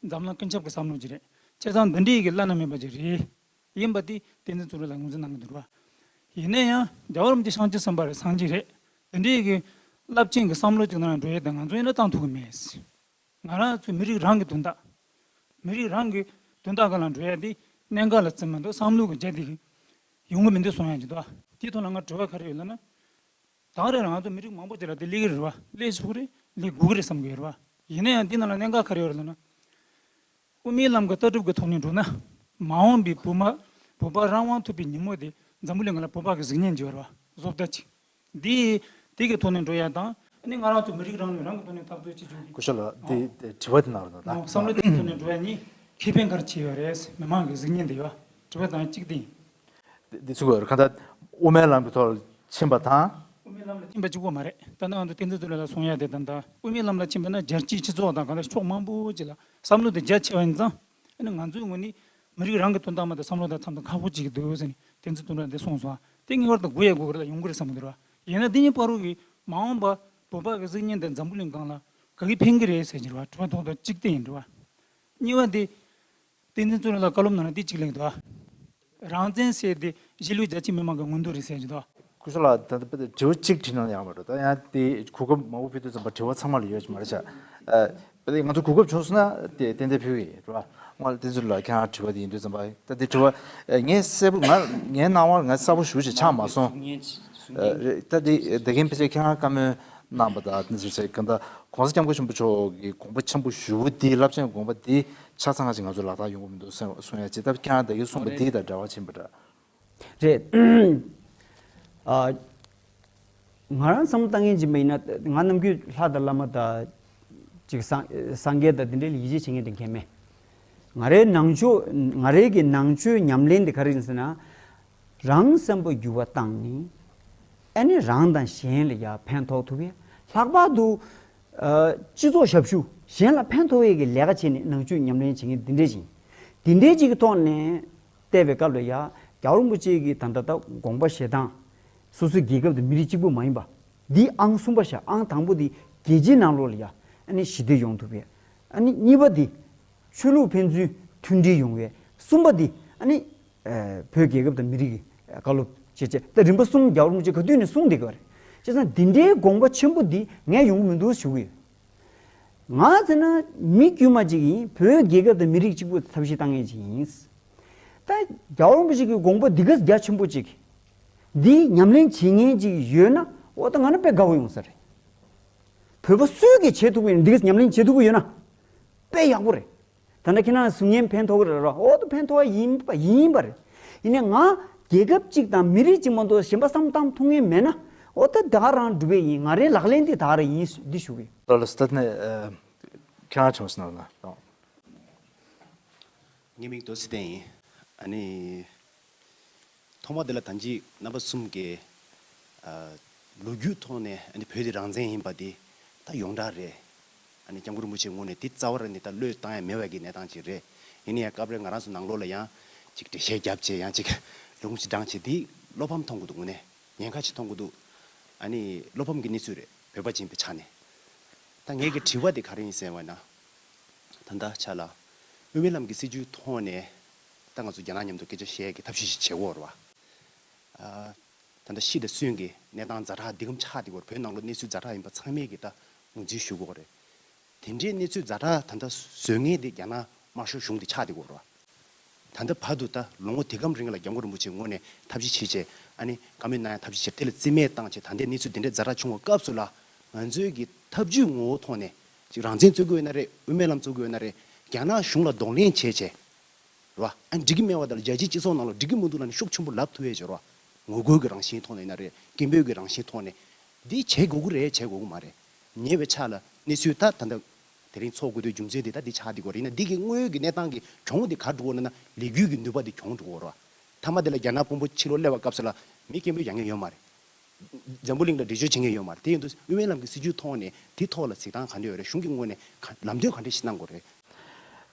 འཛམ་གླིང་ཀུན་ཁྱབ་ཀྱི་བསམ་བློ་ཅིག་རེད། བྱས་ཙང་འདི་འདྲའི་གི་བླ་ན་མེད་པ་ཅིག་རེད། ཡིན་པ་འདི་བསྟན་འཛིན་བརྩོན་འགྲུས་ལགས་ངོས་འཛིན་གནང་གི་འདུག་རེད་བ། ཡིན་ན་ཡང་རྒྱལ་བ་རིན་པོ་ཆེ་བྱང་ཆུབ་སེམས་དཔའ་རེད། སངས་རྒྱས་རེད། འདི་འདྲའི་གི་རླབས་ཆེན་གྱི་བསམ་བློ་ཅིག་ནང་འགྲོ་ཡ་དེ་ང་ཚོ་ཡིན་ན་བཏང་ཐུབ་ཀྱི་མེད། ང་རང་ཚོའི་མི་རིགས་རང་གི་དོན་དག་མི་རིགས་རང་གི་དོན་དག་སྒང་ལ་འགྲོ་ཡ་དེ་གནད་འགག་ལ་བརྩི་མ་གཏོགས་བསམ་བློ་གི་རྒྱ་དེ་གི་ཡོང་གི་མི་འདུག་གསུང་ཡ་ཅིག་འདུག་དེའི་ཐོག་ལ་ང་དྲི་བ་ག་རེ་ཡོད་ལབ་ན། ད་རེས་རང་ཚོ་མི་རིགས་མང་པོ་ཅིག་ལ་དེ་སླེབས་ཀྱི་རེད་བ། སླེབས་ཆོག་གི་རེད། སླེབས་དགོས་ཀྱི་རེད་བསམ་གྱི་ཡོད་རེད་བ། ཡིན་ན་ཡང་འདི་ནང་ལ་གནད་འགག་ག་རེ་ཡོད་རེད་ལབ་ན། དབུ་མའི་ལམ་གྱི་ལྟ་གྲུབ་ཀྱི་ཐོག་ནས་འགྲོ་ན། མ་འོངས་པའི་བོད་མ་བོད་པ་རང་དབང་ཐོབ་པའི་ཉིན་མོ་དེ་འཛམ་བུ་གླིང་ལ་བོད་པ་གི་གཟུགས་བརྙན་ཅིག་ཡོད་རེད་བ། བཟོ་ལྟ་ཅིག་འདི་དེ་གི་ཐོག་ནས་འགྲོ་ཡ་དང་ཨ་ནི་ང་རང་ཚོ་མི་རིགས་རང་ནས་རང་གི་ཐོག་ནས་འཐབ་རྩོད་བྱེད་ཆོག་གི། སྐུ་ཞབས་ལགས་འདི་དྲི་བ་དེ་གནང་རོགས་གནང་། བསམ་བློ་དེ་གི་ཐོག་ནས་འགྲོ་ཡ་ནི་ཁེ་ཕན་ག་རེ་བྱེད་ཡོད་རེད། མི་མང་གི་གཟུགས་བརྙན་དེ་ཡོད། དྲི་བ་དང་གཅིག་དེ་ཡིན། འདི་འདི་ཚུགས་པ་རེད། གང་ལྟར་དབུ་མའི་ལམ་གྱི་ཐོག་ལ་ཕྱིན་པ་དང་། དབུ་མའི་ལམ་ལ་ཕྱིན་པ་གཅིག་པོ་མ་རེད། ད་ནང་དུ་བསྟན་འཛིན་བརྩོན་འགྲུས་ལགས་གསུང་ཡ་དེ་ད་ལྟ་དབུ་མའི་ལམ་ལ་ཕྱིན་པ་ན་རྒྱལ་སྤྱིའི་སྤྱི་ཚོགས་དང་གང་ལྟར་ཕྱོགས་མང་པོ་ཅིག་ལ་བསམ་བློ་དེ་རྒྱ་ཆེ་བ་ཡིན་ཙང་། ཨ་ནི་ང་ཚོའི་ངོས་ནས་མི་རིགས་རང་གི་དོན་དག་མ་གཏོགས་བསམ་བློ་དང་འཚམ་དང་ཁག་པོ་ཅིག་འདུག་ཟེར་ནས་བསྟན་འཛིན་བརྩོན་འགྲུས་ལགས་འདི་གསུངས་སོང་། དེ་ངེས་པར་དུ་དགོས་ཡ་དགོས་ཀྱི་རེད་ལ་ཡོང་གི་རེད་བསམ་གྱི་འདུག་ར། ཡིན་ན་འདི་གཉིས་བར་དུ་གི་མ་འོངས་པ་བོད་པ་གི་གཟུགས་བརྙན་དེ་འཛམ་བུ་གླིང་སྒང་ལ་ག་གི་ཕན་གི་རེད་ཟེར་གྱི་རེད་བ། དྲི་བ་ཐོག་ཐོག་གཅིག་དེ་ཡིན་རེད་བ། གཉིས་པ་འདི། བསྟན་འཛིན་བརྩོན་འགྲུས་ལགས་བཀའ་སློབ་ནང་ལ་འདི་གཅིག་གླེང་འདུག་རང་བཙན་ཟེར་དེ་གཞིས་ལུས་རྒྱ་ཆེ་མི་མང་གི་མངོན་འདོད་རེད་ཟེར་གྱི་འདུག་སྐུ་ཞབས་ལགས་ད་ལྟ་དྲི་བ་གཅིག་དྲིས་ན་ཡག་མ་རེད། ད་ཡང་དེ་གོ་སྐབས་མང་པོ་ཕུལ་དུས་ཙམ་པ་དྲི་བ་ཚང་མ་ལ་ཡོད་ཀྱི་མ་རེད་ཤག་ཨ། ང་ཚོ་གོ་སྐབས་བྱུང་སོང་ན་དེ་ཏན་ཏན་ཕུལ་གྱི་ཡིན་རེད་བ། སྔོན་ལ་བསྟན་འཛིན་ལགས་ཁྱེད་རང་དྲི་བ་དེ་ཡིན་དུས་ཙམ་པ་ད་དེ་དྲི་བ་ངས་གསལ་པོ་ང་ངའི་སྣང་བར་ང་གསལ་པོ་ཞེ་པོ་ཅིག་ཆགས་མ་སོང་། ཨ། རེད། ད་དེ་ད་གིན་ཕལ་ཆེར་ཁྱེད་རང་བཀའ་མོལ་གནང་པ་དང་དེ་ཚོ་ཚེ་གང་ལྟར་༸གོང་ས་༸སྐྱབས་མགོན་ཆེན་པོ་མཆོག་གི་དགོངས་པ་ཆེན་པོ་ཞེ་པོ་དེ་རླབས་ཆེན་དགོངས་པ་དེ་ཆ་ཚང་ང་ཞིག་ང་ཚོ་ལག་བསྟར་ཡོང་གི་མི་འདུག་གསུང་གསུང་ཡ་ཅིག་ད་ཁྱེད་རང་ད་གིན་གསུངས་པ་དེ་དང་འདྲ་བ་ཕྱིན་པ་འདྲ། རེད། ཨ། ང་རང་བསམ་བློ་བཏང་མཁན་ཅིག་ཡིན་ན་ང་ནམ་རྒྱུན་ལྷ་དང་བླ་མ་དང་ཅིག་སངས་སངས་རྒྱས་དང་དེ་འདྲའི་ལ་ཡིད་ཆེས་བྱེད་མཁན་དེ་མཁན་མེད། ང་རའི་ནང་ཆོས་ང་རའི་གི་ནང་ཆོས་ཉམས་ལེན་དེ་ག་རེ་ཡིན་ཟེར་ན། རང་བསམ་པ་འགྱུར་བ་བཏང་ནས། ཨ་ནི་རང་དང་གཞན་ལ་ཡ་ཕན་ཐོགས་ཐུབ་ཡ། ལྷག་པར་དུ། ཨ། སྤྱི་ཚོགས་ཞབས་ཞུ་གཞན་ལ་ཕན་ཐོགས་ཡས་ཀྱི་ལས་ཀ་བྱས་ནས་ནང་ཆོས་ཉམས་ལེན་བྱེད་མཁན་འདི་འདྲས་ཡིན། འདི་འདྲས་ཅིག་གི་ཐོག་ནས་བལྟས་པའི་སྐབས་ལ་ཡ་རྒྱལ་བ་རིན་པོ་ཆེ་གི་ད་ལྟ་ད་དགོངས་པ་བཞེས་སྟངས། སོ་སོའི་རྒྱལ་ཁབ་དང་མི་རིགས་གཅིག་པུ་མ་ཡིན་པ། འདི་ཨང་གསུམ་པ་བཞག་ཨང་དང་པོ་འདི་རྒྱལ་སྤྱིའི་ནང་ལོགས་ལ་ཡ་ཨ་ནི་ཞི་བདེ་ཡོང་ཐུབ་ཡས། ཨ་ནི་གཉིས་པ་འདི་ཆོས་ལུགས་ཕན་ཚུན་མཐུན་སྒྲིལ་ཡོང་བའི། གསུམ་པ་འདི་ཨ་ནི། ཨ། བོད་རྒྱལ་ཁབ་དང་མི་རིགས་ཀྱི་བཀའ་སློབ་བྱས་བྱས་ད་རིམ་པ་གསུམ་རྒྱལ་བ་རིན་པོ་ཆེ་ག་དུས་ནས་གསུངས་བསྡད་ཀྱི་ཡོད་རེད། བྱས་ཙང་འདི་འདྲའི་དགོངས་པ་ཆེན་པོ་འདི་ངས་ཡོང་གི་མི་འདུག་ཞུ་གི་ཡོད། ང་ཟེར་ན་མི་དཀྱུས་མ་ཅིག་ཡིན། བོད་རྒྱལ་ཁབ་དང་མི་རིགས་གཅིག་པུ་ཐབས་ཤེས་བཏང་མཁན་ཅིག་ཡིན། ད་རྒྱལ་བ་རིན་པོ་ཆེ་གི་དགོངས་པ་འདི་ག་རྒྱ་ཆེན་པོ་ཅིག་འདི་ཉམས་ལེན་བྱེད་མཁན་ཅིག་ཡོད་ན། འོ་ད་ང་ན་དཔེ་དགའ་བོ་ཡོང་ས་རེད། བོད་པ་སུས་ཀྱིས་བྱེད་ཐུབ་ཀྱི་ཡོད་ན། འདི་ག་ཉམས་ལེན་བྱེད་ཐུབ་ཀྱི་ཡོད་ན་དཔེ་ཡག་པོ་རེད། ད་ལྟ་ཁྱེད་རང་གཟུགས་བརྙན་ཕན་ཐོགས་ཀྱི་རེད་ར། འོ་ད་ཕན་ཐོགས་ཡིན་པ་ཡིན་པ་རེད། ཡིན་ནའི་ང་རྒྱལ་ཁབ་ཅིག་དང་མི་རིགས་ཅིག་མ་གཏོགས་གཞན་པ་བསམ་བློ་བཏང་ཐུབ་མཁན་མེད་ན། འོ་ད་ད་ག་རང་འགྲུབ་པ་ཡིན། ང་རའི་ལག་ལེན་འདི་ད་ག་རང་ཡིན་འདི་ཞུ་གི་ཡོད། ལགས་ལགས་སོ། ད་ནས་ཨ་ཁྱེད་རང་བྱུང་སོང་ན། ངའི་མིང་རྡོ་རྗེ་བསྟན་ཡིན། ཨ་ནི། ཐོག་མ་དེ་ལ་ད་ཅི་རྣམ་པ་གསུམ་གྱིས་ཨ་ལོ་རྒྱུས་ཐོག་ནས་ཨ་ནི་བོད་དེ་རང་བཙན་ཡིན་པ་དེ་ད་ཡོངས་གྲགས་རེད། ཨ་ནི་སྐྱབས་མགོན་རིན་པོ་ཆེའི་ངོས་ནས་དེ་རྩ་བ་རང་ནས་ད་བློས་བཏང་ཡ་མེད་པའི་གི་གནས་སྟངས་ཅིག་རེད། ཡིན་ན་ཡང་སྐབས་རེ་ང་རང་ཚོ་ནང་ལོགས་ལ་ཡང་ཅིག་འགྲེལ་བཤད་བརྒྱབ་བྱས། ཡང་ཅིག་ལུང་ཅིག་དྲངས་བྱས། དེ་བློ་ཕམ་མཐོང་གི་འདུག་དངོས་གནས་ཉེན་ཁ་ཅིག་མཐོང་གི་འདུག་ཨ་ནི་བློ་ཕམ་གྱི་གནས་ཚུལ་རེད། བོད་པ་ཅིག་ཡིན་པའི་ཆ་ནས། ད་ངེད་ཀྱི་དྲི་བ་དེ་ག་རེ་ཡིན་ཟེར་བ་ན། ད་ལྟ་ཆ་ལ་དབུ་མའི་ལམ་གྱི་སྲིད་བྱུས་ཐོག་ནས་ད་ང་ཚོ་རྒྱ་ནག་མཉམ་དུ་སྐད་ཆ་བཤད་ཀྱི་ཐབས་ཤེས་ཤིག་བྱེད་དགོས་རེད་བ། ཨ། ད་ལྟ་ཤི་དང་གསོན་གྱི་གནས་སྟངས་ཛ་དྲག་འདི་གམ་ཆགས་བསྡད་ཡོད་རེད། བོད་ནང་ལོགས་གནས་ཚུལ་ཛ་དྲག་ཡིན་པ་ཚང་མས་ཀྱིས་ད་ངོས་འཛིན་ཞུ་དགོས་རེད། དེ་འདྲའི་གནས་ཚུལ་ཛ་དྲག་ད་ལྟ་བཟོ་མཁན་དེ་རྒྱ་ནག་དམར་ཤོག་གཞུང་དེ་ཆགས་བསྡད་ཡོད་རེད་བ། ད་ལྟ་བར་དུ་ད་ལོ་ངོ་དེ་གམ་རིང་ལ་སྐྱབས་མགོན་རིན་པོ་ཆེའི་ངོས་ནས་ཐབས་ཤེས་བྱས་བྱས། ཨ་ནི་བཀའ་མོལ་གནང་ཡ་ཐབས་ཤེས་བྱས། དེ་ལ་རྩིས་མེད་བཏང་བྱས། ད་ལྟའི་གནས་ཚུལ་དེ་འདྲའི་ཛ་དྲག་བྱུང་བའི་སྐབས་སུ་ལ། ང་ཚོའི་གི་ཐབས་ཇུས་ངོ་བོ་ཐོག་ནས་ཅིག་རང་བཙན་རྩོད་ཀྱི་ཡོད་ན་རེད། དབུ་མའི་ལམ་རྩོད་ཀྱི་ཡོད་ན་རེད། རྒྱ་ནག་གཞུང་ལ་གདོང་ལེན་བྱས་བྱས། རེད་བ། ཨ། འགྲིག་གི་མེད་པ་དང་། རྒྱལ་སྤྱིའི་སྤྱི་ཚོགས་ནང་ལ་འགྲིག་གི་མི་འདུག་ལབ་ནས་ཤུགས་ཆེན་པོ་ལབ་ཐུབ་ཡས་བྱས། རེད་བ། ངོ་རྒོལ་གྱི་རང་བཞིན་ཐོག་ནས་ཡིན་ན་རེད། སྐད་འབོད་ཀྱི་རང་བཞིན་ཐོག་ནས་འདི་བྱེད་དགོས་ཀྱི་རེད། བྱེད་དགོས་ཀྱི་མ་རེད། ཉེ་བའི་ཆར་ལ་གནས་ཚུལ་ད་ད་ལྟ་དེ་རིང་ཚོགས་དགོས་དུས་རྒྱུ་མཚན་དེ་ད་འདི་ཆགས་བསྡད་ཡོད་རེད། ཡིན་ན་འདི་གི་དངོས་ཡོད་ཀྱི་གནས་སྟངས་ཀྱི་གྱོང་དེ་ག་རེ་འགྲོ་གི་ཡོད་ན་ན། ལས་འགུལ་གྱི་ནུས་པ་དེ་གྱོང་འགྲོ་གི་ཡོད་རེད་བ། མཐའ་མ་དེ་ལ་རྒྱ་ནག་དཔོན་པོ་ཕྱི་ལོགས་སླེབས་པའི་སྐབས་སུ་ལ་མི་སྐད་འབོད་རྒྱག་མཁན་ཡོད་མ་རེད། འཛམ་བུ་གླིང་ལ་འགྲེལ་བརྗོད་བྱེད་མཁན་ཡོད་མ་རེད། དེ་ཡིན་དུས་དབུ་མའི་ལམ་གྱི་སྲིད་བྱུས་ཐོག་ནས་དེ་ཐོག་ལ་གཟིགས་སྟངས་ག་འདྲ་ཡོད་རེད། གཞུང་གི་ངོས་ནས་ག- ལམ་སྟོན་ག་འདྲ་ཞིག་གནང་དགོས་རེད།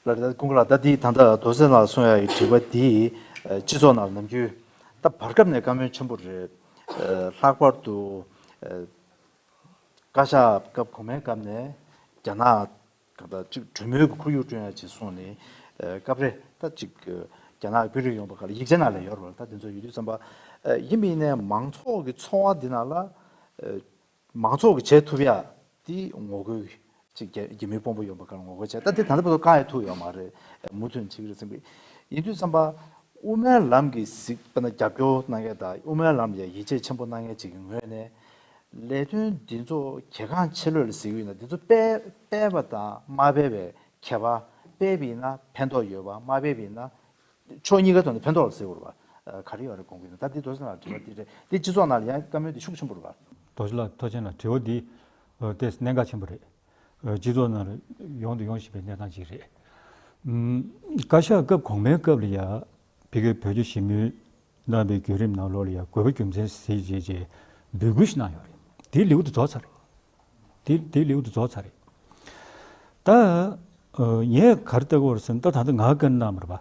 ལགས་རེད། ད་སྐུ་ངོ་ལགས། ད་འདི་ད་ལྟ་རྡོ་རྗེ་ལགས་གསུང་ཡ་ཡི་དྲི་བ་འདི་ཨ་སྤྱི་ཚོགས་ནང་ལ་ནམ་རྒྱུན་ད་བར་སྐབས་ནས་བཀའ་མོལ་ཆེན་པོ་རེད། ཨ་ལྷག་པར་དུ་ཨ་བཀའ་ཤག་སྐབས་གོང་མའི་སྐབས་ནས་རྒྱ་ནག་གང་ལྟར་ཅིག་གྲོས་མོལ་གྱི་ཁོར་ཡུག་བསྐྲུན་ཡ་ཅིག་གསུངས་ནས། ཨ་སྐབས་རེ་ད་ཅིག་རྒྱ་ནག་དཔོན་རིགས་ཡོང་བ་ག་ལ་ཡིག་ཆ་ནང་ལ་ཡོད་རེད་བ། ད་དེ་ཚོ་ཡོད་དུས་ཙམ་པ། ཨ་ཡིན་པ་ཡིན་ནའི་མང་ཚོགས་ཀྱི་འཚོ་བ་འདི་ནང་ལ་ཨ་མང་ཚོགས་ཀྱིས་བྱེད་ཐུབ་ཡ་དེ་ངོ་རྒོལ་ཅིག་རྒྱ- རྒྱ་མིའི་དཔོན་པོ་ཡོང་བ་ག་ལ་ངོ་རྒོལ་བྱས། ད་དེ་ད་ལྟ་བར་དུ་བཀག་ཡ་ཐུབ་ཡོད་མ་རེད། མུ་མཐུད་བྱེད་ཀྱི་རེད་བསམ་གི། ཡིན་དུས་ཙམ་པ་དབུ་མའི་ལམ་གྱི་གཟིགས་དཔེར་ན་རྒྱབ་སྐྱོར་གནང་མཁན་དང་། དབུ་མའི་ལམ་ལ་ཡིད་ཆེས་ཆེན་པོ་གནང་མཁན་ཅིག་གི་ངོས་ནས། ལས་དོན་འདི་ཚོ་གལ་འགངས་ཆེ་ལོས་ལ་གཟིགས་ཡོད་ན། འདི་ཚོ་སྤེལ- སྤེལ་བ་དང་མ་སྤེལ་བའི་ཁྱད་པར། སྤེལ་བ་ཡིན་ན་ཕན་ཐོགས་ཡོད་པ། མ་སྤེལ་བ་ཡིན་ན་ཕྱོགས་གཉིས་ཀའི་ཐོག་ནས་ཕན་ཐོགས་ལ་ཟེར་དགོས་རེད་བ། ཨ་ག་རེ་ཡོད་རེད་དགོངས་ཀྱི་ཡོད་ན། ད་འདི་རྡོ་རྗེ་ལགས་དྲི་བ་འདི་རེད། འདི་སྤྱི་ཚོགས་ནང་ལ་ཡང་བཀའ་མོལ་འདི་ཤུགས་ཆེན་པོ་རེད་བ། རྡོ་རྗེ་ལགས་ཐུགས་རྗེ་གནང་། དྲི་བ་འདི་ཨ་ཏོག་ཙམ་གནད་འགག་ཆེན་པོ་རེད། ཨ་སྤྱི་ཚོགས་ནང་ལ་ཡོང་དང་ཡོང་བཞིན་པའི་གནས་སྟངས་ཅིག་རེད། ཨམ། བཀའ་ཤག་སྐབས་གོང་མའི་སྐབས་ལ་ཡ་ཕ་གིའི་བོད་རྒྱ་ཞི་མོལ་གནང་བའི་བརྒྱུད་རིམ་ནང་ལོགས་ལ་ཡ་དགོས་པ་རྒྱུ་མཚན་གཟིགས་བྱས་བྱས་འབོད་སྐུལ་ཞིག་གནང་ཡོད་རེད། དེའི་ལེའུ་དེ་རྫོགས་ཚར་རེད། དེ་དེའི་ལེའུ་དེ་རྫོགས་ཚར་རེད། ད་ཨ་ངས་ག་རེ་ལྟ་གི་ཡོད་རེད་ཟེར་ན། ད་ད་ལྟ་ང་བཀའ་གནང་མ་རེད་པ།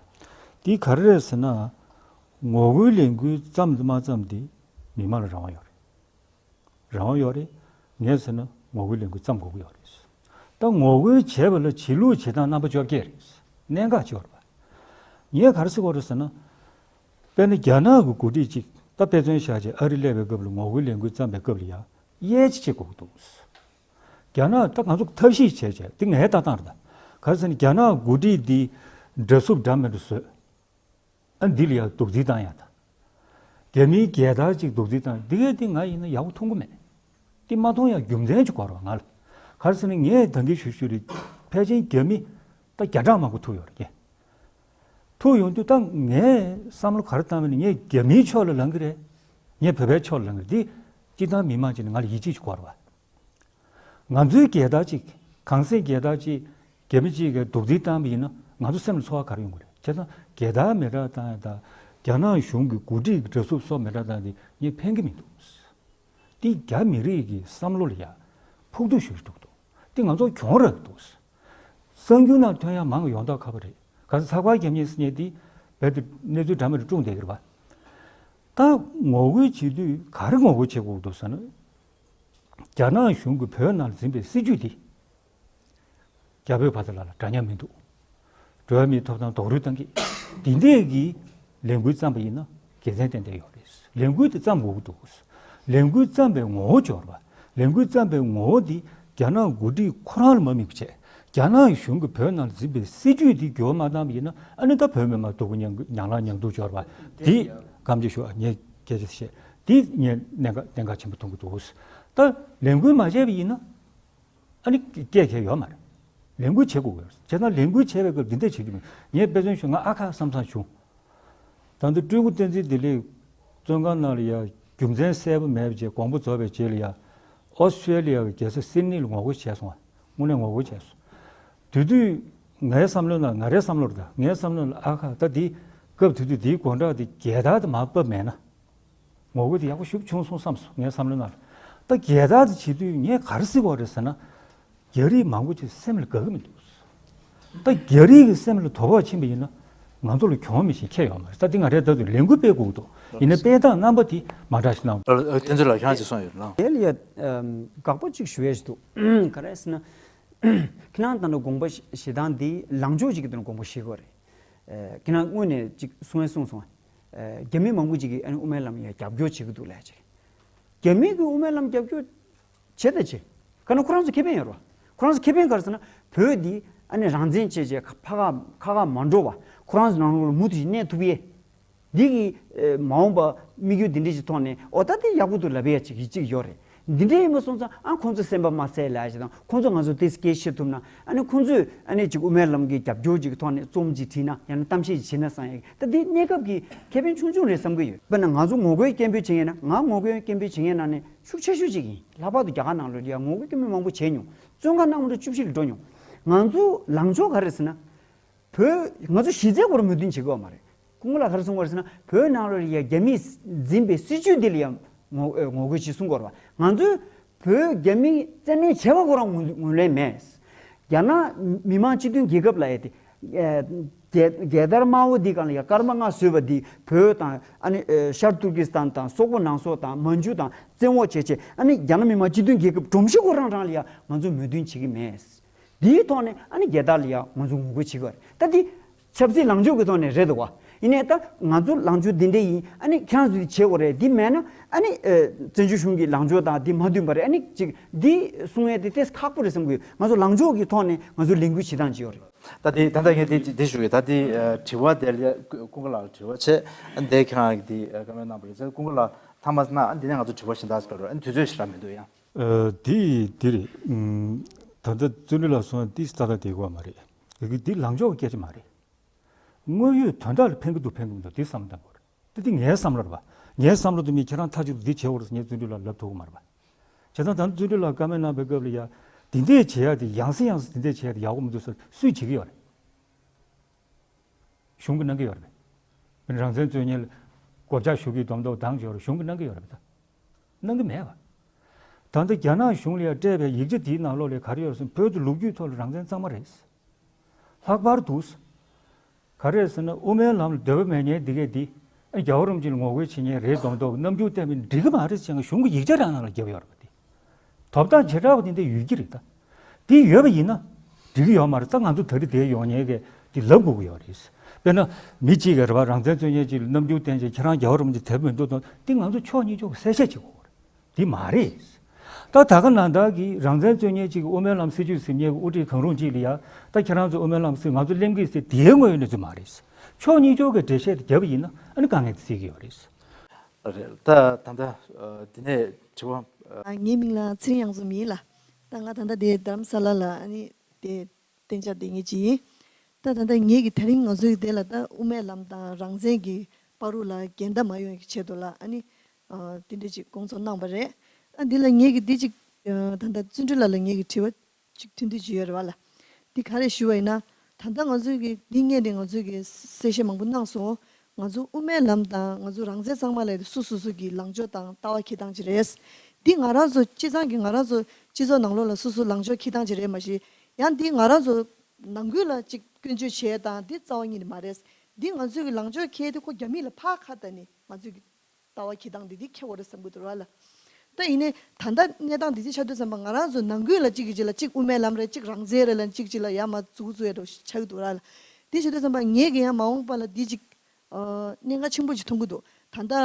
དེ་ག་རེ་རེད་ཟེར་ན། ངོ་རྒོལ་ལས་འགུལ་བརྩམས་དང་མ་བརྩམས་དེ་མི་མང་ལ་རང་དབང་ཡོད་རེད། རང་དབང་ཡོད་རེད། ངས་ཟེར་ན་ངོ་རྒོལ་ལས་འགུལ་བརྩམས་དགོས་ཀྱི་ཡོད་རེད། ད་ངོ་རྒོལ་བྱས་པ་ལ་བྱེད་ལུགས་བྱེད་སྟངས་རྣམ་པ་བཅོ་བརྒྱད་རེད། གནད་འགག་ཅིག་ཡོད་རེད་པ། ངས་ག་རེ་ཟེར་གྱི་ཡོད་རེད་ཟེར་ན། དཔེར་ན་རྒྱ་ནག་གི་འགོ་ཁྲིད་ཅིག་ད་དཔེ་མཚོན་བཞག་བྱས། ཨ་རི་སླེབས་པའི་སྐབས་ལ་ངོ་རྒོལ་ལས་འགུལ་བརྩམས་པའི་སྐབས་ལ་ཡ་གཡས་ཅིག་བྱེད་དགོས་ཀྱི་འདུག་རྒྱ་ནག་ད་ང་ཚོ་ཐབས་ཤེས་བྱས་བྱས། དེ་ངའི་ལྟ་སྟངས་རེད། ད་ག་རེ་ཟེར་ན། རྒྱ་ནག་འགོ་ཁྲིད་འདི་འདྲ་སུབ་འདྲ་མི་འདྲ་བཟོས། ཨ་འདི་ལ་ཡང་རྡོག་རྫིས་བཏང་ཡ་དང་། རྒྱ་མིའི་རྒྱལ་དར་ཅིག་རྡོག་རྫིས་བཏང་། འདི་གས་འདི་ང་ཡིན་ན་ཡག་པོ་མཐོང་གི་མེད། འདི་མ་མཐོང་ཡ་རྒྱུ་མཚན་ཅིག་དགོས་རེད་བ་ང་ལ། ག་རེ་ཟེར་ན་ངས་ད་གིན་ཞུ་ཞུ་རེད། ཕལ་ཆེར་རྒྱ་མི་ད་བརྒྱ་ཕྲག་མང་པོ་ཐུག་ཡོད་རེད། ཐུག་ཡོང་དུས་ད་ངས་བསམ་བློ་ག་རེ་བཏང་བ་ཡིན་ན། ངས་རྒྱ་མིའི་ཕྱོགས་ལ་ལངས་ཀྱི་རེད། ངས་བོད་པའི་ཕྱོགས་ལ་ལངས་ཀྱི་རེད། འདི་སྤྱིར་བཏང་མི་མང་ཅིག་ནས་ང་ལ་ཡིད་ཆེས་ཅིག་དགོས་རེད་བ། ང་ཚོའི་རྒྱལ་དར་ཅིག་གངས་སེང་རྒྱལ་དར་ཅིག་རྒྱ་མི་གཅིག་གིས་རྡོག་རྫིས་བཏང་བ་ཡིན་ན། ང་ཚོ་སེམས་ལ་ཚོར་བ་ག་རེ་ཡོང་གི་རེད། བྱས་ཙང་རྒྱལ་དར་མེ་སྲེག་བཏང་ཡ་དང་། རྒྱ་ནག་གཞུང་གི་འགོ་ཁྲིད་ཀྱི་འདྲ་སུབ་སོགས་མེ་སྲེག་བཏང་དེ་ངས་ཕན་གྱི་མི་འདུག་འདི་རྒྱ་མི་རིགས་ཀྱི་བསམ་བློ་ལ་ཡ་ཕོག་ཐུག་ཞེ་པོ་ཅིག་འགྲོ་གི་འདུག་འདི་ང་ཚོ་གྱོང་རག་གི་འདུག་གསར་འགྱུར་ནང་ཐོན་ཡ་མང་གི་ཡོང་མདོག་ཁ་པོ་རེད། ག་ཚོད་ཚགས་པར་རྒྱབ་མཁན་ཟེར་མཁན་འདི་རྦད་དེ་གནས་ཚུལ་འདྲ་མི་འདྲ་སྒྲུང་བསྡད་ཀྱི་རེད་བ། ད་ངོ་རྒོལ་བྱེད་དུས་ག་རེ་ངོ་རྒོལ་བྱེད་དགོས་འདུག་ཟེར་ན། རྒྱ་ནག་གཞུང་གིས་བོད་ནང་ལ་འཛིན་པའི་སྲིད་བྱུས་འདི་རྒྱ་བོད་བར་དུ་ལ་ལ་འདྲ་མཉམ་མི་འདུག་འགྲོ་བ་མིའི་ཐོབ་ཐང་རྡོག་རོལ་བཏང་གི། འདི་འདྲས་ཀྱི་ལས་འགུལ་བརྩམས་པ་ཡིན་ན་དགེ་མཚན་ཏན་ཏན་ཡོད་རེད། ལས་འགུལ་དེ་བརྩམས་དགོས་ཀྱི་འདུག་ལས་འགུལ་བརྩམས་པའི་ངོ་བོ་འབྱོར་བ། ལས་འགུལ་བརྩམས་པའི་ངོ་བོ་འདི་རྒྱ་ནག་འགོ་ཁྲིད་ཁོ་རང་ལ་མ་དམིགས་པ་བྱས། རྒྱ་ནག་གཞུང་གིས་བོད་ནང་ལ་འཛིན་པའི་སྲིད་ཇུས་འདི་འགྱུར་བ་མ་བཏང་བ་ཡིན་ན། ཨ་ནི་ད་བོད་མི་མང་སྡུག་པོ་མྱང་མྱང་ལ་མྱང་སྡུག་འབྱོར་བ་འདི་སྐམ་ཅིག་ཞུ་ཨ། ངས་སྐད་ཆ་བཤད་འདི་ངས་གནད་འགག་གནད་འགག་ཆེན་པོ་མཐོང་གི་འདུག་ད་ལས་འགུལ་མ་བྱས་པ་ཡིན་ན་ཨ་ནི་སྐད་ཆ་ཡོད་མ་རེད། ལས་འགུལ་བྱེད་དགོས་ཀྱི་རེད། བྱས་ཙང་ལས་འགུལ་བྱས་པའི་སྐབས་འདི་འདྲ་བྱེད་རྒྱུ་མེད། ངས་དཔེ་མཚོན་ཞུ། ང་ཨ་ཁ་བསམ་བསམ་བྱུང་། ད་ལྟ་སྤྲུལ་སྐུ་བསྟན་འཛིན་བདེ་ལེགས་བཙོན་ཁང་ནང་ལ་ཡ་རྒྱུ་མཚན་གསལ་པོ་མེད་པ་བྱས་དགོངས་པ་རྫོགས་པའི་རྗེས་ལ་ཡ་ཨོ་སི་ཀྲེ་ལི་ཡ་གི་རྒྱལ་ས་སིད་ནི་ལ་ངོ་རྒོལ་བྱས་སོང་བ། དངོས་གནས་ངོ་རྒོལ་བྱས་སོང་། དེ་དུས་ངའི་བསམ་བློ་ན། ང་རའི་བསམ་བློ་རེད། ད་ངའི་བསམ་བློ་ན་ཨ་ཁ་ད་འདི་སྐབས་དེ་དུས་འདིའི་དགོང་དག་འདི་རྒྱལ་དར་དེ་མར་ཕབ་མེད་ན་ངོ་རྒོལ་དེ་ཡག་པོ་ཞེ་པོ་བྱུང་སོང་བསམ་སོང་། ངའི་བསམ་བློ་ན་ད་རྒྱལ་དར་དེ་བྱེད་དུས་ངས་ག་རེ་ཟེར་དགོས་རེད་ཟེར་ན། རྒྱ་རིགས་མང་པོ་ཅིག་སེམས་ལ་དགའ་གི་མི་འདུག་ད་རྒྱ་རིགས་ཀྱི་སེམས་ལ་དོ་ཕོག་ཕྱིན་པ་ཡིན་ན་ང་ཚོ་ལ་གྱོང་མི་ཤེས་ཁྱད་ཡོད་མ་རེད། ད་འདི་ང་རའི་ལྟ་དུས་ལས་འགུལ་སྤེལ་དགོས་ཀྱི་འདུག་ཡིན་ནའི་སྤེལ་སྟངས་རྣམ་པ་དེ་མ་འདྲ་ཞིག་གནང་། ཨ། དེ་ཚོ་ལ་ཁྱེད་རང་ཅིག་གསུངས་ཡོད་ལ། དེ་ལ་ཡ་ཨམ་དགག་པ་ཅིག་ཞུ་ཡས་ཞིག་འདུག་ག་རེ་ཟེར་ན། ཁྱེད་རང་ད་ལྟ་དགོངས་པ་བཞེས་སྟངས་འདི་ལངས་ཕྱོགས་ཅིག་གི་དོན་དགོངས་པ་བཞེས་དགོས་རེད། ཨ། ཁྱེད་རང་དངོས་ནས་ཅིག་གསུང་ཡས་གསུངས་སོང་། ཨ། རྒྱ་མི་མང་པོ་ཅིག་གིས་ཨ་ནི་དབུ་མའི་ལམ་ཡ་རྒྱབ་སྐྱོར་བྱེད་ཀྱི་འདུག་ལབ་ཡ་ཅིག་རེད། རྒྱ་མི་གིས་དབུ་མའི་ལམ་རྒྱབ་སྐྱོར་བྱེད་ད་བྱེད། ག་ན་ཁོ་རང་ཚོ་ཁེ་ཕན་ཡོད་རེད་བ། ཁོ་རང་ཚོ་ཁེ་ཕན་ག་རེ་ཟེར་ན། བོད་འདི་ཨ་ནི་རང་བཙན་བྱས་བྱས་ཁ་ཁ་ཁ་ཁ་མ་འགྲོ་བ། ཁོ་རང་ཚོ་ནང་ལོགས་ལ་མུ་མཐུད་གནས་ཐུབ་ཡས། འདི་གི་ཨེ་མ་འོངས་པ་དམིགས་ཡུལ་འདི་འདྲ་ཞིག་ཐོག་ནས་འོ་ད་དེ་ཡག་པོ་འདུག་ལབ་ཡས་ཅིག་གཅིག་ཡོད་རེད། འདི་འདྲ་ཡིན་པ་སོང་ཙང་ཨ་ཁོང་ཚོ་སེམས་པ་མ་གསལ་ལབ་ཡས་ཅིག་དང་། ཁོང་ཚོ་ང་ཚོ་ཏོག་ཙམ་སྐད་ཆ་བཤད་ཐུབ་ན། ཨ་ནི་ཁོང་ཚོས་ཨ་ནི་ཅིག་དབུ་མའི་ལམ་གྱི་རྒྱབ་སྐྱོར་ཅིག་ཐོག་ནས་རྩོམ་ཅིག་བྲིས་ན། ཡང་ན་གཏམ་བཤད་ཅིག་བྱས་ན་བསམ་ཡས། ད་འདི་གནས་སྐབས་ཀྱི་ཁེ་ཕན་ཆུང་ཆུང་རེད་བསམ་གྱི་ཡོད། དཔེར་ན་ང་ཚོ་ངོ་རྒོལ་སྐད་འབོད་བྱེད་མཁན་ན། ང་ངོ་རྒོལ་སྐད་འབོད་བྱེད་མཁན་ནང་ནས་ཤུགས་ཆེ་ཤོས་ཅིག་ཡིན། ལྷག་པར་དུ་རྒྱ་གར་ནང་ལོགས་ལ་ཡ་ངོ་རྒོལ་སྐད་འབོད་མང་པོ་བྱས་མྱོང་། བཙོན་ཁང་ནང་མ་གཏོགས་བཅུ་བཞི་ལ་འགྲོ་མྱོང་། ང་ཚོ་ལངས་ཕྱོགས་ག་རེ་ཟེར་ན། བོད་ང་ཚོ་གཞི་རྩའི་སྐོར་མོས་མཐུན་བྱེད་དགོས་མ་རེད། སྐུ་ངོ་ལགས་ག་རེ་གསུང་གི་ཡོད་རེད་ཟེར་ན། བོད་ནང་ལོགས་ལ་ཡ་རྒྱ་མིས་འཛིན་པའི་སྲིད་ཇུས་འདི་ལ་ཡ་ངོ་ངོ་རྒོལ་བྱེད་གསུང་གི་ཡོད་རེད་བ། ང་ཚོས་བོད་རྒྱ་མིས་བཙན་གནོན་བྱས་པ་ཁོ་རང་ངོས་ངོས་ལེན་མེད། རྒྱ་ནག་མི་དམངས་སྤྱི་མཐུན་རྒྱལ་ཁབ་ལབ་ཡས་དེ། ཨེ་རྒྱལ་རྒྱལ་དར་དམར་པོ་འདི་སྒང་ལ་ཡ་སྐར་མ་ལྔ་བཟོས་པ་འདི་བོད་དང་། ཨ་ནི་ཨེ་ཤར་ཏུར་ཀི་སི་ཐན་དང་། སོག་པོ་ནང་སོག་དང་། མན་ཇུ་དང་བཙན་འོག་བྱས་བྱས། ཨ་ནི་རྒྱ་ནག་མི་དམངས་སྤྱི་མཐུན་རྒྱལ་ཁབ་སྒྲོམ་གཞི་ཁོ་རང་རང་ལ་ཡ་ང་ཚོ་མོས་མཐུན་བྱེད་ཀྱི་མེད། འདིའི་ཐོག་ནས་ཨ་ནི་རྒྱལ་དར་ལ་ཡ་ང་ཚོ་ངོ་རྒོལ་བྱེད་ཀྱི་ཡོད་རེད། ད་འདི་ཆབ་སྲིད་ལངས་ཕྱོགས་ཀྱི་ཐོག་ནས་རེད་འདུག་བ། ཡིན་ནའི་ད་ང་ཚོ་ལངས་ཕྱོགས་འདི་འདྲ་ཡིན། ཨ་ནི་ཁྱེད་རང་ཚོས་འདི་བྱེད་དགོས་རེད། འདི་མེད་ན་ཨ་ནི་ཨེ་བཙན་བྱོལ་གཞུང་གི་ལངས་ཕྱོགས་དང་འདི་མ་མཐུན་པ་རེད། ཨ་ནི་ཅིག་འདི་གསུང་ཡས་དེ་ཏོག་ཙམ་ཁག་པོ་རེད་བསམ་གྱི་ཡོད། ང་ཚོ་ལངས་ཕྱོགས་ཀྱི་ཐོག་ནས་ང་ཚོ་ལས་འགུལ་བྱེད་སྟངས་ཅིག་ཡོད་རེད། ད་དེ་ད་ལྟ་ངས་དེ་དེ་ཞུ་གི། ད་དེ་ཨ་དྲི་བ་དེ་ལ་ཀུན་དགའ་ལགས་ལ་དྲི་བ་བྱས། ཨ་འདི་ཁྱེད་རང་གིས་དེ་ཨ་བཀའ་མོལ་གནང་བ་རེད། ཀུན་དགའ་ལགས་ཐ་མ་ཟེར་ན། ཨ་འདི་ནས་ང་ཚོ་དྲི་བ་གཞན་དག་ཞིག་འགྲོ་རོགས། ཨ་འདི་དུས་ཚོད་ཞེ་དྲག་མི་འདུག་ཡ། ཨ་དེ་དེ་རེད། ཨམ་ད་ལྟ་བརྩོན་འགྲུས་ལགས་གསུངས་ཏེ་ཏག་ཏག་དེ་གོ་མ་རེད། དེ་གི་དེ་ལངས་ཕྱོགས་ཀྱི་སྐད་ཆ་མ་རེད། དངོས་ཡོད་དོན་དག་ལ་ཕན་གྱི་འདུག་ཕན་གྱི་མི་འདུག་དེ་བསམ་བློ་བཏང་དགོས་རེད། དེ་དེ་ངའི་བསམ་བློ་རེད་པ། ངའི་བསམ་བློ་དེ་མིན་ཁྱེད་རང་ཐག་གཅོད་འདི་བྱེད་དགོས་རེད་ཟེར་ངས་བརྩོན་འགྲུས་ལགས་ལབ་ཐུབ་ཀྱི་མ་རེད་པ། བྱས་ཙང་ད་བརྩོན་འགྲུས་ལགས་བཀའ་མོལ་གནང་བའི་སྐབས་ལ་ཡ། དེ་འདྲས་བྱེད་ཡ་དེ། ཡང་སེ་ཡང་སེ་དེ་འདྲས་བྱེད་ཡ་དེ་ཡག་པོ་མི་འདུག་ཟེར་སུས་བྱེད་ཀྱི་ཡོད་རེད། གཞུང་གིས་གནང་གི་ཡོད་རེད་པས། རང་བཙན་རྩོད་མཁན་ལ་སྒོ་ལྕགས་གཞུ་གིས་སྡོམ་ཐོབ་བཏང་བྱས་ཡོད་རེད། གཞུང་གིས་གནང་གི་ཡོད་རེད་པས། ད་གནང་གི་མེད་པ། ད་ལྟ་རྒྱ་ནག་གཞུང་ལ་ཡ་སྤྲད་པའི་ཡིག་ཆ་དེའི་ནང་ལོགས་ལ་ག་རེ་ཡོད་ཟེར་ན། བོད་དུ་ལོ་རྒྱུས་ཐོག་ལ་རང་བཙན་གཙང་མ་རེད། ལྷག་པར་དུ་ག་རེ་ཟེར་ན། དབུ་མའི་ལམ་ལ་འདོད་པ་མེད་མཁན་འདི་གས་འདི་ཨ་རྒྱལ་བ་རིན་པོ་ཆེ་ལ་ངོ་རྒོལ་བྱེད་མཁན་རེད། སྡོམ་ཐོབ་རྣམ་འགྱུར་བསྟན་པ་འགྲིག་གི་མ་རེད་ཟེར་མཁན་གཞུང་གི་ཡིག་ཆ་རང་ནང་ལ་བརྒྱབ་ཡོད་རེད་པ། དེ་ཐོབ་ཐང་བྱེ་བྲག་པ་དེ་འདྲ་ཡོད་ཀྱི་རེད། ད་དེ་ཡོད་པ་ཡིན་ན་འགྲིག་གི་ཡོད་མ་རེད། ད་ང་ཚོ་ད་རེས་དེ་ཡོང་མཁན་གྱིས་དེ་ལབ་དགོས་ཀྱི་ཡོད་རེད། དཔེར་ན་མི་གཅིག་གིས་རེད་པ། རང་བཙན་རྩོད་མཁན་གཅིག་ལ་རྣམ་འགྱུར་བསྟན་བྱས། ཁྱེད་རང་རྒྱལ་བ་རིན་པོ་ཆེ་དད་པ་མི་འདུག་དང་། དེ་ང་ཚོ་ཕྱོགས་གཉིས་ཕྱོགས་ཀྱི་གསལ་བཤད་བྱེད་དགོས་རེད། དེ་མ་རེད། ད་ད་ག་ནང་བཞིན་གྱི་རང་བཙན་རྩོད་མཁན་གཅིག་གིས་དབུ་མའི་ལམ་སྲིད་བྱུས་ཟིན་མཁན་གྱི་དབུ་ཁྲིད་གང་རུང་གཅིག་ལ་ཡ། ད་ཁྱེད་རང་ཚོ་དབུ་མའི་ལམ་སྲིད། ང་ཚོ་གླེང་གི་ཟེར། དེའི་དངོས་ཡོད་གནས་ཚུལ་མ་རེད། ཕྱོགས་གཉིས་ཕྱོགས་ཀྱི་འགྲེལ་བཤད་དེ་བརྒྱབ་པ་ཡིན་ན་ཨ་ནི་དཀའ་ངལ་དེ་སེལ་གྱི་ཡོད་རེད། རེད། ད་ད་ལྟ་ཨ་འདི་ནས་དྲི་བ་ཨ། ཨ། ངའི་མིང་ལ་ཚེ་རིང་དབྱངས་འཛོམས་ཡིན་ལགས། ད་ང་ད་ལྟ་དེ་རྡ་རམ་ས་ལ་ལ་ཨ་ནི་དེ་གཏན་འཇགས་བསྡད་མཁན་ཅིག་ཡིན། ད་ད་ལྟ་ངེད་ཀྱིས་དེ་རིང་ང་ཚོའི་དེ་ལ་ད་དབུ་མའི་ལམ་དང་རང་བཙན་གྱི་བར་དུ་ལ་འགལ་ཟླ་མ་ཡོང་བའི་ཆེད་དུ་ལ་ཨ་ནི་ཨ་དེ་འདྲ་ཅིག་དགོངས་ཚོམས་གནང་བ་རེད། ཨ་འདི་ལ་ངེད་ཀྱིས་འདི་ཅིག་ཨ་ད་ལྟ་བརྩོན་འགྲུས་ལགས་ལ་ངེད་ཀྱིས་དྲི་བ་ཅིག་ཐུང་ཐུང་ཅིག་ཡོད་རེད་པ་ལགས། འདི་ག་རེ་ཞུ་བ་ཡིན་ན། ད་ལྟ་ང་ཚོའི་གི་འདི་སྔོན་ནས་ང་ཚོའི་གི་གསལ་བཤད་མང་པོ་གནང་སོང་། ང་ཚོ་དབུ་མའི་ལམ་དང་ང་ཚོ་རང་བཙན་གཙང་མ་ལབ་དེ་སོ་སོ་སོ་གི་ལངས་ཕྱོགས་དང་ལྟ་བ་འཁྱེར་སྟངས་ཅིག་རེད། འདི་ང་རང་ཚོ་སྤྱི་བཏང་གི་ང་རང་ཚོ་སྤྱི་ཚོགས་ནང་ལོགས་ལ་སོ་སོ་ལངས་ཕྱོགས་འཁྱེར་སྟངས་ཅིག་རེད་མ་གཞི། ཡང་འདི་ང་རང་ཚོ་ནང་ཁུལ་ལ་ཅིག་སྐྱོན་བརྗོད་བྱེད་ཡས་དང་འདི་རྩ་བ་ཉིད་ནས་མ་རེད། འདི་ང་ཚོའི་གི་ལངས་ཕྱོགས་འཁྱེར་དེ་ཁོ་རྒྱ་མི་ལ་ཕར་ཁ་གཏད་ནས་ང་ཚོའི་གི་ལྟ་བ་འཁྱེར་སྟངས་འདི་འདི་འཁྱེར་དགོས་རེད་བསམ་གྱི་འདུག་ར་ལགས། ད་ཡིན་ནའི་ད་ལྟ་གནས་སྟངས་འདི་འདི་ཆགས་དུས་ཙམ་པ་ང་རང་ཚོ་ནང་ཁུལ་ལ་གཅིག་གིས་གཅིག་ལ་གཅིག་དབུ་མའི་ལམ་རེད། གཅིག་རང་བཙན་རེད་ལབ་གཅིག་གཅིག་ལ་ཡར་མར་མཛུབ་གུ་བཙུགས་ཡས་འདྲ་བོ་ཞིག་ཆགས་ཀྱི་འདུག་ར་ལགས། དེ་བྱེད་དུས་ཙམ་པ་ངེད་ཀྱིས་ཡང་མ་འོངས་པ་ལ་འདི་ཅིག་ཨ་གནད་འགག་ཆེན་པོ་ཅིག་མཐོང་གི་འདུག་ད་ལྟ་ཨ་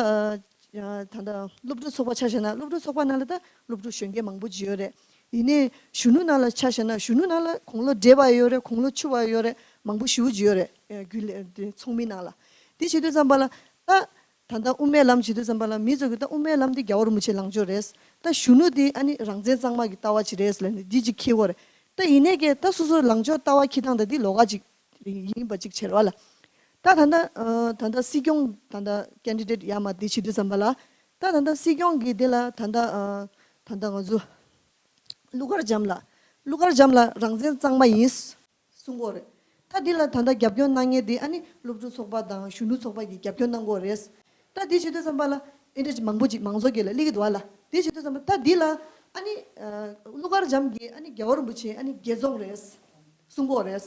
ད་ལྟ་སློབ་ཕྲུག་ཚོགས་པ་ཆ་བཞག་ན་སློབ་ཕྲུག་ཚོགས་པ་ནང་ལ་ད་སློབ་ཕྲུག་གཞོན་སྐྱེས་མང་པོ་ཅིག་ཡོད་རེད། ཡིན་ནའི་གཞོན་ནུ་ནང་ལ་ཆ་བཞག་ན་གཞོན་ནུ་ནང་ལ་དགུང་ལོ་བགྲེས་པ་ཡོད་རེད། དགུང་ལོ་ཆུང་བ་ཡོད་རེད། མང་པོ་ཞེ་པོ་ཅིག་ཡོད་རེད། ཨ་རྒྱུན་ལས་དེ་ཚོགས་མི་ནང་ལ། དེ་བྱེད་དུས་ཙམ་པ་ལ་ད་ད་ལྟ་དབུ་མའི་ལམ་བྱེད་དུས་ཙམ་པ་ལ་མི་ཚོ་གིས་ད་དབུ་མའི་ལམ་འདི་རྒྱལ་བ་རིན་པོ་ཆེའི་ལངས་ཕྱོགས་རེད། ད་གཞོན་ནུ་འདི་ཨ་ནི་རང་བཙན་གཙང་མ་གི་ལྟ་བ་ཅིག་རེད་ལབ་ནས་འདི་ཅིག་འཁྱེར་གྱི་ཡོད་རེད། ད་ཡིན་ནའི་གི་ད་སོ་སོའི་ལངས་ཕྱོགས་ལྟ་བ་འཁྱེར་སྟངས་དང་འདི་ལོགས་ཀ་ཅིག་ཡིན་པ་ཅིག་བྱེད་རེད་བ་ལ། ད་ད་ལྟ་ཨ་ད་ལྟ་སྲིད་སྐྱོང་ད་ལྟ་ཀེན་ཌི་ཌེ་ཊི་ཡར་མར་འདི་བྱེད་དུས་ཙམ་པ་ལ་ད་ད་ལྟ་སྲིད་སྐྱོང་གི་འདི་ལ་ད་ལྟ་ཨ་ད་ལྟ་ང་ཚོ་ཀླུ་མཁར་བྱམས་ལགས། ཀླུ་མཁར་བྱམས་ལགས་རང་བཙན་གཙང་མ་ཡིན་གསུང་གི་ཡོད་རེད། ད་འདི་ལ་ད་ལྟ་རྒྱབ་སྐྱོར་གནང་མཁན་འདི་ཨ་ནི་སློབ་ཕྲུག་ཚོགས་པ་དང་གཞོན་ནུ་ཚོགས་པ་གིས་རྒྱབ་སྐྱོར་གནང་གི་ཡོད་རེད། ད་འདི་བྱེད་དུས་ཙམ་པ་ལ་ཨེ་འདྲ་ཅིག་མང་པོ་ཅིག་མང་ཚོགས་ཀྱི་ལ་སླེབས་ཀྱི་འདུག་བ་ལ། འདི་བྱེད་དུས་ཙམ་པ་ད་འདི་ལ་ཨ་ནི་ཨ་ཀླུ་མཁར་བྱམས་ཀྱིས་ཨ་ནི་རྒྱལ་བ་རིན་པོ་ཆེ་ཨ་ནི་རྒྱལ་བཙོང་རེད་གསུང་གི་ཡོད་རེད།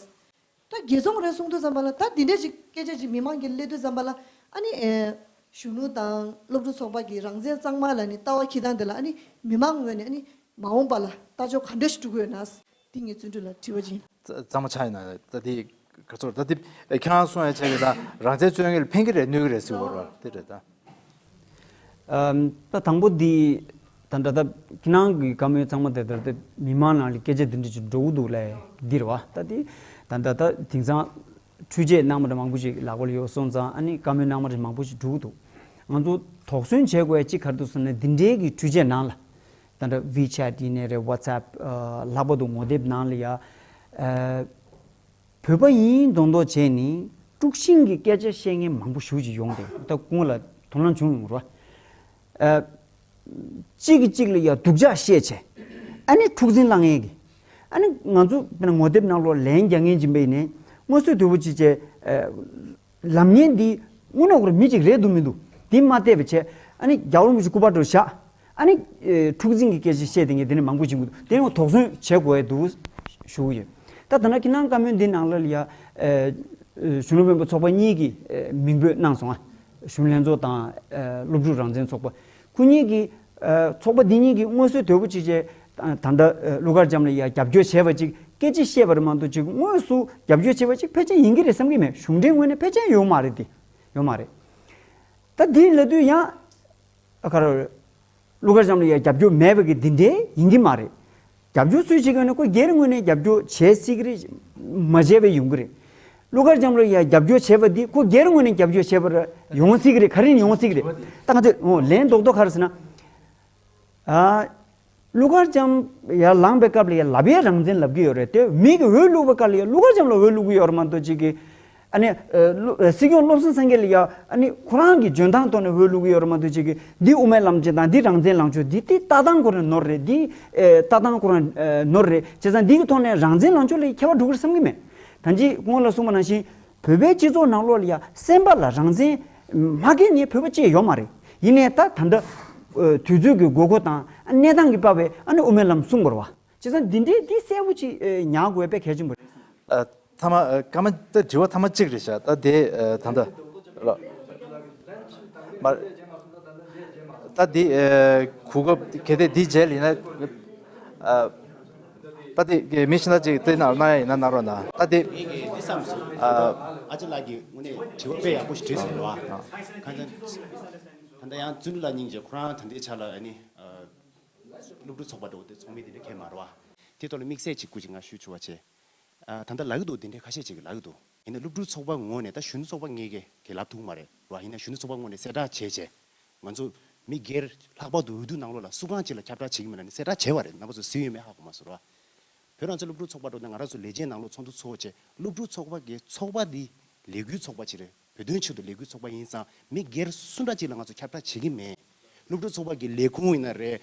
ད་རྒྱལ་བཙོང་རེད་གསུང་དུས་ཙམ་པ་ལ་ད་འདི་འདྲ་ཅིག་སྐད་ཆ་ཅིག་མི་མང་གིས་སླེབས་དུས་ཙམ་པ་ལ་ཨ་ནི་ཨེ་གཞོན་ནུ་དང་སློབ་ཕྲུག་ཚོགས་པ་གིས་རང་བཙན་གཙང་མ་ལབ་ནས་ལྟ་བ་འཁྱེར་སྟངས་འདི་ལ་ཨ་ནི་མི་མང་ངོས་ནས་ཨ་ནི་མ་འོངས་པ་ལ་ལྟ་ཕྱོགས་ག་འདྲ་ཞིག་འགྲོ་གི་ཡོད་ན། འདི་ངའི་བརྩོན་འགྲུས་ལ་དྲི་བ་ཅིག་ཡིན། གཙང་མ་ཆགས་ཡིན་ན་ད་འདི་ག་ཚོད་ད་འདི་ཁྱེད་རང་གསུང་ཡ་བྱས་ཀྱི་ད་རང་བཙན་རྩོད་མཁན་ལ་ཕན་གྱི་རེད་གནོད་ཀྱི་རེད་ཟེར་བ་རེད་བ་དེ་རེད་ད། ཨམ། ད་དང་པོ་འདི་ད་ལྟ་ད་ཁྱེད་རང་གི་བཀའ་མོལ་ཚང་མ་དེ་ལྟར་ད་མི་མང་ནང་ལ་སྐད་ཆ་འདི་འདྲ་ཅིག་འགྲོ་གི་འདུག་ལབ་འདི་རེད་བ། ད་འདི་ད་ལྟ་ད་དེང་སང་འཕྲུལ་ཆས་གནང་མ་འདྲ་མང་པོ་ཞིག་ལག་པ་ལ་ཡོད་སོང་ཙང་ཨ་ནི་བཀའ་མོལ་གནང་མ་འདྲ་མང་པོ་ཞིག་འགྲོ་གི་འདུག་ང་ཚོ་དོགས་ཟོན་བྱེད་དགོས་ཡ་གཅིག་ག་རེ་འདུག་ཟེར་ན་འདི་འདྲའི་གི་འཕྲུལ་ཆས་ནང་ལ་ད་ལྟ་ཝི་ཆེ་ཊི་ཡིན་ནའི་རེད། ཝ་ཊི་སི་ཨེབ་ཨ་ལྷག་པར་དུ་ངོ་དེབ་ནང་ལ་ཡ་ཨ། བོད་པ་ཡིན་མདོག་མདོག་བྱས་ནས་དཀྲུག་ཤིང་གི་སྐད་ཆ་བཤད་མཁན་མང་པོ་ཞེ་པོ་ཅིག་ཡོང་སྟེ་ད་སྐུ་ངོ་ལ་དོ་སྣང་བྱུང་ཡོང་རོ། ཨ། གཅིག་གིས་གཅིག་ལ་ཡ་སྡུག་ཅག་བཤད་བྱས། ཨ་ནི་འཁྲུག་འཛིང་བསླང་མཁན་གྱི། ཨ་ནི་ང་ཚོ་དཔེར་ན་ངོ་དེབ་ནང་ལོགས་ལན་རྒྱག་མཁན་ཅིག་ཡིན་པ་ཡིན་ནའི་དངོས་སུ་དོད་པོ་ཅིག་བྱས། ཨ། ལབ་མཁན་འདི་དངོས་གནས་ཁོ་རང་མི་གཅིག་རེད་འདུག་མི་འདུག་འདི་མ་བལྟས་པ་བྱས། ཨ་ནི་རྒྱལ་བ་རིན་པོ་ཆེ་སྐུ་པར་དུ་བཞག་ཨ་ནི་ཨེ་འཁྲུག་འཛིང་གི་སྐད་ཆ་བཤད་དེ་ངས་དེ་ནས་མང་པོ་བྱེད་དགོས་འདུག་དེ་ཡང་དོགས་ཟོན་བྱེད་དགོས་འདུག་ཞུ་གི་ཡོད། ད་ད་ནང་ཁྱེད་རང་བཀའ་མོལ་འདི་ནང་ལ་ཡ་ཨེ་གཞོན་ནུ་སྨན་པ་ཚོགས་པ་གཉིས་ཀྱིས་ཨེ་མིང་འབོད་གནང་སོང་ཨ། གཞོན་ནུ་ལྷན་ཚོགས་དང་ཨེ་སློབ་ཕྲུག་རང་བཙན་ཚོགས་པ། ཁོ་གཉིས་ཀྱིས་ཨེ་ཚོགས་པ་འདི་གཉིས་ཀྱིས་དངོས་སུ་དོད་པོ་ཅིག་བྱས། ད་ལྟ་ཨེ་ཀླུ་མཁར་བྱམས་ལ་ཡ་རྒྱབ་སྐྱོར་བྱས་པ་ཅིག་སྐད་ཆ་བཤད་པ་རེད་མ་གཏོགས་ཅིག་དངོས་སུ་རྒྱབ་སྐྱོར་བྱས་པ་ཅིག་ཕལ་ཆེར་ཡིན་གྱི་རེད་བསམ་གྱི་མེད། གཞུང་འབྲེལ་ངོས་ནས་ཕལ་ཆེར་ཡོད་མ་རེད་དེ། ཡོད་མ་རེད། ད་འདི་ལབ་དུས་ཡང་། ཨ་ག་རེ། ཀླུ་མཁར་བྱམས་ལ་ཡ་རྒྱབ་སྐྱོར་མེད་པ་གི་འདི་འདྲའི་ཡིན་གྱི་མ་རེད། རྒྱབ་སྐྱོར་སུས་བྱེད་ཀྱི་ཡོད་ན་ཁོ་སྒེར་ངོས་ནས་རྒྱབ་སྐྱོར་བྱེད་སྲིད་ཀྱི་རེད། མ་བྱས་པའི་ཡོང་གི་རེད། ཀླུ་མཁར་བྱམས་ལ་ཡ་རྒྱབ་སྐྱོར་བྱས་པ་འདི་ཁོ་སྒེར་ངོས་ནས་རྒྱབ་སྐྱོར་བྱས་པ་རེད་ཡོང་སྲིད་ཀྱི་རེད། ག་རེ་ཡིན་ཡོང་སྲིད་ཀྱི་རེད། ད་ང་ཚོས་འོ་ལན་རྡོག་རྡོག་ག་རེ་ཟེར་ན། ཨ། ཀླུ་མཁར་བྱམས་ཡར་ལངས་པའི་སྐབས་ལ་ཡ་ལབ་ཡས་རང་བཙན་ལབ་ཀྱི་ཡོད་རེད་དེ། མི་གི་འོས་བླུགས་པའི་སྐབས་ལ་ཡ་ཀླུ་མཁར་བྱམས་ལ་འོས་བླུགས་ཀྱི་ཡོད་རེད་མ་གཏོགས་ཅིག་གི། ཨ་ནི། ཨ། ཀླུ། ཨ། སྲིད་སྐྱོང་བློ་བཟང་སེང་གེ་ལ་ཡ་ཨ་ནི་ཁོ་རང་གི་འཇོན་ཐང་ཐོག་ནས་འོས་བླུགས་ཀྱི་ཡོད་རེད་མ་གཏོགས་ཅིག་གི། འདི་དབུ་མའི་ལམ་ཅན་དང་འདི་རང་བཙན་ལངས་ཕྱོགས་འདི་དེ་ལྟ་སྟངས་ཁོ་རང་ནོར་རེད། འདི། ཨེ། ལྟ་སྟངས་ཁོ་རང་། ཨེ། ནོར་རེད། བྱས་ཙང་འདི་གི་ཐོག་ནས་རང་བཙན་ལངས་ཕྱོགས་ལ་ཡ་ཁྱད་པར་འགྲོ་གི་རེད་བསམ་གྱི་མེད། ད་ཅི་སྔོན་ལ་གསུངས་པ་ནང་བཞིན། བོད་པའི་སྤྱི་ཚོགས་ནང་ལོགས་ལ་ཡ་སེམས་པ་ལ་རང་བཙན་མ་སྐྱེས་མཁན་བོད་པ་གཅིག་ཡོད་མ་རེད། ཡིན་ནའི་ད་ད་ལྟ་ཨ་དུས་ཚོད་ཀྱི་དགོས་མཁོ་དང་གནས་སྟངས་ཀྱིས་དཔག་པའི་ཨ་ནི་དབུ་མའི་ལམ་གསུངས་པ་རེད་བ། བྱས་ཙང་འདི་འདྲའི་འདི་གསལ་པོ་ཅིག་ཨ་ཉར་དགོས་དཔེ་གལ་ཆེན་པོ་རེད། ཨ། ཐ་མ་ཨ་སྐར་མ་ད་དྲི་བ་ཐ་མ་གཅིག་རེད་ཤག་ད་དེ་ཨ་ད་ལྟ་ལ་མ་ད་འདི་ཨ་གོ་སྐབས་གལ་ཏེ་འདི་རྗེས་ལ་ཡིན་ན་ཨ། ད་དེ་མི་ཤི་ན་ཅིག་དེ་ནང་གནང་ཡ་ཡིན་ན་གནང་རོགས་གནང་། ད་དེ་ངས་འདི་བསམ་སོང་། ཨ། ཨ་ཅེ་ལགས་ཀྱིས་དངོས་གནས་དྲི་བ་དཔེ་ཡག་པོ་ཞིག་དྲིས་སོང་ར། གང་ལྟར་ད་ལྟ་ཡང་བརྩོན་འགྲུས་ལགས་སྙིང་རྗེ། ཁོ་རང་ད་ལྟའི་ཆ་ལ་ཨ་ནི་ཨ་སློབ་ཕྲུག་ཚོགས་པ་འདྲ་བོ་དེ་ཚོགས་མི་དེ་འདྲ་ཁྱེད་མ་རེད་བ། དེ་ཐོག་ལ་དམིགས་བསལ་ཅིག་སྐུ་མཁྱེན་ང་ཞུ་ཆོག་པ་བྱས། ཨ། ད་ལྟ་ལབ་ཀྱི་འདུག་དེ་འདྲའི་ཁ་ཤས་ཅིག་གིས་ལབ་ཀྱི་འདུག་ཡིན་ན་སློབ་ཕྲུག་ཚོགས་པ་ངོས་ནས་ད་གཞོན་ནུ་ཚོགས་པ་ངས་ཀྱིས་ལབ་ཐུབ་མ་རེད་ར། ཡིན་ན་གཞོན་ནུ་ཚོགས་པ་ངོས་ནས་གསལ་བསྒྲགས་བྱས་བྱས། ང་ཚོ་མི་སྒེར་ལྷག་པར་དུ་འོས་བསྡུ་ནང་ལོགས་ལ་སུ་གང་ཅིག་ལ་ཁྱབ་བསྒྲགས་བྱེད་ཀྱི་མེད་ལབ་ནས་གསལ་བསྒྲགས་བྱས་པ་རེད། རྣམ་པ་ཚོ་གཟིགས་ཡོད་མེད་ཧ་གོ་མ་སོང་ར། བོད་རང་བཙན་སློབ་ཕྲུག་ཚོགས་པ་འདྲ་བོ་ནས་ང་རང་ཚོ་ལས་བྱེད་ནང་ལོགས་ཚོགས་འདུ་ཚོགས་བྱས། སློབ་ཕྲུག་ཚོགས་པ་གི་ཚོགས་པ་འདི་ལས་འགུལ་ཚོགས་པ་ཅིག་རེད། བོད་དོན་ཆེད་དུ་ལས་འགུལ་ཚོགས་པ་ཡིན་ཙང་མི་སྒེར་སུ་འདྲ་ཅིག་ལ་ང་ཚོ་ཁྱབ་བསྒྲགས་བྱེད་ཀྱི་མེད། སློབ་ཕྲུག་ཚོགས་པ་གི་ལས་ཁུངས་ཡིན་ན་རེད།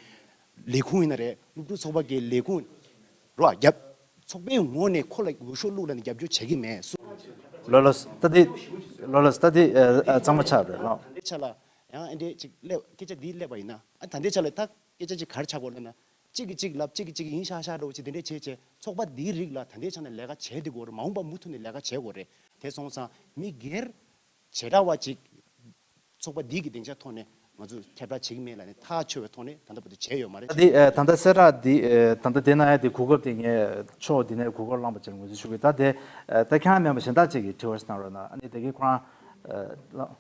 ལས་ཁུངས་ཡིན་ན་རེད། སློབ་ཕྲུག་ཚོགས་པ་གི་ལས་ཁུངས་རོ། རྒྱབ་ཚོགས་པའི་ངོས་ནས་ཁོ་ལ་འོས་ཤོག་བླུགས་ལབ་ནས་རྒྱབ་སྐྱོར་བྱེད་ཀྱི་མེད་སུ། ལོ་ལོ་ད་དེ་ལོ་ལོ་ད་དེ་ཨ་ཨ་གཙང་མ་ཆགས་རེད་ལོ། ད་ལྟའི་ཆ་ལ་ཡང་ཨ་འདྲས་ཅིག་སླེབས་སྐད་ཆ་འདི་སླེབས་པ་ཡིན་ན། ཨ་ད་ལྟའི་ཆ་ལ་ད་སྐད་ཆ་ཅིག་ག་རེ་ཆགས་ཀྱི་ཡོད་ལབ་ན། གཅིག་གིས་གཅིག་ལབ་གཅིག་གིས་གཅིག་ཡིན་ཤག་ཤག་འདྲ་བོ་ཅིག་དེ་འདྲས་བྱས་བྱས། ཚོགས་པ་འདིའི་རིགས་ལ་ད་ལྟའི་ཆ་ནས་ལས་ཀ་བྱེད་བསྡད་དགོས་རེད། མ་འོངས་པ་མུ་མཐུད་ནས་ལས་ཀ་བྱེད་དགོས་རེད། དེ་སོང་ཙང་མི་སྒེར་བྱེ་བྲག་པ་ཅིག་ཚོགས་པ་འདི་གི་སྡིངས་ཆ་ཐོག་ནས་ང་ཚོས་ཁྱབ་བསྒྲགས་བྱེད་ཀྱི་མེད་ལབ་ནས་ཐག་ཆོད་པའི་ཐོག་ནས་ད་ལྟ་བར་དུ་བྱས་ཡོད་མ་རེད། ད་འདི་ཨ་ད་ལྟ་གསལ་བསྒྲགས་འདི་ཨ་ད་ལྟ་དེ་གནང་ཡ་དེ་གོ་སྐབས་དེ་ངས་ཕྱོགས་འདི་ནས་གོ་སྐབས་བླངས་པ་བྱས་ནས་ངོས་འཛིན་ཞུ་གི། ད་དེ་ཨ་ད་ཁྱེད་རང་མིན་པ་གཞན་དག་ཅིག་གིས་དྲི་བ་ཞིག་གནང་རོགས་གནང་། ཨ་ནི་དེ་གའི་ཁོ་རང་ཨ་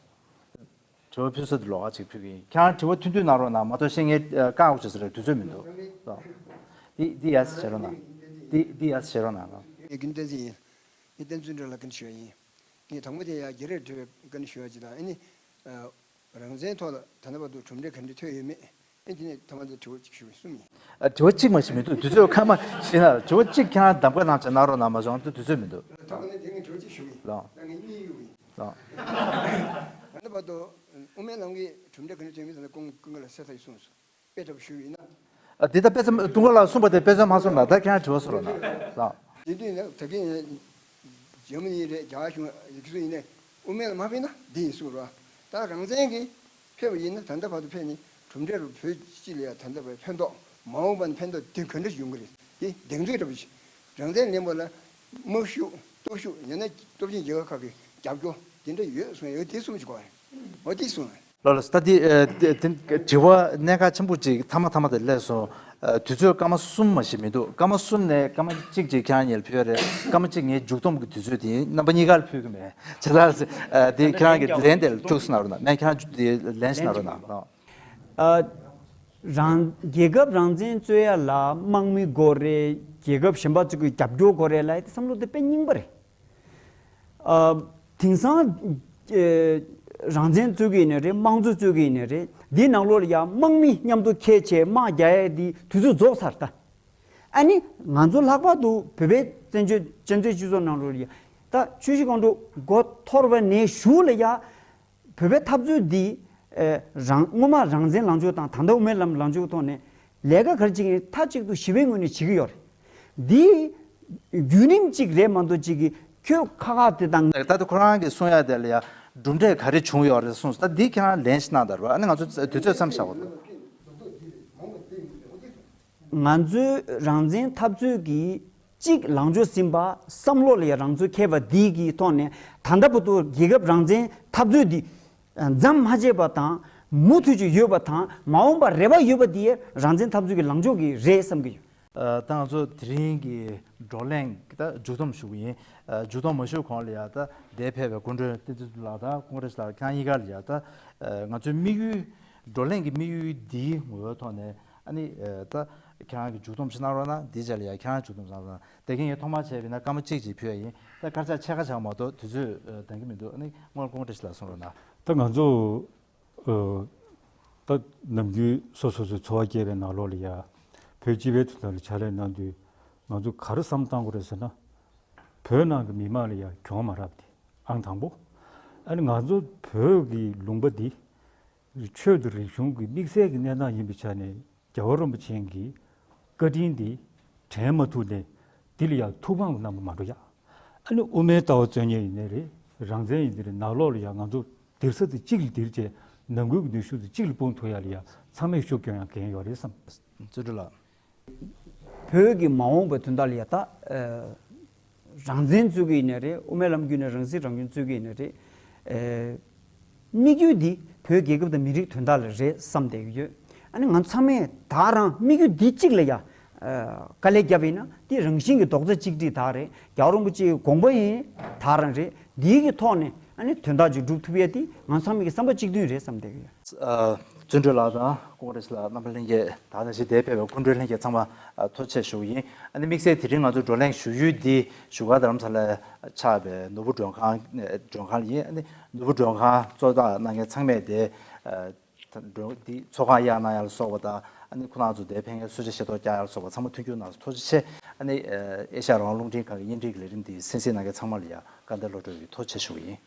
དྲི་བ་ཕུལ་ས་དེ་ལོགས་ཀ་ཅིག་ཕུལ་གི་ཡིན། ཁྱེད་རང་དྲི་བ་ཐུང་ཐུང་གནང་རོགས་གནང་། མ་གཏོགས་བཤད་མཁན་ཨ་བཀག་འགོག་བྱེད་ས་རེད། དུས་ཚོད་མི་འདུག་འདི་འདི་ཡ་ཟེར་རོགས་གནང་། འདི་འདི་ཡ་ཟེར་རོགས་གནང་། ངས་རྒྱུན་བསྟན་འཛིན་ཡིན། ངས་བསྟན་འཛིན་སྒྲོལ་ལ་བཀའ་འདྲི་ཞུ་ཡ་ཡིན། ངས་དང་པོ་དེ་ཡ་རྒྱ་རས་སྒྲོལ་བའི་བཀའ་འདྲི་ཞུ་ཡ་ཅིག་དང་ཨ་ནི། རང་བཙན་ཐོག་ལ་ད་ལྟ་བར་དུ་གྲུབ་འབྲས་ག་འདྲ་ཐོན་ཡོད་མེད། ཨེ་དེ་ནས་ཐ་མ་དེ་དྲི་བ་གཅིག་ཞུ་བའི་གསུམ་ཡིན། ཨ། དྲི་བ་གཅིག་མ་ཞིག་མི་འདུག་དུས་ཚོད་ཁ་མ་ཤི་ན་དྲི་བ་གཅིག་ཁྱེད་རང་གདམ་ག་གནང་བྱས་གནང་རོགས་གནང་། མ་བྱུང་དུས་དུས་ཚོད་མི་འདུག་ད་ག་ནས་དེ་ངས་དྲི་བ་གཅིག་ཞུ་གི་ཡིན། ལགས། ད་ངས་གཉིས་གཡུག་གི་ཡིན། ལགས། ད་ལྟ་བར་དུ་དབུ་མའི་ལམ་གྱི་གྲུབ་འབྲས་ག་འདྲ་ཐོན་མིན་ཟེར་ན་ཀུན་ཀུན་དགའ་ལགས་གསལ་ཐག་ཡིན་གསུངས་སོང་། དཔེ་འདྲ་པོ་ཞུ་ཡིན་ན། ཨ། འདི་ལྟ་དཔེ་ཙམ་དུང་དཀར་ལགས་གསུངས་པ་དེ་དཔེ་ཙམ་མ་གསུངས་ན་ད་ཁྱེད་རང་དྲི་བ་གསུང་རོགས་གནང་། ལགས། དེ་དུས་ནས་ད་གིན་རྒྱ་མི་ཡིན་རེད། རྒྱ་གཞུང་ཡིན་ནས་དབུ་མའི་ལམ་མ་ཕེབས་ན་འདི་ཡིན་གསུངས་རོགས། ད་རང་བཙན་གྱི་ཕེབས་པ་ཡིན་ན་ད་ལྟ་བར་དུ་ཕེབས་ནས་གྲུབ་འབྲས་རུ་བོད་སྤྱི་ལ་ཡང་ད་ལྟ་བར་ཕན་ཐོགས་མ་འོངས་པ་ནས་ཕན་ཐོགས་དེ་ག་འདྲ་ཡོང་གི་རེད། དེ་གདེང་ཚོད་འདྲ་པོ་ཞིག་རང་བཙན་ལེན་པ་ལ་དམག་ཤུགས་སྟོབས་ཤུགས་ཡང་ན་སྟོབས་ཆེན་རྒྱལ་ཁབ་ཁག་གི་རྒྱབ་སྐྱོར་དེ་འདྲ་ཡོད་གསུངས་ཡོད། དེ་གསུངས་ཞིག་གོ་རེད། འོ་དེ་གསུངས། ལགས་ལགས། ད་འདི་ཨ་དེ་དེ་དྲི་བ་གནད་འགག་ཆེན་པོ་ཅིག་མཐའ་མ་མཐའ་མ་དེ་སླེབས་སོང་། ཨ། དུས་ཚོད་སྐར་མ་གསུམ་མ་ཞིག་མི་འདུག་སྐར་མ་གསུམ་ནས་སྐར་མ་གཅིག་ཅིག་ཁྱེད་རང་ཉིད་ལ་ཕུལ་ཡ་རེད། སྐར་མ་གཅིག་ངའི་མཇུག་སྡོམ་གྱི་དུས་ཚོད་དེ་ཡིན། རྣམ་པ་གཉིས་ཀ་ལ་ཕུལ་གི་མེད། བྱས་ཙང་ཨ་དེ་ཁྱེད་རང་གི་ལན་དེ་ལ་ཐུགས་གནང་རོགས་གནང་། མེད་ཁྱེད་རང་དེ་ལན་ཞིག་གནང་རོགས་གནང་། ཨ། རང་རྒྱལ་ཁབ་རང་བཙན་རྩོད་ཡ་ལ་དམག་མི་དགོས་རེད། རྒྱལ་ཁབ་གཞན་པ་ཚོ་གི་རྒྱབ་སྐྱོར་དགོས་རེད་ལབ་ཡ་དེ་བསམ་བློ་དེ་དཔེ་རྙིང་པ་རེད། ཨ། དེང་སང་ཨེ་རང་བཙན་རྩོད་ཀྱི་ཡིན་ནའི་རེད། དམངས་གཙོ་རྩོད་ཀྱི་ཡིན་ནའི་རེད། འདིའི་ནང་ལོགས་ལ་ཡ་དམག་མི་མཉམ་དུ་ཁྱེར་བྱས་དམག་རྒྱག་ཡས་འདི་དུས་ཚོད་རྫོགས་ཚར་ད། ཨ་ནི་ང་ཚོ་ལྷག་པར་དུ་བོད་པའི་བཙན་བྱོལ་བཙན་བྱོལ་སྤྱི་ཚོགས་ནང་ལོགས་ལ་ཡ་ད་ཆུ་བཞི་སྒང་དྲུག་མགོ་འཐོར་བ་ནས་གཞུག་ལ་ཡ་བོད་པའི་འཐབ་རྩོད་འདི་ཨེ་རང་སྔོན་མ་རང་བཙན་ལངས་ཕྱོགས་དང་ད་ལྟ་དབུ་མའི་ལམ་ལངས་ཕྱོགས་ཐོག་ནས་ལས་ཀ་ག་རེ་བྱེད་ཀྱི་ཡིན་མཐའ་གཅིག་ཏུ་ཞི་བའི་ངོས་ནས་བྱེད་ཀྱི་ཡོད་རེད། འདི་བརྒྱུད་རིམ་གཅིག་རེད་མ་གཏོགས་གཅིག་གིས་ཁྱོད་ཁ་ཁ་དེ་དང་། ད་ལྟ་ཁོ་རང་གིས་གསུང་ཡ་དེ་ལ་ཡ་གྲུབ་འབྲས་ག་རེ་བྱུང་ཡོད་རེད་གསུངས་སོང་། ད་འདི་ཁྱེད་རང་ལན་ཞིག་གནང་དང་རོགས། ཨ་ནི་ང་ཚོ་དུས་ཚོད་མཚམས་བཞག་པ་དང་། ང་ཚོའི་རང་བཙན་འཐབ་རྩོད་ཀྱི་གཅིག་ལངས་ཕྱོགས་ཟིན་པ་བསམ་བློ་ལ་ཡ་རང་ཚོའི་མཁས་པ་འདི་གི་ཐོག་ནས་ད་ལྟ་བར་དུ་རྒྱལ་ཁབ་རང་བཙན་འཐབ་རྩོད་འདི་མཚམས་མ་བཅད་པ་དང་མུ་མཐུད་ཀྱི་ཡོད་པ་དང་མ་འོངས་པར་རེ་བ་ཡོད་པ་འདི་རང་བཙན་འཐབ་རྩོད་ཀྱི་ལངས་ཕྱོགས་ཀྱི་རེད་བསམ་གྱི་ཡོད། ཨ། ད་ང་ཚོ་དེ་རིང་གི་བགྲོ་གླེང་ད་མཇུག་སྡོམ་ཞུ་གི་ཡིན། ཨ། མཇུག་སྡོམ་མ་ཞུ་གོང་ལ་ཡ་ད་འདིར་ཕེབས་པའི་སྐུ་མགྲོན་བསྟན་འཛིན་ལགས་དང་ཀུན་རེ་ལགས་ཁྱེད་རང་གཉིས་ཀ་ལ་ཡ་ད་ཨ་ང་ཚོའི་དམིགས་ཡུལ་བགྲོ་གླེང་གི་དམིགས་ཡུལ་འདིའི་ངོ་བོའི་ཐོག་ནས་ཨ་ནི་ཨ་ད་ཁྱེད་རང་གིས་མཇུག་སྡོམ་ཞིག་གནང་རོགས་གནང་། འདིའི་རྗེས་ལ་ཡ་ཁྱེད་རང་མཇུག་སྡོམ་གནང་རོགས་གནང་། དེ་གིན་ངས་ཐོག་མར་བྱས་པ་ཡིན་ན་སྐར་མ་གཅིག་ཅིག་ཕུལ་ཡ་ཡིན། ད་སྐར་ཆ་ཕྱེད་ཀ་ཆགས་མ་གཏོགས་དུས་ཚོད་ཨ་འདང་གི་མི་འདུག་ཨ་ནི་སྔོན་ལ་ཀུན་རེ་ལགས་གསུང་རོགས་གནང་། ད་ང་ཚོ་ཨ་ད་ནམ་རྒྱུན་སོ་སོ་སོའི་འཚོ་བ་སྐྱེལ་བའི་ནང་ལོགས་ལ་ཡ་བོད་སྤྱི་པའི་དོན་དག་ལ་ཕྱག་ལས་གནང་དུས་ང་ཚོ་ག་རེ་བསམ་བཏང་དགོས་རེད་ཟེར་ན། བོད་ནང་གི་མི་མང་ལ་ཡ་གྱོང་མ་རག་པ་དེ་ཨང་དང་པོ། ཨ་ནི་ང་ཚོ་བོད་ཀྱི་ལུང་པ་འདི་ཆོས་དང་རིག་གཞུང་གི་དམིགས་བསལ་གྱི་གནས་སྟངས་ཡིན་པའི་ཆ་ནས་རྒྱལ་བ་རིན་པོ་ཆེ་གི་བཀའ་དྲིན་འདི་དྲན་མ་ཐུབ་ནས་འདི་ལ་ཡང་ཐུགས་ཕམ་གྱི་རྣམ་པ་མ་འགྲོ་ཡ། ཨ་ནི་དབུ་མའི་ལྟ་བ་རྩོད་མཁན་ཡིན་ནའི་རེད། རང་བཙན་ཡིན་ནའི་རེད། ནང་ལོགས་ལ་ཡང་ང་ཚོ་སྡིར་ས་དེ་གཅིག་ལ་སྡིར་བྱས་ནང་ཁུལ་གྱི་ནུས་ཤུགས་དེ་གཅིག་ལ་སྤུངས་ཐུབ་ཡ་ལ་ཡ་ཚང་མས་ཤུགས་སྐྱོན་ཡ་འགན་ཡོད་རེད་བསམ། བརྩོན་འགྲུས་ལགས། བོད་ཀྱི་མ་འོངས་པའི་དོན་དག་ལ་ཡ་ད་ཨ་རང་བཙན་རྩོད་ཀྱི་ཡིན་ནའི་རེད། དབུ་མའི་ལམ་བརྒྱུད་ནས་རང་སྲིད་རང་སྐྱོང་རྩོད་ཀྱི་ཡིན་ནའི་རེད། ཨེ། དམིགས་ཡུལ་འདི་བོད་རྒྱལ་ཁབ་དང་མི་རིགས་དོན་དག་ལ་རེད་བསམ་བསྡད་ཀྱི་ཡོད། ཨ་ནི་ང་ཚང་མས་ད་རང་དམིགས་ཡུལ་འདི་གཅིག་ལ་ཡ་ཨ་དཀའ་ལས་བརྒྱབ་པ་ཡིན་ན་འདི་རང་བཞིན་གྱི་རྡོག་རྩ་གཅིག་སྒྲིལ་ད་རེད། རྒྱལ་བ་རིན་པོ་ཆེའི་དགོངས་པ་ཡིན་ད་རང་རེད། འདིའི་གི་ཐོག་ནས་ཨ་ནི་དོན་དག་ཅིག་སྒྲུབ་ཐུབ་ཡ་འདི་ང་ཚང་མའི་གི་བསམ་པ་གཅིག་མཐུན་རེད་བསམ་བསྡད་ཀྱི་ཡོད། ཨ། བརྩོན་འགྲུས་ལགས་དང་ཀུན་རེ་ལགས། རྣམ་པ་ལྷན་རྒྱས། ད་ནང་བཞིན་འདིར་ཕེབས་པའི་སྐུ་མགྲོན་ལྷན་རྒྱས་ཚང་མ་ཨ་ཐུགས་རྗེ་ཆེ་ཞུ་གི་ཡིན། ཨ་ནི་དམིགས་བསལ་དེ་རིང་ང་ཚོ་བགྲོ་གླེང་ཞུ་ཡུལ་འདི་བཞུགས་སྒར་རྡ་རམ་ས་ལར་ཆགས་པའི་ནོར་བུ་མགྲོན་ཁང་མགྲོན་ཁང་ལ་ཡིན། ཨ་ནི་ནོར་བུ་མགྲོན་ཁང་གཙོ་བདག་གནང་མཁན་ཚང་མས་དེ་ཨ་མགྲོན་འདི་ཚོགས་ཁང་གཡར་གནང་ཡ་ལ་སོགས་པ་དང་། ཨ་ནི་ཁོང་རྣམ་ཚོ་འདིར་ཕེབས་མཁན་གསོལ་ཇ་ཞལ་ཏོག་བཀྱག་ཡ་ལ་སོགས་པ་ཚང་མ་མཐུན་འགྱུར་གནང་སོང་། ཐུགས་རྗེ་ཆེ། ཨ་ནི་ཨ་ཨེ་ཤ་ཡ་རང་དབང་རླུང་འཕྲིན་ཁང་གི་བརྙན་འཕྲིན་གྱི་ལས་རིམ་འདི་གསན་གཟིགས་གནང་མཁན་ཚང་མ་ལ་ཡ་བཀའ་དྲིན་བློ་གྲོས་ཀྱི་ཐུགས་རྗེ་ཆེ་ཞུ་གི་ཡིན།